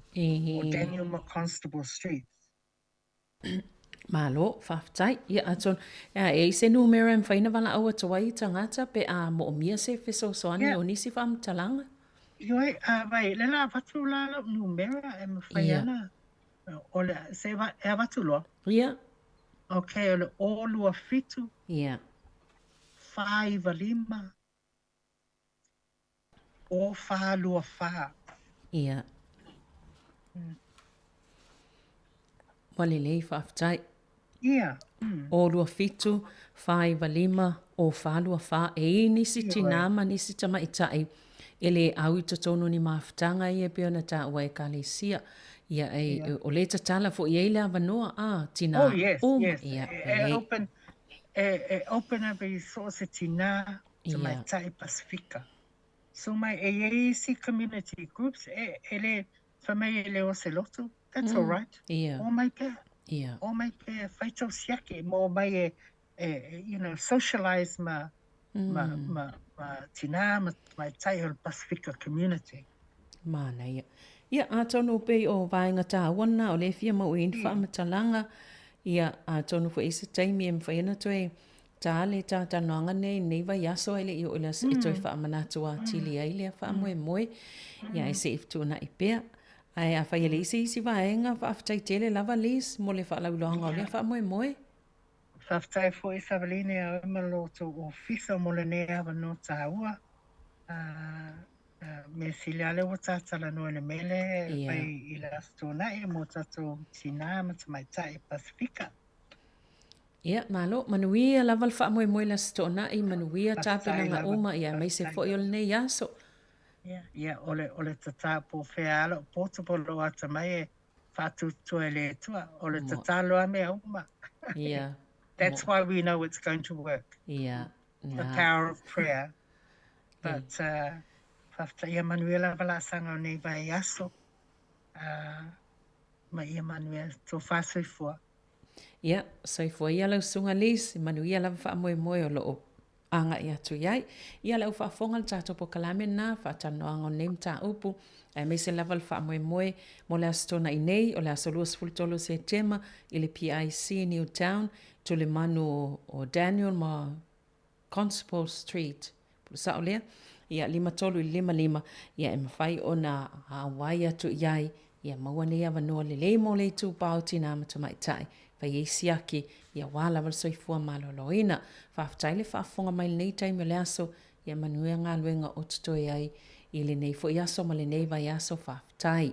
o Daniel ma Constable Street. Malo, faafetai. Ia, atonu, ea, e i ai se numera e mafai ona valaau atu ai i tagata pe a moomia se fesoasoani o nisi faamatalaga? Ioe, a vai, le la avatu la lau numera e mafai ana, o le, se e avatu loa? Ia. Ok, o le 027. Ia. 495 o 424. Ia. Ua lelei, faafetai. Ia. O 27, 495, o 424, e i ai nisi tinā ma nisi tamaitai e le au i totonu o ni mafutaga ia e pei ona taua e Ekalesia. Ia, e, o lea e tatala foi i ai le avanoa, a, tinā Oh, yes, uma. yes. Ia, E, lelei. open, e, e open up i so o se tinā, tamaitai Pasifika. So mai, e i ai isi community groups, e, e le, fai mai e le o se lotu, that's all right. Ia. O mai pea. Ia. O mai pea, fai tau siaki, mo mai e, e, you know, socialize ma, ma, ma, ma tinā, ma tamaitai o le Pasifika community. Manaia. Ia, atonu pei o vaega tāua lena o lea e fia mau i ai ni faamatalaga, ia, atonu foi i se taimi e mafai ona toe tā le tātanoaga nei i lenei vaiaso ae le i oo i le aso e toe faamanatu atili ai lea faamoemoe, ia ae se i fetuunai pea. Ae afai e leai se isi vaega, faafetai tele lava Liz mo le faalauiloaga o lea faamoemoe. Faafetai foi Savalina ia oe ma lo outou ofisa mo lenei avanoa taua. Mea sili lava lea ua ta talanoa i le mea lea e fai i le Aso Toonai mo tatou tinā ma tamaitai Pasifika. Ia, malo, manuia lava le faamoemoe i le Aso Toonai, manuia tapenaga uma, ia aemaise foi o lenei aso. Ia, ia, o le, o le tatā po o fea lava lou poto po o lou atamai e faatuatua e le Atua. O le tatalo lava mea uma. Ia. That's why we know it's going to work. Ia. The power of prayer. But, faafetai ia manuia lava laasaga o nei vaiaso. Ma ia manuia tofa soifua. Ia, soifua ia lau susuga Liz, manuia lava faamoemoe o loo agai atu i ai. Ia le au faafofoga le tatou polokalame lena, faatalanoaga o lenei mataupu, aemaise lava le faamoemoe mo le Aso Toonai nei, o le aso 23 o Setema i le PIC Newtown, Tulimanu o Daniel ma Constable Street, po o le sao lea, ia 53 i le 55, ia e mafai ona auai atu i ai, ia maua nei avanoa lelei mo le itupa o tinā ma tamaitai, fai ai siaki, ia aua lava le soifua maloloina. Faafetai le faafofoga mai i lenei taimi o le aso, ia manuia galuega o totoe ai i lenei foi aso ma lenei vaiaso. Faafetai.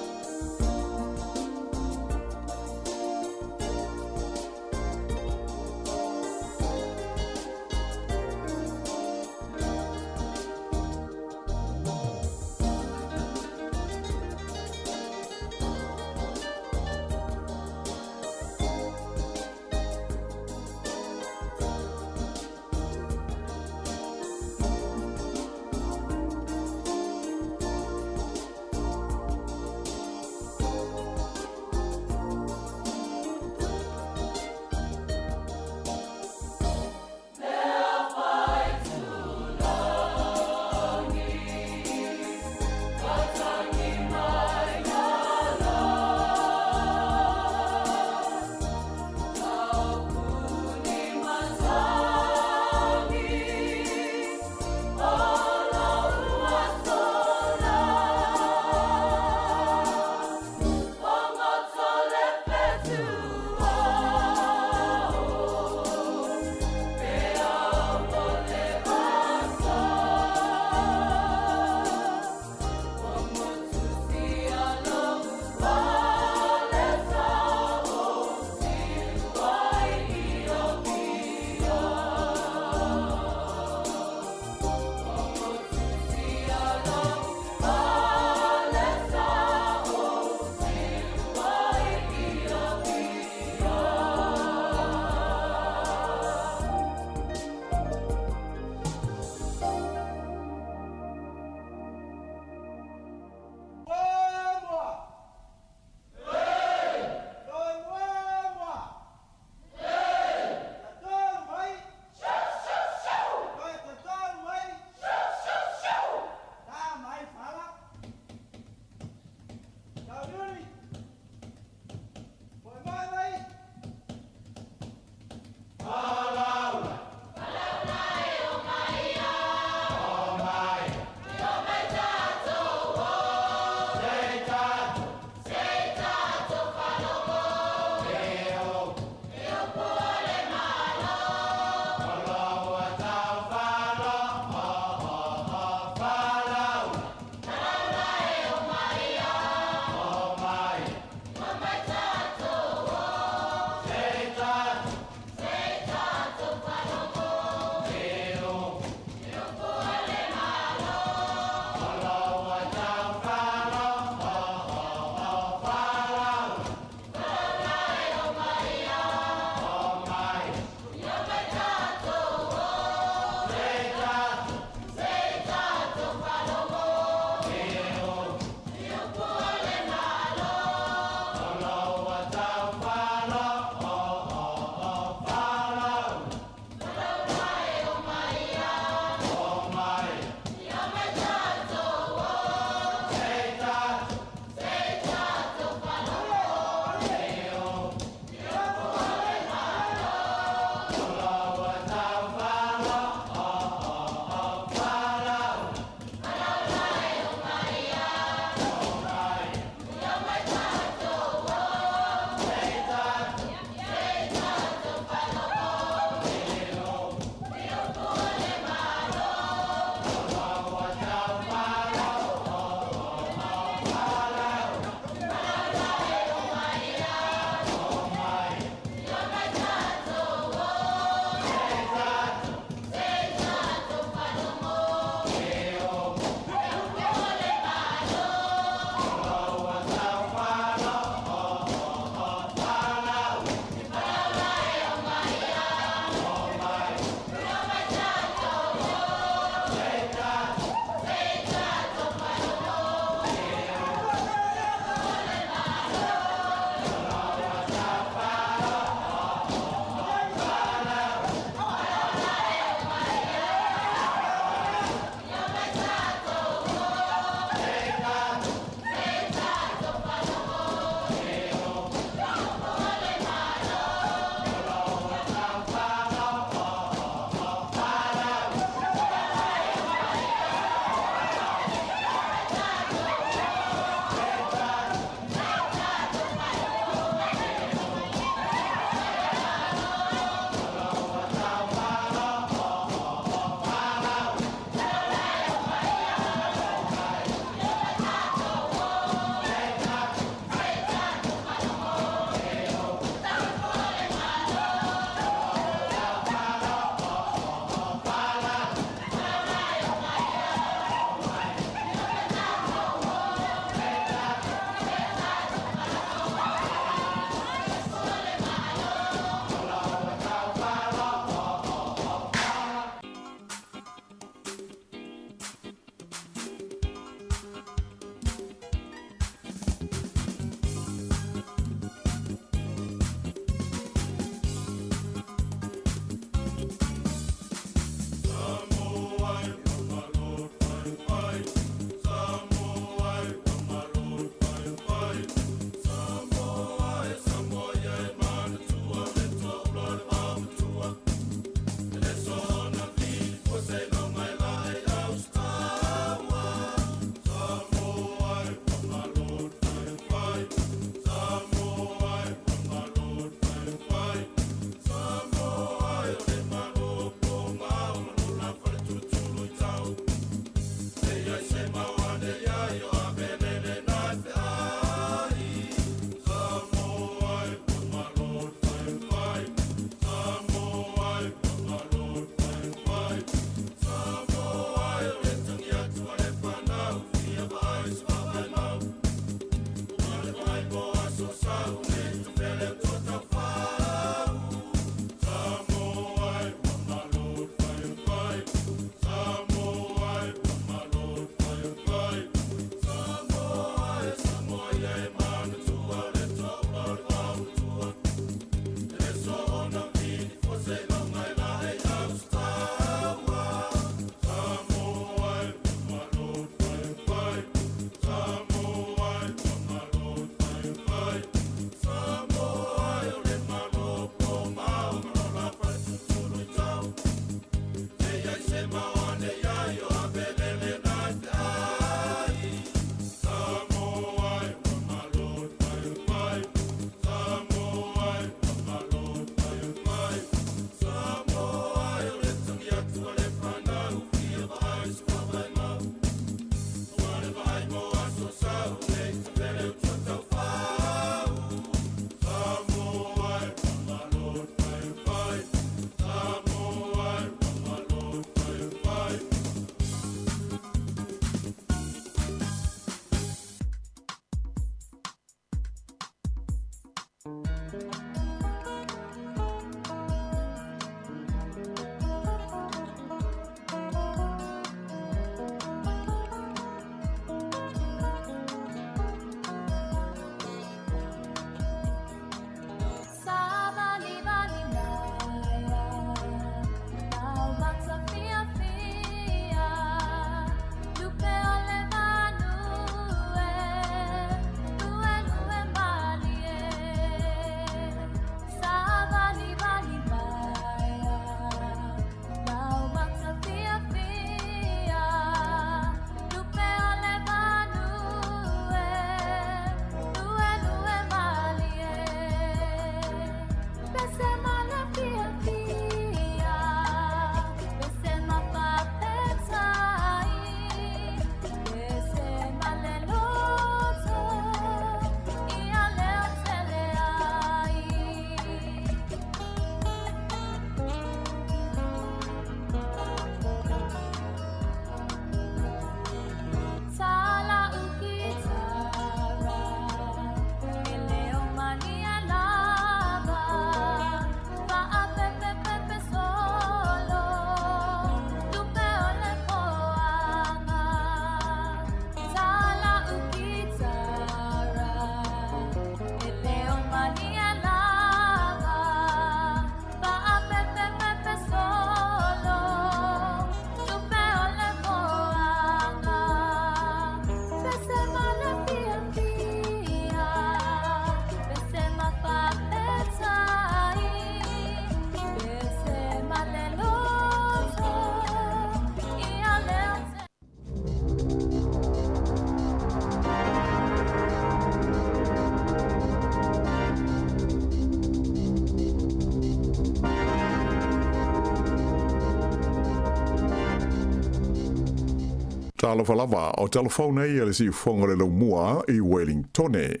Talofa lava, o talo nei a le siufoga o le Laumua i Wellingtone.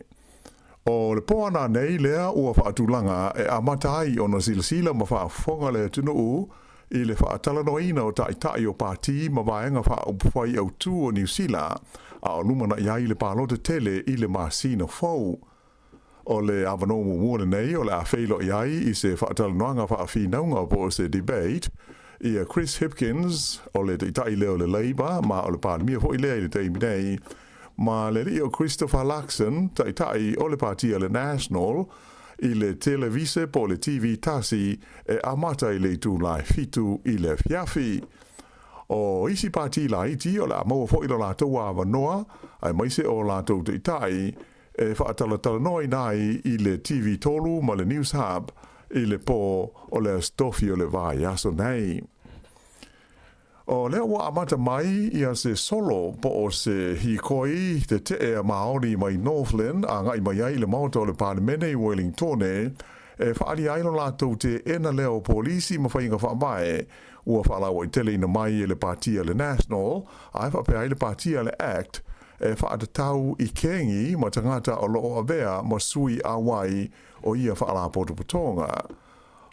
O le po ana nei lea ua faatulaga e amata ai ona silasila ma faafofoga le atunuu i le faatalanoaina o taitai o pati ma vaega faaupufai autū o Niu Sila, a o lumanai ai le palota tele i le masina fou. O le avanoa muamua lenei o le a feiloai ai i se faatalanoaga faafinauga po o se debate ia Chris Hipkins, o le taitai lea o le Labour ma o le Palemia foi lea i le taimi nei, ma le alii o Christopher Luxon, taitai o le pati a le National, i le televise po o le TV tasi e amata i le itula e 7 i le afiafi. O isi pati laiti o le a maua foi lo latou avanoa aemaise o latou taitai e faatalatalanoaina ai i le TV 3 ma le News Hub i le pō o le Aso Tofi o le vaiaso nei. O lea ua amata mai ia se solo po o se hīkoi tetee a Māori mai Northland agai mai ai i le Maota o le Palemene i Wellingtone e faaalia ai lo latou teena lea o polisi ma faiga faavae ua faalauaiteleina mai e le Pati a le National ae faapea ai le Pati a le Act e faatatau i kengi ma tagata o loo avea ma sui auai o ia faalapotopotoga.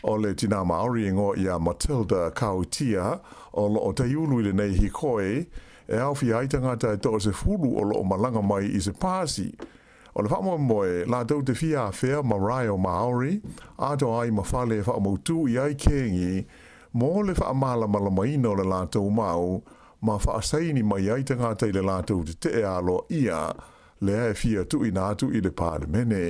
O le tinā Māori e igoa ia Matilda Kautia o loo taiulu i lenei hikoi e aofia ai tagata e 30 o loo malaga mai i se pasi. O le faamoemoe latou te fia afea marae o Māori atoa ai ma fale e faamautū i ai kengi mo le faamalamalamaina o le latou mau ma faasaini mai ai tagata i le latou tetee aloaia lea e fia tuuina atu i le Palemene.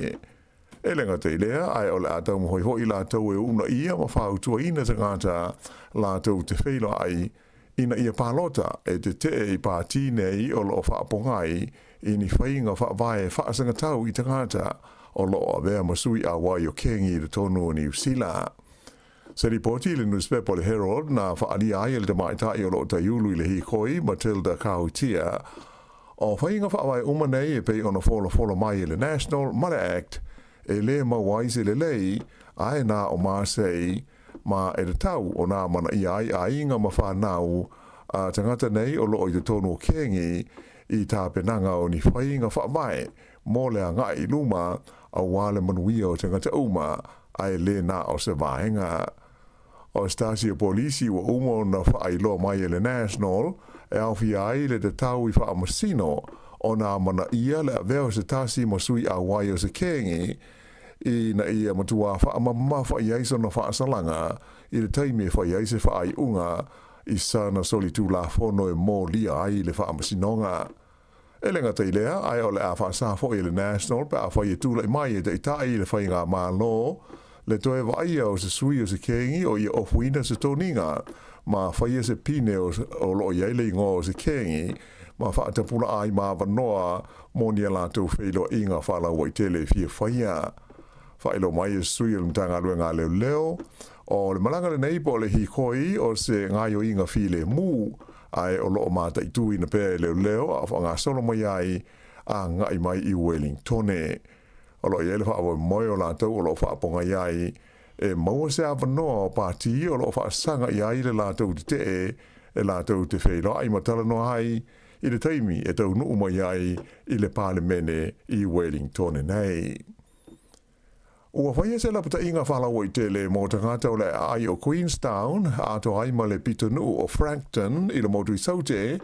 E le gata i lea, ae o le a taumafai foi latou e uunaia ma fautuaina tagata latou te feiloai ina ia palota e tetee i pati nei o loo faapogai i ni faiga faavae faasagatau i tagata o loo avea ma sui auai o kengi i totonu o Niu Sila. Se lipoti i le nusipepa o le Herald na faaalia ai e le tamaitai o loo taiulu i le hikoi, Matilda Kahutia, o faiga faavae uma nei e pei ona folafola mai e le National ma le Act e lē maua ai se lelei ae na o masei ma e tatau ona amanaia ai aiga ma fanau a tagata nei o loo i totonu o kengi i tapenaga o ni faiga faavae mo le agai i luma auā le manuia o tagata uma ae lē na o se vaega. O se tasi o polisi ua uma ona faailoa mai e le National e aofia ai le tatau i faamasino ona amanaia le avea o se tasi ma sui auai o se kengi ina ia matuā faamamafa i ai sona faasalaga i le taimi e fai ai se faaiuga i sana solitulafono e molia ai le faamasinoga. E le gata i lea, ae o le a faasā foi e le National pe afai e tulai mai e taitai i le faigamalo le toe vaaia o se sui o se kengi o ia ofuina se toniga ma faia se pine o loo i ai le igoa o se kengi. ma faatapulaa ai ma avanoa mo ni a latou feiloaiga faalauaitele e fia faia. Faailoa mai e se sui o le Matagaluega a Leoleo, o le malaga lenei po o le hikoi o se gaoioiga filemu, ae o lo o mataituina pea e leoleo a o faagasolo mai ai agai mai i Welingtone. O lo o i ai le faamoemoe o latou o lo o faapogai ai e maua se avanoa o pati o lo o faasaga i ai le latou tetee e latou te feiloai ma talanoa ai i le taimi e taunuu mai ai i le Palemene i Welingtone nei. Ua faia se lapataiga faalauaitele mo tagata o le aai o Queenstown atoa ai ma le pitonuu o Frankton i le motu i Saute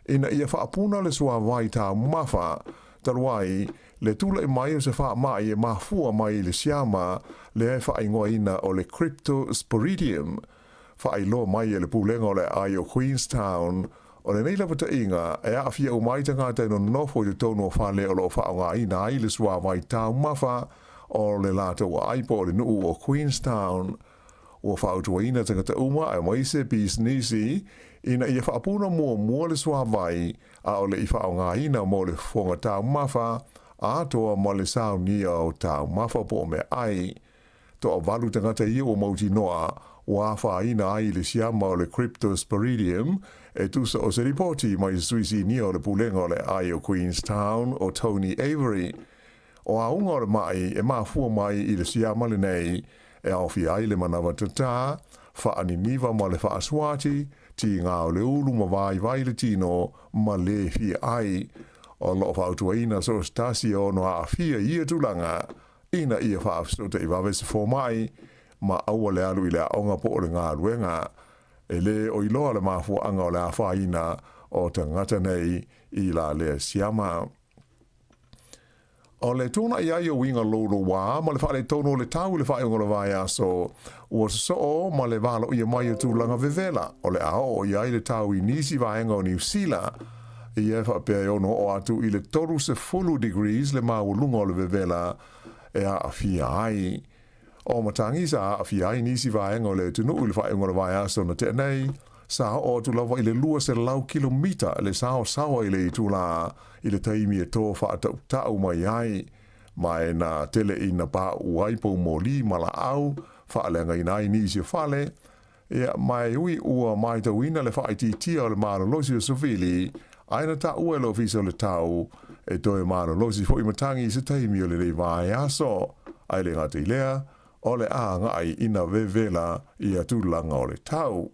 ina ia faapuna le suavai taumafa talu ai le tulai mai o se faamai e mafua mai i le siama lea e faaigoaina o le Cryptosporidium. Faailoa mai e le Pulega o le Aai o Queenstown, o lenei lapataiga e aafia uma ai tagata e nonofo i totonu o fale o lo o faaaogaina ai le suavai taumafa o le latou aai po o le nuu o Queenstown. Ua fautuaina tagata uma aemaise pisinisi ina ia faapuna muamua le suavai a o le i faaaogaina mo le fofoga taumafa atoa ma le saunia o taumafa po o meaai. Toavalu tagata ia ua mautinoa ua afaina ai i le siama o le Cryptosporidium, e tusa o se lipoti mai se sui sinia o le Pulega o le Aai o Queenstown o Tony Avery. O auga o le maʻi e mafua mai i le siama lenei e aofia ai le manawa tatā, faaniniva ma le faasuati, tigā o le ulu ma vaivai le tino ma lē fia ai. O lo o fautuaina so o se tasi e ono aafia i ia tulaga ina ia faafesootai vave se fomai ma aua le alu i le aoga po o le galuega. E lē o iloa le mafuaaga o le afaina o tagata nei i la lea siama. O le tuanai ai o uiga loulouā ma le faaletonu o le tau i le faaiuga o le vaiaso, ua sosoo ma le valoia mai o tulaga vevela o le a oo i ai le tau i nisi vaega o Niu Sila. Ia e faapea e ono oo atu i le 30 degrees le maualuga o le vevela e aafia ai. O matagi sa aafia ai nisi vaega o le atunuu i le faaiuga o le vaiaso na tea nei, sa oo atu lava i le 200 kilomita le saosaoa i le itulā i le taimi e tō faatautau mai ai, ma e na tele ina paʻu ai poumoli ma laau, faaleagaina ai nisi o fale, Ia, ma e ui ua maitauina le faaitiitia o le malolosi o Sovili, ae na taua e le Ofisa o le Tau, e toe malolosi foi matagi i se taimi o lenei vaiaso. Ae le gata i lea, o le a agai ina vevela ia tulaga o le tau.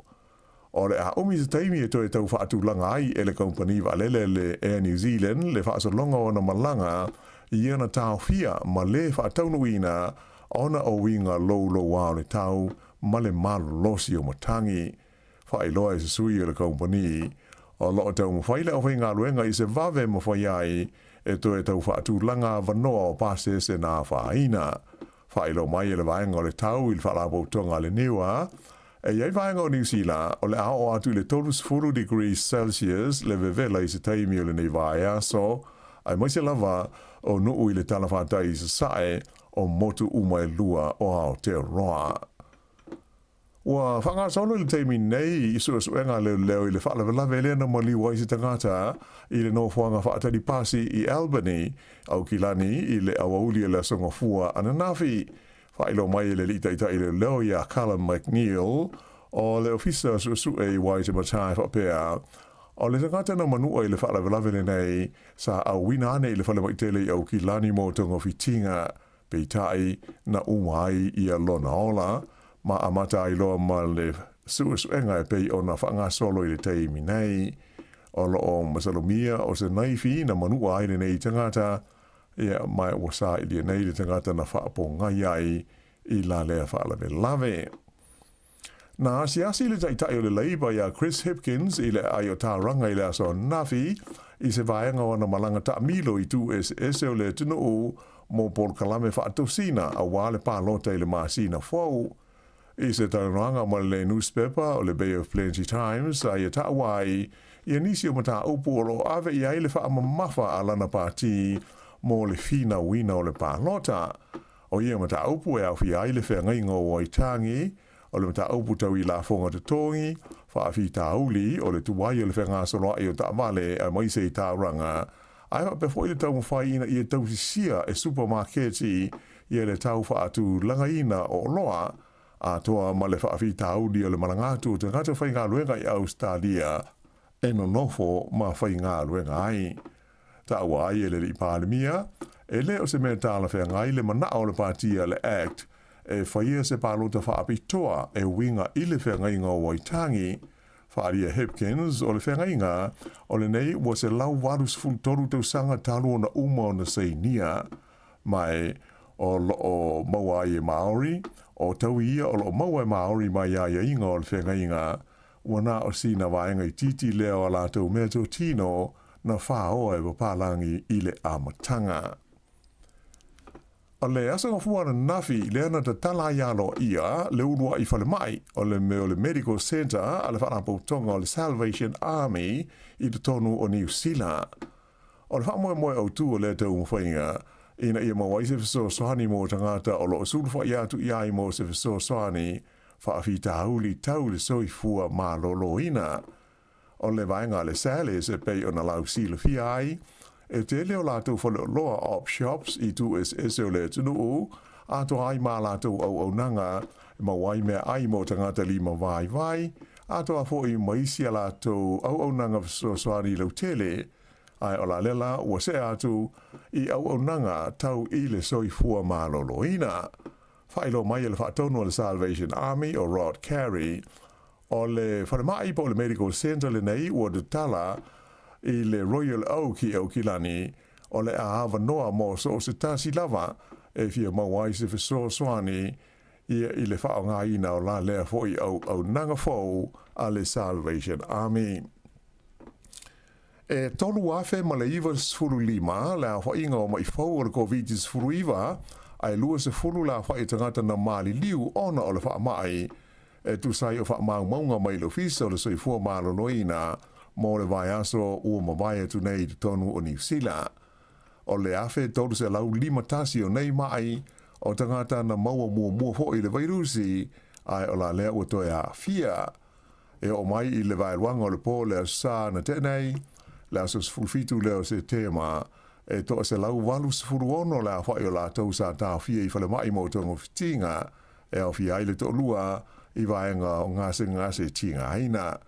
O le a umi se taimi e toe tau faatulaga ai e le kamupani vaalele le Air New Zealand le faasologa o ana malaga ia na taofia ma le faataunuuina ona o uiga loulouā o le tau ma le malolosi o matagi. Faailoa e se sui o le kamupani, o lo o taumafai le aufaigaluega i se vave e mafai ai e toe tau faatulaga avanoa o pasese na afaina. Faailoa mai e le vaega o le tau i le Faalapotopotoga a le NIWA, e i ai vaega o Niu Sila o le a oo atu i le 30 degrees Celsius le vevela i se taimi o lenei vaiaso, aemaise lava o nuu i le talafatai i Sasae o motu uma e lua o Aotearoa. Ua faagasolo i le taimi nei i suesuega a leoleo i le faalavelave lea na maliu ai se tagata i le nofoaga faatali pasi i Albany, Aukilani i le aoauli o le Aso Gafua ananafi. Faailoa mai e le alii taitai leoleo ia Callum McNeil o le Ofisa Suesue i Waitematā e faapea, O le tagata na manua i le faalavelave lenei, sa auina ane i le falemai tele i Aukilani mo togafitiga, peitai, na uma ai ia lona ola, ma amata ai loa ma le suesuega e pei ona faagasolo i le taimi nei. O lo o masalomia o se naifi na manua ai lenei tagata, ia, ma ua sailia nei le tagata na faapogai ai i la lea faalavelave. Na asiasi le Taitai o le Labour iā Chris Hipkins i le aai o Tauranga i le aso ananafi i se vaega o ana malaga taamilo i itu eseese o le atunuu mo polokalame faatosina aua le palota i le masina fou. I se talanoaga ma le nuspepa o le Bay of Plenty Times sa ia taua ai ia nisi o mataupu o lo o ave i ai le faamamafa a lana pati mo le finauina o le palota. O ia mataupu e aofia ai le feagaiga o Waitangi, o le mataupu tau i lafoga totogi, Faafitauli o le tuai o le fegasoloai o taavale aemaise i taulaga, ae faapea foi le taumafai ina ia tausisia e supamaketi ia le tau faatulagaina o oloa, atoa ma le faafitauli o le malaga atu o tagata faigaluega i Ausetalia e nonofo ma faigaluega ai. Taua ai e le Alii Palemia, e le o se mea talafeagai le manao o le Pati a le act e faia se palota faapitoa e uiga i le feagaiga o Waitangi, faaalia Hipkins, o le feagaiga o lenei ua 183 tausaga talu ona uma ona sainia mai o lo o maua ai e Māori, o taui ia o lo o maua e Māori mai aiaiga o le feagaiga Ua na o sina vaega itiiti lea o a latou meatotino na faoa e papalagi i le amataga. O le aso gafua ananafi lea na tatala ai aloaia le uluai falemai o le mea o le Medical Centre a le Faalapotopotoga o le Salvation Army i totonu o Niu Sila. O le faamoemoe autu o lea taumafaiga ina ia maua ai se fesoasoani mo tagata o lo o sulufai atu i ai mo se fesoasoani faafitauli tau le soifua maloloina. O le vaega a le Sally's e pei ona lausilafia ai, e tele o latou faleoloa op shops i itu eseese o le atunuu, atoa ai ma latou auaunaga e maua ai meaai mo tagata lima vaivai, atoa foi ma isi a latou auaunaga fesoasoani lautele, ae o la lea la ua see atu i auaunaga tau i le soifua maloloina. Faailoa mai e le faatonu a le Salvation Army o Rod Carey, o le falemai po o le Medical Centre lenei ua tatala i le Royal Oak i Aukilani, o le a avanoa mo so o se tasi lava e fia maua ai se fesoasoani ia i le faaaogaina o la lea foi auaunaga fou a le Salvation Army. E 3,095 le aofaiga o maʻi fou o le Koviti-19, ae 20 le aofai o tagata na maliliu ona o le faamai, e tusa ai o faamaumauga mai le Ofisa o le Soifua Maloloina mo le vaiaso ua mavae atu nei i totonu o Niu Sila. O le 1,351 o nei maʻi o tagata na maua muamua foi i le vairusi, ae o la lea ua toe aafia. E oo mai i le vaeluaga o le po le Aso Sa na tea nei, le aso 17 lea o Setema, e 186 le aofai o latou sa taofia i falemai mo togafitiga, e aofia ai le toalua i vaega o gasegase tigaina.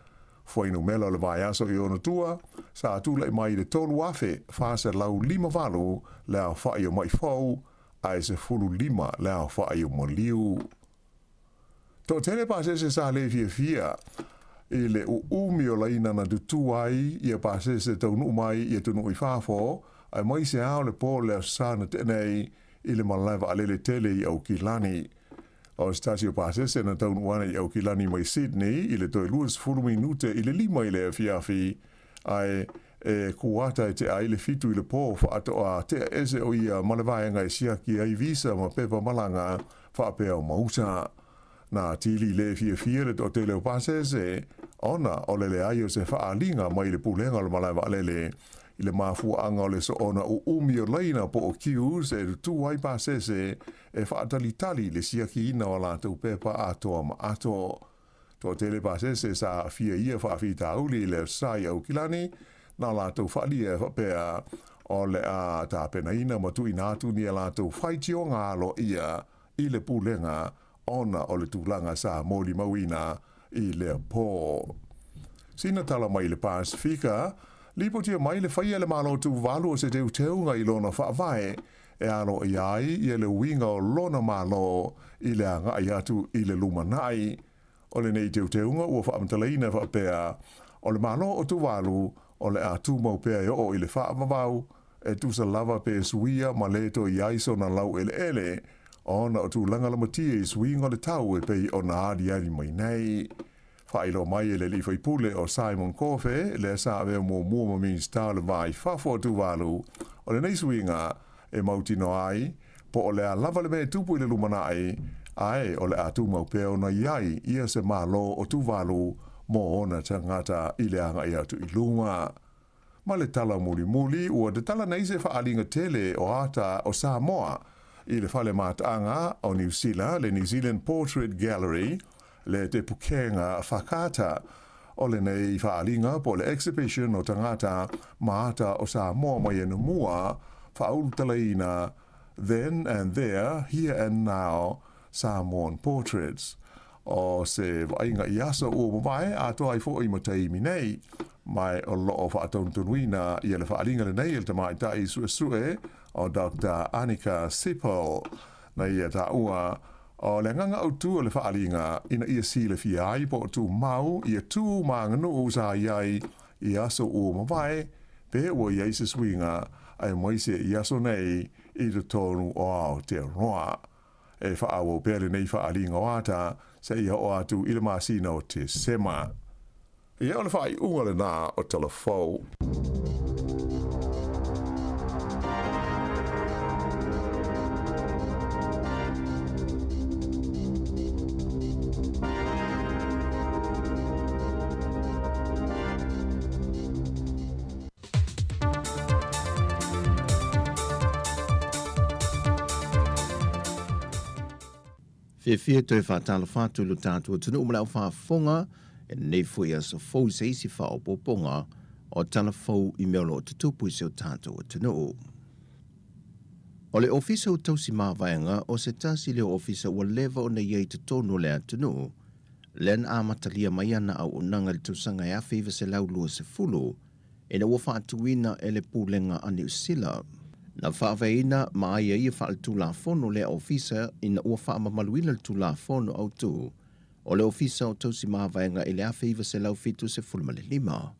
Fuainumela o le vaiaso i ona tua, sa tulai mai i le 3,458 le aofai o maʻi fou, ae 15 le aofai o maliu. Toatele pasese sa le fiafia i le uumi o laina na tutū ai ia pasese taunuu mai i atunuu i fafo, aemaise lava o le po o le Aso Sa na tea nei i le malae vaalele tele i Aukilani. O se tasi o pasese na taunuu ana i Aukilani mai Sydney i le toe 20 minute i le lima i le afiafi, ae e kuata e tea ai le fitu i le po faatoa tea ese o ia ma le vaega e siaki ai visa ma pepa malaga faapea o mauta. Na tili le fiafia le toatele o pasese ona o le leai o se faaaliga mai le pulega o le malae vaalele i le mafuaaga o le soona uumi o laina po o queues e tutū ai pasese e faatalitali i le siakiina o a latou pepa atoa ma ato. Toatele pasese sa aafia ia faafitauli i le Aso Sa i Aukilani, na latou faalia e faapea o le a tapenaina ma tuuina atu ni a latou faitioga aloaia i le pulega ona o le tulaga sa molimauina i lea po. Sina tala mai i le Pasefika, lipotia mai le faia e le Malo Tuvalu o se teuteuga i lona faavae e aloaia ai ia le uiga o lona Malo i le agai atu i le lumanai. O lenei teuteuga ua faamatalaina faapea, o le Malo o Tuvalu o le a tumau pea e oo i le faavavau, e tusa lava pe suia ma le toe i ai sona laueleele, ona o tulaga lamatia i suiga o le tau e pei ona aliali mai nei. Faailoa mai e le alii faipule o Simon Kofe, lea sa avea muamua ma Minisita o le Va i Fafo o Tuvalu, o lenei suiga e mautinoa ai po o le a lava le mea e tupu i le lumanai, ae o le a tumau pea ona i ai ia se Malo o Tuvalu mo ona tagata i le agai atu i luma. Ma le tala mulimuli, ua tatala nei se faaaliga tele o ata o Samoa i le Fale Mataaga o Niu Sila, le New Zealand Portrait Gallery, le Te Pukenga Whakaata. O lenei faaaliga po o le exhibition o tagata ma ata o Samoa mai anamua, faaulutalaina Then and There, Here and Now, Samoan Portraits. O se vaaiga i aso ua mavae atoa ai foi ma taimi nei, ma o lo o faatonutonuina ia le faaaliga lenei e le tamaitai suesue o Doctor Anika Sipple. Na ia taua, o le agaga autu o le faaaliga ina ia silafia ai po o tumau ia tu ma aganuu sa i ai i aso ua mavae, pe ua i ai se suiga aemaise i aso nei i totonu o Aotearoa. E faaauau pea lenei faaaliga o ata seia oo atu i le masina o Tesema. Ia o le faaiuga lena o Tala Fou. Fiafia toe faatalofa atu i lo tatou atunuu ma le au faafofoga i lenei foi aso fou i se isi faaopoopoga o tala fou i mea o lo o tutupu i si o tatou atunuu. O le Ofisa o Tausi Mavaega o se tasi lea o ofisa ua leva ona i ai i totonu o le atunuu, lea na amatalia mai ana auaunaga i le tausaga e 1920 ina ua faatuina e le Pulega a Niu Sila. Na faavaeina ma aiaia faaletulafono lea ofisa ina ua faamamaluina le Tulafono Autu o le Ofisa o Tausi Mavaega i le 1975.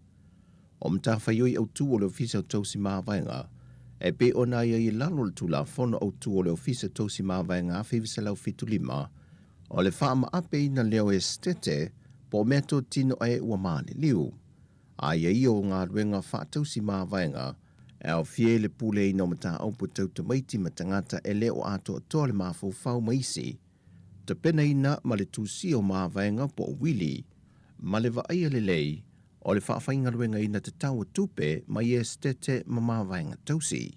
O matafaioi autu o le Ofisa o Tausi Mavaega e pei ona aiaia i lalo o le Tulafono Autu o le Ofisa Tausi Mavaega 1975, o le faamaapeina lea o esetete po o meatotino a e ua maliliu. Aiaia o galuega faatausi mavaega e aofia ai le puleaina o mataupu tau tamaiti ma tagata e le o atoatoa le mafaufau ma isi, tapenaina ma le tusia o mavaega po o wili, ma le vaaia lelei o le faafaigaluegaina tatau o tupe mai esetete ma mavaega tausi.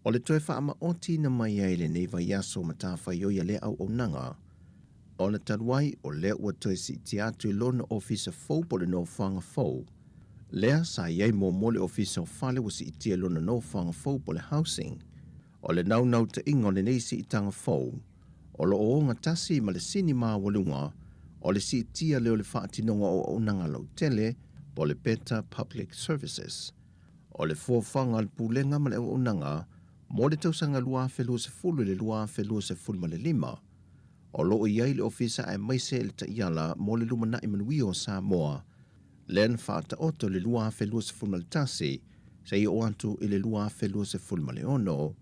O le toe faamaotiina mai ai lenei vaiaso matafaioi a lea auaunaga, ona talu ai o lea ua toe siitia atu i lona ofisa fou po o le nofoaga fou, lea sa i ai muamua le ofisa o fale ua siitia i lona nofoaga fou po o le housing. O le naunautaiga o lenei siitaga fou, o lo o ogatasi ma le sini maualuga o le siitia lea o le faatinoga o auaunaga lautele po o le Better Public Services. O le fuafuaga a le Pulega ma le Auaunaga mo le tausaga 2020 i le 2025, o lo o i ai le Ofisa aemaise le taiala mo le lumanai manuia o Samoa, lea na faataoto i le 2021 seia oo atu i le 2026.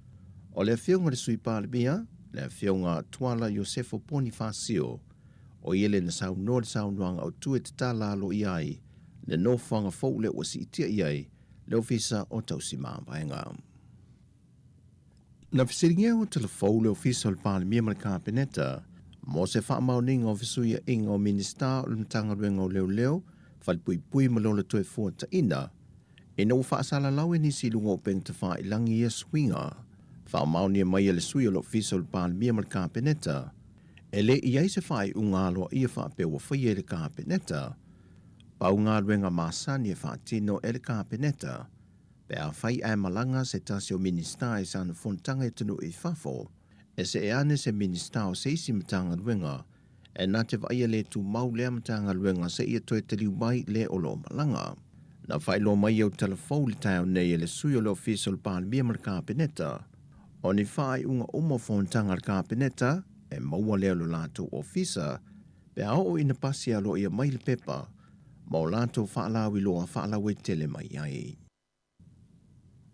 O le Afioga i le Sui Palemia, le Afioga Tuala Iosefo Ponifasio, o ia lea na saunoa i le saunoaga autu e tatala aloaia ai le nofoaga fou lea ua siitia i ai le Ofisa o Tausi Mavaega. Na fesiligia ua talafou le Ofisa o le Palemia ma le Kapeneta mo se faamaoniga o fesuiaiga o Minisita o le Matagaluega o Leoleo, Falepuipui ma le Ola Toefuataina ina ua faasalalau e nisi i luga o upega tafailagi ia suiga. Faamaonia mai e le sui o le Ofisa o le Palemia ma le Kapeneta e le i ai se faaiuga aloaia faapea ua faia e le Kapeneta. Pau galuega masani e faatino e le Kapeneta pe afai ae malaga se tasi o Minisita i sana fonotaga i atunuu i fafo, e see ane se Minisita o se isi Matagaluega e na te vaaia le tumau lea Matagaluega seia toe taliu mai le o lo o malaga. Na faailoa mai au tala fou i le taeao nei e le sui o le Ofisa o le Palemia ma le Kapeneta, o ni faaiuga uma o fonotaga a le Kapeneta e maua lea o lo latou ofisa pe a oo ina pasi aloaia mai le pepa ma o latou faalauiloa faalauaitele mai ai.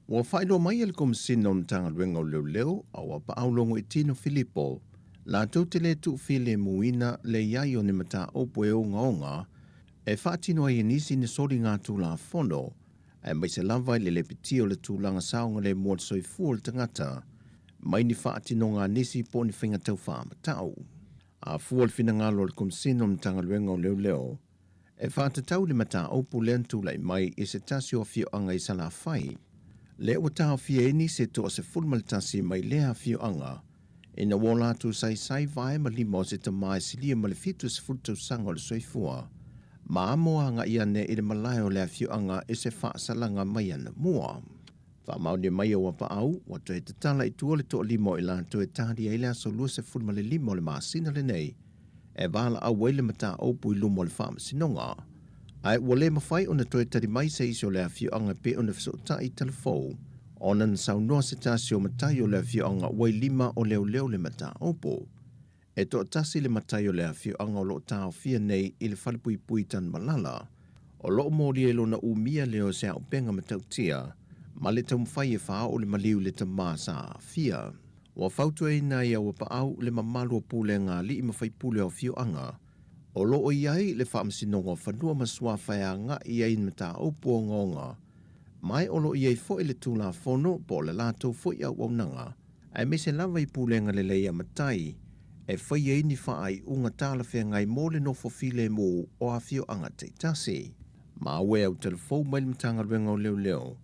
Ua faailoa mai e le Komesina o Matagaluega o Leoleo a ua paau Logoitino Filipo latou te le tuufilemuina le i ai o ni mataupu e ogaoga e faatino ai e nisi ni soligatulafono aemaise lava i le lepetia o le tulaga saogalemu o le soifua o le tagata mai ni faatinoga a nisi po o ni faiga taufaamatau. A fua le finagalo o le Komesina o Matagaluega o Leoleo e faatatau le mataupu lea na tulai mai i se tasi o afioaga i Salafai, lea ua taofia ai nisi e toa-11 mai lea afioaga ina ua o latou saisai vae ma lima o se tama e silia ma le 70 tausaga o le soifua. ma amo agai ane i le malae o le afioaga i se faasalaga mai anamua. Faamaonia mai e Auapaau, ua toe tatala i tua le toalima o i latou e talia ai le aso 25 o le masina lenei e valaau ai le mataupu i luma o le Faamasinoga. Ae ua le mafai ona toe tali mai se isi o le afioaga e pei ona fesootai i talafou ona na saunoa se tasi o matai o le afioaga ua i lima o leoleo le mataupu. E toatasi le matai o le afioaga o lo o taofia nei i le falepuipui i Tanumalala, o lo o molia i lona umia lea o se auupega matautia ma le taumafai e faaoo le maliu i le tama sa aafia. Ua fautuaina e Auapaau le mamalu o pulega a alii ma faipule o afioaga o lo o i ai le Faamasinoga o Fanua ma Suafa e agai i ai i mataupu ogaoga ma o lo o i ai foi le Tulafono po o le latou foi auaunaga aemaise lava i pulega lelei a matai e fai ai ni faaiuga talafeagai mo le nofo filemu o afioaga taitasi. Maua e autalafou mai le Matagaluega o Leoleo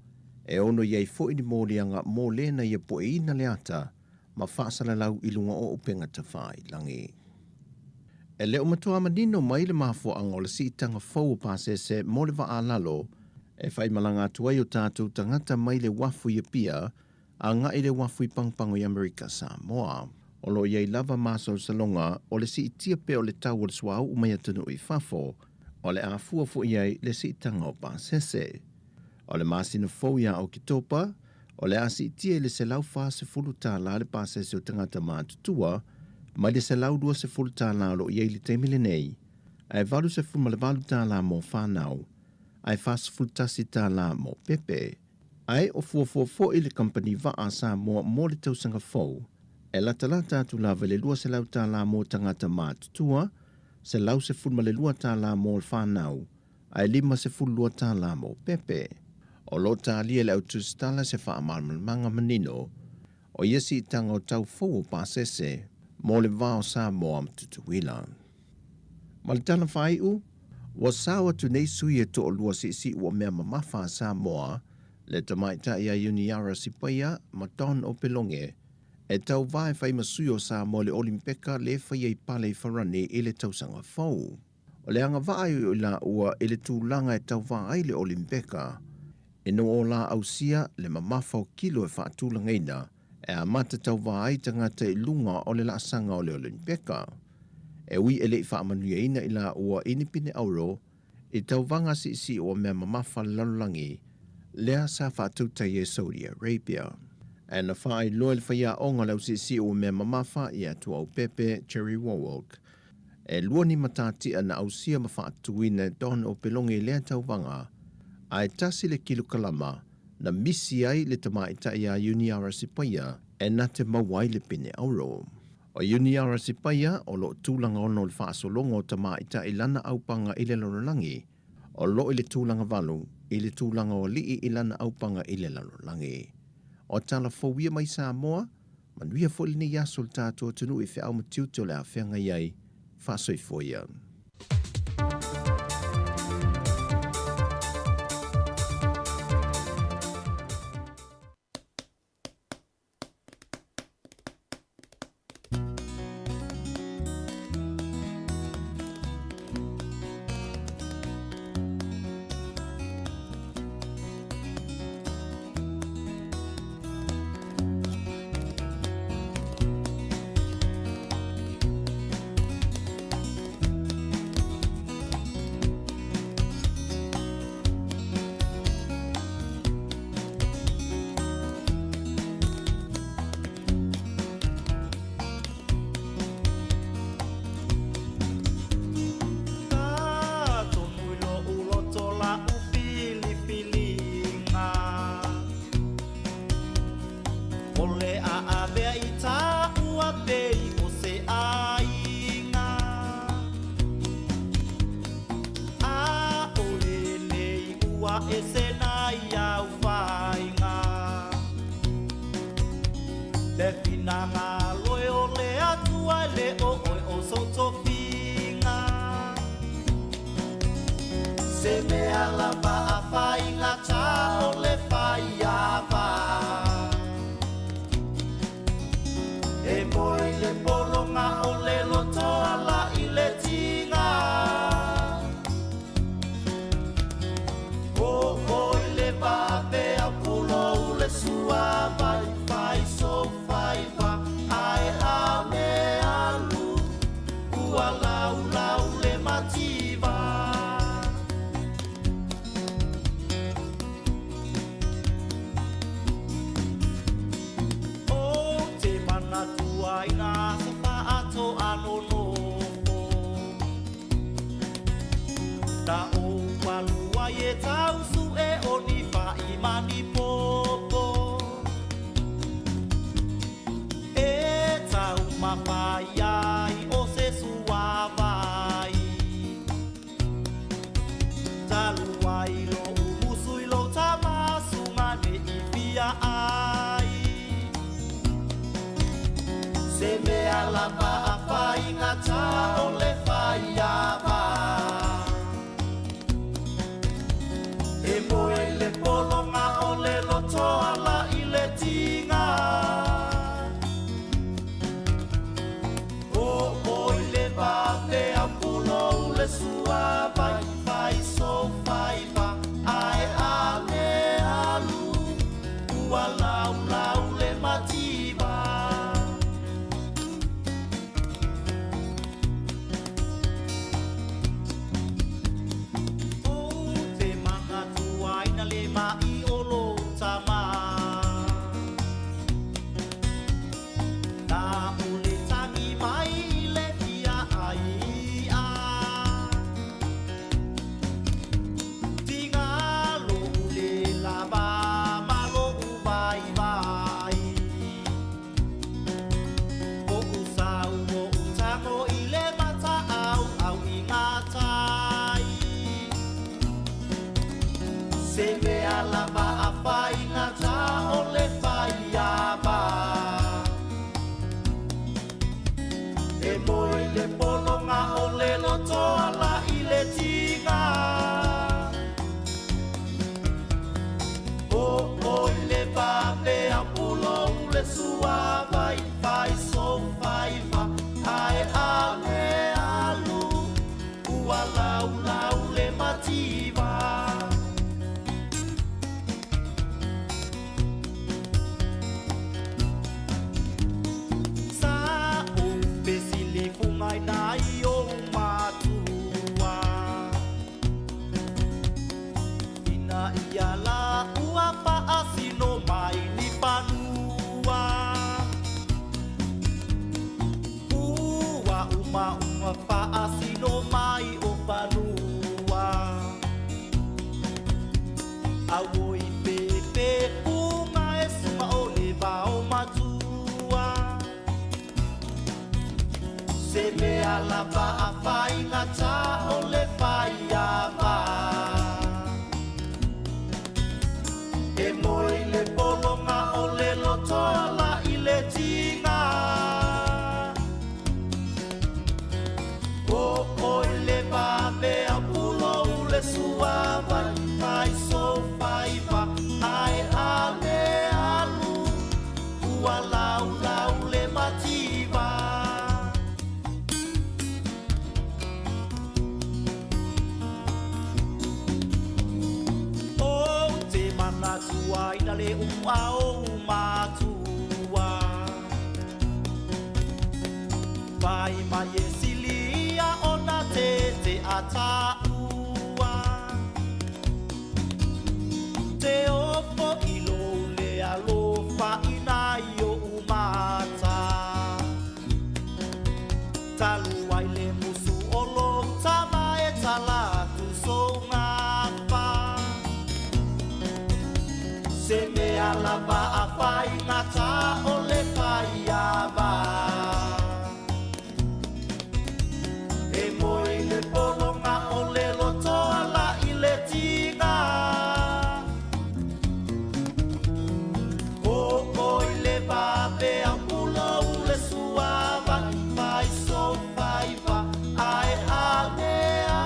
e ono i ai foi ni moliaga mo le na ia pueina le ata ma faasalalau i luga o upega tafailagi. E le o matua manino mai le mafuaaga o le siitaga fou o pasese mo le vaa lalo e faimalaga atu ai o tatou tagata mai le uafu i Apia agai i le uafu i Pagopago i Amerika Samoa. O lo o i ai lava masalosaloga o le siitia pea o le tau o le suauu mai atunuu i fafo, o le a fua foi i ai le siitaga o pasese. O le masina fou ia Oketopa, o le a siitia i le $140 le pasese o tagata matutua mai le $120 o lo o i ai i le taimi lenei, ae $88 mo fanau, ae $41 mo pepe. Ae o fuafua foi le kamupani vaa a Samoa mo le tausaga fou, e latalata atu lava i le $200 mo tagata matutua, $112 mo fanau, ae $52 mo pepe. O lo o talia e le au tusitala se faamalamalamaga manino o ia siitaga o tau fou o pasese mo le va o Samoa ma Tutuila. Ma le tala faaiu, ua sao atu nei sui e toalua siisii ua mea mamafa a Samoa, le tamaitai a Iuniara Sipaia ma Don Opeloge, e tauva e fai ma sui o Samoa i le Olimpeka le faia i pale i Farani i le tausaga fou. O le agavaa i o i laua i le tulaga e tauva ai le Olimpeka, ina ua o la ausia le mamafa o kilo e faatulagaina e amata tauva ai tagata i luga o le laasaga o le Olimpeka. E ui e le i faamanuiaina i laua i ni pine auro i tauvaga siisii ua mea mamafa le lalolagi lea sa faatautai e Saudi Arabia. Ae na faailoa e le faiaoga o le ausiisii ua mea mamafa ia Tuaupepe Jerry Warwick E lua ni matatia na ausia ma faatuina e Don Opeloge i lea tauvaga, ae tasi le kilokalama na misi ai le tamaitai a Iuniara Sipaia e na te maua ai le pine auro. O Iuniara Sipaia o lo o tulaga ono o le faasologa o tamaitai lana aupaga i le lalolagi, o lo o i le tulaga valu i le tulaga o alii i lana aupaga i le lalolagi. O tala fou ia mai Samoa, Manuia foi lenei aso le tatou atunuu i feau ma tiute o le a feagai ai. Faasoifua ia. le suavai fai sofaiva ae a le alu ua laulau le mativa. Ou te manatua i ngā aso whaatoa nonofo. Na ou alu ai e tausu e o ni whai mani popo. E tau mawhai ai o se suavai. Talu ai lo umusu i lo tamasu mane i fia ai. Se mea lava a whaingata o le whaiava. E moe le polonga o le lotoa la i le tinga. O oi le vave au pulou le suavai fai sofaiva ae a le alu ua laulau le mativa. Ou te manatua ina le mai o lo tama. Na o le tangi mai i le fia ai a. Tinga lo le lava ma lo u vai vai. O u sau o u tango i le mata au au i ngā tai. Se mea lava a whaingata o le whaiava. E moe le polonga o le lotoa la i le tinga. O oi le vave au pulou le suavai fai sofaiva ae a le alu ua laulau le mativa. Sa o fesili fungai nai o matua. Ina ia la ua faasino mai ni fanua. Ua uma uma faasino mai o fanua. Auoi pepe unga e sunga o le vao matua. Se mea lava a whaingata o le whaiava. E moe le polonga o le lotoa la i le tinga. O oi le vave au pulou le suavai fai sofaiva ae a le alu ua laulau le mativa. Ou te manatua ina le ua o matua. Vai mai e silia ona te te ataua. Te ofo i lo le alofa ina i o umata. Talu ai le musu o lo tama e talatu so ngapa. Se mea lava a whaingata o le whaiava. E moe le polonga o le lotoa la i le tinga. O oi le vave au pulou le suava fai sofaiva ae a le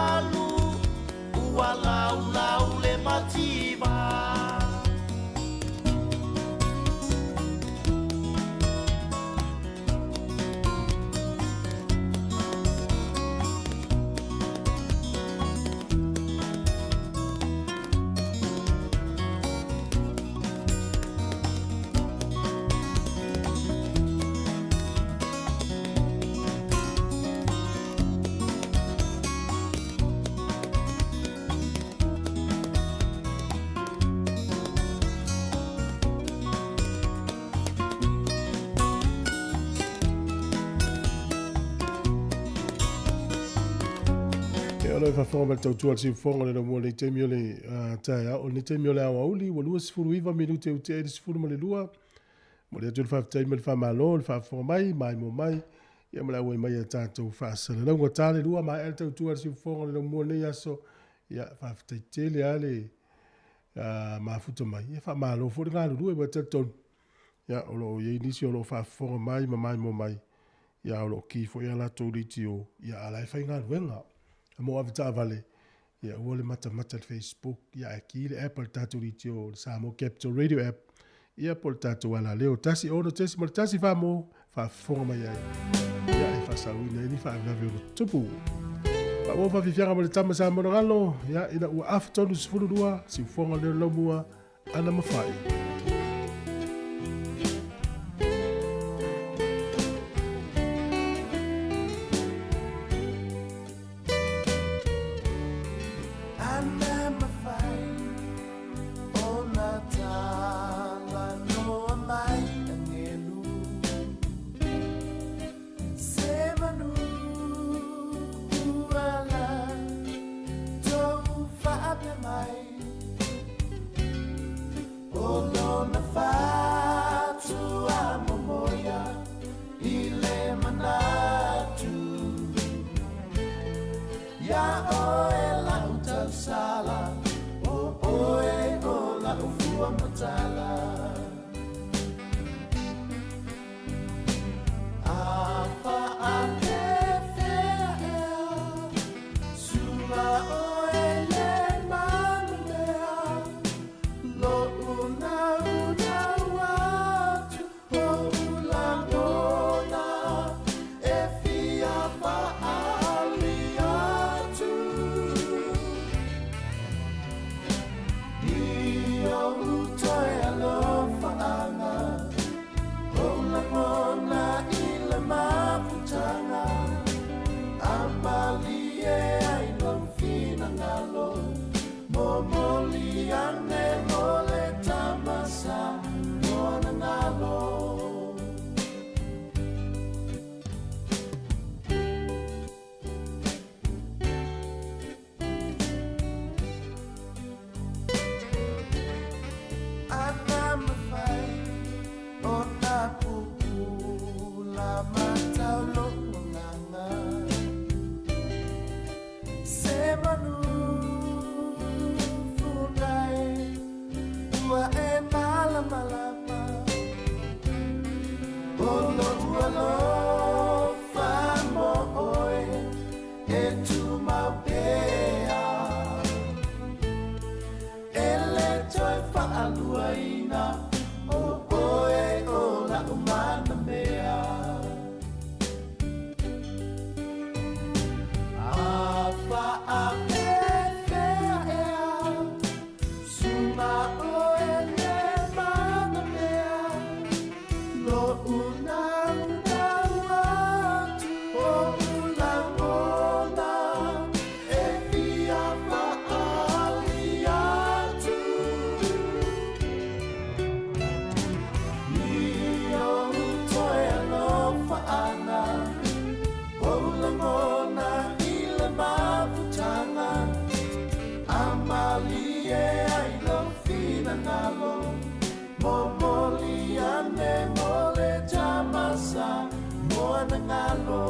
alu ua laulau le mativa. Ia, o lo o e faafofoga mai i le tautua a le siufofoga o le laumua i lenei taimi o le taeao, o lenei taimi o le aoauli, ua 29 minute ua tea ai le 12. Momoli atu le faafetai ma le faamalo i le faafofoga mai, maimoa mai, ia ma le auai mai i a tatou faasalalauga. Ta le lua, maea le tautua a le siufofoga o le laumua i lenei aso. Ia, faafetai tele lava le mafuta mai, ia faamalo foi le galulue, aua e talitonu, ia, o lo o i ai nisi o lo o faafofoga mai ma maimoa mai, ia, o lo o ki foi a latou leitio, ia, a o la e faigaluega. Mo avetaavale, ia aua le matamata i le Facebook, ia ae ki le app a le tatou leitio, o le Samoa Capital Radio app, ia po o le tatou alaleo 16.1 Samoa faafofoga mai ai, ia e faasaoina ai ni faalavelave o tutupu. Faaauau faafiafiaga ma le tama sa Monogalo, ia ina ua afa 32, siufoga leo laumua, ana mafai. Ana mafai ona talanoa mai agelu Se manu ua tou faapea mai O lona fatu a momoia i le manatu Iā oe la'u tausala O oe o la'u fua matala A faapefea ea Suka oe le manumea Lo'u naunau atu O'u lagona E fia fa'aali atu I o'u toe alofa'aga O'u lagona i le mafutaga A malie ai lou finagalo Momoli ane mo le tama sa Moanagalo. Ana mafai ona pupula matau lo'u agaga Se manu funai ua e malamalama O lo'u alofa mo oe e tumau pea E le toe faaluaina o oe o la'u manamea A faapefea ea Suka oe le manamea Lo'u naunau atu O'u lagona E fia fa'aali atu I o'u toe alofa'aga O'u lagona i le mafutaga A malie ai lou finagalo Momoli ane mo le tama sa Moanagalo.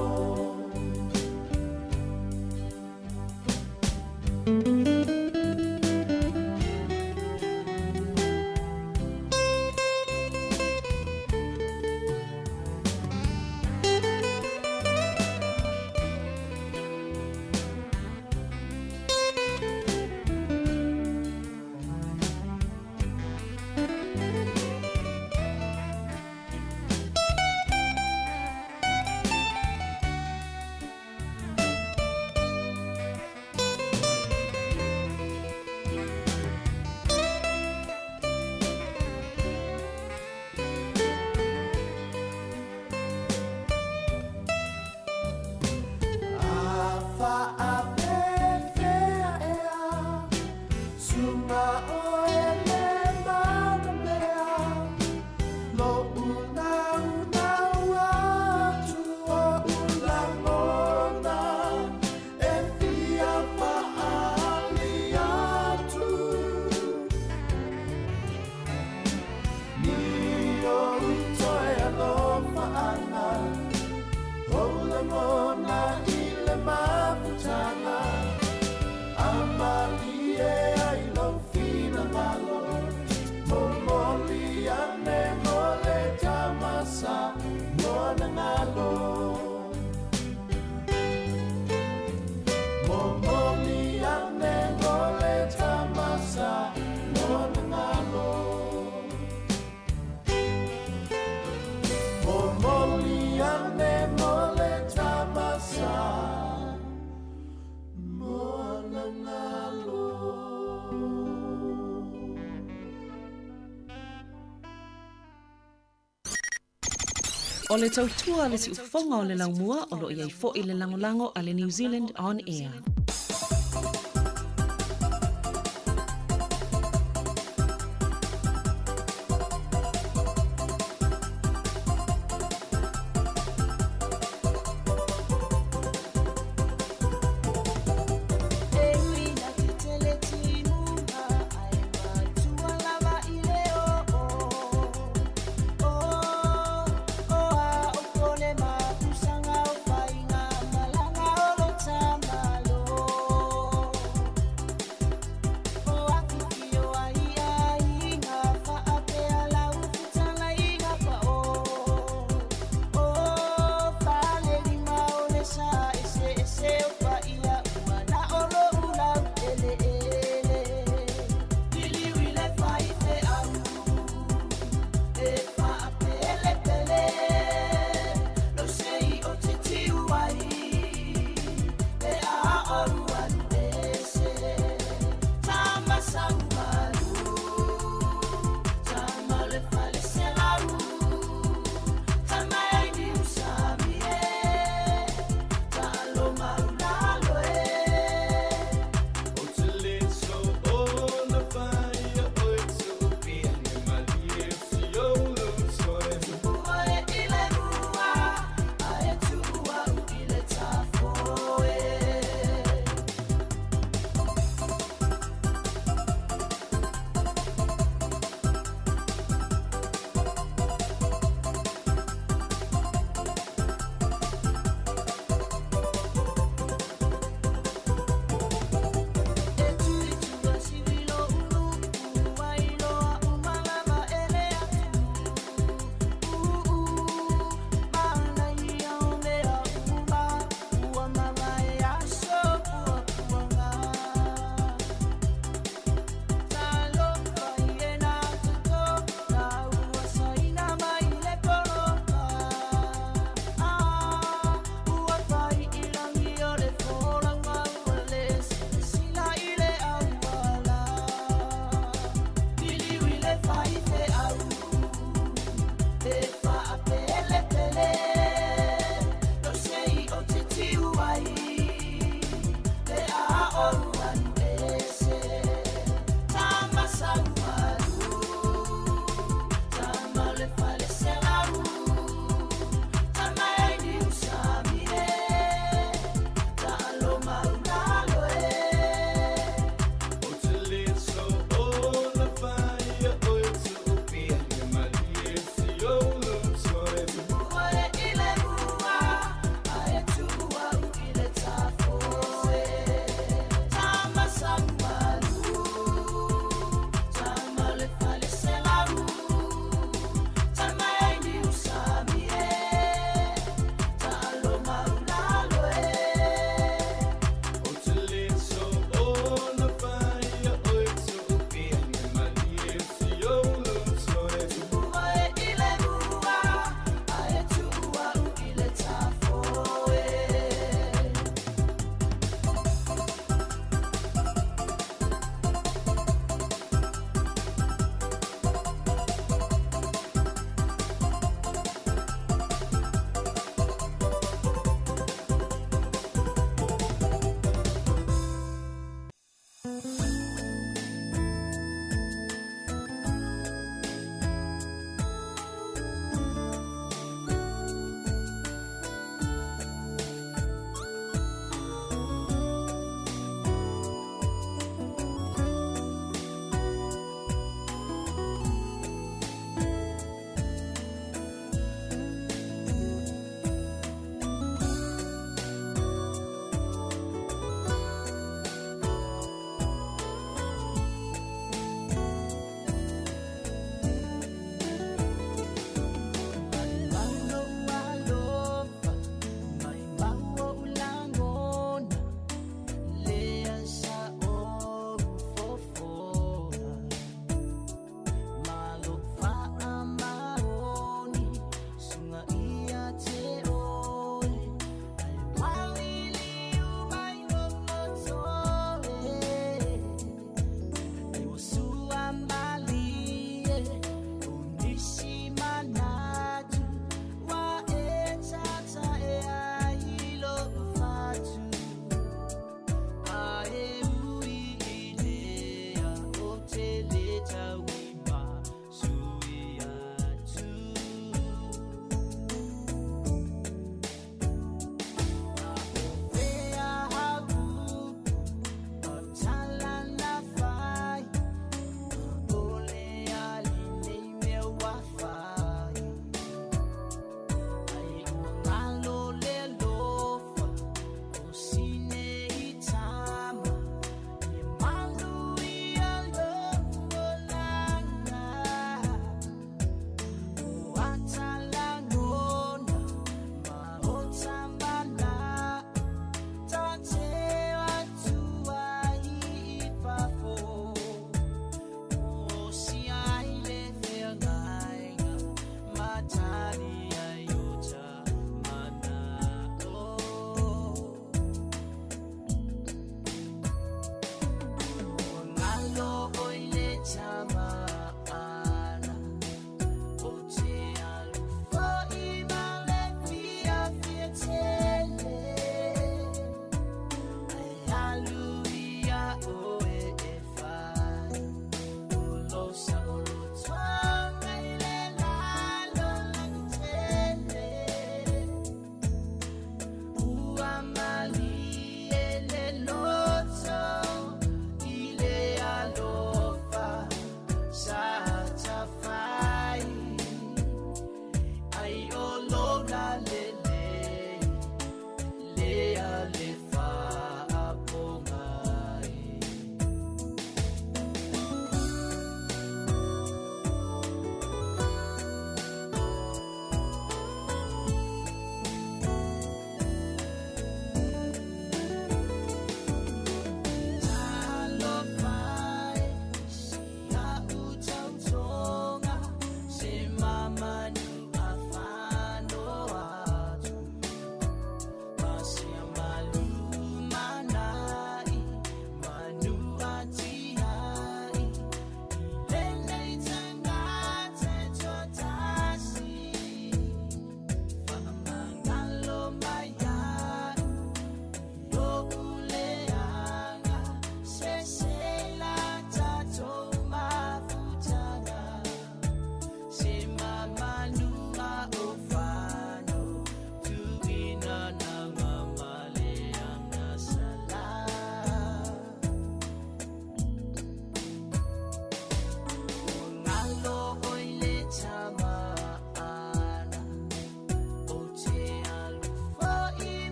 O le tautua a le siufofoga o le laumua o lo o i ai foi le lagolago a le New Zealand On Air.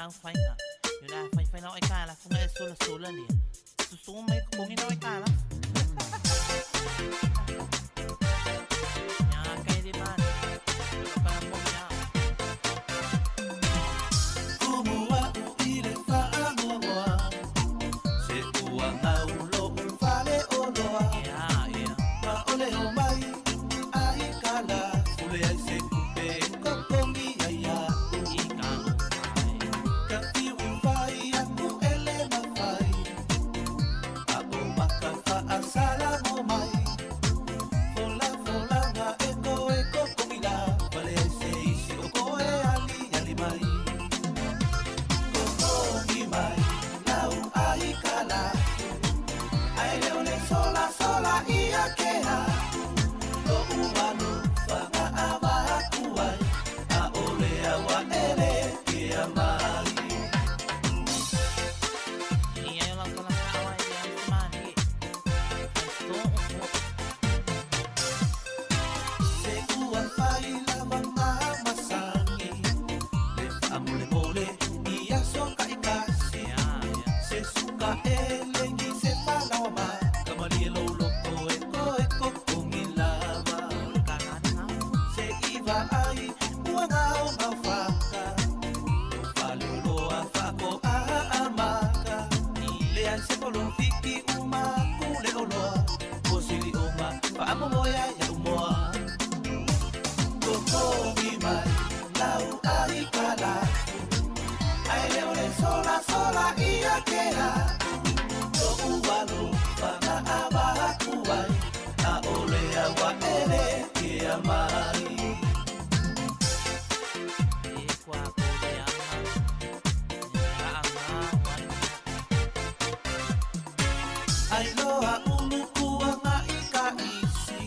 au faiga. Yo la fai fai lau ai ka la funga e sola sola lea. Susu mai kokongi lau ai ka la. Ya kai le mani. Yo ka mo ya. Kumu a'u i le fa'agoagoa, se ua gaulo fale oloa. Ma o le omai ai kala, fule ai se kupe kokongi ai a'u. Ka fiu i fai aku ele mafai, a'o maka fa'asala mo mai. Fola fola nga e koe kokongi la, fale ai se isi o koe ali ali mai. Kokongi mai, lau ai kala, ai leo le sola sola ia kea. Lo'u alo faga ava aku ai, a ole awa ele kea mai. Ia yo lau kala fa'awa i le au mani. So o Se ua fai lava mamasagi, le fa'amolemole i aso ka'ikasi. Se suka e legi se falaoa ma, kamalie lou loko e koe kokogi lava. Se i va'ai ua gaogao faka, lou faleoloa fa'ako'a amaka. Leai se polofiki uma ku le oloa, o sili'oga fa'amomoe ai a'u moa. Kokogi mai, lau ai kala, ai le o le sola sola ia kea. Lo'u alo faga ava aku ai, a ole awa ele kea mai. E kwa ko le anga. Ka anga wa. Ai loa ulu kuanga i ka isi,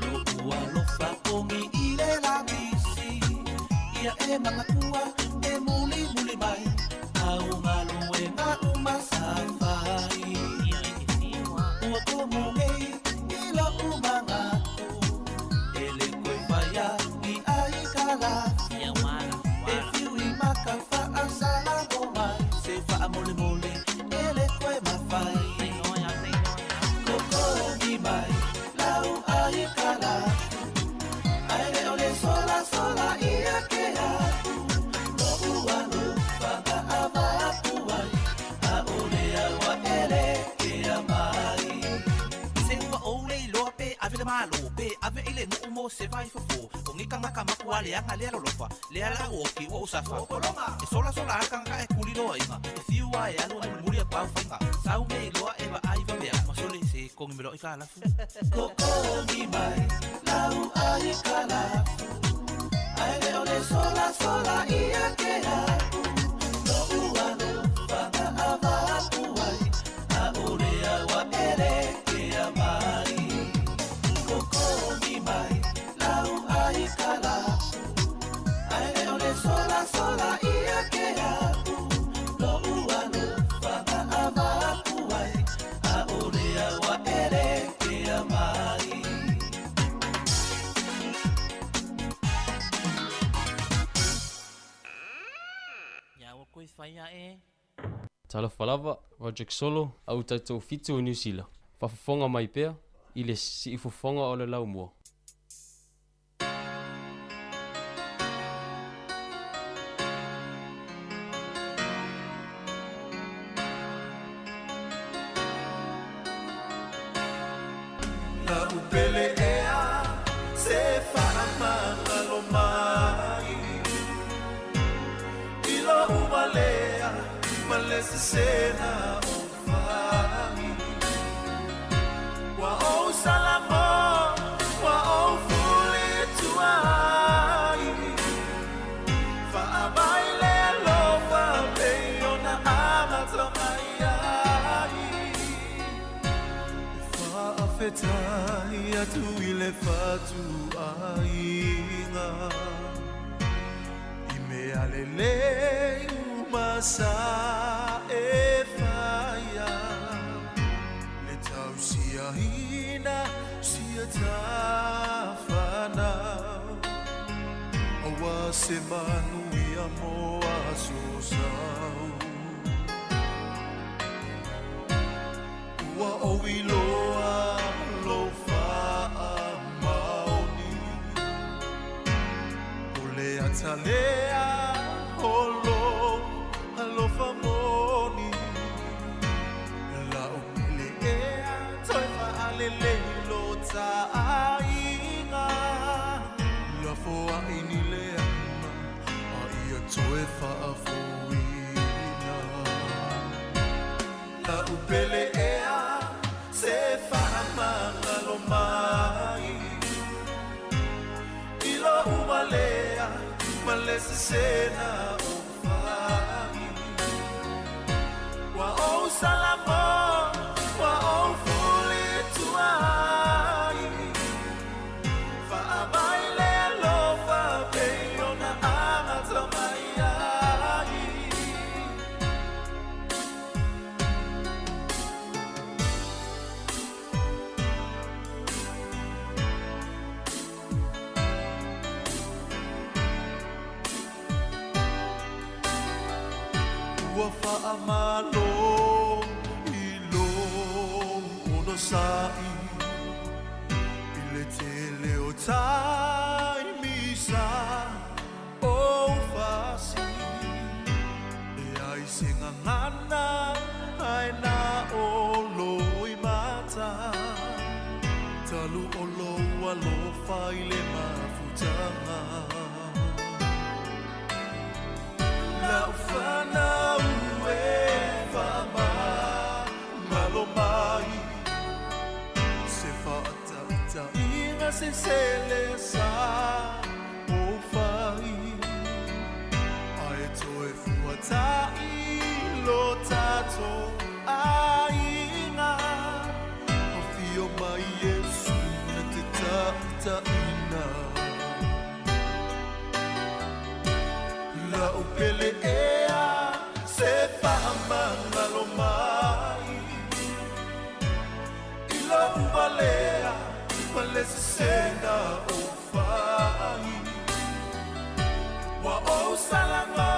lo'u alofa kogi i le lagisi. Ia e mangakua e muli muli mai, au galuega uma sa fai. Ua komu nei i lo'u magaku, e le koe faia i ai ka lafu. E fiu i maka fa'asala mo mai, se fa'amolemole e le koe mafai. Kokogi mai, lau ai ka lafu, ai le o le sola sola ia ke aku. Lo'u alo faga ava aku ai, a ole awa ele kea mai. Se ua ou le iloa pe ave le malo, pe ave i le nu'u mo se vai fofo. O ngi kangaka makua le anga lea lolofa, lea la o ki ua usafa. E sola sola a kangaka e kuli loa inga, e fiu a e alu a mulimuli a pau fainga. Sau me iloa e vaai vavea, ma sole se kongi melo i ka lafu. Kokogi mai, lau ai ka lafu, ai le o le sola sola ia ke aku. Lo'u alo faga ava aku ai, a ole awa ele kea mai. Kokogi mai, lau ai ka lafu, ai le o le sola sola ia ke aku. Lo'u alo faga ava aku ai, a ole awa ele kea mai. Ia ua koe faia e. Talofa lava, Roderick Solo, au tatou fitu o Niu Sila. Faafofoga mai pea i le si'ifofoga o le laumua. La'u pele ea se fa'amagalo mai, i lo'u valea ma le sesena o fai. Ua ou salamo, ua ou fuli tuai, fa'avai le alofa pei ona amata mai ai. E fa'afetai atu i le fatuaiga, i mea lelei uma sa e faia. Le tausiaina sia tafanau, aua se manuia mo aso sau. Ua ou iloa lou faamaoni, o le atalea o lou alofa moni. La'u pele ea toe fa'alelei lo ta'aiga, lafoa'i ni leaga a ia toe fa'afouina. La'u pele ea se fa'amagalo mai i lo'u valea ma le sesena o fai. Ua ou salamo, ua ou fulituai, fa'amai le alofa pei ona amata mai ai. Ua fa'amalo i lou onosa'i i le tele o taimi sa ou fasi. E ai se gagana ae na o loimata, talu o lou alofa i le mafutaga. La'u fanau e fa'amagalo mai, se fa'ata'ita'iga se sele sa ou fai, ae toe fuata'i lo tatou aiga. Afio mai Iesu na te ta'ita'ina. La'u pele ea se fa'amagalo mai i lou valea ma le sesena o fai. Ua ou salago,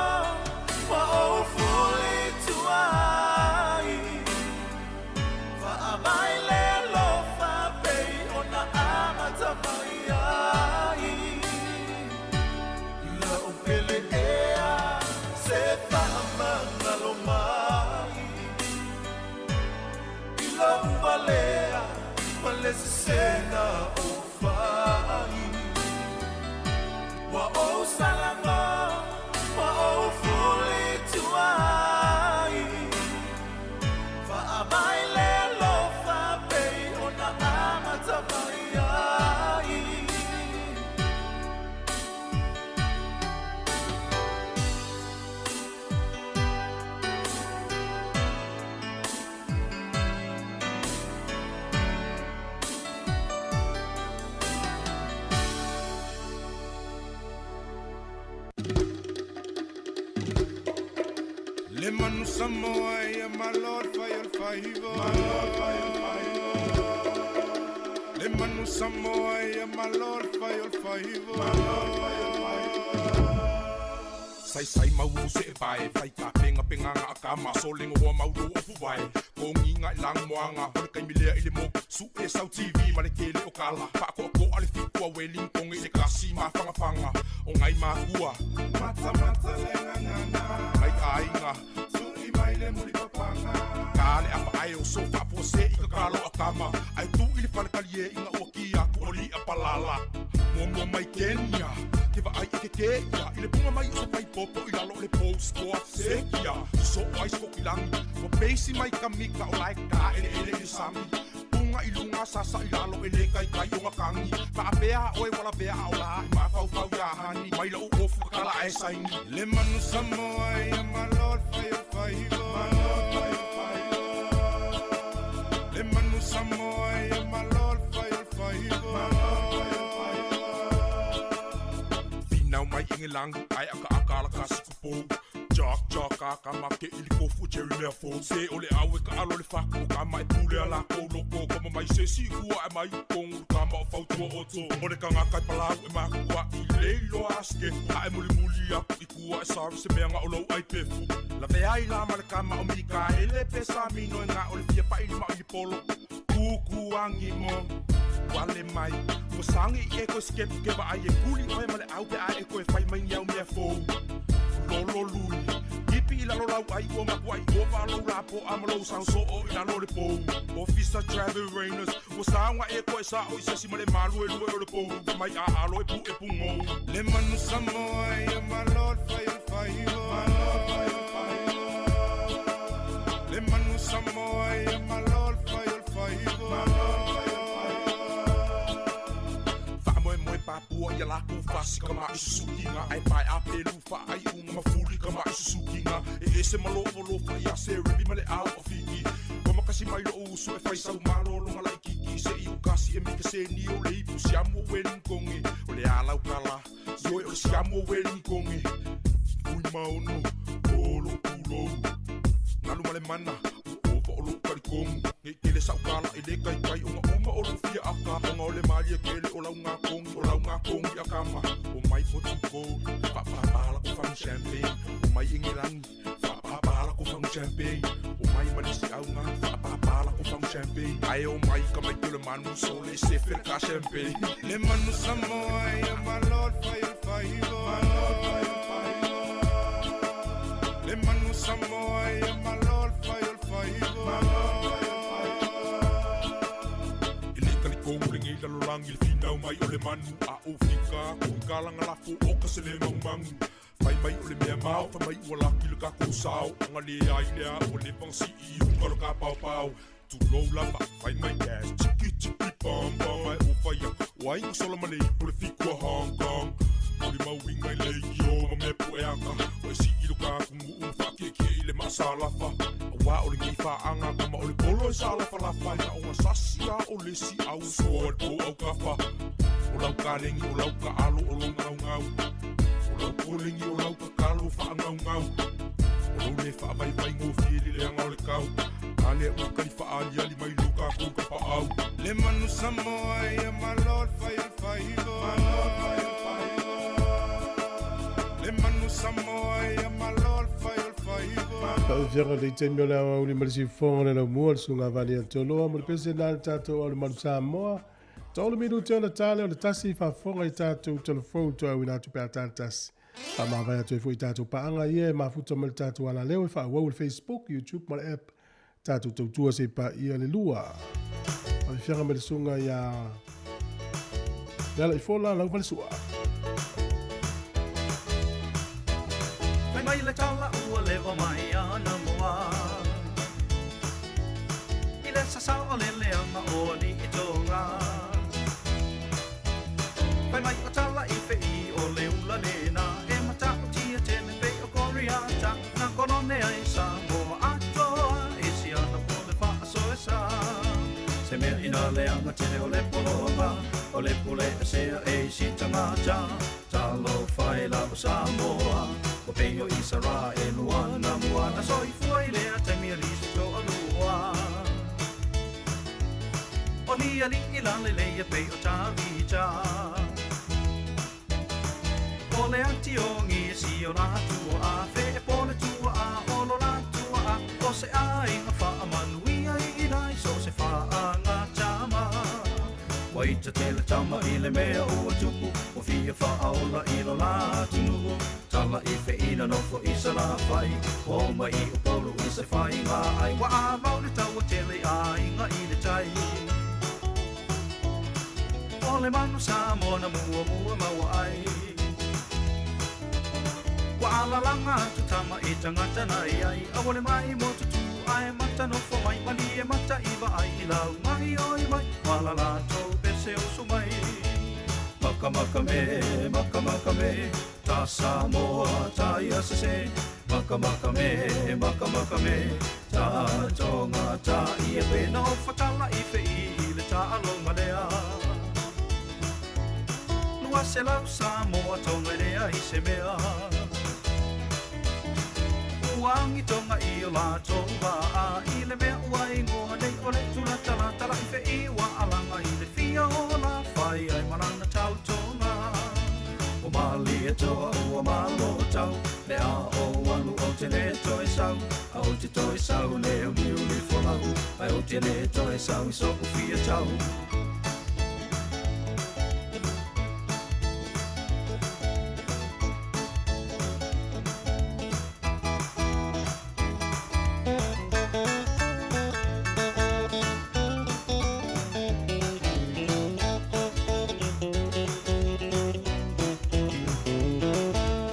ua ou fulituai, fa'amai le alofa pei ona amata mai ai. La'u pele ea se fa'amagalo mai i lou valea ma le sesena o fai. Ua ou salago, ua ou fulituai, fa'amai le alofa pei ona amata mai ai. Le manu Samoa ia malo le fai o le faiva. Le manu Samoa ia malo le fai o le faiva. Sai sai mau u se vai vai ka penga penga nga ka ma so lengo wa mau do ofu vai ko ngi nga lang moanga o le kai milea i le mo su e sau TV ma le kele o kala pa ko ko ale fi ko weling kongi le kasi ma fanga fanga o ngai ma kua mata mata le nga nga mai ainga su i mai le muli papanga ka le apa ai o so fa po se i ka kalo akama ai tu i le fale kalie inga o kia ku oli a palala mo mo mai Kenya ke va ai ke ke ia i le punga mai o se pai popo i lalo le post ko se kia so ai so kilang mo peisi mai kamika o lai ka ele ele i sami punga i lunga sa sa i lalo ele kai kai o ngakangi pa apea oe wala vea o la ma fau fau ya hani mai lo o fu kala ai saini le manu Samoa ia malo le fai o faiva le manu Samoa ia malo le fai o faiva. Finau mai ingelang ai aka aka la kasi kupo Jock Ka kama ke ili kofu Jerry mea fou. Se o le au e ka alo le faku o kama e pule a lākou loko. Koma mai se si ua e mai kongu kama o fautua oto. O le kanga kai palau e makua i leilo aske. A e muli muli aku i kua e sari se mea nga o lou ai pefu. La ve ai la ma le kama o mika e le pesa mino e nga o le fia pa ili ma ili polo. Kuku angi mo wale mai. Mo sangi i e koe skepu ke wa ai e puli oe ma le au pe a e koe whai mai ni au mea fou. Lolo lui. Kipi i lalo lau ai ua maku ai ua walo la po a malo sang so o i lalo le pou. Officer Trevor Rainers. Ua saunga e koe sa o i sesi ma le malu e lue o le pou. Mai a alo e pu e pungo. Le manu Samoa ia malo le fai o le faiva. Le manu Samoa ia malo le fai o le faiva. Whaamoe moe papua ia lākou fasi ka ma i susukinga. Ai pae a pelu wha ai unga mafuli ka ma i susukinga. E ese malofo lofa ia se rebi ma le au o fiki. Koma kasi mai lo usu e whai sau malo longa lai kiki. Se i ukasi e mika se ni o leipu siamu o weni konge. O le alau kala, ioe o le siamu o weni konge. Ui maono, olo pulou. Ngalu ma le mana, ua ova o lou kalikomu. Ngei kele sau kala e le kai kai o nga uma o lou fia aka. O nga o le malia kele o lau ngā kongi, o lau ngā kongi a kama. O mai Portugal, whapapala ko whangu champagne. O mai Ingilangi, whapapala ko whangu champagne. O mai Malisi au ngā, whapapala ko whangu champagne. Ai o mai ka mai kele manu sole se fere ka champagne. Le manu Samoa ia malo le fai o le faiva. Le manu Samoa ia malo le fai o le faiva. I le kalikongu le ngei lalolangi le finau mai o le manu. A o fika, ko i kalanga lafo o ka se le mangumangu. Fai mai o le mea mao, fai mai ua laki le kako sao. Anga le ai lea o le vangsi i uka lo ka pau pau. Tu lou lava, fai mai cash, chiki chiki pom pom. Ai o fai aku, o ai o sola ma le ipo le fiku a Hong Kong. Uli mau winga i le i o ma mea pu e aka. O e si i lo ka kungu u wha ke ke i le masalafa. A wā o le ngei whaanga kama o le polo e salafa lafa. Ina o ngā sasi a o le si au soa le po au kafa. O lau ka lengi, o lau ka alo, o lau ngau ngau. O lau kolengi, o lau ka kalo wha ngau ngau. O lau le wha vai vai ngō whieli le anga o le kau. A le ua kari wha ali ali mai lo ka kou ka pa au. Le manu Samoa ia malo le fai o le faiva. Le manu Samoa ia malo le fai o le faiva. Faafiaga le taimi o le aoauli ma le siufofoga le laumua le susuga vali Antoloa mo le pese lena le tatou ao le malu Samoa. Tolu minute ona tale o le tasi faafofoga i tatou telefou toauina atu pe a tale tasi. Faamavae atu ai foi i tatou paaga ia e mafuta mai le tatou alaleo e faaauau i le Facebook, YouTube ma le app tatou tautua se i paia le lua. Faafiaga mai le susuga ia Lealaifola Lauvalesua. Fai mai le tala ua lewa mai ana moa. I le sasa o le leanga o ni i tonga. Fai mai o tala i fe i o le ula lena. E mata o tia tele pe o koriata. Nā konone ai sa moa atoa. E si ana po le wha aso e sa. Se mea ina leanga tele o le pologa. O le pule e sea e si tangata. Talo whai la o Samoa. O peio i sara e luana muana. So i fua i lea te mea risi to alua. O ni ali i lale leia pe o tavita. O le ati o ngi e si o la tua a. Fe e pole tua a, o lo la tua a. O se a i nga wha a manuia i lai so se wha a ngā tama. Waita te le tama i le mea ua tupu. O fia wha aola i lo la tunu'u. Tala i fe ina nofo i sa la whai. O mai i o paulu i se whai ngā ai. Wa a mau le taua tele a inga i le tai. O le manu sa mona mua mua maua ai. Wa alalanga atu tama i tangata nai ai. A wale mai mo tutu ai mata nofo mai. Mali e mata i va ai i lau mai oi mai. Walala tau pese usu mai. Maka maka me, maka maka me. Ta Samoa, ta ia se se. Maka maka me, maka maka me. Ta tonga, ta ia pe. No whatala i fe i le ta alonga lea. Lua se lau Samoa tonga lea i se mea. Ua agitoga i o latou vaa i le mea ua igoa nei o le tulatalatala'i fe'i ua alaga i le fia o lafai ai ma lana tautoga. Ua malie toa ua malo tau le a o alu o te le toe sau a o te toe sau le uliuli folau ai o te le toe sau i so'u fia tau.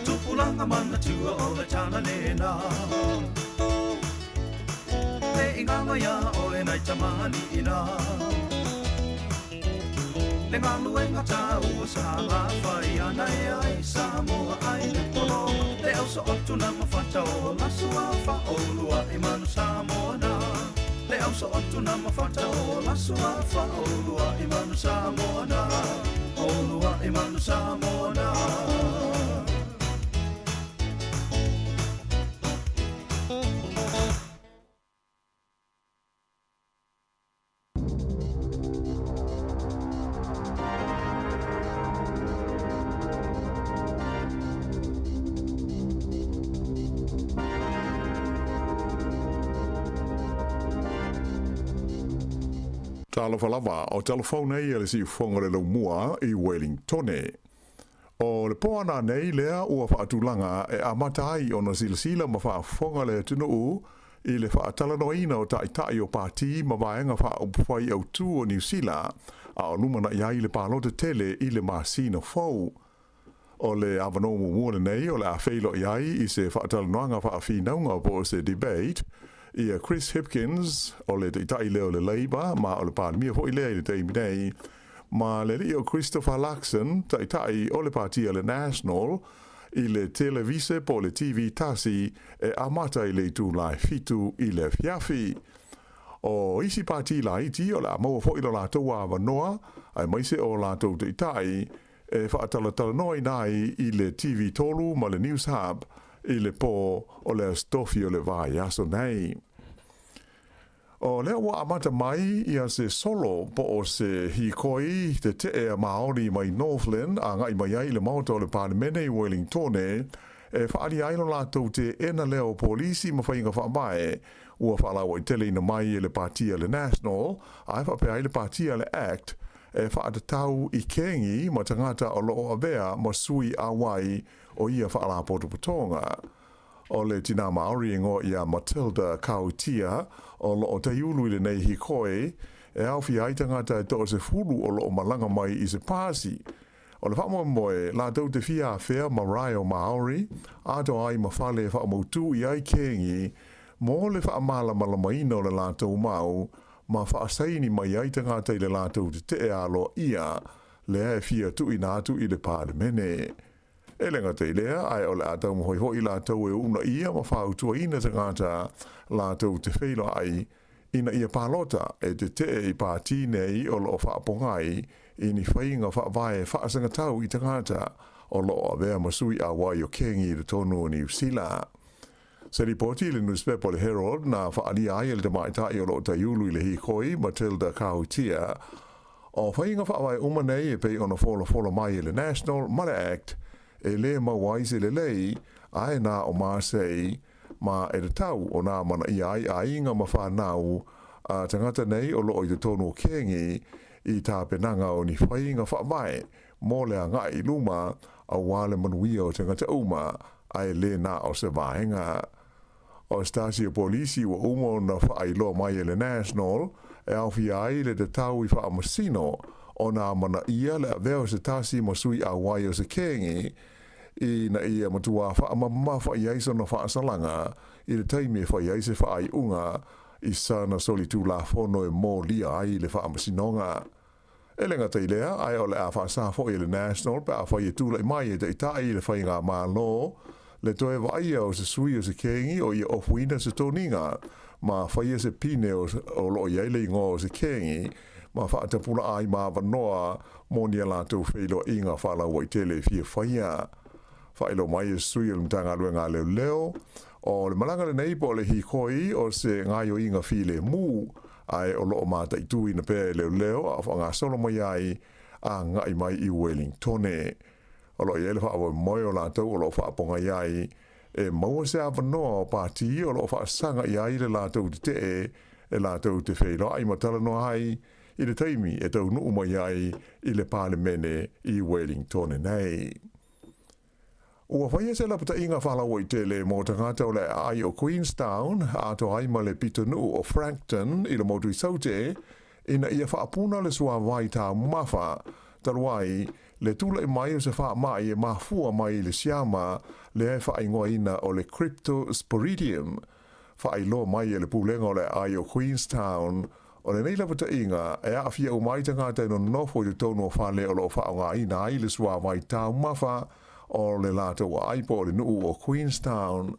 Tupulaga manatua o le tala lena Le igalo ia oe nai tamaliʻi Le galuega taua sa lafai ana e ai Samoa ai le pologa Le ausootuna ma fata o lasua faauluaʻi manu Samoa na Le ausootuna ma fata o lasua faauluaʻi manu Samoa na Uluaʻi manu Samoa na. Talofa lava, o telefone nei e le siufoga le laumua i Wellingtone. O le poana nei lea ua faatulaga e amata ai ona silasila ma faafofoga le atunuu i le faatalanoaina o taʻitaʻi o pati ma vaega faaupufai autū o Niusila a o lumanaʻi ai le palota tele i le masina fou. O le avanoa muamua lenei o le a feiloai ai i se faatalanoaga faafinauga po o se debate ia Chris Hipkins o le taʻitaʻi lea o le Labour ma o le Palemia foi lea i le taimi nei ma le alii o Christopher Luxon, taʻitaʻi o le Patia le National, i le televise po o le TV tasi e amata i le itulā e 7 i le afiafi. O isi pati laiti o le a maua foi lo latou avanoa aemaise o latou taʻitaʻi e faatalatalanoaina ai i le TV 3 ma le News Hub i le pō o le Aso Tofi o le vaiaso nei. O lea ua amata mai ia se solo po o se hīkoi tetee a Māori mai Northland agaʻi mai ai i le Maota o le Palemene i Wellingtone e faaalia ai lo latou teena lea o polisi ma faiga faavae ua faalauaiteleina mai e le Patia le National ae faapea ai le Patia le Act e faatatau i kengi ma tagata o loo avea ma sui auai o ia faalapotopotoga. O le tinā Māori e igoa ia Matilda Kautia o loo taiulu i lenei hikoi e aofia ai tagata e 30 o loo malaga mai i se pasi. O le faamoemoe latou te fia afea marae o Māori atoa ai ma fale e faamautū i ai kengi mo le faamalamalamaina o le latou mau ma faasaini mai ai tagata i le latou tetee aloaia lea e fia tuuina atu i le Palemene. E le gata i lea, ae o le a taumafai foi latou e uunaia ma fautuaina tagata latou te feiloai ina ia palota e tetee i pati nei o loo faapogai i ni faiga faavae faasagatau i tagata o loo avea ma sui auai o kengi i totonu o Niusila. Se lipoti i le nusipepa o le Herald na faaalia ai e le tamaitai o loo taiulu i le hikoi Matilda Kahutia o faiga faavae uma nei e pei ona folafola mai e le National ma le Act e lē maua ai se lelei ae na o masei ma e tatau ona amanaia ai aiga ma fanau a tagata nei o loo i totonu o kengi i tapenaga o ni faiga faavae mo le agaʻi i luma auā le manuia o tagata uma ae lē na o se vaega. O se tasi o polisi ua uma ona faailoa mai e le National e aofia ai le tatau i faamasino ona amanaia le avea o se tasi ma sui auai o se kengi ina ia matuā faamamafa i ai sona faasalaga i le taimi e fai ai se faaiuga i sana solitulafono e molia ai le faamasinoga. E le gata i lea, ae o le a faasā foi e le National pe afai e tulaʻi mai e taʻitaʻi i le faigamālō le toe vaaia o se sui o se kengi o ia ofuina se toniga ma faia se pine o loo i ai le igoa o se kengi ma faatapulaa ai ma avanoa mo ni a latou feiloaiga faalauaitele e fia faia. Faailoa mai e se sui o le Matagaluega a Leoleo, o le malaga lenei po o le hikoi o se gaoioiga filemu, ae o lo o mataituina pea e leoleo a o faagasolo mai ai agai mai i Welingtone. O lo o i ai le faamoemoe o latou o lo o faapogai ai e maua se avanoa o pati o lo o faasaga i ai le latou tetee e latou te feiloai ma talanoa ai i le taimi e taunuu mai ai i le Palemene i Welingtone nei. Ua faia se lapataiga faalauaitele mo tagata o le aai o Queenstown atoa ai ma le pitonuu o Frankton i le motu i Saute ina ia faapuna le suavai taumafa talu ai le tulai mai o se faamai e mafua mai i le siama lea e faaigoaina o le Cryptosporidium. Faailoa mai e le Pulega o le Aai o Queenstown, o lenei lapataiga e aafia uma ai tagata e nonofo i totonu o fale o lo o faaaogaina ai le suavai taumafa o le latou aai po o le nuu o Queenstown.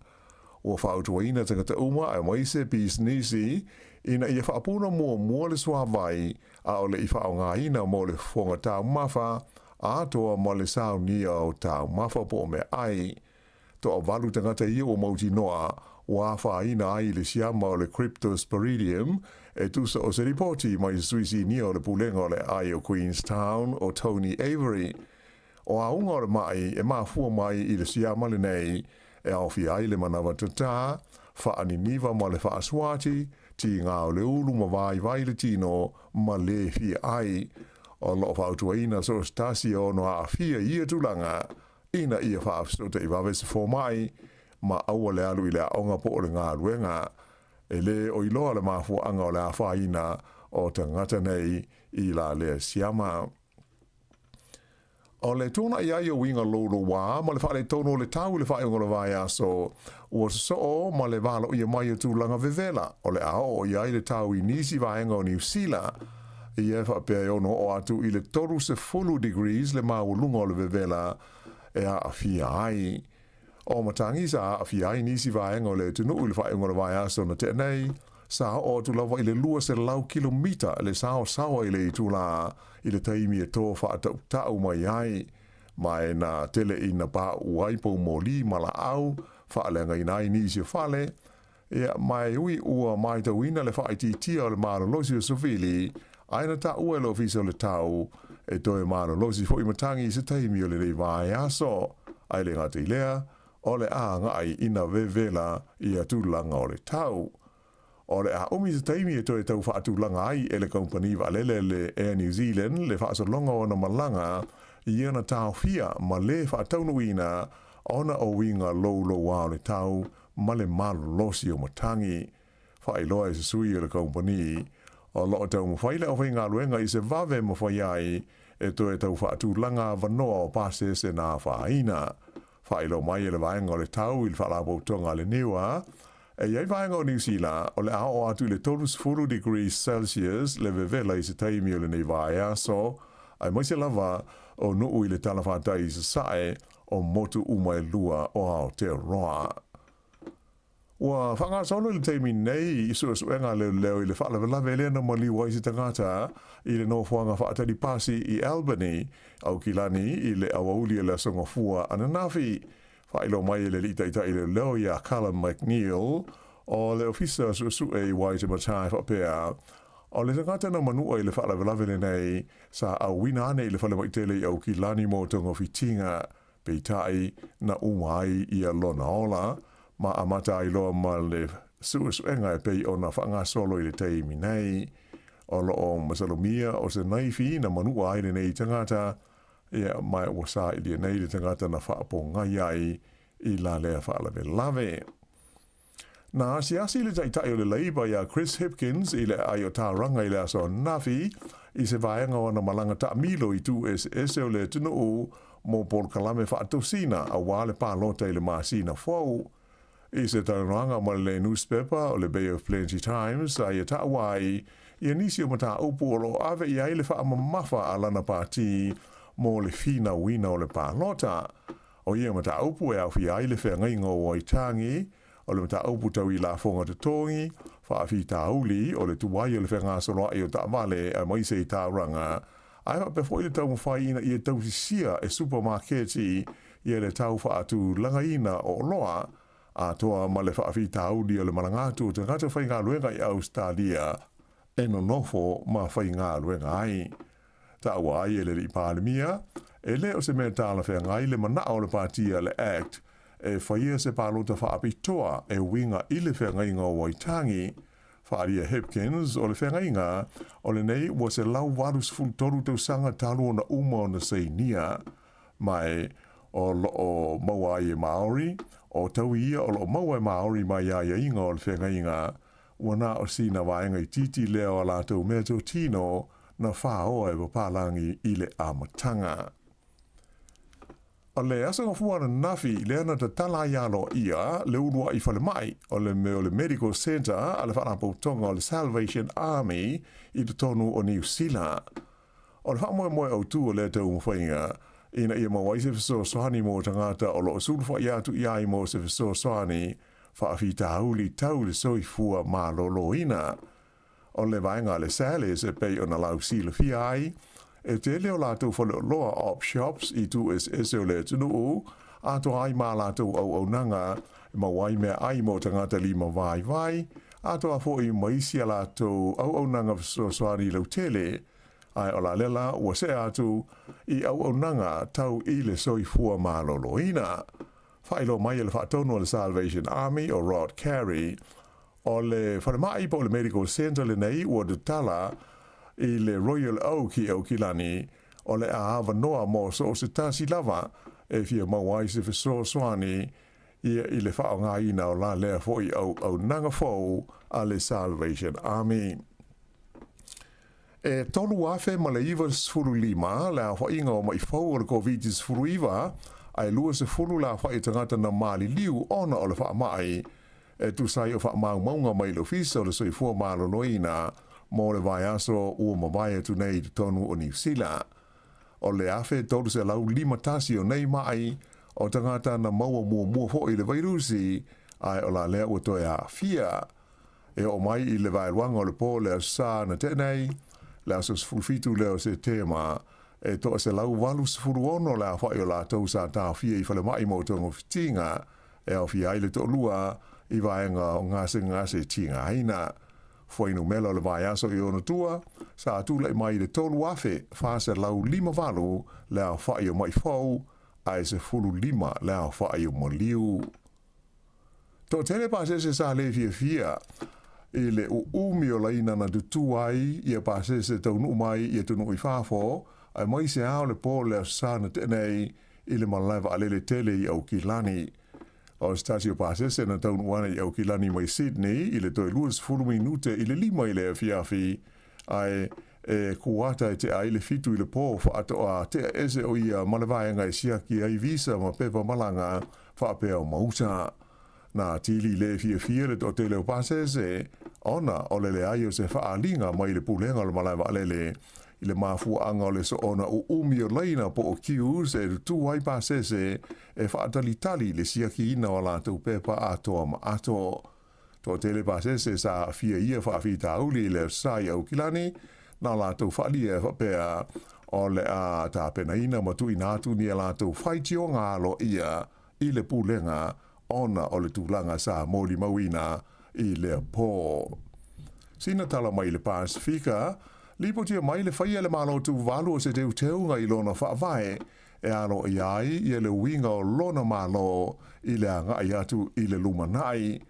Ua fautuaina tagata uma aemaise pisinisi ina ia faapuna muamua le suavai a o le i faaaogaina mo le fofoga taumafa atoa ma le saunia o taumafa po o meaai. Toavalu tagata ia ua mautinoa ua afaina ai i le siama o le Cryptosporidium, e tusa o se lipoti mai se sui sinia o le Pulega o le Aai o Queenstown o Tony Avery. O auga o le maʻi e mafua mai i le siama lenei e aofia ai le manawa tatā, faaniniva ma le faasuati, tigā o le ulu ma vaivai le tino ma lē fia ai. O lo o fautuaina so o se tasi e ono aafia i ia tulaga ina ia faafesootai vave se fomai ma aua le alu i le aoga po o le galuega. E lē o iloa le mafuaaga o le afaina o tagata nei i la lea siama. O le tuanai ai o uiga loulouā ma le faaletonu o le tau i le faaiuga o le vaiaso, ua sosoo ma le valoia mai o tulaga vevela o le a oo i ai le tau i nisi vaega o Niu Sila. Ia e faapea e ono oo atu i le 30 degrees le maualuga o le vevela e aafia ai. O matagi sa aafia ai nisi vaega o le atunuu i le faaiuga o le vaiaso na tea nei, sa oo atu lava i le 200 kilomita le saosaoa i le itulā i le taimi e tō faatautau mai ai, ma e na tele ina paʻu ai poumoli ma laau, faaleagaina ai nisi o fale, ia, ma e ui ua matauina le faaitiitia o le malolosi o Sovili, ae na taua e le Ofisa o le Tau e toe malolosi foi matagi i se taimi o lenei vaiaso, ae le gata i lea, o le a agai ina vevela ia tulaga o le tau. O le a umi se taimi e toe tau faatulaga ai e le kamupani vaalele le Air New Zealand le faasologa o ana malaga ia na taofia ma lē faataunuuina ona o uiga loulouā o le tau ma le malolosi o matagi. Faailoa e se sui o le kamupani, o lo o taumafai le aufaigaluega i se vave mafai ai e toe tau faatulaga avanoa o pasese na afaina. Faailoa mai e le vaega o le tau i le Faalapotopotoga a le Niua, e i ai vaega o Niu Sila o le a oo atu i le 30 degrees Celsius le vevela i se taimi o lenei vaiaso, aemaise lava o nuu i le talafatai i sasae o motu uma e lua o Aotearoa. Ua faagasolo i le taimi nei i suesuega a leoleo i le faalavelave lea na maliu ai se tagata i le nofoaga faatali pasi i Albany, Aukilani i le aoauli o le Aso Gafua ananafi. Faailoa mai e le alii taitai leoleo ia Callum McNeil o le Ofisa Suesue i Waitematā e faapea, O le tagata na manua i le faalavelave lenei, sa auina ane i le falemai tele i Aukilani mo togafitiga. Peitai, na uma ai ia lona ola, ma amata ai loa ma le suesuega e pei ona faagasolo i le taimi nei. O lo o masalomia o se naifi na manua ai lenei tagata, ia, ma ua sailia nei le tagata na faapogai ai i la lea faalavelave. Na asiasi le Taitai o le Labour iā Chris Hipkins i le aai o Tauranga i le aso ananafi i se vaega o ana malaga taamilo i itu eseese o le atunuu mo polokalame faatosina aua le palota i le masina fou. I se talanoaga ma le newspaper o le Bay of Plenty Times sa ia taua ai ia nisi o mataupu o lo o ave i ai le faamamafa a lana pati mo le finauina o le palota. O ia mataupu e aofia ai le feagaiga o Waitangi, o le mataupu tau i lafoga totogi, faafitauli, o le tuai o le fegasoloai o taavale aemaise i Tauranga, ae faapea foi le taumafai ina ia tausisia e supamaketi ia le tau faatulagaina o oloa atoa ma le faafitauli o le malaga atu o tagata faigaluega i Ausetalia e nonofo ma faigaluega ai. Taua ai e le Alii Palemia, e le o se mea talafeagai le manao o le patia le Act e faia se palota faapitoa e uiga i le feagaiga o Waitangi. Faaalia Hipkins, o le feagaiga o lenei ua 183 tausaga talu ona uma ona sainia mai o loo maua ai e Māori, o taui ia o loo maua e Māori mai aiaiga o le feagaiga Ua na o sina vaega itiiti lea o a latou meatotino na faoa e papalagi i le amataga. O le aso gafua ananafi lea na tatala ai aloaia le uluai falemai o le mea o le Medical Centre a le Faalapotopotoga o le Salvation Army i totonu o Niu Sila. O le faamoemoe autu o lea taumafaiga ina ia maua ai se fesoasoani mo tagata o lo o sulufai atu i ai mo se fesoasoani faafitauli tau le soifua maloloina. O le vaega a le Sally's e pei ona lausilafia ai, e tele o latou faleoloa op shops i tu eseese o le atunuu, atoa ai ma latou auaunaga e maua ai meaai mo tagata lima vaivai, atoa foi ma isi a latou auaunaga fesoasoani lautele, ae o la lela ua see atu i auaunaga tau i le soifua maloloina. Faailoa mai e le faatonu a le Salvation Army o Rod Carey, o le falemai po o le Medical Centre lenei ua tatala i le Royal Oak i Aukilani, o le a avanoa mo so o se tasi lava e fia maua ai se fesoasoani ia i le faaaogaina o la lea foi auaunaga fou a le Salvation Army. E 3,095 le aofaiga o maʻi fou o le Koviti-19, ae 20 le aofai o tagata na maliliu ona o le faamai, e tusa ai o faamaumauga mai le Ofisa o le Soifua Maloloina mo le vaiaso ua mavae atu nei i totonu o Niu Sila. O le 1,351 o nei maʻi o tagata na maua muamua foi i le vairusi, ae o la lea ua toe aafia. E oo mai i le vaeluaga o le po le Aso Sa na tea nei, le aso 17 lea o Setema, e 186 le aofai o latou sa taofia i falemai mo togafitiga, e aofia ai le toalua i vaega o gasegase tigaina. Fuainumela o le vaiaso i ona tua, sa tulai mai i le 3,458 le aofai o mai fou, ae 15 le aofai o maliu. Toatele pasese sa le fiafia i le uumi o laina na tutū ai ia pasese taunuu mai i atunuu i fafo, aemaise lava o le po o le Aso Sa na tea nei i le malae vaalele tele i Aukilani. O se tasi o pasese na taunuu ana i Aukilani mai Sydney i le toe 20 minute i le 5 i le afiafi, ae e kuata e tea ai le 7 i le po faatoa tea ese o ia ma le vaega e siaki ai visa ma pepa malaga faapea o mauta. Na tili le fiafia le toatele o pasese ona o le leai o se faaaliga mai le pulega o le malae vaalele i le mafuaaga o le soona uumi o laina po o queues e tutū ai pasese e faatalitali i le siakiina o a latou pepa atoa ma ato. Toatele pasese sa aafia i ia faafitauli i le Aso Sa i Aukilani, na latou faalia e faapea o le a tapenaina ma tuuina atu ni a latou faitioga aloaia i le pulega ona o le tulaga sa molimauina i lea po. Sina tala mai i le Pasefika, lipotia mai le faia e le Malo Tuvalu o se teuteuga i lona faavae e aloaia ai ia le uiga o lona Malo i le agai atu i le lumanai.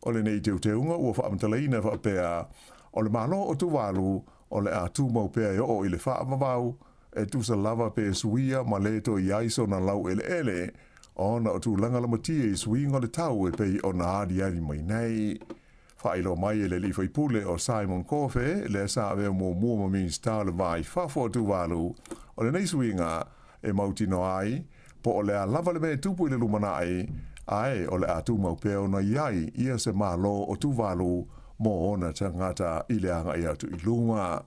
O lenei teuteuga ua faamatalaina faapea, o le Malo o Tuvalu o le a tumau pea e oo i le faavavau, e tusa lava pe suia ma le toe i ai sona laueleele, ona o tulaga lamatia i suiga o le tau e pei ona aliali mai nei. Faailoa mai e le alii faipule o Simon Kofe, lea sa avea muamua ma Minisita o le Va i Fafo o Tuvalu, o lenei suiga e mautinoa ai po o le a lava le mea e tupu i le lumanai, ae o le a tumau pea ona i ai ia se Malo o Tuvalu mo ona tagata i le agai atu i luma.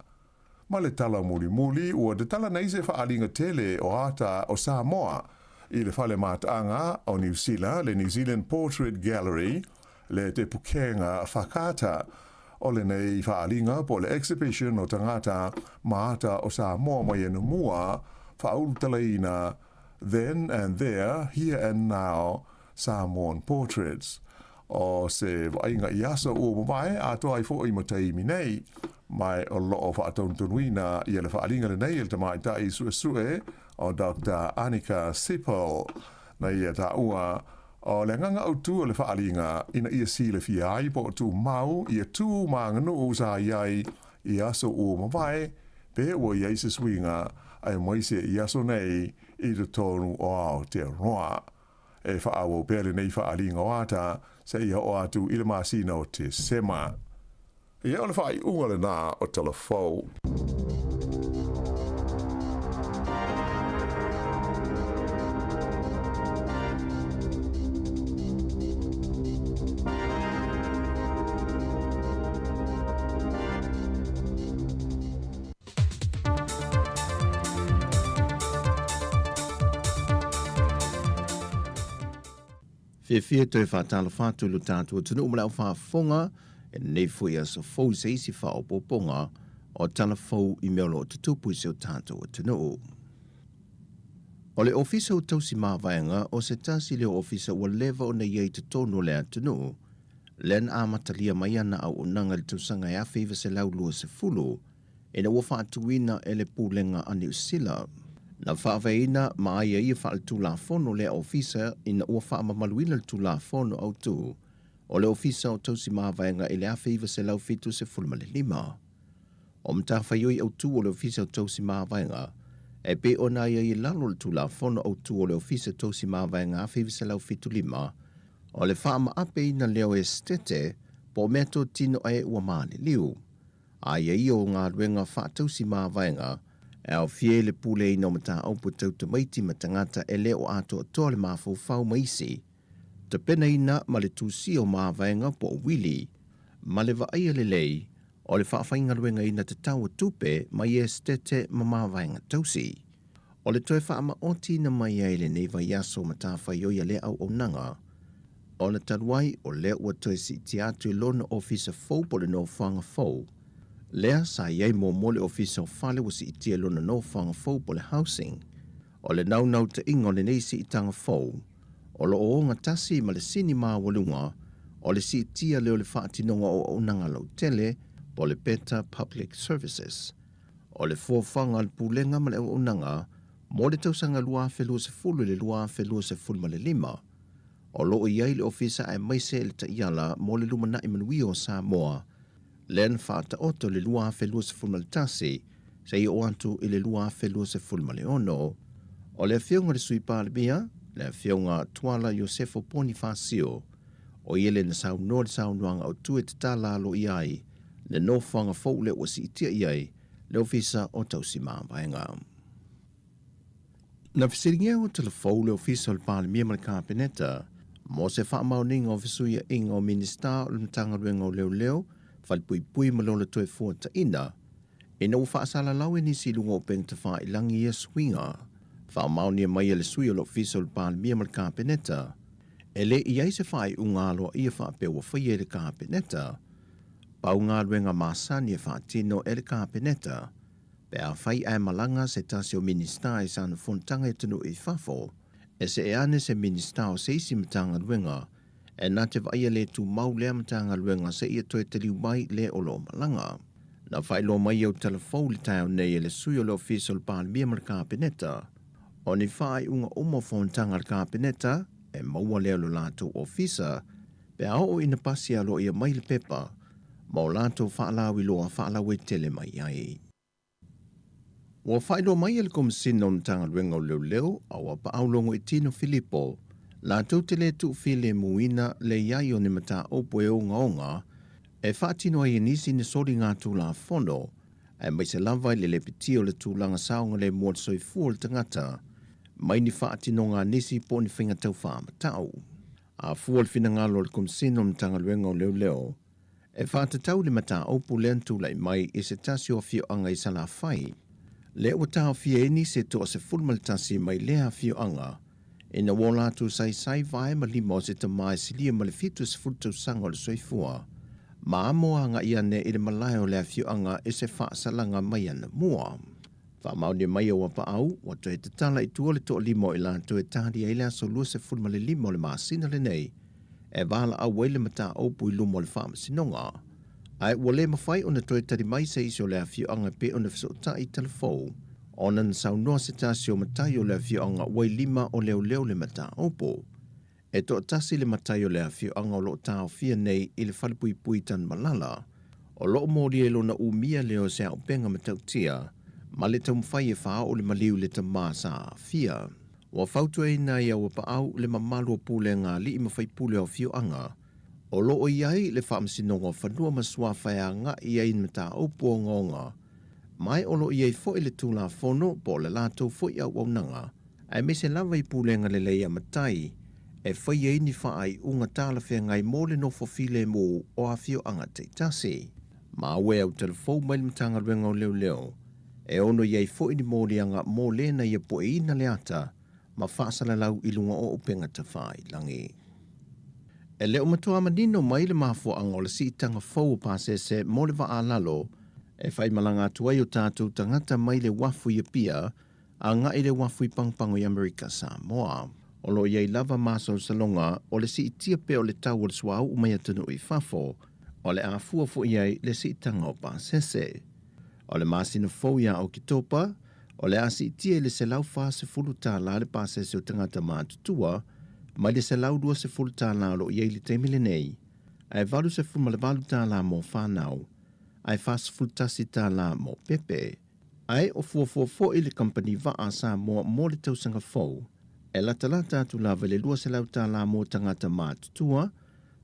Ma le tala mulimuli, ua tatala nei se faaaliga tele o ata o Samoa i le fale mataaga o Niu Sila, le New Zealand Portrait Gallery, le Te Pukenga Whakaata. O lenei faaaliga po o le exhibition o tagata ma ata o Samoa mai anamua, faaulutalaina. Then and There, Here and Now, Samoan Portraits. O se vaaiga i aso ua mavae atoa ai foʻi ma taimi nei, ma o loo faatonutonuina ia le faaaliga lenei e le tamaitai suesue o Doctor Anika Sippel. Na ia taua, o le agaga autū o le faaaliga ina ia silafia ai po o tumau ia tu ma aganuu sa i ai i aso ua mavae, pe ua i ai se suiga aemaise i aso nei i totonu o Aotearoa. E faaauau pea lenei faaaliga o ata seia oo atu i le masina o Tesema. Ia o le faaiuga lenā o Tala Fou. Fiafia toe faatalofa atu i lo tatou atunuu ma le aufaafofoga i lenei foi aso fou i se isi faaopoopoga o tala fou i mea o lo o tutupu i si o tatou atunuu. O le Ofisa o Tausi Mavaega o se tasi lea o ofisa ua leva ona i ai i totonu o le atunuu, lea na amatalia mai ana auaunaga i le tausaga e 1920 ina ua faatuina e le Pulega a Niu Sila. Na faavaeina ma aiaia faaletulafono lea ofisa ina ua faamamaluina le Tulafono Autu o le Ofisa o Tausi Mavaega i le 1975. O matafaioi autu o le Ofisa o Tausi Mavaega e pei ona aiaia i lalo o le Tulafono Autu o le Ofisa Tausi Mavaega 1975, o le faamaapeina lea o esetete po o meatotino e ua maliliu. Aiaia o galuega faatausi mavaega e aofia ai le puleaina o mataupu tau tamaiti ma tagata e le o atoatoa le mafaufau ma isi, tapenaina ma le tusia o mavaega po o uili, ma le vaaia lelei o le faafaigaluegaina tatau o tupe mai esetete ma mavaega tausi. O le toe faamaotiina mai ai lenei vaiaso matafaioi a lea auaunaga, ona talu ai o lea ua toe siitia atu i lona ofisa fou po o le nofoaga fou, lea sa i ai muamua le ofisa o fale ua siitia i lona nofoaga fou po o le housing. O le naunautaiga o lenei siitaga fou, o lo o ogatasi ma le sini maualuga o le siitia lea o le faatinoga o auaunaga lautele po o le Better Public Services. O le fuafuaga a le Pulega ma le Auaunaga mo le tausaga 2020 i le 2025, o lo o i ai le Ofisa aemaise le taiala mo le lumanai manuia o Samoa, lea na faataoto i le 2021 seia oo atu i le 2026. O le Afioga i le Sui Palemia, le Afioga Tuala Iosefo Ponifasio, o ia lea na saunoa i le saunoaga autu e tatala aloaia ai le nofoaga fou lea ua siitia i ai le Ofisa o Tausi Mavaega. Na fesiligia o Talafou le Ofisa o le Palemia ma le Kapeneta mo se faamaoniga o fesuiaiga o Minisita o le Matagaluega o Leoleo, Falepuipui ma Lola Toefuataiga ina ua faasalalau e nisi i luga o upega tafailagi ia suiga. Faamaonia mai e le sui o le Ofisa o le Palemia ma le Kapeneta e le i ai se faaiuga aloaia faapea ua faia e le Kapeneta. Pau galuega masani e faatino e le Kapeneta pe afai ae malaga se tasi o Minisita i sana fonotaga i atunuu i fafo, e see ane se Minisita o se isi Matagaluega e na te vaaia le tumau lea Matagaluega seia toe taliu mai le o lo o malaga. Na faailoa mai au tala fou i le taeao nei e le sui o le Ofisa o le Palemia ma le Kapeneta, o ni faaiuga uma o fonotaga a le Kapeneta e maua lea o lo latou ofisa pe a oo ina pasi aloaia mai le pepa ma o latou faalauiloa faalauaitele mai ai. Ua faailoa mai e le Komesina o le Matagaluega o Leoleo a ua paau Logoitino Filipo latou te le tuufilemuina le i ai o ni mataupu e ogaoga e faatino ai e nisi ni soligatulafono aemaise lava i le lepitia o le tulaga saogalemu o le soifua o le tagata mai ni faatinoga a nisi po o ni faiga taufaamatau. A fua le finagalo o le Komesina o le Matagaluega o Leoleo e faatatau le mataupu lea na tulai mai i se tasi o afioaga i Salafai, lea ua taofia ai nisi e toa-11 mai lea afioaga ina ua o latou saisai vae ma lima o se tama e silia ma le 70 tausaga o le soifua ma amo agai ane i le malae o le afioaga i se faasalaga mai anamua. Faamaonia mai e Auapaau, ua toe tatala i tua le toalima o i latou e tali ai le aso 25 o le masina lenei e valaau ai le mataupu i luma o le Faamasinoga. Ae ua le mafai ona toe tali mai se isi o le afioaga e pei ona fesootai i talafou ona na saunoa se tasi o matai o le afioaga ua i lima o leoleo le mataupu. E toatasi le matai o le afioaga o lo o taofia nei i le falepuipui i Tanumalala, o lo o molia i lona umia lea o se auupega matautia ma le taumafai e faaoo le maliu i le tama sa aafia. Ua fautuaina ai e Auapaau le mamalu o pulega a alii ma faipule o afioaga o lo o i ai le Faamasinoga o Fanua ma Suafa e agai i ai i mataupu ogaoga ma o lo o i ai foi le Tulafono po o le latou foi auaunaga aemaise lava i pulega lelei a matai e fai ai ni faaiuga talafeagai mo le nofo filemu o afioaga taitasi. Maua e autalafou mai le Matagaluega o Leoleo e ono i ai foi ni moliaga mo le na ia pueina le ata ma faasalalau i luga o upega tafailagi. E le o matua manino mai le mafuaaga o le siitaga fou o pasese mo le vaa lalo e faimalaga atu ai o tatou tagata mai le uafu i Apia agai i le uafu i Pagopago i Amerika Samoa. O lo o i ai lava masalosaloga o le siitia pea o le tau o le suauu mai atunuu i fafo, o le a fua foi ai le siitaga o pasese. O le masina fou ia Oketopa, o le a siitia i le $140 le pasese o tagata matutua mai le $120 o lo o i ai i le taimi lenei, ae $88 mo fanau, ae $41 mo pepe. Ae o fuafua foi le kamupani vaa a Samoa mo le tausaga fou, e latalata atu lava i le $200 mo tagata matutua,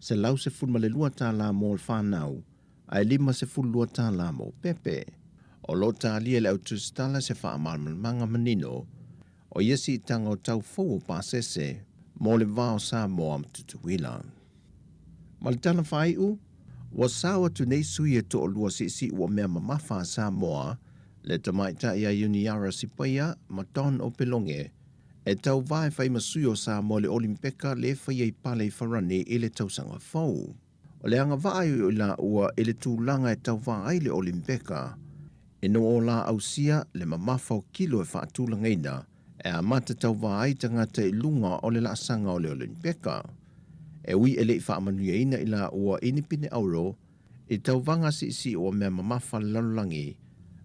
$112 mo fanau, ae $52 mo pepe. O lo o talia e le au tusitala se faamalamalamaga manino o ia siitaga o tau fou o pasese mo le va o Samoa ma Tutuila. Ma le tala faaiu, ua sao atu nei sui e toalua siisii ua mea mamafa a Samoa, le tamaitai ia Iuniarra Sipaia ma Don Opeloge, e tauva e fai ma sui o Samoa i le Olimpeka le faia i pale i Farani i le tausaga fou. O le agavaa o i laua i le tulaga e tauva ai le Olimpeka, ina ua o la ausia le mamafa o kilo e faatulagaina e amata tauva ai tagata i luga o le laasaga o le Olimpeka. E ui e le i faamanuiaina i laua i ni pine auro i tauvaga siisii ua mea mamafa le lalolagi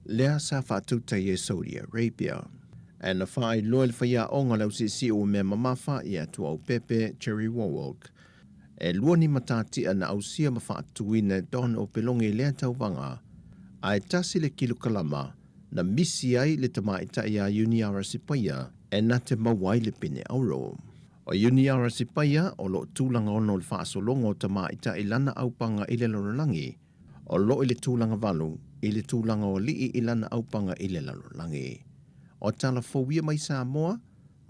lea sa faatautai e Saudi Arabia. Ae na faailoa e le faiaoga o le ausiisii ua mea mamafa ia Tuaupepe Jerry Warwick E lua ni matatia na ausia ma faatuina e Don Opeloge i lea tauvaga, ae tasi le kilokalama na misi ai le tamaitai ia Iuniarra Sipaia e na te maua ai le pine auro. O Iuniarra Sipaia o lo o tulaga ona o le faasologa o tamaitai i lana aupaga i le lalolagi, o lo o i le tulaga valu i le tulaga o alii i lana aupaga i le lalolagi. O tala fou ia mai Samoa,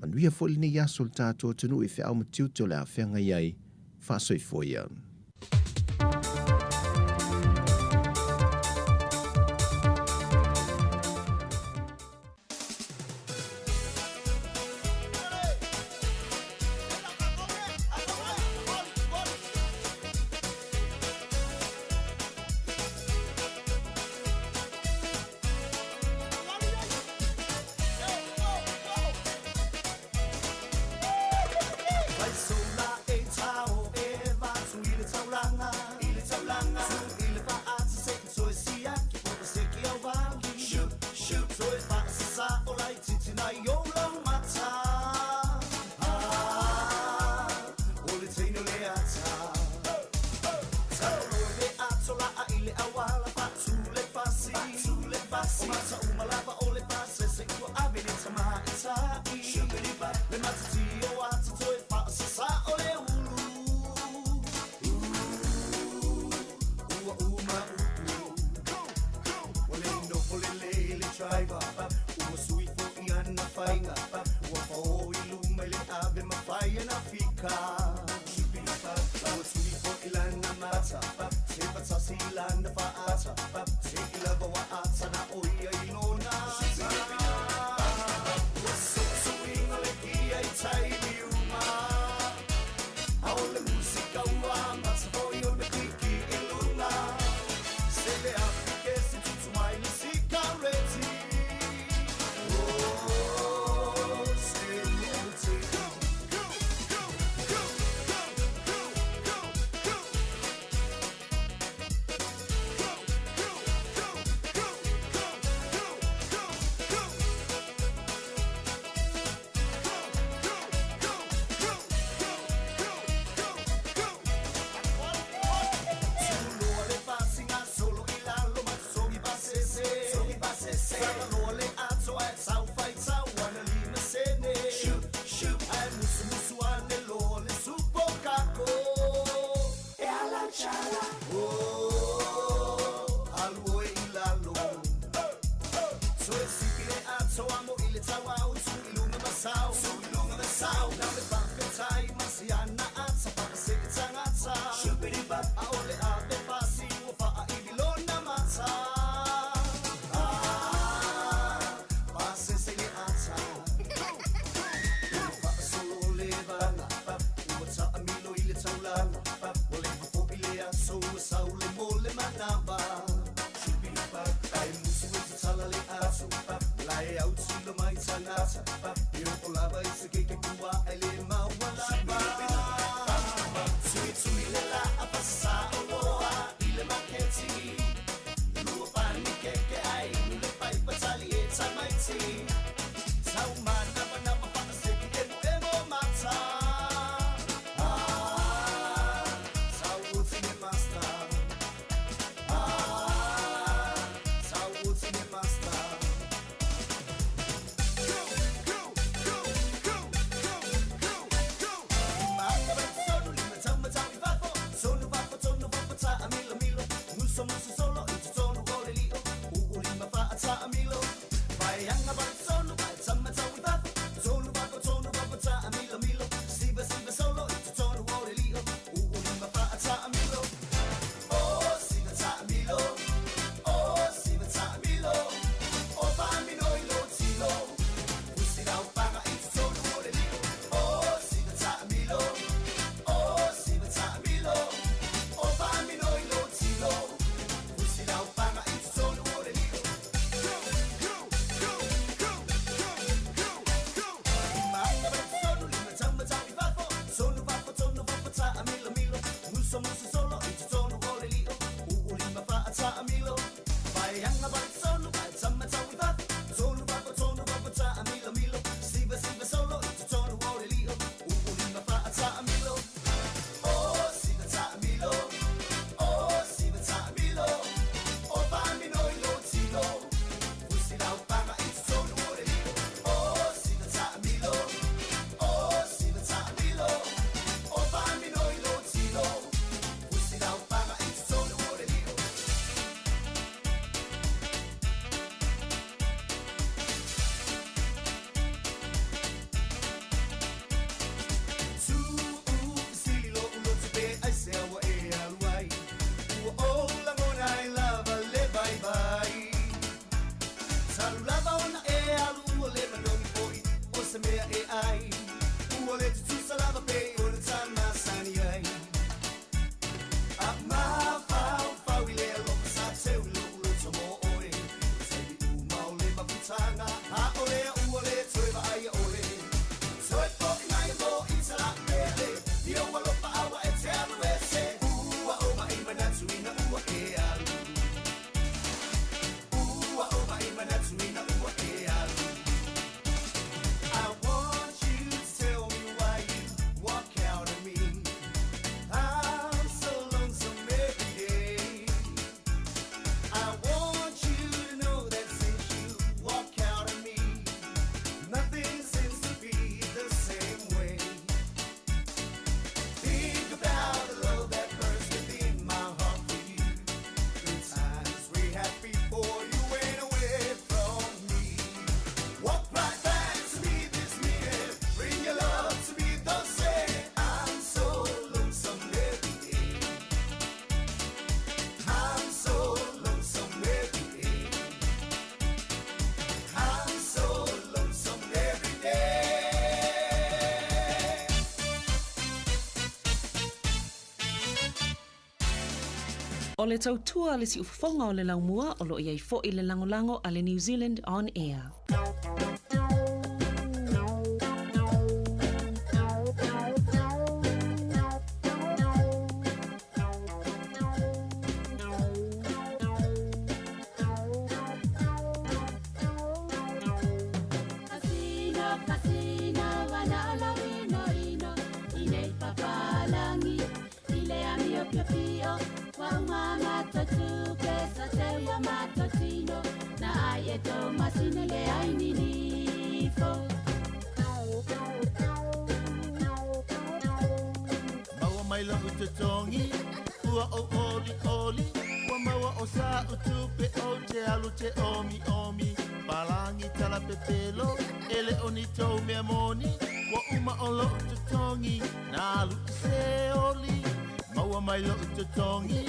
Manuia foi lenei aso le tatou atunuu i feau ma tiute o le a feagai ai. Faasoifua ia. tata E o lava i se keke kua ai le maua lava Tui tui le la a pasa o loa i le maketi Lua pani keke ai nu le pai patali e tamaiti Tau mana mana pa seki emo emo mata Ah, tau uti me master Ah, tau uti me master I want you to tell me why you walk out of me. I'm so lonesome every day. I want you to know that since you walk out of me, nothing seems to be the same way. Think about the love that burns within my heart for you. The times we had before you went away from me. Walk right back to me this minute. Bring your love to me, don't say I'm so lonesome every day. I'm so lonesome every day. I'm so lonesome every day. O le tautua le siufofoga o le laumua o loo iai fo'i le lagolago a le New Zealand On Air. Kasino, kasino, wana o ino ino, i nei papalangi, i le amio pio pio, wa umama totupe, sa te ua matotino, na ai e tō masine le ai ninifo. Maua mai lau totogi Ua o oli oli Ua maua o sa utupe o te alu te omi omi Palangi tala pepelo Ele o ni tau mea moni Ua uma o lou totogi Na alu i se oli Maua mai lou totogi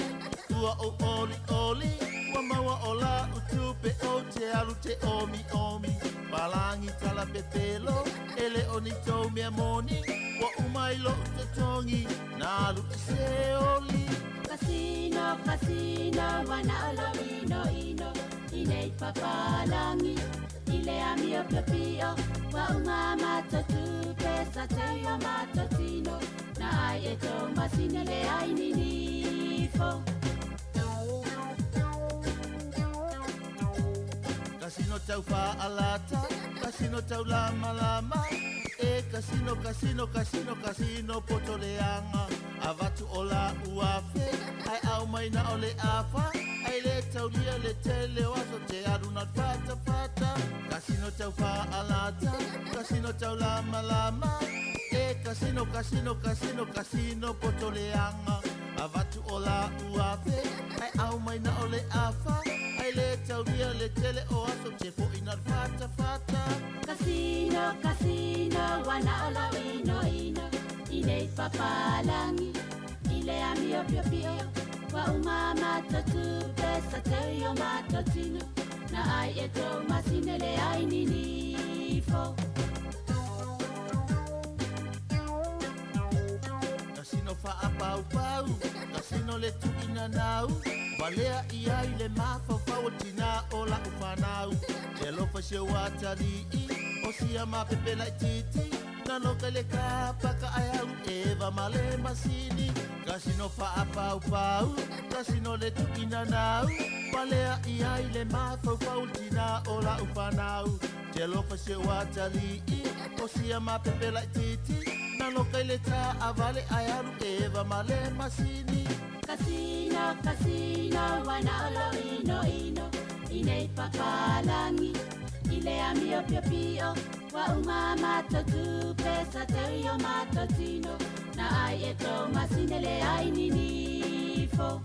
Ua o oli oli Ua maua o la utupe o te alu te omi omi Palangi tala pepelo Ele o ni tau mea moni Ua uma i lou totogi Na alu i se oli Kasino, kasino, wana o lau ino ino, I nei papalagi I le amiopiopio Ua uma matotupe Sa teu i o matou tino Na ai e tou masina le ai ninifo. Kasino tau faalata, kasino tau lamalama. E kasino, kasino, kasino, kasino poto leaga. Avatu o la uafe, ai au mai na o le afa. Ai le taulia le tele o aso te aru na fata fata. Kasino tau faalata, kasino tau lamalama. E kasino, kasino, kasino, kasino poto leaga. Avatu o la uafe, ai au mai na o le afa. Ai le taulia le tele o aso te fo ina fata fata. Kasino, kasino, wana o lau ino ino I nei papalagi I le amiopiopio Ua uma matotupe Sa teu i o matou tino Na ai e tou masina le ai ninifo. Kasino faapaupau, kasino le tuinanau. Valea ia i le mafaufau o tina o lau fanau. Le alofa se o atalii, o sia mapepela i titi. Na loka le kapaka ai alu eva ma le masini. Kasino faapaupau, kasino le tuinanau. Valea ia i le mafaufau o tina o lau fanau. Te alofa se o atalii, o sia mapepela i titi. Na loka i le ta avale ai alu eva ma le masini. Kasino, kasino, wana o lou ino ino I nei papalagi I le amiopiopio Ua uma matotupe Sa teu i o matou tino Na ai e tou masina le ai ninifo.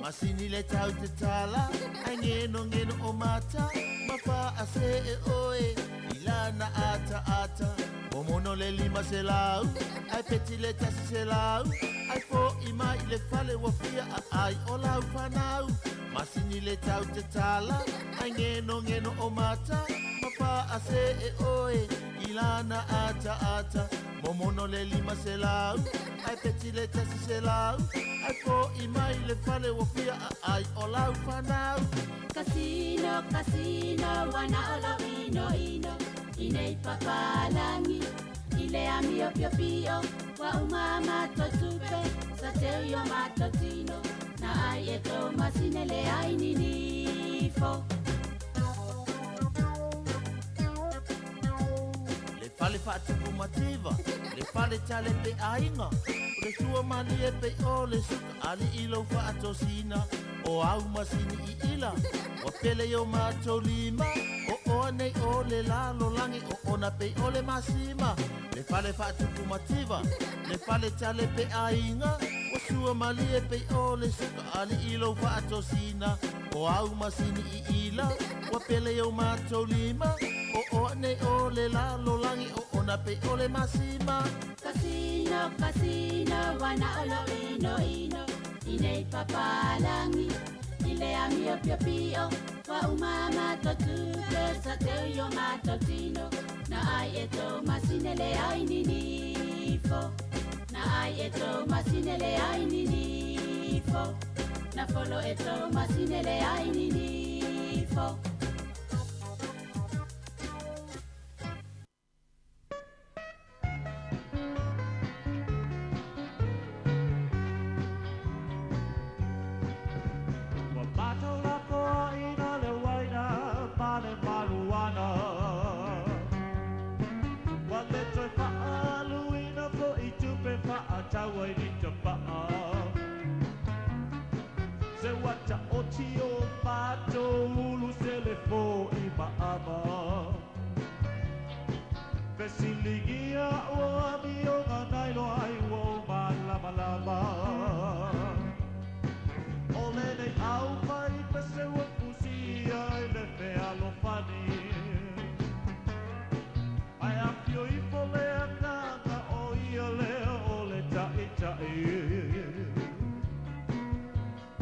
Masini le tau te tala, ai ngeno ngeno o mata. Mafa a se e oe, ilana ata ata. Momono le lima se lau, ai peti le tasi se lau. Ai fo i mai le fale wa fia a ai o lau whanau. Masini le tau te tala, ai ngeno ngeno o mata. Mafa a se e oe, ilana ata ata. Momono le lima se lau, ai peti le tasi se lau. Ai fo i mai le fale wa fia a ai o lau whanau. Kasino, kasino, wana o lau ino ino I nei papalagi I le amiopiopio Ua uma matotupe Sa teu i o matou tino Na ai e tou masina le ai ninifo. Le fale faatupu mativa, le fale tale pe aiga. O le sua malie pe o le suka ali i lou faatosina. O au masini i ila, ua pele i o matou lima. O oa nei o le lalolangi, o ona pe o le masima. Le fale faatupu mativa, le fale tale pe aiga. Ua sua malie pe o le suka ali i lou faatosina. O au masini i ila, ua pele i o matou lima. O oa nei o le lalolangi, o ona pe o le masima. Kasino, kasino, wana o lou ino ino I nei papalagi I le amiopiopio Ua uma matotupe Sa teu i o matou tino Na ai e tou masina le ai ninifo. Na ai e tou masina le ai ninifo. Na folo e tou masina le ai ninifo. Ua matou lafoaina le uaina ma le maluana. Ua le toe faaluina fo'i tupe faatau ai ni tapaa. Se ua taoti o matou ulu se le fo'i maama. Fesiligia ua amioga nailoa ai ua o malamalama. O lenei au mai pese ua fusia i le fealofani. Ai afio ifo le agaga o ia lea o le taʻitaʻi.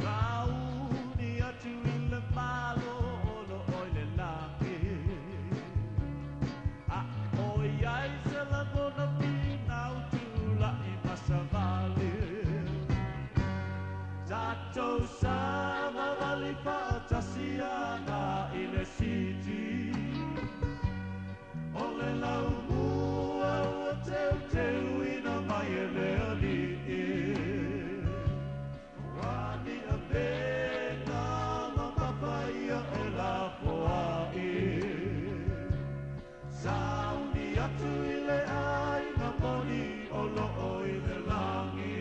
Kauni atu i le malo o lo oi le lagi. A oi ai se lagona finau tulaʻi. Tatou savavali faatasi aga i le siti. O le laumua ua teuteuina mai e le Alii. Ua ni avega mamafa ia e lafoai. Sauni atu i le aiga moni o loo i le lagi.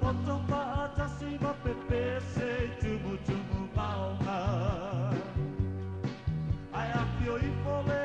Poto faatasi ma pepese i tumutumu maunga. Ae afio ifo le